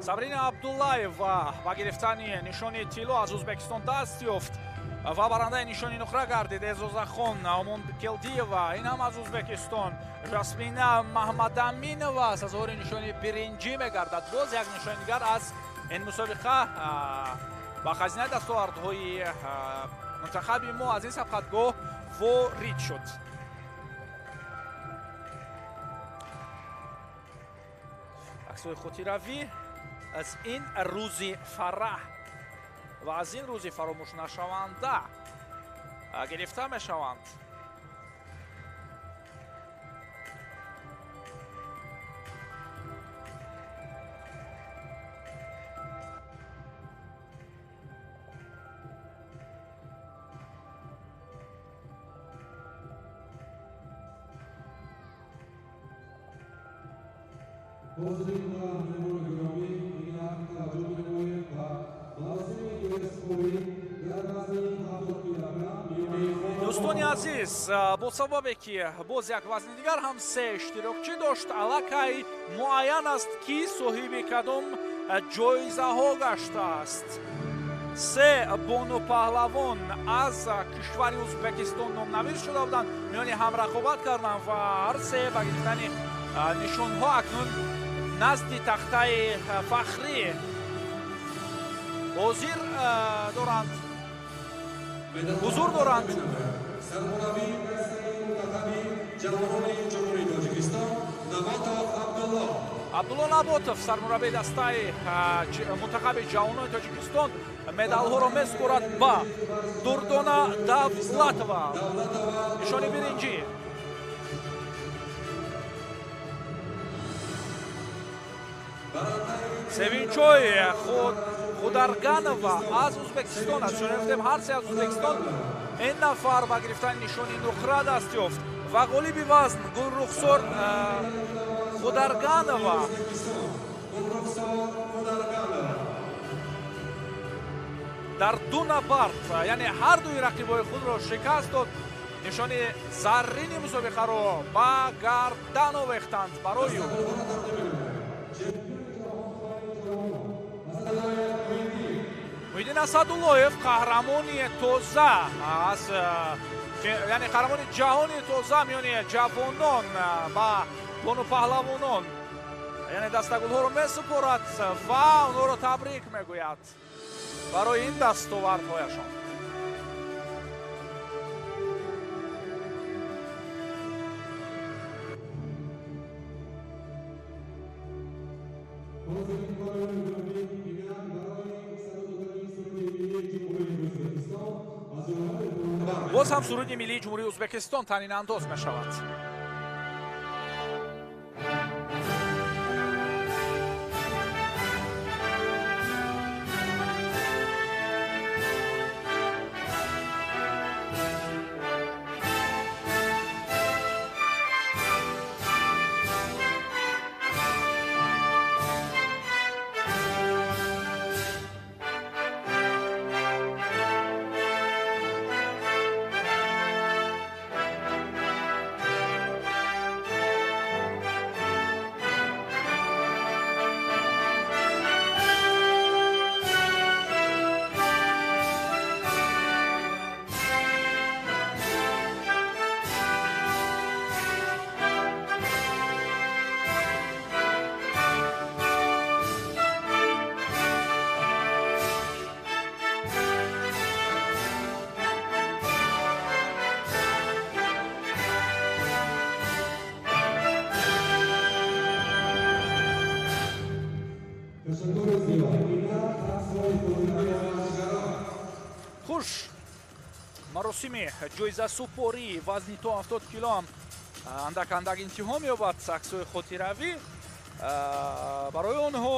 Сабрина Абдуллаева ба гирифтани нишони тилло аз Ӯзбекистон даст ёфт ва барандаи нишони нуқра гардид. Эъзозахон Омонкелдиева, ин ҳам аз Ӯзбекистон. Жасмина Маҳмадаминова сазовори нишони биринҷӣ мегардад. Боз як нишони дигар аз ин мусобиқа ба хазинаи дастовардҳои мунтахаби мо аз ин сабқатгоҳ ворид шуд. Аксҳои хотиравӣ аз ин рӯзи фараҳ ва аз ин рӯзи фаромӯшнашаванда гирифта мешаванд. Дӯстони азиз, бо сабабе ки боз як вазни дигар ҳам се иштирокчӣ дошт, аллакай муайян аст, ки соҳиби кадом ҷоизаҳо гаштааст. Се бону паҳлавон аз кишвари Ӯзбекистон номнавис шуда буданд, миёни ҳам рақобат карданд ва ҳар се ба гирифтани нишонҳо акнун назди тахтаи фахрӣ ҳозир доранд, ҳузур доранд. Сармураббии дастаи мунтахаби ҷавонони Ҷумҳурии Тоҷикистон Наботов Абдулло. Абдулло Наботов, сармураббии дастаи мунтахаби ҷавонони Тоҷикистон, медалҳоро месупорад ба Дурдона Давлатова, нишони биринҷӣ. Севинчой Хударганова аз Ӯзбекистон аст. Чун гуфтем, ҳар се аз Ӯзбекистон. Ин нафар ба гирифтани нишони нуқра даст ёфт ва ғолиби вазн Гулрухсор Хударганова дар ду набард, яъне ҳар дуи рақибои худро шикаст дод, нишони заррини мусобиқаро ба гардан овехтанд барои ӯ. Муҳиддин Асадуллоев, қаҳрамони тоза аз, яъне қаҳрамони ҷаҳони тоза миёни ҷавонон, ба бону паҳлавонон, яъне дастагулҳоро месупорад ва онҳоро табрик мегӯяд барои ин дастовардҳояшон. Боз ҳам суруди миллии Ҷумҳурии Ӯзбекистон танинандоз мешавад. Хуш, маросими ҷоизасупорӣ вазни то 70 кило ҳам андак андак интиҳо меёбад. Аксҳои хотиравӣ барои онҳо,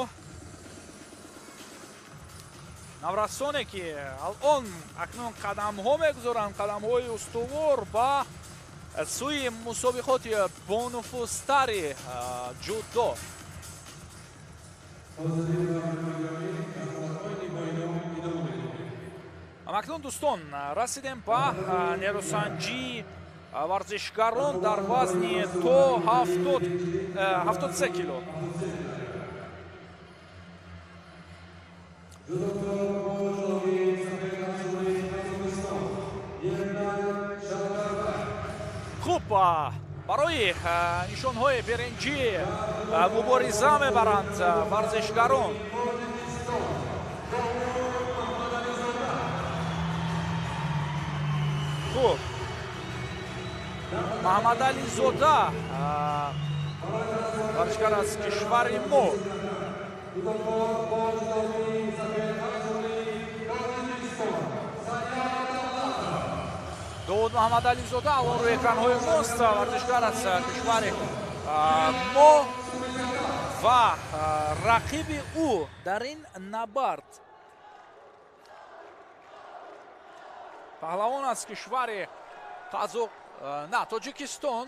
наврасоне ки алон акнун қадамҳо мегузоранд, қадамҳои устувор ба сӯи мусобиқоти бонуфузтари ҷудо. Акнун, дӯстон, расидем ба нерӯсанҷии Варзишгарон дар вазни то 73 кило. Хуб, барои нишонҳои беринҷӣ мубориза мебаранд варзишгарон. Хуб, Маҳаммадализода, варзишгар аз кишвари мо. Довуд Маҳаммадализода алон рӯи экранҳои мост, варзишгар аз кишвари мо ва рақиби ӯ дар ин набард паҳлавон аз кишвари Тоҷикистон.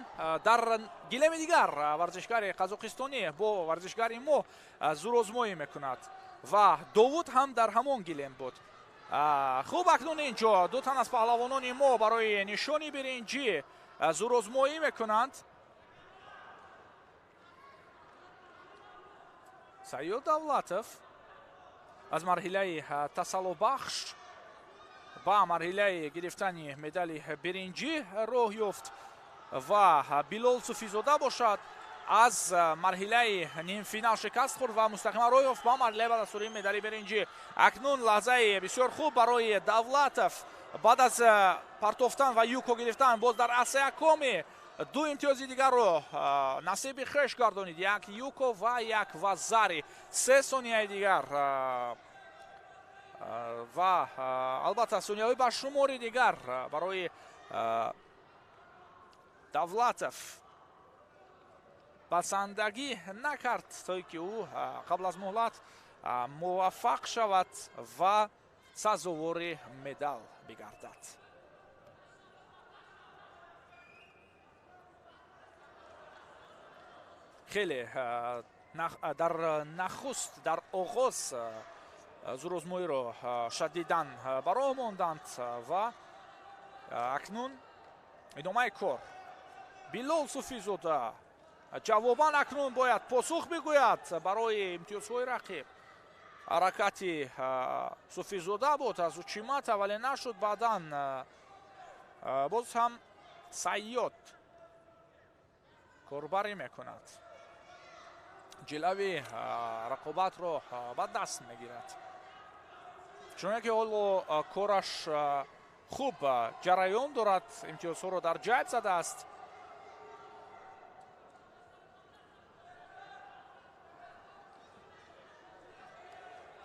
Дар гилеми дигар варзишгари қазоқистонӣ бо варзишгари мо зӯрозмоӣ мекунад ва Довуд ҳам дар ҳамон гилем буд. Хуб, акнун инҷо ду тан аз паҳлавонони мо барои нишони биринҷӣ зӯрозмоӣ мекунанд. Сайёд Давлатов аз марҳилаи тасаллобахш ба марҳилаи гирифтани медали биринҷӣ роҳ ёфт ва Билол Суфизода бошад аз марҳилаи нимфинал шикаст хӯрд ва мустақиман роҳ ёфт ба марҳилаи бадастурии медали биринҷӣ. Акнун лаҳзаи бисёр хуб барои Давлатов баъд аз партофтан ва юко гирифтан боз дар асеякоми ду имтиёзи дигарро насиби хеш гардонид. Як юко ва як вазари. 3 сонияи дигар ва албатта сонияҳои ба шумори дигар барои Давлатов басандагӣ накард, то ки ӯ қабл аз муҳлат муваффақ шавад ва сазовори медал бигардад. Хеле дар нахуст, дар оғоз зӯрозмоиро шадидан ба роҳ монданд ва акнун идомаи кор. Билол Суфизода ҷавобан акнун бояд посух бигӯяд барои имтиёзҳои рақиб. Ҳаракати Суфизода буд аз Учимата, вале нашуд. Баъдан боз ҳам Сайёд корбарӣ мекунад, ҷилави рақобатро ба даст мегирад. Чуноне ки ҳоло кораш хуб ҷараён дорад, имтиёзҳоро дар ҷайб задааст.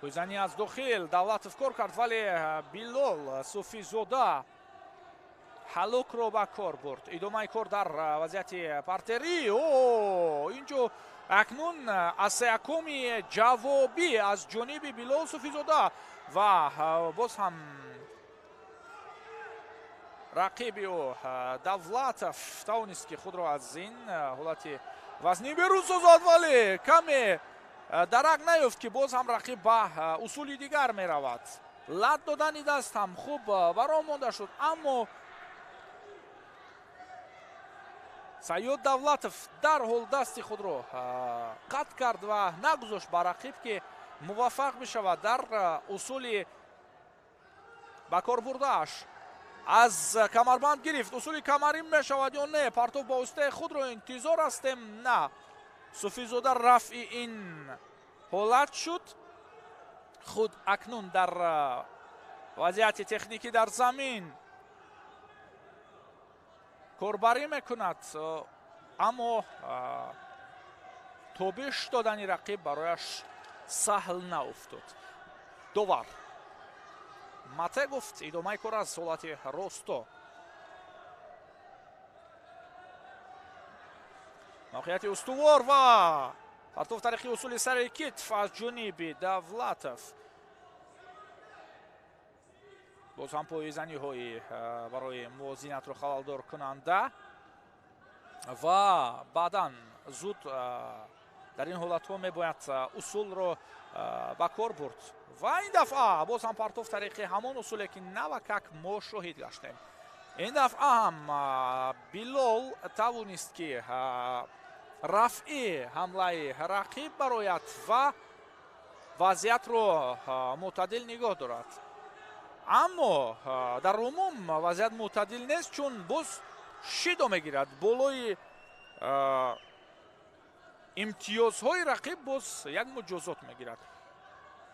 Пойзанӣ аз дохил Давлатов кор кард, вале Билол Суфизода ҳалукро ба кор бурд. Идомаи кор дар вазъияти партерӣ. Инҷо акнун асеякоми ҷавобӣ аз ҷониби Билол Суфизода ва боз ҳам рақиби ӯ Давлатов тавонист ки худро аз ин ҳолати вазнӣ берун созад, вале каме дарак наёфт ки боз ҳам рақиб ба усули дигар меравад. Лат додани даст ҳам хуб баром монда шуд, аммо Сайёд Давлатов дарҳол дасти худро қатъ кард ва нагузошт ба рақиб ки муваффақ бишавад дар усули ба кор бурдааш. Аз камарбанд гирифт. Усули камарӣ мешавад ё не? Партов ба воситаи худро интизор ҳастем. На, Суфизода рафъи ин ҳолат шуд. Худ акнун дар вазъияти техникӣ дар замин корбарӣ мекунад, аммо тобиш додани рақиб барояш саҳл науфтод. Довар мате гуфт идомаи кор аз ҳолати росто. Мавқеияти устувор ва партов тариқи усули сари китф аз ҷониби Давлатов. Боз ҳам пойзаниҳои барои мувозинатро халалдор кунанда ва баъдан зуд дар ин ҳолатҳо мебояд усулро ба кор бурд. Ва ин дафъа боз ҳам партов тариқи ҳамон усуле ки навакак мо шоҳид гаштем. Ин дафъа ҳам Билол тавонист, ки рафъи ҳамлаи рақиб барояд ва вазъиятро мӯътадил нигоҳ дорад. Аммо дар умум вазъият мӯътадил нест, чун боз шидо мегирад болои имтиёзҳои рақиб, боз як муҷозот мегирад.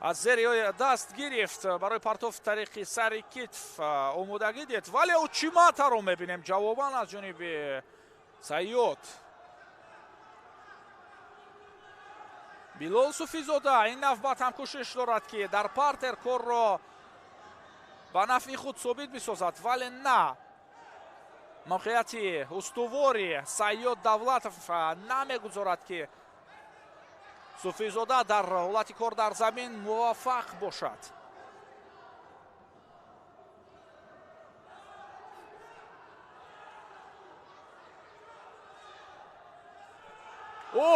Аз зери даст гирифт барои партоф тариқи сари китф омодагӣ дид, вале учиматаро мебинем ҷавобан аз ҷониби Сайёд. Билол Суфизода ин навбат ҳам кӯшиш дорад, ки дар партер корро ба нафъи худ собит бисозад, вале на. Мавқеияти устувори Сайёд Давлатов намегузорад, ки Суфизода дар ҳолати кор дар замин муваффақ бошад. О,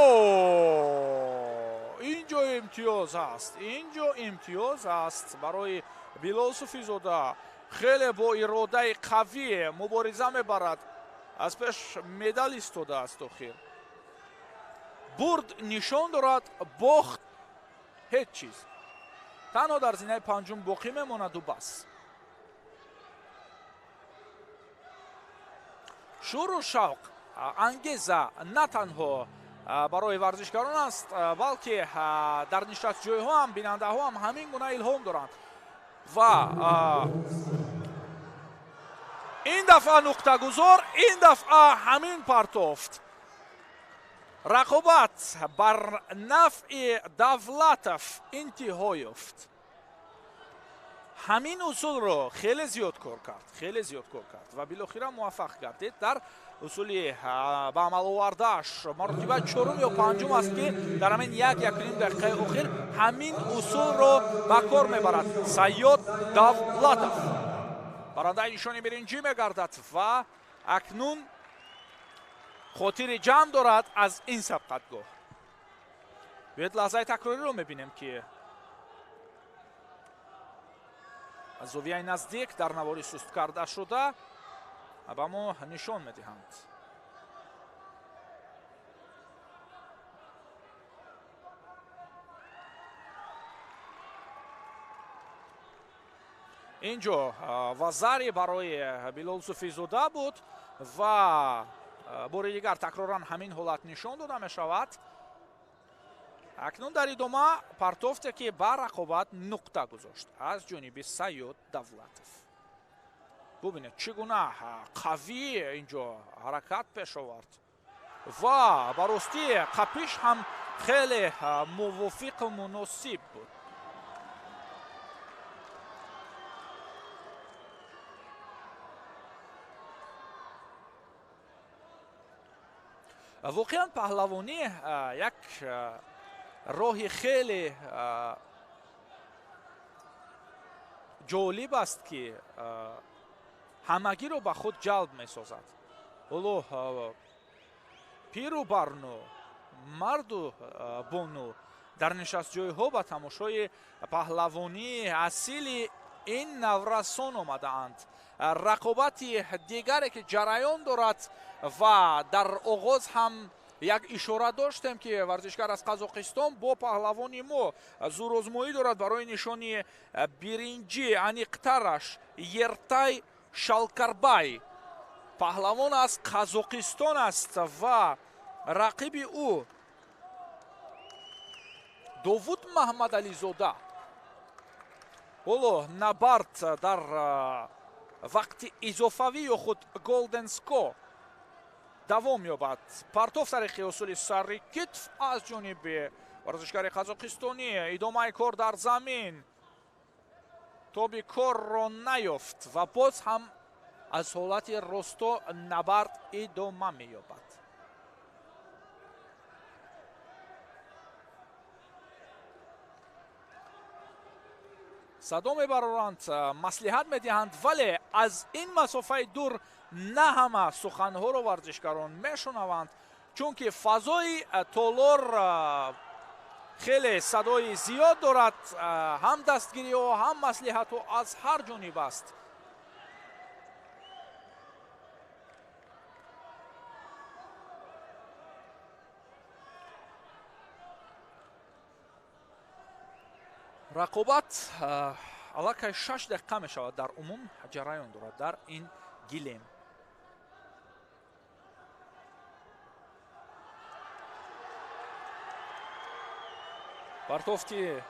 инҷо имтиёз аст, инҷо имтиёз аст барои Билол Суфизода. Хеле бо иродаи қавӣ мубориза мебарад, аз пеш медал истодааст. Охир бурд нишон дорад, бохт ҳеҷ чиз, танҳо дар зинаи панҷум боқӣ мемонаду бас. Шӯру шавқ, ангеза на танҳо барои варзишгарон аст, балки дар нишастҷойҳо ҳам бинандаҳо ҳам ҳамин гуна илҳом доранд. Ва ин дафъа нуқтагузор, ин дафъа ҳамин партофт. Рақобат бар нафъи Давлатов интиҳо ёфт. Ҳамин усулро хеле зиёд кор кард, хеле зиёд кор кард ва билохира муваффақ гардид дар усули ба амал овардааш. Маротиба чорум ё панҷум аст, ки дар ҳамин як якуним дақиқаи охир ҳамин усулро ба кор мебарад. Сайёд Давлатов барандаи нишони биринҷӣ мегардад ва акнун хотири ҷамъ дорад аз ин сабқатгоҳ. Биёед лаҳзаи такрориро мебинем, ки аз зовияи наздик дар навори суст карда шуда ба мо нишон медиҳанд. Инҷо вазари барои Билол Суфизода буд ва бори дигар такроран ҳамин ҳолат нишон дода мешавад. Акнун дар идома партофте, ки ба рақобат нуқта гузошт аз ҷониби Сайёд Давлатов. Бубинед, чӣ гуна қавӣ инҷо ҳаракат пеш овард ва ба ростӣ қапиш ҳам хеле мувофиқу муносиб буд. Воқеан паҳлавонӣ як роҳи хеле ҷолиб аст, ки ҳамагиро ба худ ҷалб месозад. Ҳоло пиру барну, марду бону дар нишастҷойҳо ба тамошои паҳлавонии асили ин наврасон омадаанд. Рақобати дигаре, ки ҷараён дорад ва дар оғоз ҳам як ишора доштем, ки варзишгар аз Қазоқистон бо паҳлавони мо зӯрозмоӣ дорад барои нишони биринҷӣ, аниқтараш Ертай Шалкарбай паҳлавон аз Қазоқистон аст ва рақиби ӯ Довуд Маҳмадализода. Ҳоло набард дар вақти изофавӣ ё худ golden score давом ёбад. Партоф тариқи усули сари китф аз ҷониби варзишгари қазоқистонӣ. Идомаи кор дар замин, тоби корро наёфт ва боз ҳам аз ҳолати росто набард идома меёбад. Садо мебароранд, маслиҳат медиҳанд, вале аз ин масофаи дур на ҳама суханҳоро варзишгарон мешунаванд, чунки фазои толор хеле садои зиёд дорад, ҳам дастгириҳо, ҳам маслиҳатҳо аз ҳар ҷониб аст. Рақобат аллакай 6 дақиқа мешавад дар умум ҷараён дорад дар ин гилем. Партофти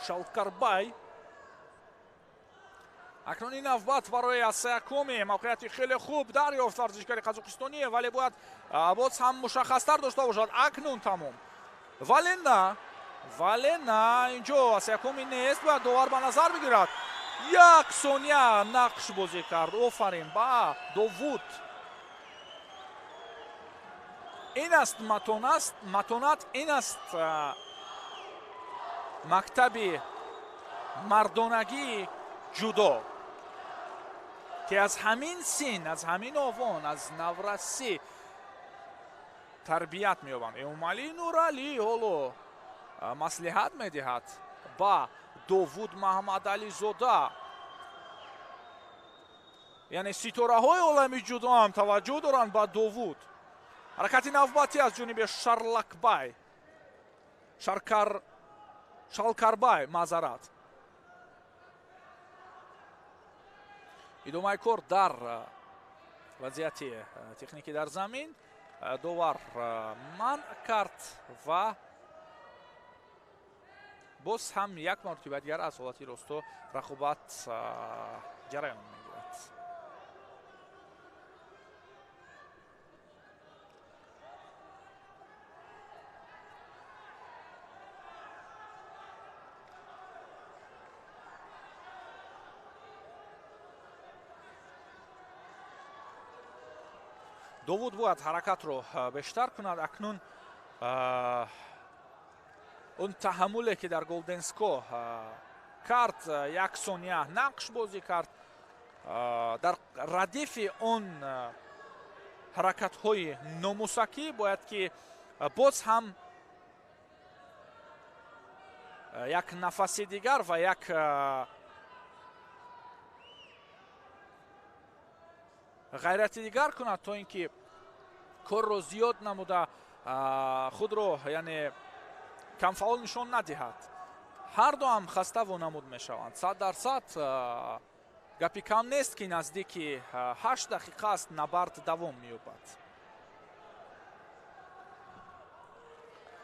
Шалкарбай. Акнун ин навбат барои Асаякуми мавқеияти хеле хуб дарёфт варзишгари қазоқистонӣ, вале бояд боз ҳам мушаххастар дошта бошад. Акнун тамом. Вале на, вале на, инҷо Асаякуми нест, бояд довар ба назар бигирад. Як сония нақш бозӣ кард. Офарин ба Довуд. Ин аст матонат, ин аст мактаби мардонагии ҷудо, ки аз ҳамин син, аз ҳамин овон, аз наврасӣ тарбият меёбанд. Эмомалӣ Нуралӣ ҳоло маслиҳат медиҳад ба Довуд Маҳмадализода. Яъне ситораҳои олами ҷудо ҳам таваҷҷӯҳ доранд ба Довуд. Ҳаракати навбатӣ аз ҷониби Шарлакбай, Шалкарбай, маъзарат. Идомаи кор дар вазъияти техникӣ дар замин. Довар манъ кард ва боз ҳам як маротиба дигар аз ҳолати росто рақобат ҷараён мегирад. Довуд бояд ҳаракатро бештар кунад. Акнун он таҳаммуле ки дар Голденско кард, як сония нақш бозӣ кард, дар радифи он ҳаракатҳои номусакӣ бояд ки боз ҳам як нафаси дигар ва як ғайрати дигар кунад, то ин ки корро зиёд намуда худро яъне камфаъол нишон надиҳад. Ҳар ду ҳам хаставу намуд мешаванд. 100% гапи кам нест, ки наздики 8 дақиқа аст набард давом меёбад.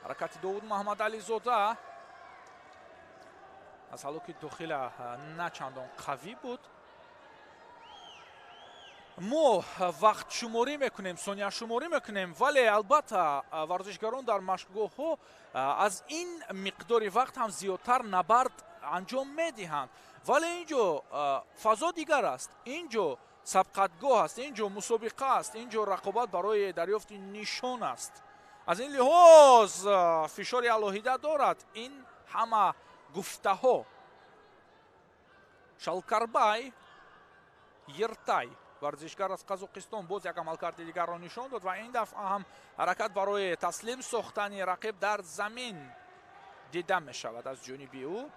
Ҳаракати Довуд Маҳмадализода аз ҳалоки дохила на чандон қавӣ буд. Мо вақтшуморӣ мекунем, сонияшуморӣ мекунем, вале албатта варзишгарон дар машқгоҳҳо аз ин миқдори вақт ҳам зиёдтар набард анҷом медиҳанд. Вале ин ҷо фазо дигар аст, ин ҷо сабқатгоҳ аст, ин ҷо мусобиқа аст, ин ҷо рақобат барои дарёфти нишон аст. Аз ин лиҳоз фишори алоҳида дорад ин ҳама гуфтаҳо. Шалкарбай Ертай, варзишгар аз Қазоқистон, боз як амалкарди дигарро нишон дод ва ин дафъа ҳам ҳаракат барои таслим сохтани рақиб дар замин дида мешавад аз ҷониби ӯ.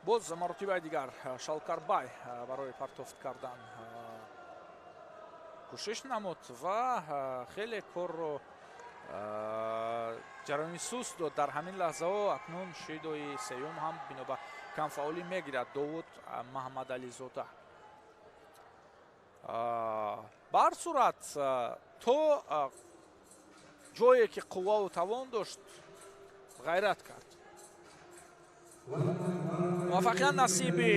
Боз маротибаи дигар Шалкарбай барои партофт кардан кӯшиш намуд ва хеле корро ҷараёни суст дод. Дар ҳамин лаҳзаҳо акнун шидои сеюм ҳам бино ба камфаъолӣ мегирад Довуд Маҳмадализода. Ба ҳар сурат то ҷое ки қувваву тавон дошт ғайрат кард. Муваффақият насиби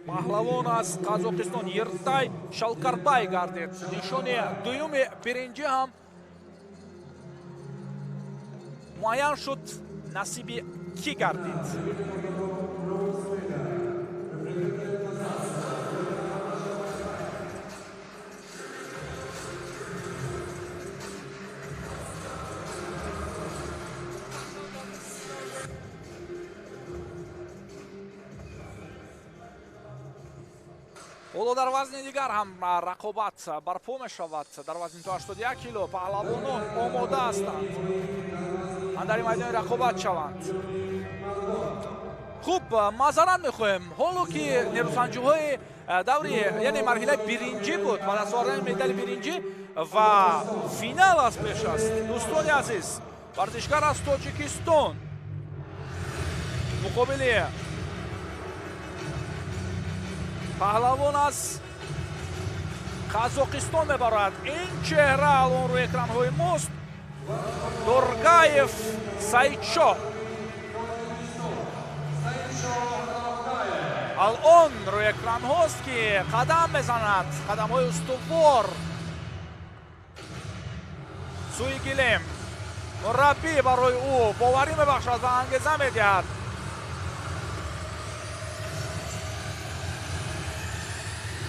паҳлавон аз Қазоқистон Ертай Шалкарбай гардид. Нишони дуюми биринҷӣ ҳам муайян шуд, насиби кӣ гардид. Ҳоло дар вазни дигар ҳам рақобат барпо мешавад. Дар вазни то 81 кило паҳлавонон омода ҳастанд андари майдони рақобат шаванд. Хуб, маъзарат мехоҳем. Ҳоло ки нерӯсанҷиҳои даври, яъне марҳилаи биринҷӣ буд, ба даст овардани медали биринҷӣ ва финал аз пеш аст. Дӯстони азиз, варзишгар аз Тоҷикистон муқобили паҳлавон аз Қазоқистон мебарад. Ин чеҳра алон рӯи экранҳои мост. Доргаев Саидшоҳ. Алон рӯи экранҳост, ки қадам мезанад, қадамҳои устувор сӯи гилем. Мураббӣ барои ӯ боварӣ мебахшад ва ангеза медиҳад.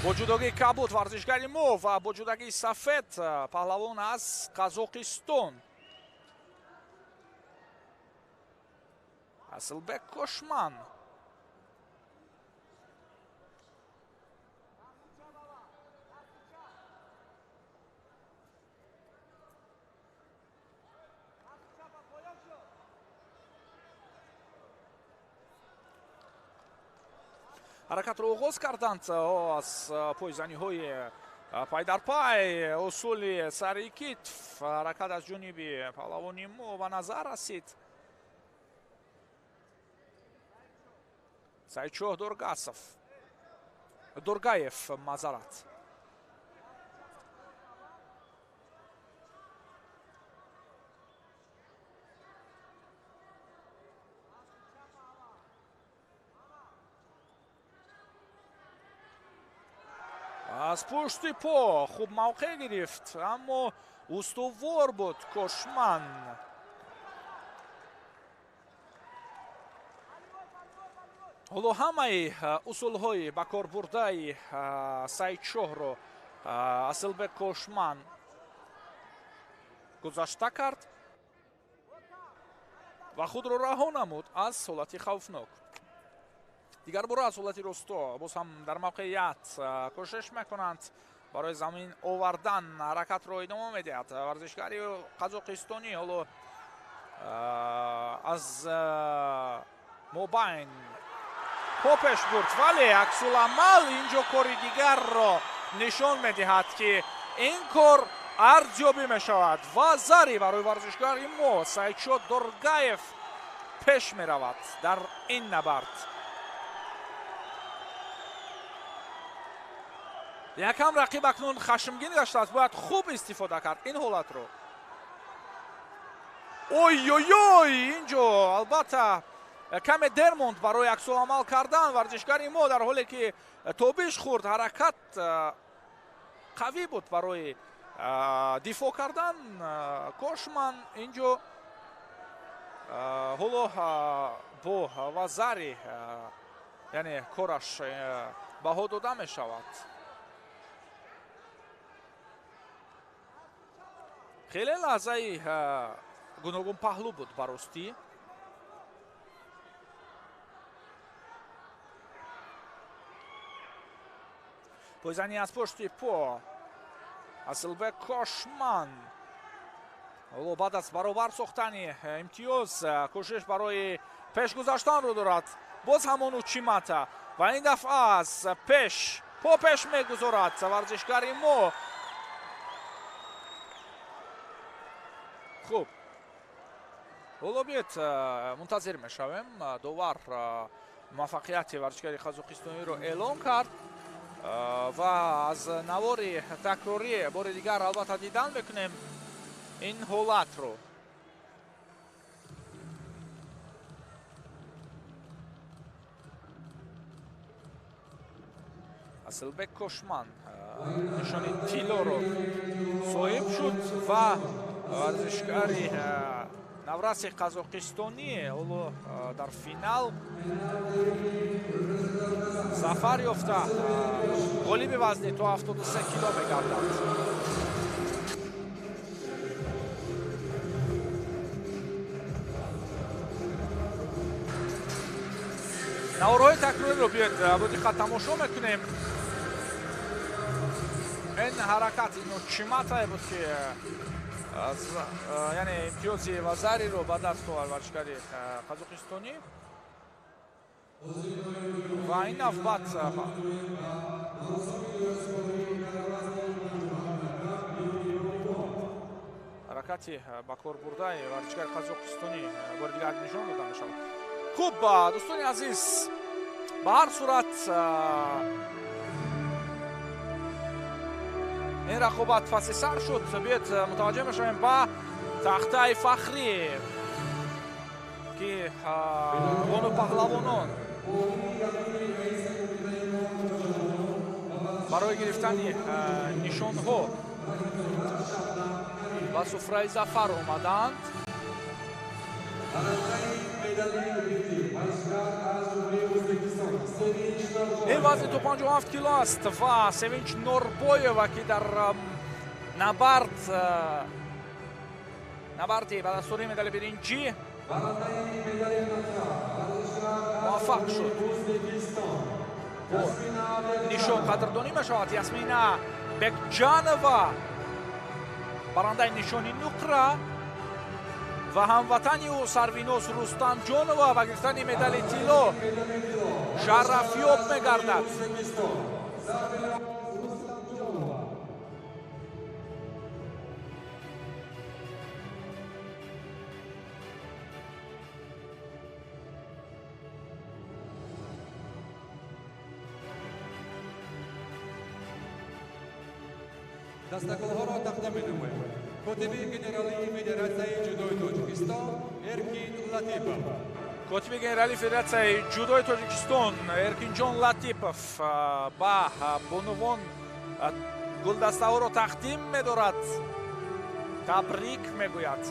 Бо ҷудогии кабуд варзишгари мо ва бо ҷудогии сафед паҳлавон аз Қазоқистон Асилбек Кошман. Ҳаракатро оғоз карданд аз пойзаниҳои пайдарпай, усули сари китф. Ҳаракат аз ҷониби паҳлавони мо ба назар расид. Саидшоҳ Доргасов, Доргаев, маъзарат. Аз пушти по хуб мавқеъ гирифт, аммо устувор буд Кошман. Ҳоло ҳамаи усулҳои ба кор бурдаи Саидшоҳро Асилбек Кошман гузашта кард ва худро раҳо намуд аз ҳолати хавфнок. Дигар бора аз ҳолати росто боз ҳам дар мавқеият кӯшиш мекунанд барои замин овардан, ҳаракатро идома медиҳад варзишгари қазоқистонӣ. Ҳоло аз мобайн по пеш бурд, вале аксуламал инҷо кори дигарро нишон медиҳад, ки ин кор арзёбӣ мешавад ва зари барои варзишгари мо Саидшоҳ Доргаев пеш меравад дар ин набард. Якам рақиб акнун хашмгин гаштааст, бояд хуб истифода кард ин ҳолатро. Ой-ой-ой, инҷо албатта каме дер монд барои аксуламал кардан варзишгари мо, дар ҳоле ки тобиш хӯрд. Ҳаракат қавӣ буд барои дифоъ кардан. Кошман инҷо ҳоло бо вазари, яъне кораш баҳо дода мешавад. Хеле лаҳзаи гуногун паҳлӯ буд баростӣ. Пойзанӣ аз пушти по Асилбек Кошман. Ҳоло баъд аз баробар сохтани имтиёз кӯшиш барои пешгузаштанро дорад. Боз ҳамон учимата ва ин дафъа аз пеш по пеш мегузорад варзишгари мо. Хуб, ҳоло биёед мунтазир мешавем. Довар муваффақияти варзишгари қазоқистониро эълон кард ва аз навори такрорӣ бори дигар албатта дидан мекунем ин ҳолатро. Асилбек Кошман нишони тиллоро соҳиб шуд ва варзишгари навраси қазоқистонӣ ҳоло дар финал зафар ёфта ғолиби вазни то 73 кило мегардад. Наворҳои такрориро биёед бо диққат тамошо мекунем. Ин ҳаракат ино чиматае буд, ки яъне имтиёзи вазариро ба даст овард варзишгари қазоқистонӣ. Ва ин навбат ҳаракати ба кор бурдаи варзишгари қазоқистонӣ бори дигар нишон дода мешавад. Хуб, дӯстони азиз, ба ҳар сурат ин рақобат паси сар шуд. Биёед мутаваҷҷеҳ мешавем ба тахтаи фахрӣ, ки бону паҳлавонон барои гирифтани нишонҳо ба суфраи зафар омаданд. Ин вазни то 57 кило аст ва Севинч Норбоева, ки дар набарди ба дастори медали биринҷӣ муваффақ шуд, нишон қадрдонӣ мешавад. Ясмина Бекҷанова барандаи нишони нуқра ва ҳамватани ӯ Сарвиноз Рустамҷонова ба гирифтани медали тилло шарафёб мегардад. Дастагулҳоро тақдим менамоем. Котиби генералии Федератсияи ҷудои Тоҷикистон Эркин Латипов. Котиби генералии Федератсияи ҷудои Тоҷикистон Эркинҷон Латипов ба бонувон гулдастаҳоро тақдим медорад, табрик мегӯяд.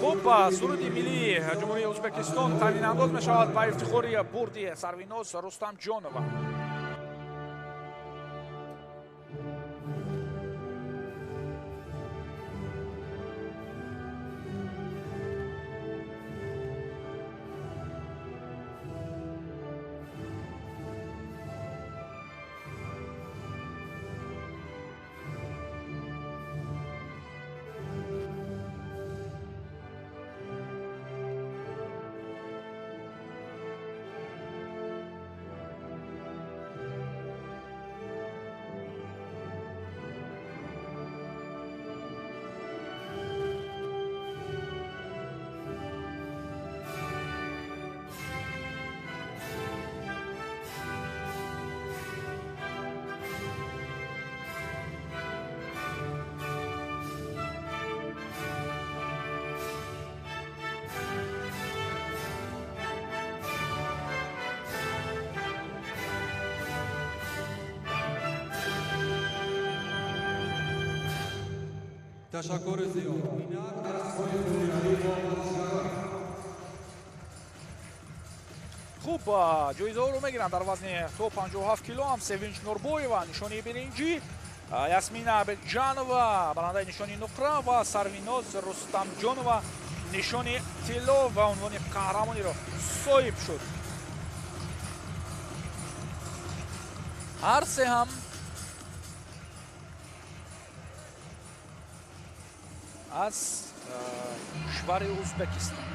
Хуб, суруди миллии Ҷумҳурии Ӯзбекистон танинандоз мешавад ба ифтихори бурди Сарвиноз Рустамҷонова. Ташаккури зиёд. Хуб, ҷоизаҳоро мегиранд дар вазни то 57 кило ҳам Севинч Нурбоева нишони биринҷӣ, Ясмина Бекҷанова барандаи нишони нуқра ва Сарвиноз Рустамҷонова нишони тилло ва унвони қаҳрамониро соҳиб шуд. Ҳар се ҳам аз кишвари Ӯзбекистон.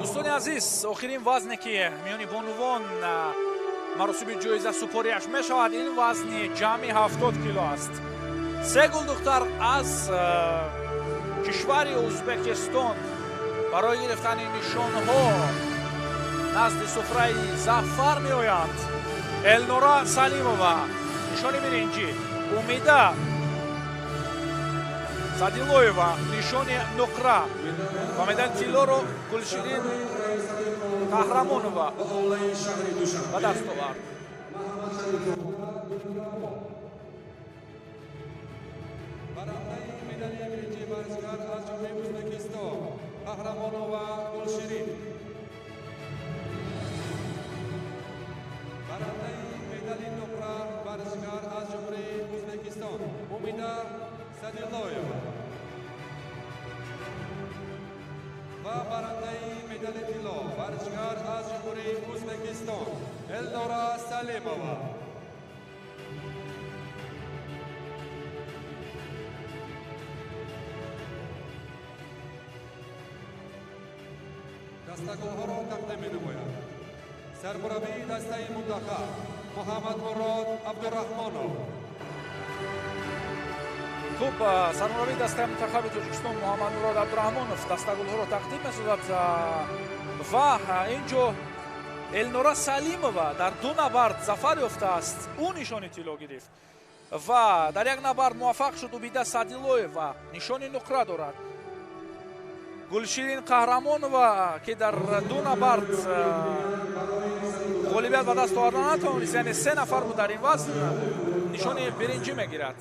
Дӯстони азиз, охирин вазне ки миёни бонувон маросими ҷоизасупориаш мешавад, ин вазни ҷамъи 70 кило аст. Се гулдухтар аз кишвари Ӯзбекистон барои гирифтани нишонҳо назди суфраи зафар меоянд. Элнора Салимова нишони биринҷӣ, Умида Садилоева нишони нуқра ва медали тиллоро Гулширин Қаҳрамонова ба даст овард. Барандаи медали биринҷии варзишгар аз Ҷумҳурии Ӯзбекистон Қаҳрамонова Гулширин. Барандаи медали нуқра варзишгар аз Ҷумҳурии Ӯзбекистон Умида Садилоева ва барандаи медали тилло варзишгар аз Ҷумҳурии Ӯзбекистон Элнора Салимова. Дастагулҳоро тақдим менамояд сармураббии дастаи мунтахаб Муҳаммадмурод Абдураҳмонов. Хуб, сармураббии дастаи мунтахаби Тоҷикистон Муҳаммадмурод Абдураҳмонов дастагулҳоро тақдим месозад ва ин ҷо Элнора Салимова дар ду набард зафар ёфтааст. Ӯ нишони тилло гирифт ва дар як набард муваффақ шуд Убида Садилоева, нишони нуқра дорад. Гулширин Қаҳрамонова, ки дар ду набард ғолибият ба даст оварда натавонист, яъне се нафар буд дар ин вазн, нишони биринҷӣ мегирад.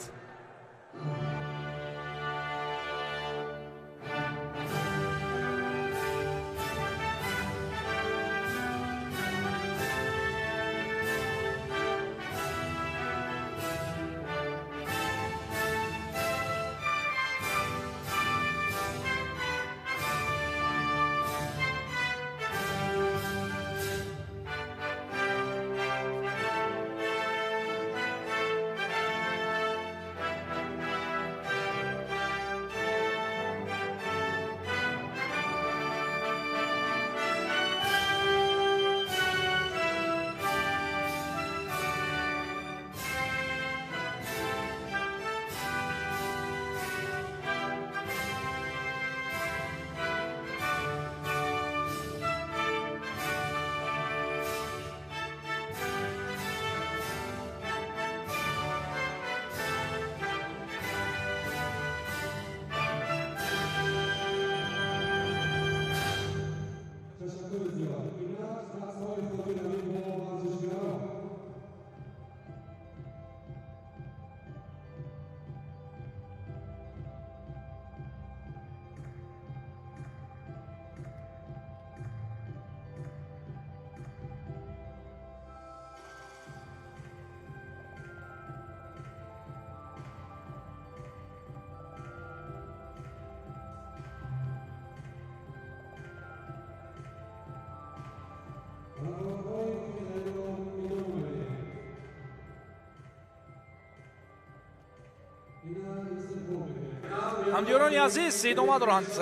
Ҳамдиёрони азиз, идома доранд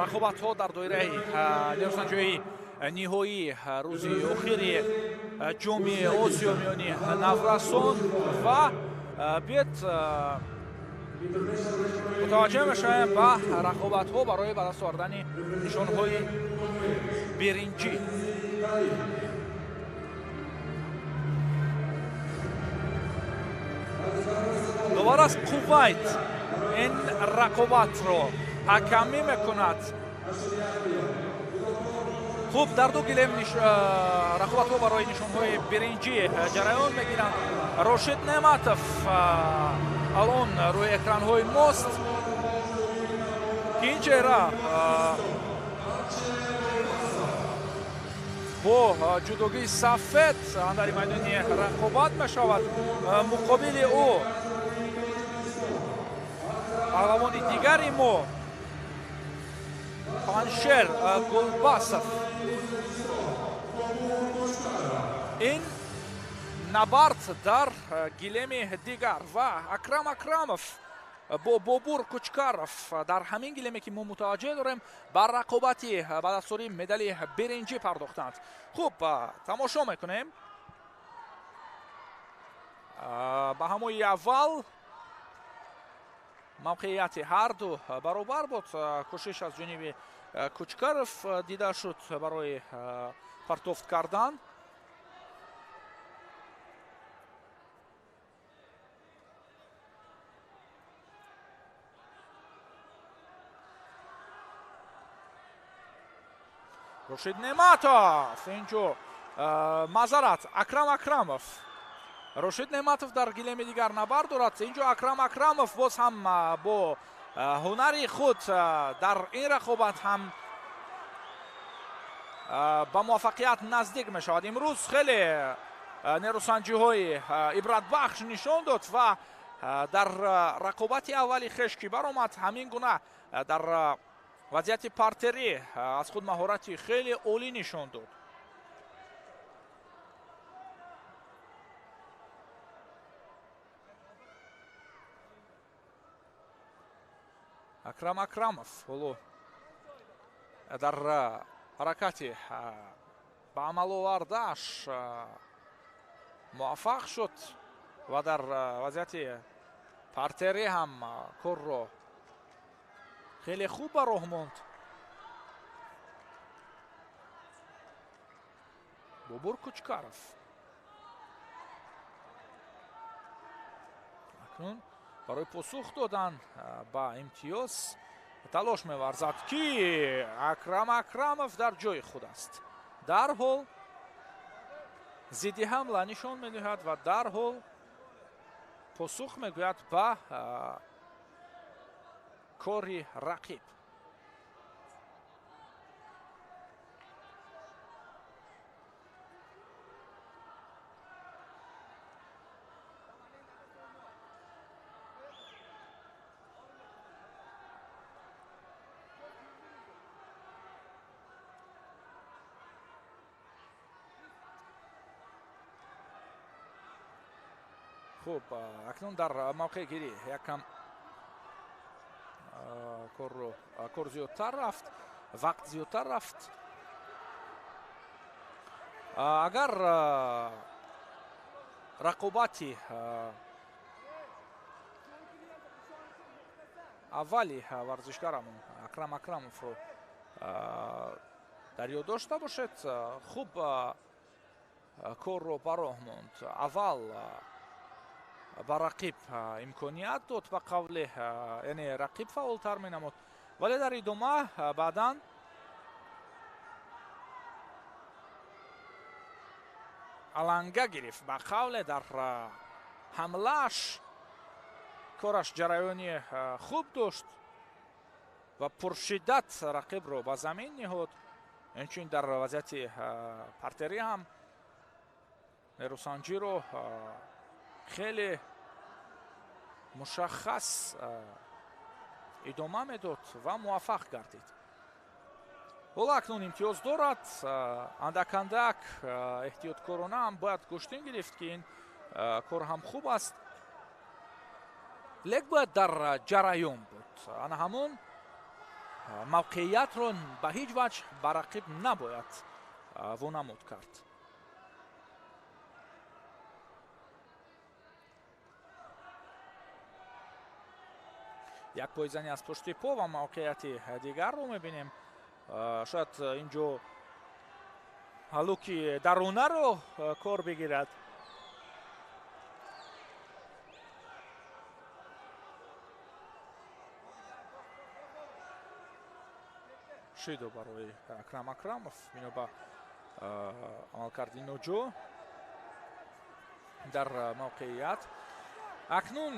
рақобатҳо дар доираи лерсанҷои ниҳоии рӯзи охири ҷоми Осиё миёни наврасон ва биёед мутаваҷҷеҳ мешавем ба рақобатҳо барои ба даст овардани нишонҳои биринҷӣ. Довар аз Кувайт ин рақобатро ҳакамӣ мекунад. Хуб, дар ду гилем рақобатҳо барои нишонҳои биринҷӣ ҷараён мегиранд. Рошид Неъматов алон рӯи экранҳои мост, ки ин чеҳра бо ҷудогии сафед андари майдони рақобат мешавад. Муқобили ӯ паҳлавони дигари мо Паншер Гулбасов. Ин набард дар гилеми дигар ва Акрам Акрамов бо Бобур Кучкаров дар ҳамин гилеме ки мо мутаваҷҷеҳ дорем ба рақобати ба дастоварии медали биринҷӣ пардохтанд. Хуб, тамошо мекунем. Ба ҳамои аввал мавқеияти ҳарду баробар буд. Кӯшиш аз ҷониби Кучкаров дида шуд барои партофт кардан. Рушид Неъматов инҷо, маъзарат, Акрам Акрамов. Рушид Неъматов дар гилеми дигар набард дорад. Инҷо Акрам Акрамов боз ҳам бо ҳунари худ дар ин рақобат ҳам ба муваффақият наздик мешавад. Имрӯз хеле нерӯсанҷиҳои ибратбахш нишон дод ва дар рақобати аввали хеш ки баромад, ҳамин гуна дар вазъияти партерӣ аз худ маҳорати хеле олӣ нишон дод. Акрам Акрамов ҳоло дар ҳаракати ба амал овардааш муваффақ шуд ва дар вазъияти партерӣ ҳам корро хеле хуб ба роҳ монд. Бобур Кучкаров акнун барои посух додан ба имтиёз талош меварзад, ки Акрам Акрамов дар ҷои худ аст. Дарҳол зидди ҳамла нишон медиҳад ва дарҳол посух мегӯяд ба кори рақиб. Хуб, акнун дар мавқеъгирӣ якам кор зиёдтар рафт, вақт зиёдтар рафт. Агар рақобати аввали варзишгарамон Акрам Акрамовро дар ёд дошта бошед, хуб корро ба роҳ монд. Аввал ба рақиб имконият дод, ба қавле, яъне рақиб фаъолтар менамуд, вале дар идома баъдан аланга гирифт. Ба қавле дар ҳамлааш кораш ҷараёни хуб дошт ва пуршиддат рақибро ба замин ниҳод. Инчунин дар вазъияти партерӣ ҳам нерӯсанҷиро хеле мушаххас идома медод ва муваффақ гардид. Ҳоло акнун имтиёз дорад. Андак андак эҳтиёткорона ҳам бояд гӯштин гирифт, ки ин кор ҳам хуб аст, лек бояд дар ҷараён буд. Ана ҳамон мавқеиятро ба ҳеҷ ваҷҳ ба рақиб набояд вонамуд кард. Як пойзанӣ аз пушти по ва мавқеияти дигарро мебинем. Шояд инҷо ҳалуки дарунаро кор бигирад. Шидо барои Акрам Акрамов бино ба амалкарди ноҷо дар мавқеият. Акнун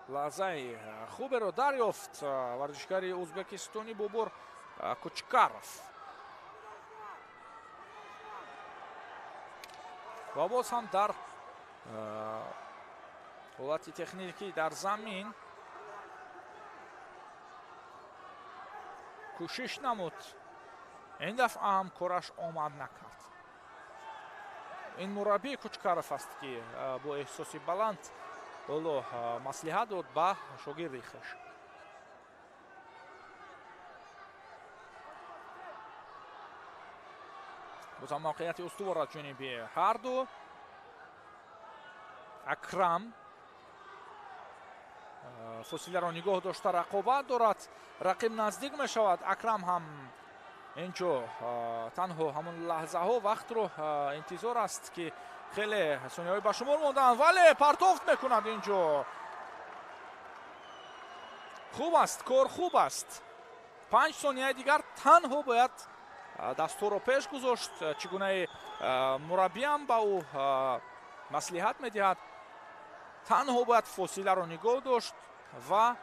лаҳзаи хуберо дарёфт варзишгари ӯзбекистонӣ Бобур Кучкаров ва боз ҳам дар ҳолати техникӣ дар замин кӯшиш намуд. Ин дафъа ҳам кораш омад накард. Ин мураббии Кучкаров аст, ки бо эҳсоси баланд ҳоло маслиҳат дод ба шогирди хеш. Бозам мавқеияти устувор аз ҷониби ҳарду. Акрам фосиларо нигоҳ дошта рақобат дорад. Рақиб наздик мешавад. Акрам ҳам инҷо танҳо ҳамон лаҳзаҳо вақтро интизор аст, ки хеле сонияҳои ба шумор мондаанд, вале партофт мекунад инҷо. Хуб аст, кор хуб аст. 5 сонияи дигар танҳо бояд дастҳоро пеш гузошт, чӣ гунаи мураббиам ба ӯ маслиҳат медиҳад. Танҳо бояд фосиларо нигоҳ дошт ва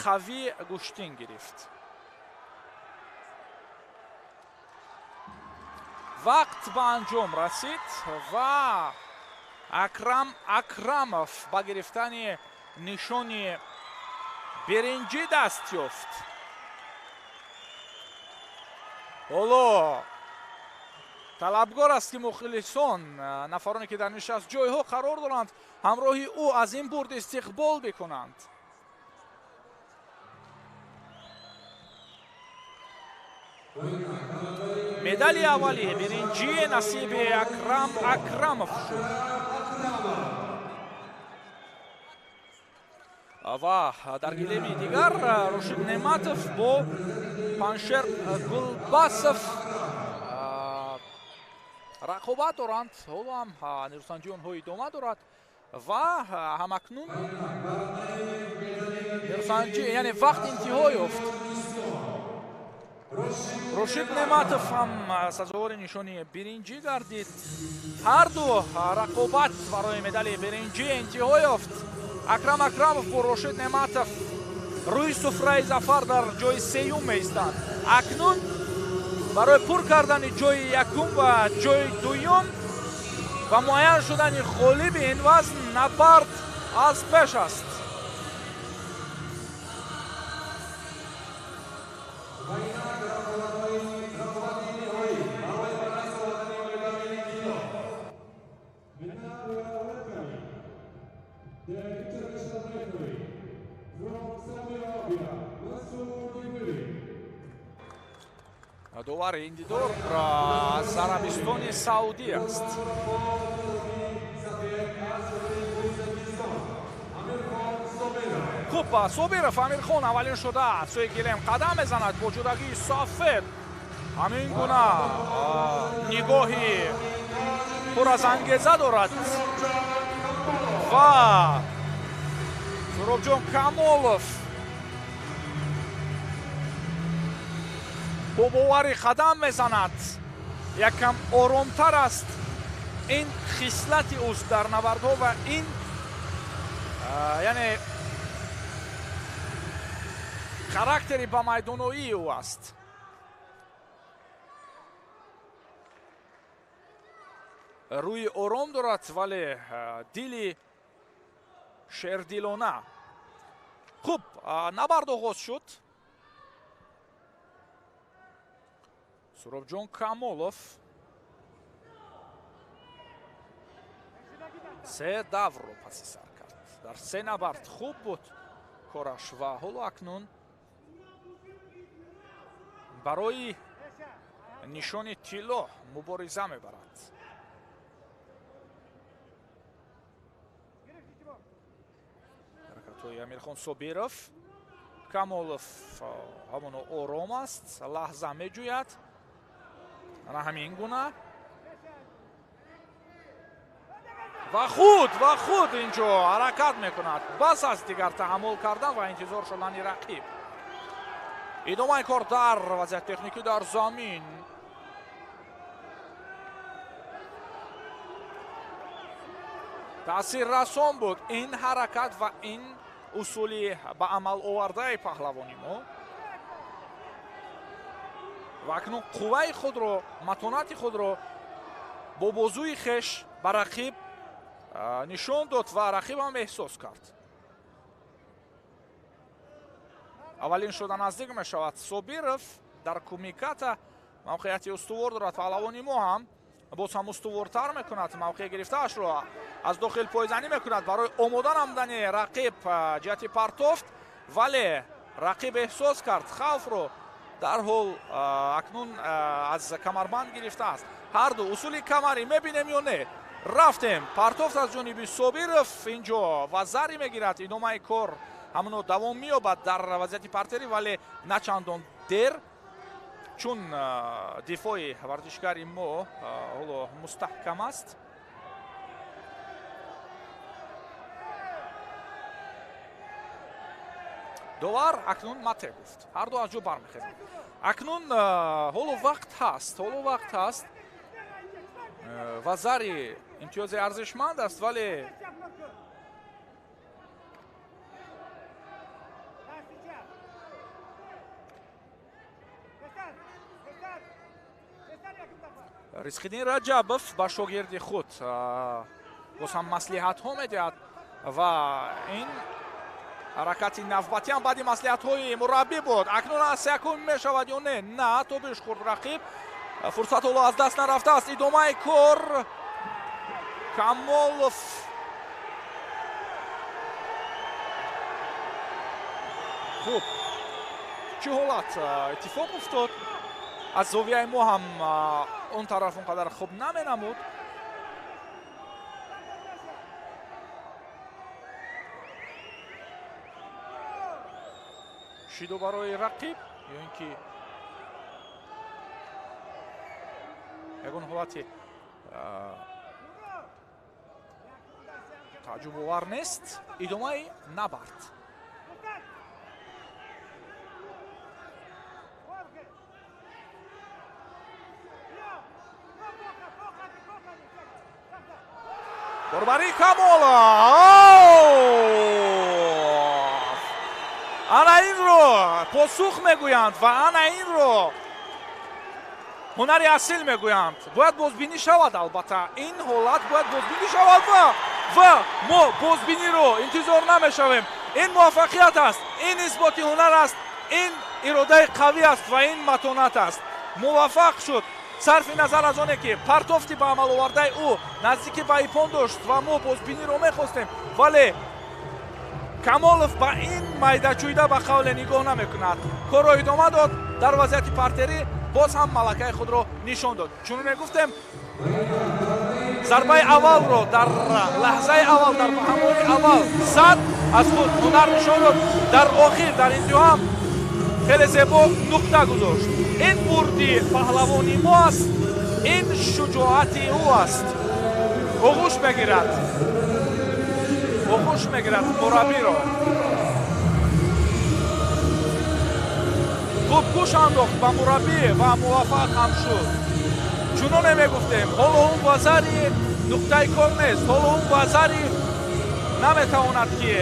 қавӣ гӯштин гирифт. Вақт ба анҷом расид ва Акрам Акрамов ба гирифтани нишони биринҷӣ даст ёфт. Ҳоло талабгор аст, ки мухлисон, нафароне ки дар нишастҷойҳо қарор доранд, ҳамроҳи ӯ аз ин бурд истиқбол бикунанд. Медали аввали биринҷӣ насиби Акрам Акрамов шуд. Ва дар гилеми дигар Рушид Неъматов бо Паншер Гулбасов рақобат доранд. Ҳоло ҳам нерӯсанҷии онҳо идома дорад ва ҳамакнун нерӯсанҷӣ, яъне вақт интиҳо ёфт. Рушид Неъматов ҳам сазовори нишони биринҷӣ гардид. Ҳарду рақобат барои медали биринҷӣ интиҳо ёфт. Акрам Акрамов бо Рушид Неъматов рӯи суфраи зафар дар ҷои сеюм меистанд. Акнун барои пур кардани ҷои якум ва ҷои дуюм ва муайян шудани ғолиби ин вазн набард аз пеш аст. Довари ин дидор аз Арабистони Саудӣ аст. Хуб, Собиров Амирхон аввалин шуда сӯи гилем қадам мезанад бо ҷудагии сафед. Ҳамин гуна нигоҳи пур аз ангеза дорад ва Суробҷон Камолов бо боварӣ қадам мезанад. Якам оромтар аст. Ин хислати ӯст дар набардҳо ва ин яъне характери ба майдоноии ӯ аст. Рӯи ором дорад, вале дили шердилона. Хуб, набард оғоз шуд. Суробҷон Камолов 3 даврро паси сар кард. Дар 3 набард хуб буд кораш ва ҳоло акнун барои нишони тилло мубориза мебарад. Ҳаракатҳои Амирхон Собиров. Камолов ҳамоно ором аст, лаҳза меҷӯяд. Ана ҳамин гуна ва худ инҷо ҳаракат мекунад. Бас аст дигар таҳаммул кардан ва интизор шудани рақиб. Идомаи кор дар вазъияти техникӣ дар замин. Таъсиррасон буд ин ҳаракат ва ин усули ба амал овардаи паҳлавони мо. Ва акнун қувваи худро, матонати худро бо бозуи хеш ба рақиб нишон дод ва рақибам эҳсос кард. Аввалин шуда наздик мешавад Собиров дар кумиката. Мавқеияти устувор дорад. Паҳлавони мо ҳам боз ҳам устувортар мекунад. Мавқеъ гирифтаашро аз дохил пойзанӣ мекунад барои омода намудани рақиб ҷиҳати партофт, вале рақиб эҳсос кард хавфро, дарҳол акнун аз камарбанд гирифтааст. Ҳарду усули камарӣ мебинем ё не? Рафтем. Партофт аз ҷониби Собиров инҷо ва зари мегирад. Идомаи кор ҳамоно давом меёбад дар вазъияти партерӣ, вале на чандон дер, чун дифои варзишгари мо ҳоло мустаҳкам аст. Довар акнун мате гуфт. Ҳар ду аз ҷо бармехезанд. Акнун ҳоло вақт ҳаст, ҳоло вақт ҳаст. Вазари имтиёзи арзишманд аст, вале Ризқиддин Раҷабов ба шогирди худ боз ҳам маслиҳатҳо медиҳад ва ин ҳаракати навбатӣ ҳам баъди маслиҳатҳои мураббӣ буд. Акнун аз якум мешавад ё не? На, тобиш хӯрд рақиб. Фурсат ҳоло аз даст нарафтааст. Идомаи кор. Камолов хуб, чӣ ҳолат иттифоқ уфтод? Аз зовияи мо ҳам он тараф он қадар хуб наменамуд. Шидо барои рақиб ё ин ки ягон ҳолати тааҷҷубовар нест. Идомаи набард. Борбари Камолов! Ана инро посух мегӯянд ва ана инро ҳунари асил мегӯянд. Бояд бозбинӣ шавад, албатта. Ин ҳолат бояд бозбинӣ шавад ва мо бозбиниро интизор намешавем. Ин муваффақият аст, ин исботи ҳунар аст, ин иродаи қавӣ аст ва ин матонат аст. Муваффақ шуд. Сарфи назар аз оне ки партофти ба амал овардаи ӯ наздики ба ипон дошт ва мо бозбиниро мехостем, вале Камолов ба ин майдачӯйда ба қавле нигоҳ намекунад. Корро идома дод. Дар вазъияти партерӣ боз ҳам малакаи худро нишон дод. Чуноне гуфтем, зарбаи аввалро дар лаҳзаи аввал, дар ҳамони аввал зад, аз худ ҳунар нишон дод. Дар охир, дар интиҳо хеле зебо нуқта гузошт. Ин бурди паҳлавони мо аст, ин шуҷоати ӯ аст. Оғӯш мегирад, оғӯш мегирад мураббиро. Хуб гӯш андохт ба мураббӣ ва муваффақ ҳам шуд. Чуноне мегуфтем, ҳоло ӯ вазари нуқтаи кор нест, ҳоло ӯ вазари наметавонад ки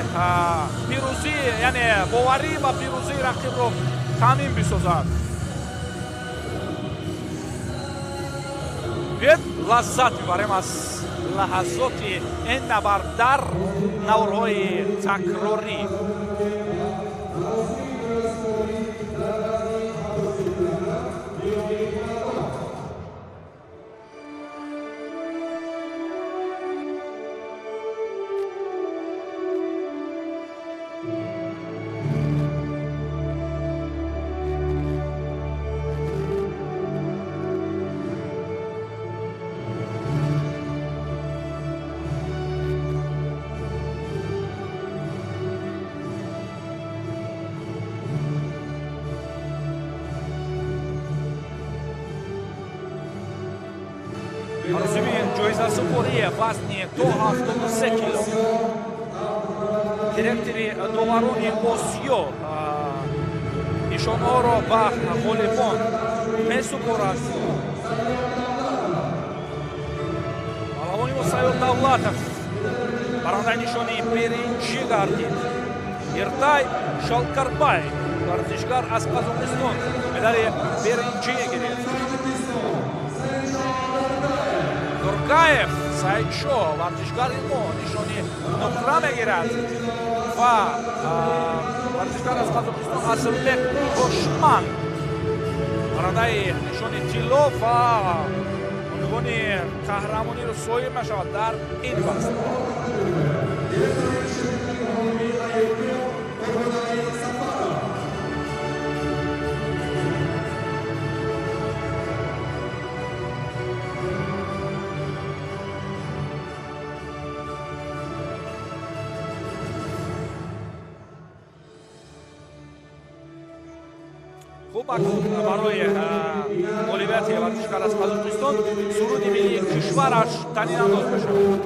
пирӯзӣ, яъне боварӣ ба пирӯзии рақибро таъмин бисозад. Биёед лаззат мебарем аз лаҳазоти ин набард дар наворҳои такрорӣ. Маросими ҷоизасупории вазни то 73 кило. Директори доварони Осиё нишонҳоро ба ғолибон месупорад. Паҳлавони мо Саёд Давлатов барандаи нишони биринҷӣ гардид. Иртай Шалкарбай, варзишгар аз Қазоқистон, медали биринҷӣ гирифт. Нуркаев Саидшо, варзишгари мо, нишони нуқра мегирад ва варзишгар аз Қазоқистон Асилбек Кошман барандаи нишони тилло ва унвони қаҳрамониро соҳиб мешавад дар ин вазн. Хуб, акнун барои ғолибияти варзишгар аз Қазоқистон суруди миллии кишвараш танинандоз мешавад.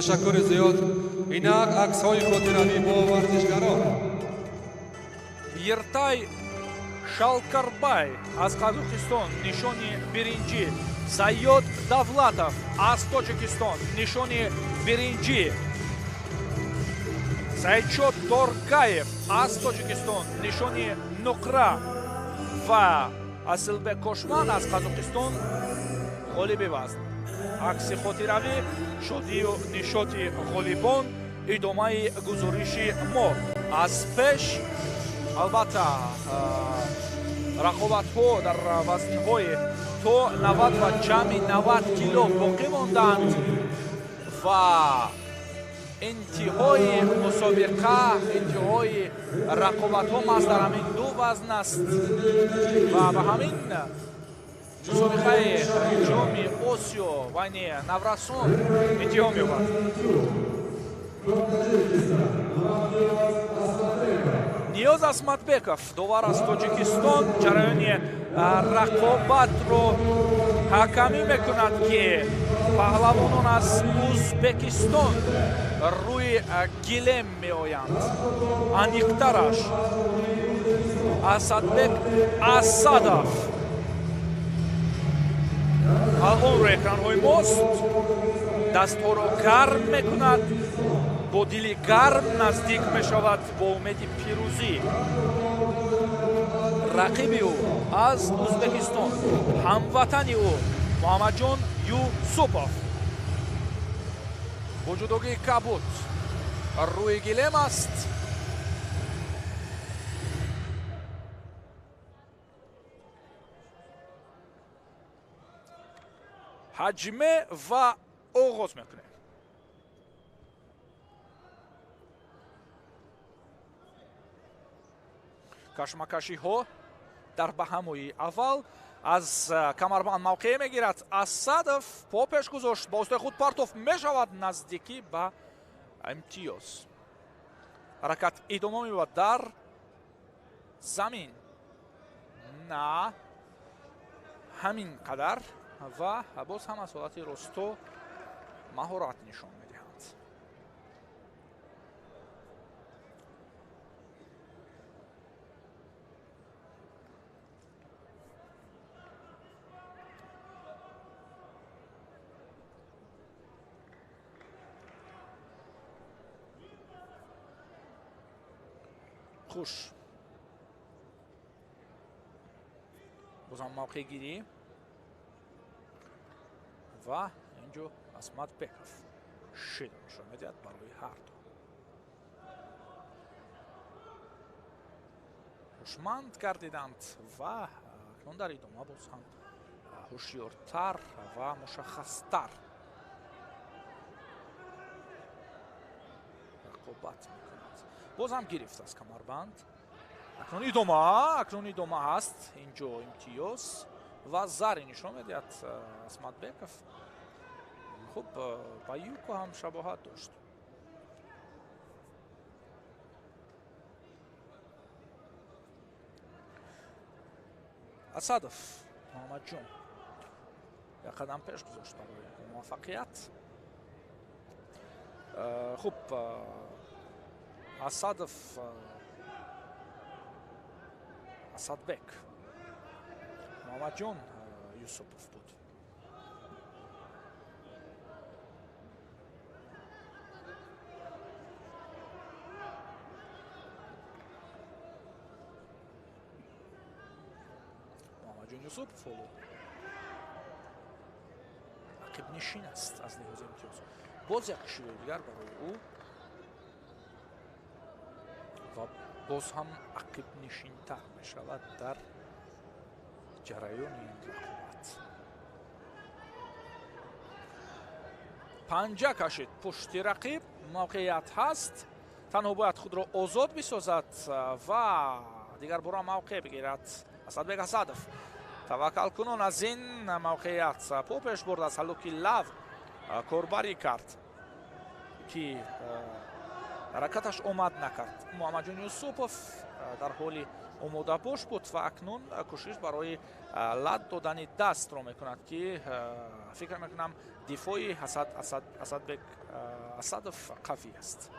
Ташаккури зиёд. Инак аксҳои хотиравӣ бо варзишгарон. Ертай Шалкарбай аз Қазоқистон нишони биринҷӣ, Сайёд Давлатов аз Тоҷикистон нишони биринҷӣ, Саидшод Торгаев аз Тоҷикистон нишони нуқра ва Асилбек Кошман аз Қазоқистон ғолиби вазн. Акси хотиравӣ, шодию нишоти ғолибон, идомаи гузориши мо. Аз пеш албатта рақобатҳо дар вазнҳои то 90 ва ҷамъи 90 кило боқӣ монданд ва интиҳои мусобиқа, интиҳои рақобатҳо маҳз дар ҳамин ду вазн аст ва ба ҳамин мусобиқаи ҷоми Осиё байни наврасон интиҳо меёбад. Ниёз Асматбеков, довар аз Тоҷикистон, ҷараёни рақобатро ҳакамӣ мекунад, ки паҳлавонон аз Узбекистон рӯи гилем меоянд. Аниқтараш Асадбек Асадов алон рӯи экранҳои мост, дастҳоро гарм мекунад, бо дили гарм наздик мешавад бо умеди пирӯзӣ. Рақиби ӯ аз Узбекистон, ҳамватани ӯ Муҳаммадҷон Юсупов бо ҷудогии кабуд рӯи гилем аст. Ҳаҷме ва оғоз мекунем. Кашмакашиҳо дар баҳамои аввал аз камарбанд мавқеъ мегирад. Асадов по пеш гузошт, ба воситаи худ партоф мешавад наздикӣ ба имтиёз. Ҳаракат идома меёбад дар замин. На ҳамин қадар ва боз ҳам аз ҳолати росто маҳорат нишон медиҳанд. Хуш бозам мавқеъгирӣ ва инҷо Асматбеков шида нишон медиҳад барои ҳарду. Ҳушманд гардиданд ва акнун дар идома боз ҳам ҳушёртар ва мушаххастар рақобат мекунад. Боз ҳам гирифт аз камарбанд. Акнун идома ҳаст. Инҷо имтиёз ва зари нишон медиҳад Асматбеков. Хуб, ба юко ҳам шабоҳат дошт. Асадов Муҳаммадҷон як қадам пеш гузошт барои муваффақият. Хуб, Асадов Асадбек Муҳаммадҷон Юсупов буд. Муҳаммадҷон Юсупов ҳоло ақибнишин аст аз лиҳози имтиёз. Боз як шӯъбаи дигар барои ӯ ва боз ҳам ақибнишинтар мешавад дар ҷараёни ин рақобат. Панҷа кашид пушти рақиб, мавқеият ҳаст, танҳо бояд худро озод бисозад ва дигар бора мавқеъ бигирад. Асадбек Асадов таваккалкунон аз ин мавқеият по пеш бурд, аз ҳаллуки лав корбарӣ кард, ки Ҳаракаташ омад накард. Муҳаммадҷон Юсупов дар ҳоли омодабош буд ва акнун кӯшиш барои лат додани дастро мекунад, ки фикр мекунам дифои Асадбек Асадов қавӣ аст.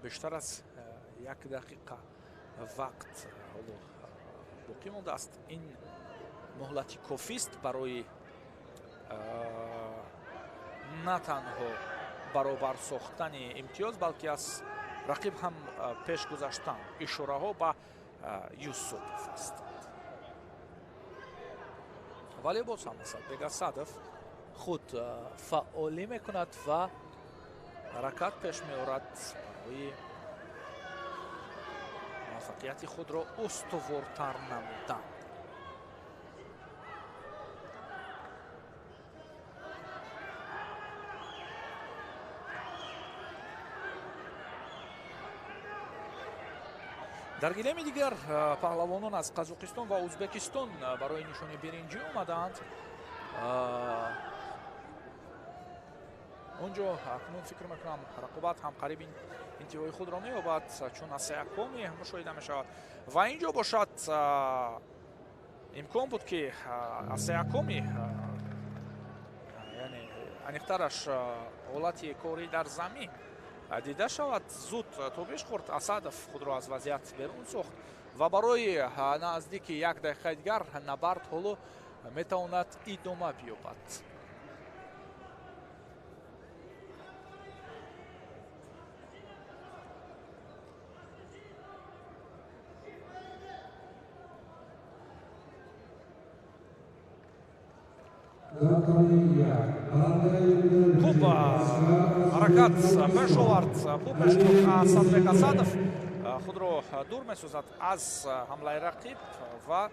Бештар аз як дақиқа вақт ҳоло боқӣ мондааст. Ин муҳлати кофист барои на танҳо баробар сохтани имтиёз, балки аз рақиб ҳам пеш гузаштан. Ишораҳо ба Юсупов ҳастанд. Вале боз ҳам Асадбек Асадов худ фаъолӣ мекунад ва ҳаракат пеш меорад барои муваффақияти худро устувортар намудан. Дар гилеми дигар паҳлавонон аз Қазоқистон ва Ӯзбекистон барои нишони биринҷӣ омадаанд. Онҷо акнун фикр мекунам рақобат ҳам қариб интиҳои худро меёбад, чун аз сеякуми мушоҳида мешавад ва инҷо бошад имкон буд, ки аз сеякуми, яъне аниқтараш ҳолати корӣ дар замин дида шавад. Зуд тобиш хӯрд. Асадов худро аз вазъият берун сохт ва барои наздики як дақиқаи дигар набард ҳоло метавонад идома биёбад. Хуб ҳаракат пеш овард, хуб пеш бурд Асадбек Асадов, худро дур месозад аз ҳамлаи рақиб ва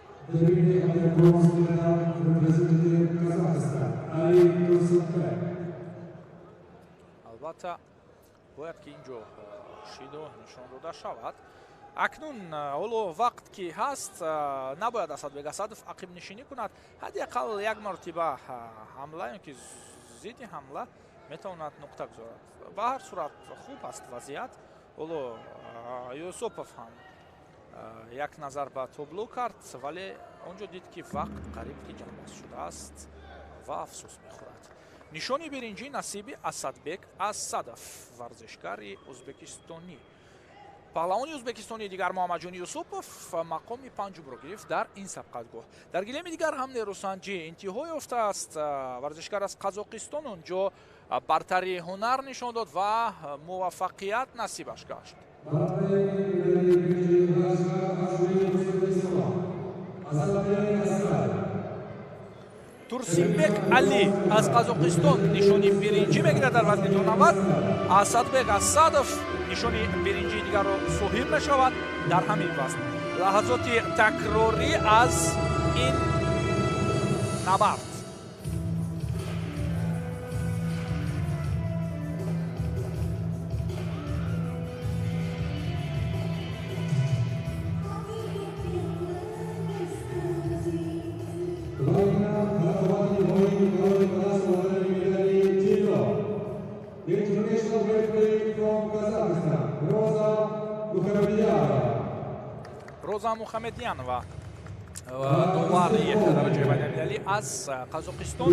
албатта бояд ки инҷо шидо нишон дода шавад. Акнун ҳоло вақт ки ҳаст, набояд Асадбек Асадов ақибнишинӣ кунад. Ҳадди ақал як маротиба ҳамла ё ки зидди ҳамла метавонад нуқта гузорад. Ба ҳар сурат хуб аст вазъият. Ҳоло Юсупов ҳам як назар ба табло кард, вале онҷо дид, ки вақт қариб ки ҷамъбаст шудааст ва афсӯс мехӯрад. Нишони биринҷӣ насиби Асадбек Асадов, варзишгари ӯзбекистонӣ. Паҳлавони ӯзбекистонии дигар Муҳаммадҷон Юсупов мақоми панҷумро гирифт дар ин сабқатгоҳ. Дар гилеми дигар ҳам нерӯсанҷӣ интиҳо ёфтааст. Варзишгар аз Қазоқистон онҷо бартарии ҳунар нишон дод ва муваффақият насибаш гашт. Турсинбек Али аз Қазоқистон нишони биринҷӣ мегирад дар вазни то 90. Асадбек Асадов нишони биринҷии дигарро соҳиб мешавад дар ҳамин вазн. Лаҳазоти такрорӣ аз ин набард. Роза Мухаммедянова, довари дараҷаи байналмилалӣ аз Қазоқистон,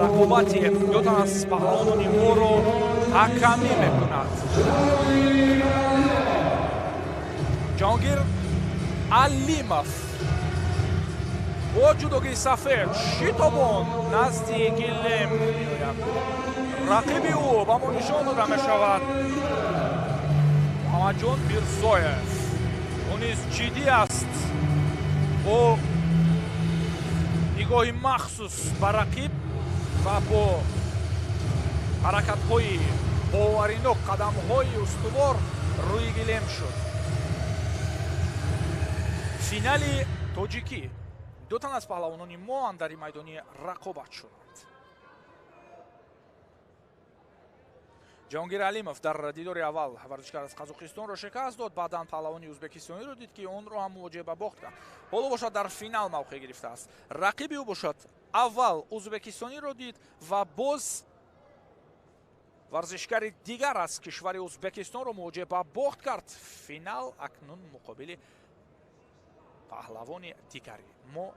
рақобати ду тан аз паҳлавонони моро ҳакамӣ мекунад. Ҷаҳонгир Алимов бо ҷудогии сафед шитобон назди гилем меояд. Рақиби ӯ ба мо нишон дода мешавад Муҳаммадҷон Мирзоев. Ӯ низ ҷиддӣ аст, бо нигоҳи махсус ба рақиб ва бо ҳаракатҳои боваринок, қадамҳои устувор рӯи гилем шуд. Финали тоҷикӣ Ду тан аз паҳлавонони мо андари майдони рақобат шуданд. Ҷаҳонгир Алимов дар дидори аввал варзишгар аз Қазоқистонро шикаст дод, баъдан паҳлавони ӯзбекистониро дид, ки онро ҳам мувоҷиҳа ба бохт кард. Ҳоло бошад дар финал мавқеъ гирифтааст. Рақиби ӯ бошад аввал ӯзбекистониро дид ва боз варзишгари дигар аз кишвари Ӯзбекистонро мувоҷиҳа ба бохт кард. Финал акнун муқобили паҳлавони дигари мо,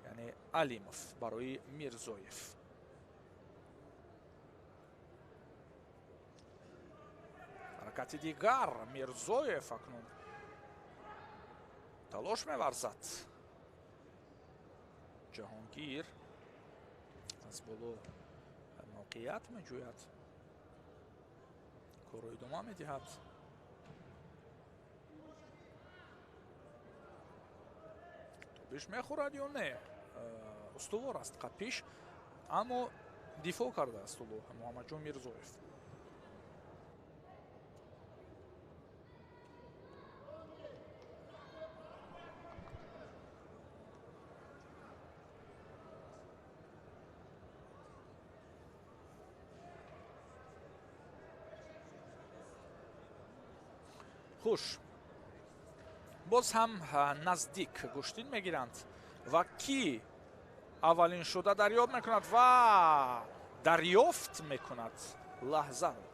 яъне Алимов барои Мирзоев. Ҳаракати дигар Мирзоев акнун талош меварзад. Ҷаҳонгир аз боло мавқеият меҷӯяд, корро идома медиҳад. Тобиш мехӯрад ё не? Устувор аст қапиш, аммо дифоъ кардааст ӯ Муҳаммадҷон Мирзоев. Хуш, боз ҳам наздик гӯштин мегиранд ва кӣ аввалин шуда дарёб мекунад ва дарёфт мекунад лаҳзаро.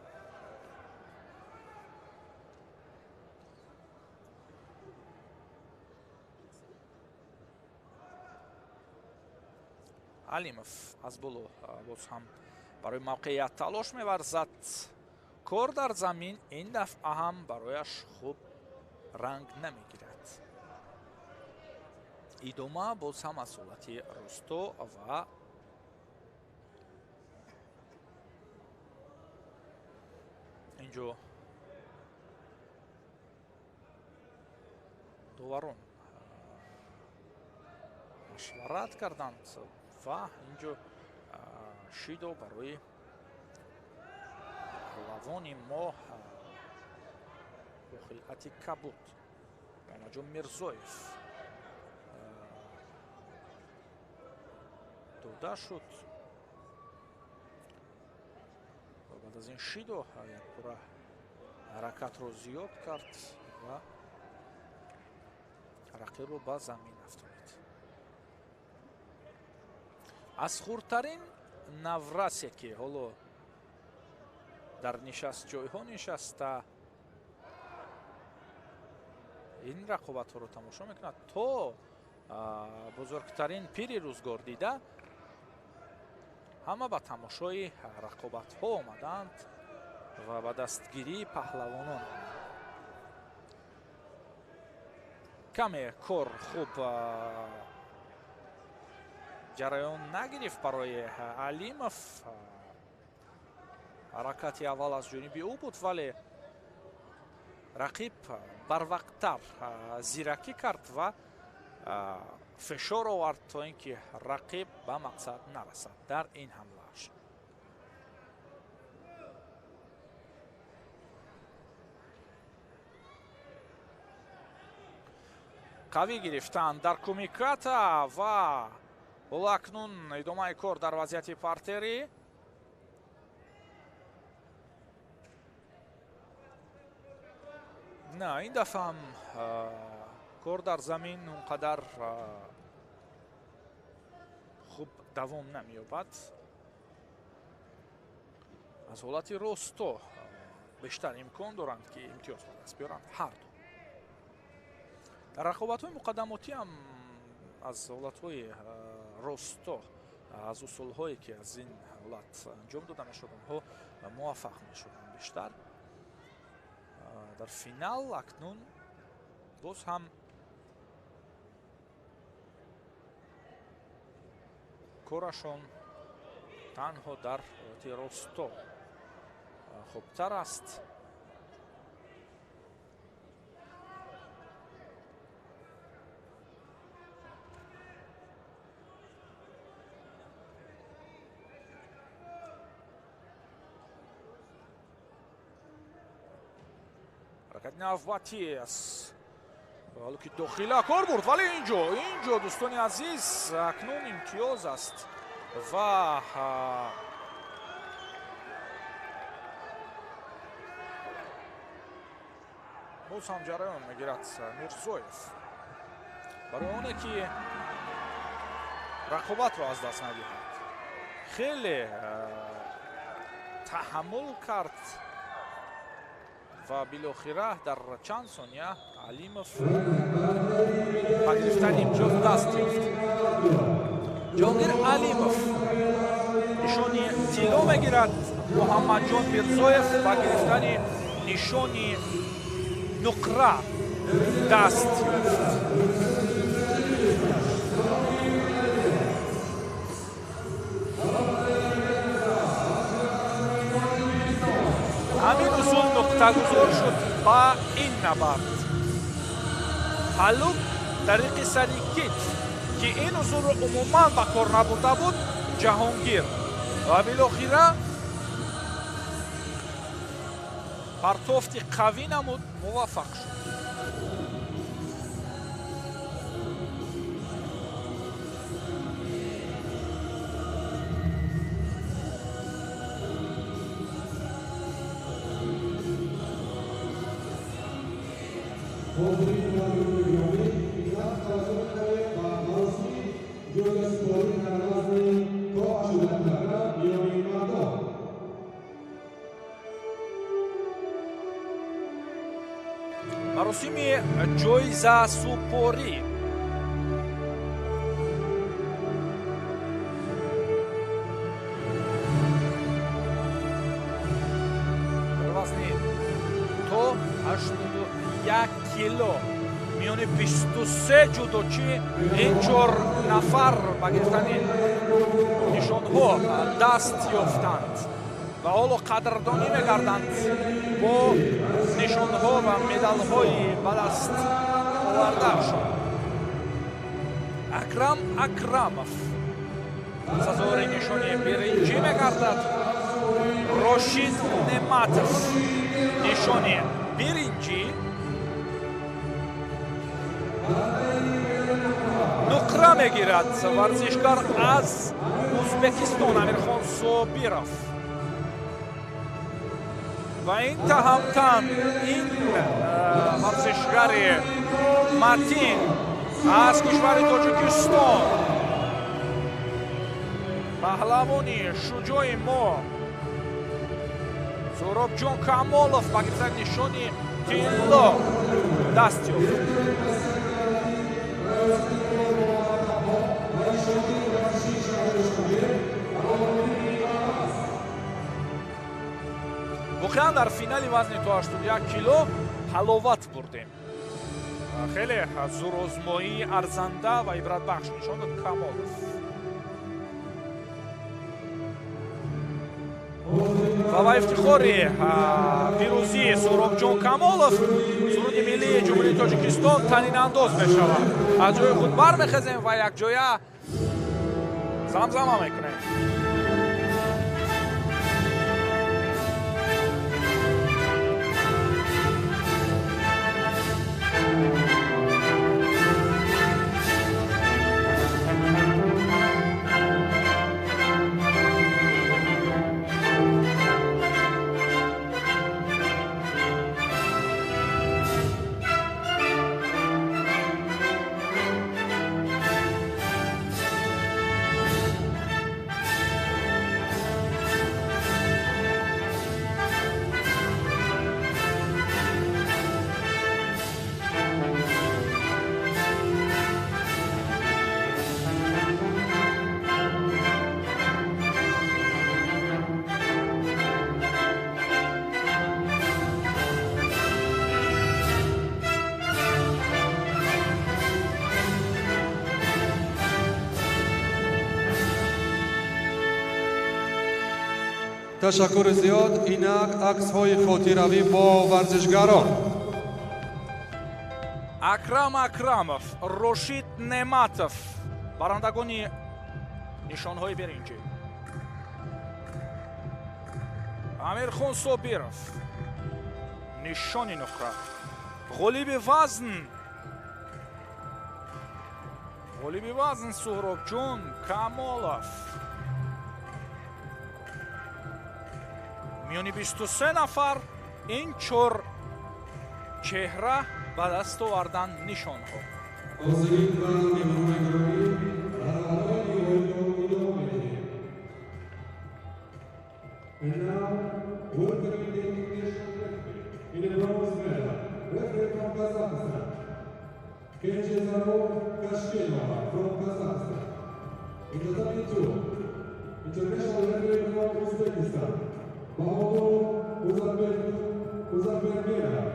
Алимов аз боло боз ҳам барои мавқеият талош меварзад. Кор дар замин ин дафъа ҳам барояш хуб ранг намегирад. Идома боз ҳам аз ҳолати росто ва инҷо доварон машварат карданд ва инҷо шидо барои паҳлавони мо бо хилъати кабуд Муҳаммадҷон Мирзоев дода шуд ва баъд аз ин шидо як пурра ҳаракатро зиёд кард ва рақибро ба замин афтонид. Аз хурдтарин наврасе ки ҳоло дар нишастҷойҳо нишаста ин рақобатҳоро тамошо мекунад то бузургтарин пири рӯзгор дида ҳама ба тамошои рақобатҳо омаданд ва ба дастгирии паҳлавонон. Каме кор хуб ҷараён нагирифт барои Алимов. Ҳаракати аввал аз ҷониби ӯ буд, вале рақиб барвақттар зиракӣ кард ва фишор овард то ин ки рақиб ба мақсад нарасад дар ин ҳамлааш. Қавӣ гирифтанд дар кумиката ва ҳоло акнун идомаи кор дар вазъияти партерӣ. На, ин дафъа ҳам кор дар замин он қадар хуб давом намеёбад. Аз ҳолати росто бештар имкон доранд, ки имтиёз ба даст биёранд ҳарду. Дар рақобатҳои муқаддамотӣ ҳам аз ҳолатҳои росто, аз усулҳое ки аз ин ҳолат анҷом дода мешуд, онҳо муваффақ мешуданд бештар. Дар финал акнун боз ҳам корашон танҳо дар ҳолати росто хубтар аст. Ҳаракати навбатӣ аз Ҳоло ки дохила кор бурд, вале инҷо дӯстони азиз акнун имтиёз аст ва боз ҳам ҷараён мегирад Мирзоев барои оне ки рақобатро аз даст надиҳад. Хеле таҳаммул кард ва билохира дар чанд сония Алимов ба гирифтани имтиёз даст ёфт. Ҷонгир Алимов нишони тилло мегирад, Муҳаммадҷон Мирзоев ба гирифтани нишони нуқра даст ёфт. Ҳамин усул нуқтагузор шуд ба ин набард. Ҳалук тариқи сари китф, ки ин усулро умуман ба кор набурда буд Ҷаҳонгир, ва билохира партофти қавӣ намуд, муваффақ шуд. Маросими ҷоизасупорӣ. Дар вазни то 81 кило миёни 23 ҷудочӣ ин 4 нафар ба гирифтани нишонҳо даст ёфтанд ва ҳоло қадрдонӣ мегарданд бо нишонҳо ва медалҳои ба даст овардаашон. Акрам Акрамов сазовори нишони биринҷӣ мегардад, Рошид Нематов нишони биринҷӣ, нуқра мегирад варзишгар аз Ӯзбекистон Амирхон Собиров. Ва ин таҳамтан ин варзишгари матин аз кишвари Тоҷикистон, паҳлавони шуҷои мо Суробҷон Камолов ба гирифтани нишони тилло даст ёфт. Воқеан дар финали вазни то 81 кило ҳаловат бурдем. Хеле зӯрозмоии арзанда ва ибратбахш нишон дод Камолов. Ва ба ифтихори пирӯзии Суробҷон Камолов суруди миллии Ҷумҳурии Тоҷикистон танинандоз мешавад. Аз ҷои худ бармехезем ва якҷоя замзама мекунем. Ташаккури зиёд. Инак аксҳои хотиравӣ бо варзишгарон. Акрам Акрамов, Рошид Нематов барандагони нишонҳои биринҷӣ. Амирхон Собиров нишони нуқра. Ғолиби вазн Ғолиби вазн Суҳробҷон Камолов. Миёни 23 нафар ин чор чеҳра ба даст овардан нишонҳо. And now, welcoming the international referee in the bronze medal, referee from Kazakhstan, Kenjezarov Kashkenova from Kazakhstan. In the W2, international referee from Uzbekistan, Bahodur Uzakbergenov.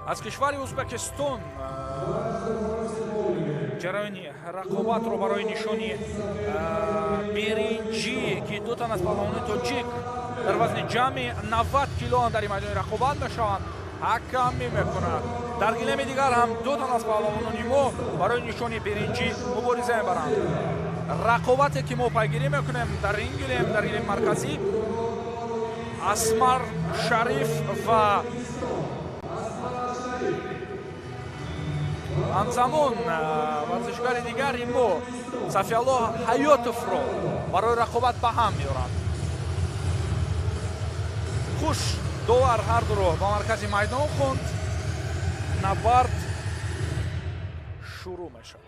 Аз кишвари Узбекистон ҷараёни рақобатро барои нишони биринҷӣ, ки ду тан аз паҳлавонони тоҷик дар вазни ҷамъи 90 кило дар майдони рақобат мешаванд, ҳакамӣ мекунад. Дар гилеми дигар ҳам ду тан аз паҳлавонони мо барои нишони биринҷӣ мубориза мебаранд. Рақобате ки мо пайгирӣ мекунем дар ин гилем, дар гилеми марказӣ, Асмар Шариф ва ҳамзамон варзишгари дигари мо Сафиалло Ҳаётовро барои рақобат ба ҳам меоранд. Хуш довар ҳардуро ба маркази майдон хонд. Набард шурӯъ мешавад.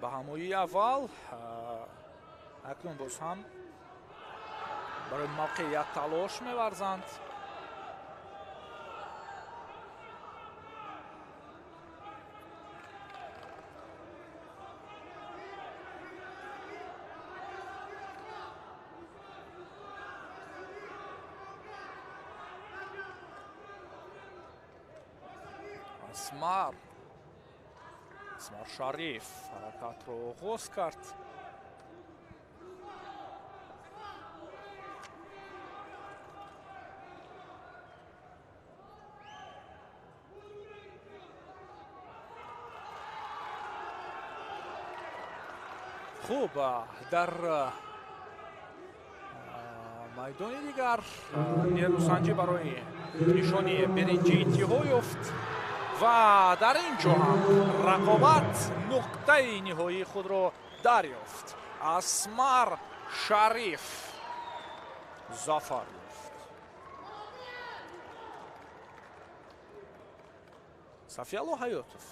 Ба ҳамоии аввал акнун боз ҳам барои мавқеият талош меварзанд. Асмар Шариф ҳаракатро оғоз кард. Хуб, дар майдони дигар нерӯсанҷӣ барои нишони биринҷӣ интиҳо ёфт ва дар ин ҷо ҳам рақобат нуқтаи ниҳоии худро дарёфт. Асмар Шариф зафар ёфт. Сафиалло Ҳаётов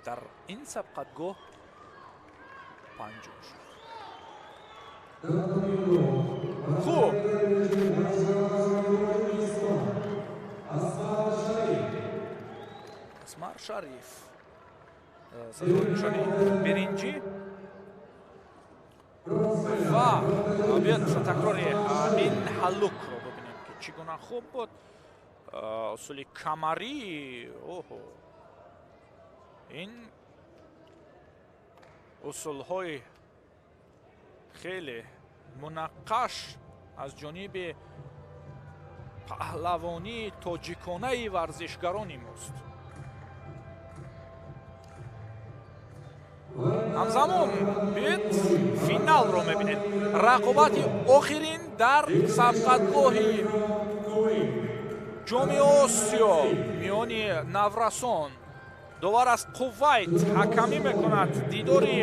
дар ин сабқатгоҳ панҷум шуд. Хуб, Асмар Шариф сазовори нишони биринҷӣ ва биёд такрори ин ҳаллукро бибинем, ки чӣ гуна хуб буд. Усули камарӣ, оҳо, ин усулҳои хеле мунаққаш аз ҷониби паҳлавонии тоҷиконаи варзишгарони мост. Ҳамзамон биёед финалро мебинем. Рақобати охирин дар сабқатгоҳи ҷоми Осиё миёни наврасон. Довар аз Кувайт ҳакамӣ мекунад дидори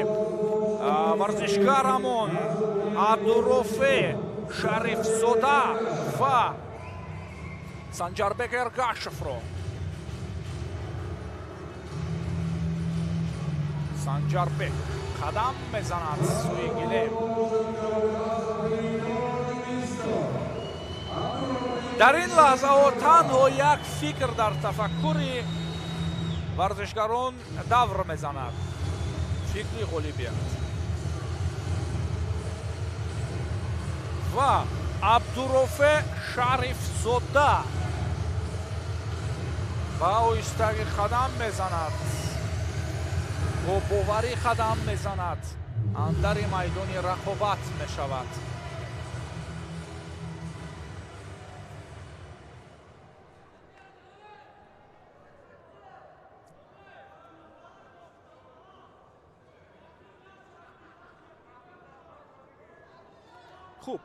варзишгарамон Абдурофе Шарифзода ва Санҷарбек Эргашевро. Санҷарбек қадам мезанад сӯи гилем. Дар ин лаҳзаҳо танҳо як фикр дар тафаккури варзишгарон давр мезанад: фикри ғолибият. Ва Абдурофе Шарифзода ба оҳистагӣ қадам мезанад, бо боварӣ қадам мезанад, андари майдони рақобат мешавад. Хуб,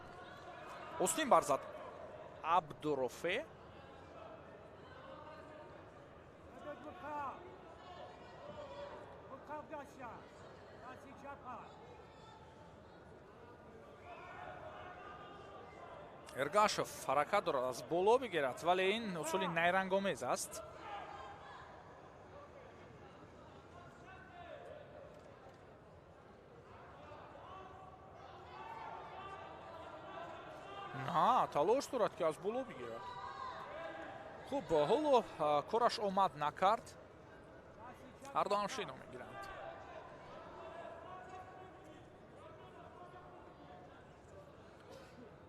остин барзад Абдурофе. Эргашев ҳаракат дорад, аз боло бигирад, вале ин усули найрангомез аст. На, талош дорад, ки аз боло бигирад. Хуб, ҳоло кораш омад накард. Ҳардуам шино мегиранд.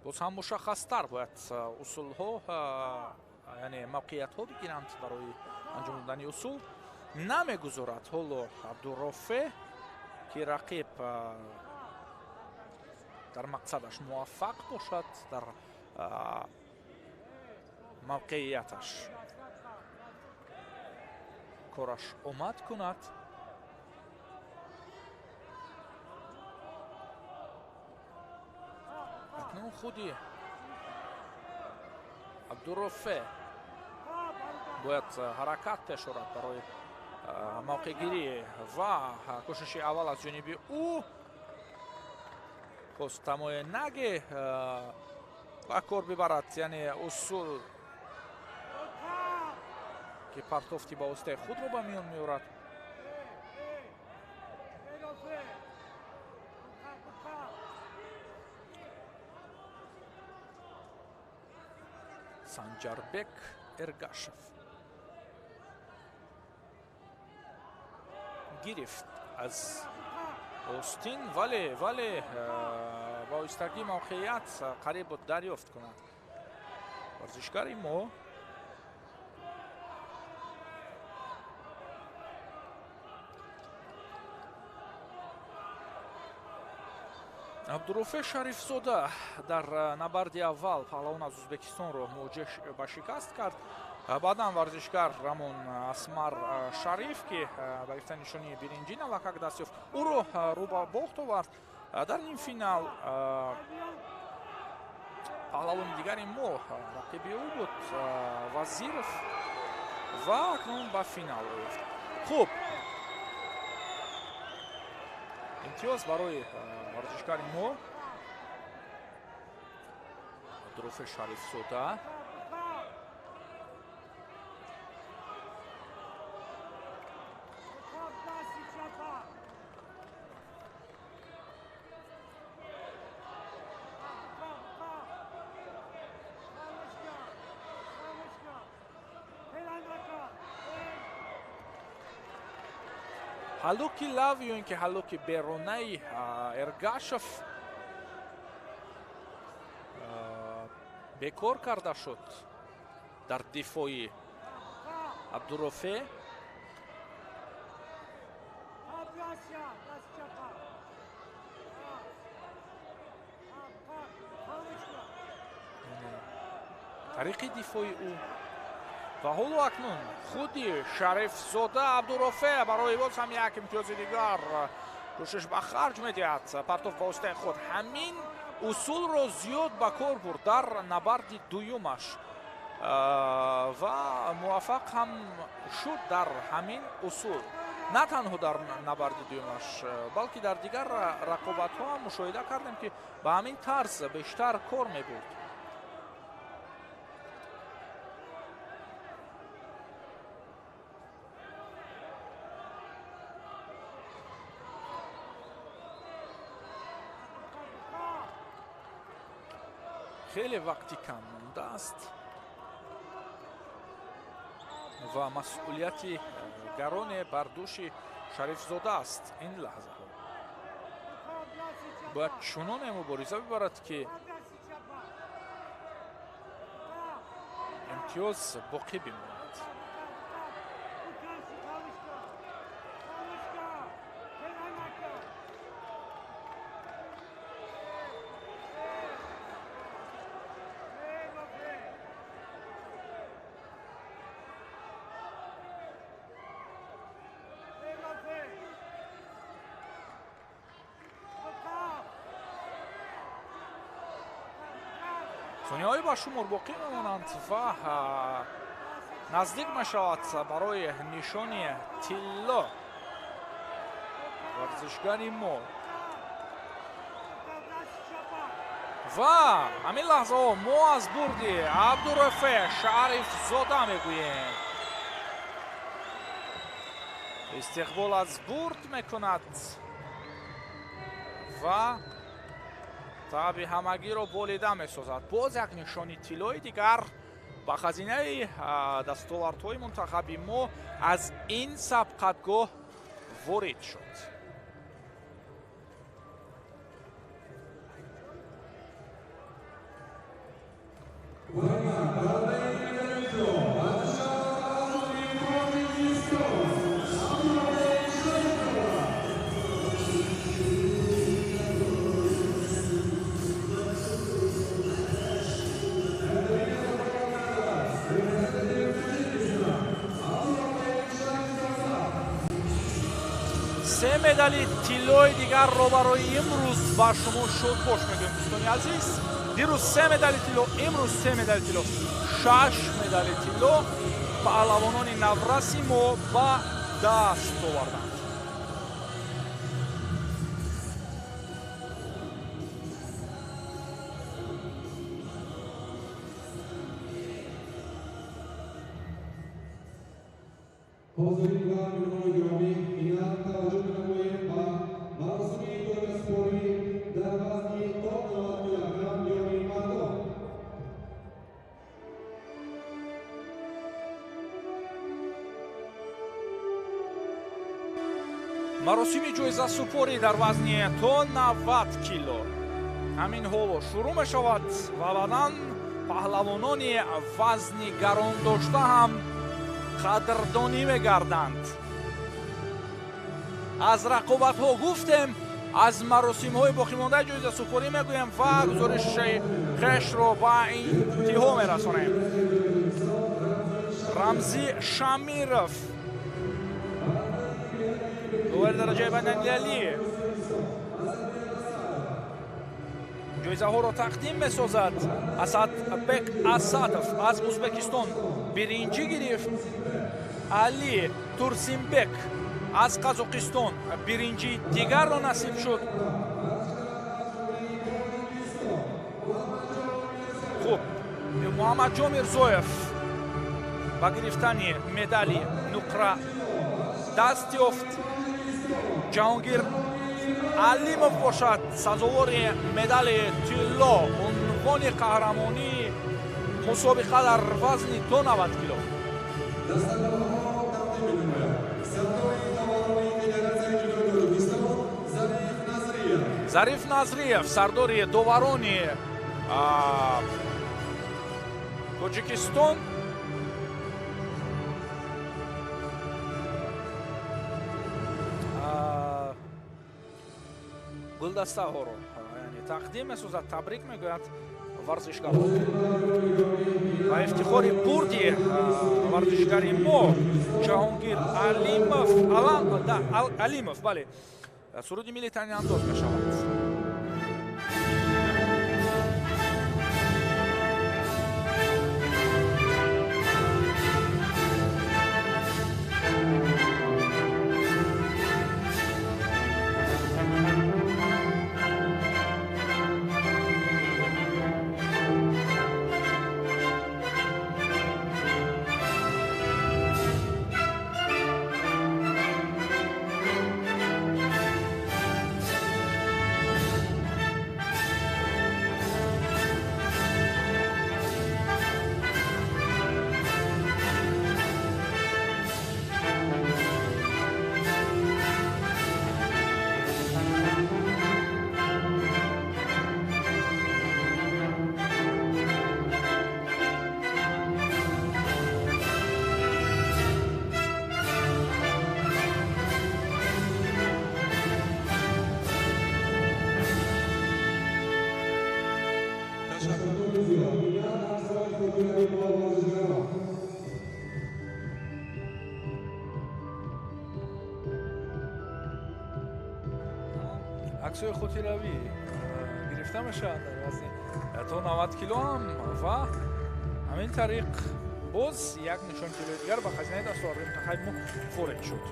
Боз ҳам мушаххастар бояд усулҳо, яъне мавқеиятҳо бигиранд барои анҷом додани усул. Намегузорад ҳоло Абдурофе, ки рақиб дар мақсадаш муваффақ бошад, дар мавқеияташ кораш омад кунад. Акнун худи Абдурофе бояд ҳаракат пеш орад барои мавқеъгирӣ ва кӯшиши аввал аз ҷониби ӯ хост тамои наге ба кор бибарад, яъне усул ки партофти ба воситаи худро ба миён меорад. Санҷарбек Эргашев гирифт аз остин, вале ба оҳистагӣ мавқеият қариб буд дарёфт кунад варзишгари мо. Абдурофе Шарифзода дар набарди аввал паҳлавон аз Ӯзбекистонро мувоҷеҳ ба шикаст кард. Баъдан варзишгар Рамон Асмар Шариф, ки ба гирифтани нишонии биринҷӣ навакак даст ёфт, ӯро рӯ ба бохт овард. Дар нимфинал паҳлавони дигари мо рақиби ӯ буд Вазиров ва акнун ба финал ёфт. Хуб, имтиёз барои варзишгари мо Абдурофе Шарифзода. Ҳалуки лав ё ин ки ҳалуки беронаи Эргашев бекор карда шуд дар дифои Абдурофе. Тариқи дифои ӯ. Ва ҳоло акнун худи Шарифзода Абдурофе барои боз ҳам як имтиёзи дигар кӯшиш ба харҷ медиҳад. Партоф ба воситаи худ ҳамин усулро зиёд ба кор бурд дар набарди дуюмаш ва муваффақ ҳам шуд дар ҳамин усул. На танҳо дар набарди дуюмаш, балки дар дигар рақобатҳо ҳам мушоҳида кардем, ки ба ҳамин тарз бештар кор мебурд. Хеле вақти кам мондааст ва масъулияти гароне бар дӯши Шарифзода аст ин лаҳзаҳо. Бояд чуноне мубориза бибарад, ки имтиёз боқӣ бимонад. Сонияҳои ба шумор боқӣ мемонанд ва наздик мешавад барои нишони тилло варзишгари мо. Ва ҳамин лаҳзаҳо мо аз бурди Абдурафе Шарифзода мегӯем. Истиқбол аз бурд мекунад ва таби ҳамагиро болида месозад. Боз як нишони тиллои дигар ба хазинаи дастовардҳои мунтахаби мо аз ин сабқатгоҳ ворид шуд. Се медали тиллои дигарро барои имрӯз ба шумо шодбош мегӯем, дӯстони азиз. Дирӯз се медали тилло, имрӯз се медали тилло, 6 медали тилло паҳлавонони навраси мо ба даст оварданд. ҳозирин ва меҳмонони гиромӣ, инак таваҷҷӯҳ менамоем ба маросими ҷоизасупорӣ дар вазни то 90 килограмм миёни мардон. Маросими ҷоизасупорӣ дар вазни то 90 кило ҳамин ҳоло шурӯъ мешавад ва баъдан паҳлавонони вазни гарондошта ҳам қадрдонӣ мегарданд. Аз рақобатҳо гуфтем, аз маросимҳои боқимондаи ҷоизасупорӣ мегӯем ва гузориши хешро ба интиҳо мерасонем. Рамзӣ Шамиров, довари дараҷаи байналмилалӣ, ҷоизаҳоро тақдим месозад. Асадбек Асадов аз Ӯзбекистон биринҷӣ гирифт. Али Турсинбек аз Қазоқистон биринҷи дигарро насиб шуд. Хуб, Муҳаммадҷон Мирзоев ба гирифтани медали нуқра даст ёфт. Ҷаҳонгир Алимов бошад сазовори медали тилло, унвони қаҳрамонии мусобиқа дар вазни то 90 кило. Зариф Назриев, сардори доварони Тоҷикистон, гулдастаҳоро тақдим месозад, табрик мегӯяд варзишгарон. Ба ифтихори бурди варзишгари мо Ҷаҳонгир Алимов, Алимов, бале, суруди милли таниандоз мешавад. عکس‌های хотиравӣ гирифта мешаванд дар вазни то 90 кило ҳам ва ҳамин тариқ боз як нишони тиллои дигар ба хазинаи дастоварди мунтахаби мо ворид шуд.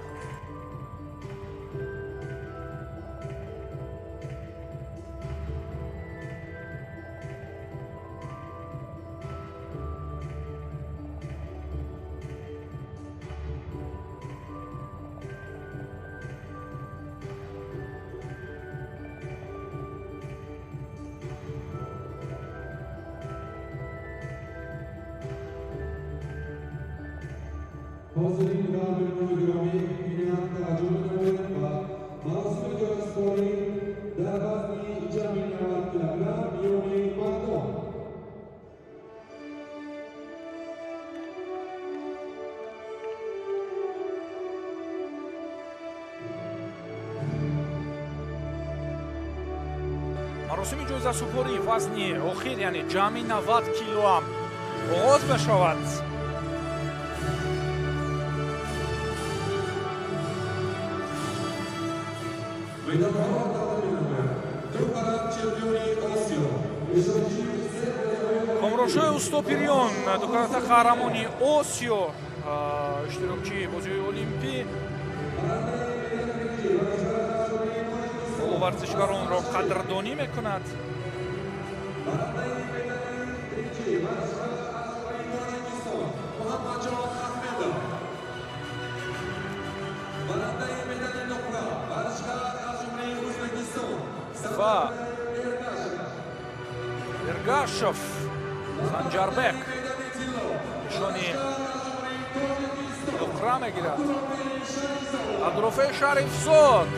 ҳозирин ва меҳмонони гиромӣ, инак таваҷҷӯҳ менамоем ба маросими ҷоизасупорӣ дар вазни ҷамъи 90 килограмм миёни мардон. Маросими ҷоизасупорӣ вазни охир, яъне ҷамъи 90 килоам оғоз мешавад. Медалҳоро тақдим менамояд ду карат чемпиони Осиё, иштирокчии се бозиҳои Комрошои Устопириён, дукарата қаҳрамони Осиё, иштирокчии бозиҳои Олимпӣ, ҳоло варзишгаронро қадрдонӣ мекунад. Барандаи медали биринҷӣ варзишгар аз ҷумҳурии Тоҷикистон Муҳаммадҷон Аҳмедов. Барандаи медали нуқра варзишгар аз ҷумҳурии Ӯзбекистон Ва Сафар Эргашев. Эргашев Санҷарбек Медали тилло нишони варзишгар аз ҷумҳурии Тоҷикистон нуқра мегирад. Абдурофеи Шарифзод. Абдурофеи Шарифзод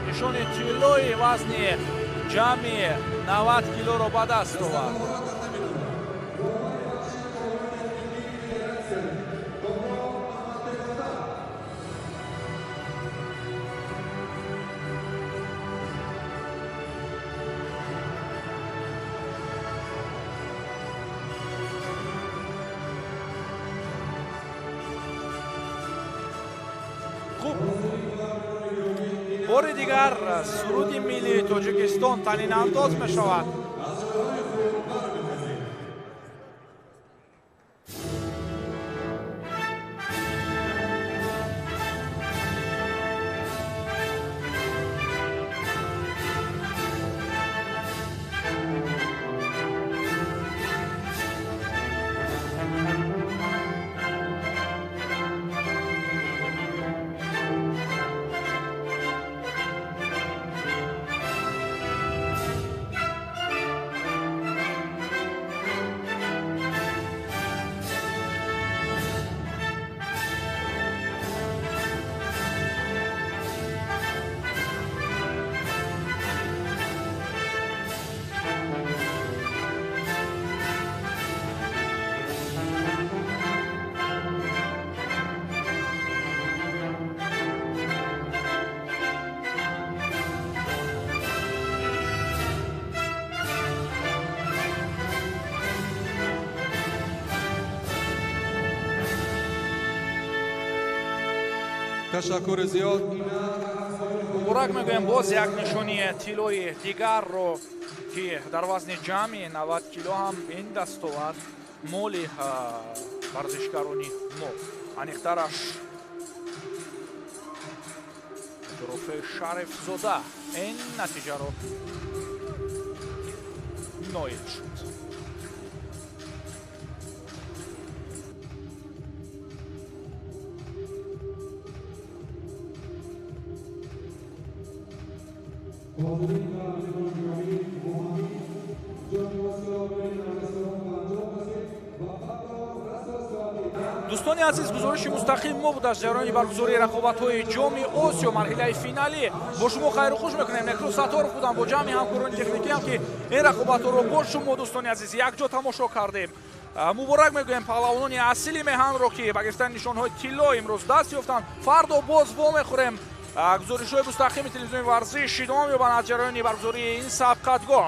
нишони тиллои вазни ҷамъи 90 килоро ба даст овард. Дастархонро тақдим менамояд роҳбари варзиши қонуни техникии федератсия Комрон Маҳмадбекзода. Хуб, бори дигар суруди миллии Тоҷикистон танинандоз мешавад. Аз ҷойҳои худ бармехезем. Ташаккури зиёд. Муборак мегӯем боз як нишони тиллои дигарро, ки дар вазни ҷамъи 90 кило ҳам ин дастовард моли варзишгарони мо, аниқтараш Абдурофеи Шарифзода ин натиҷаро ноил шуд. Ҳозирин ва меҳмонони гиромӣ, бо ҳамин ҷоми Осиё баёни наврасон ба анҷом расид ва фардо расо соати 10 Дӯстони азиз, гузориши мустақим мо буд аз ҷараёни баргузории рақобатҳои ҷоми Осиё марҳилаи финалӣ. Бо шумо хайру хуш мекунем. Некрӯз Сатторов будам бо ҷамъи ҳамкорони техникиам, ки ин рақобатҳоро бо шумо, дӯстони азиз, якҷо тамошо кардем. Муборак мегӯем паҳлавонони асили меҳанро, ки ба гирифтани нишонҳои тилло имрӯз даст ёфтанд. Фардо боз вомехӯрем. Гузоришҳои мустақими телевизиони варзиш идома меёбанд аз ҷараёни баргузории ин сабқатгоҳ.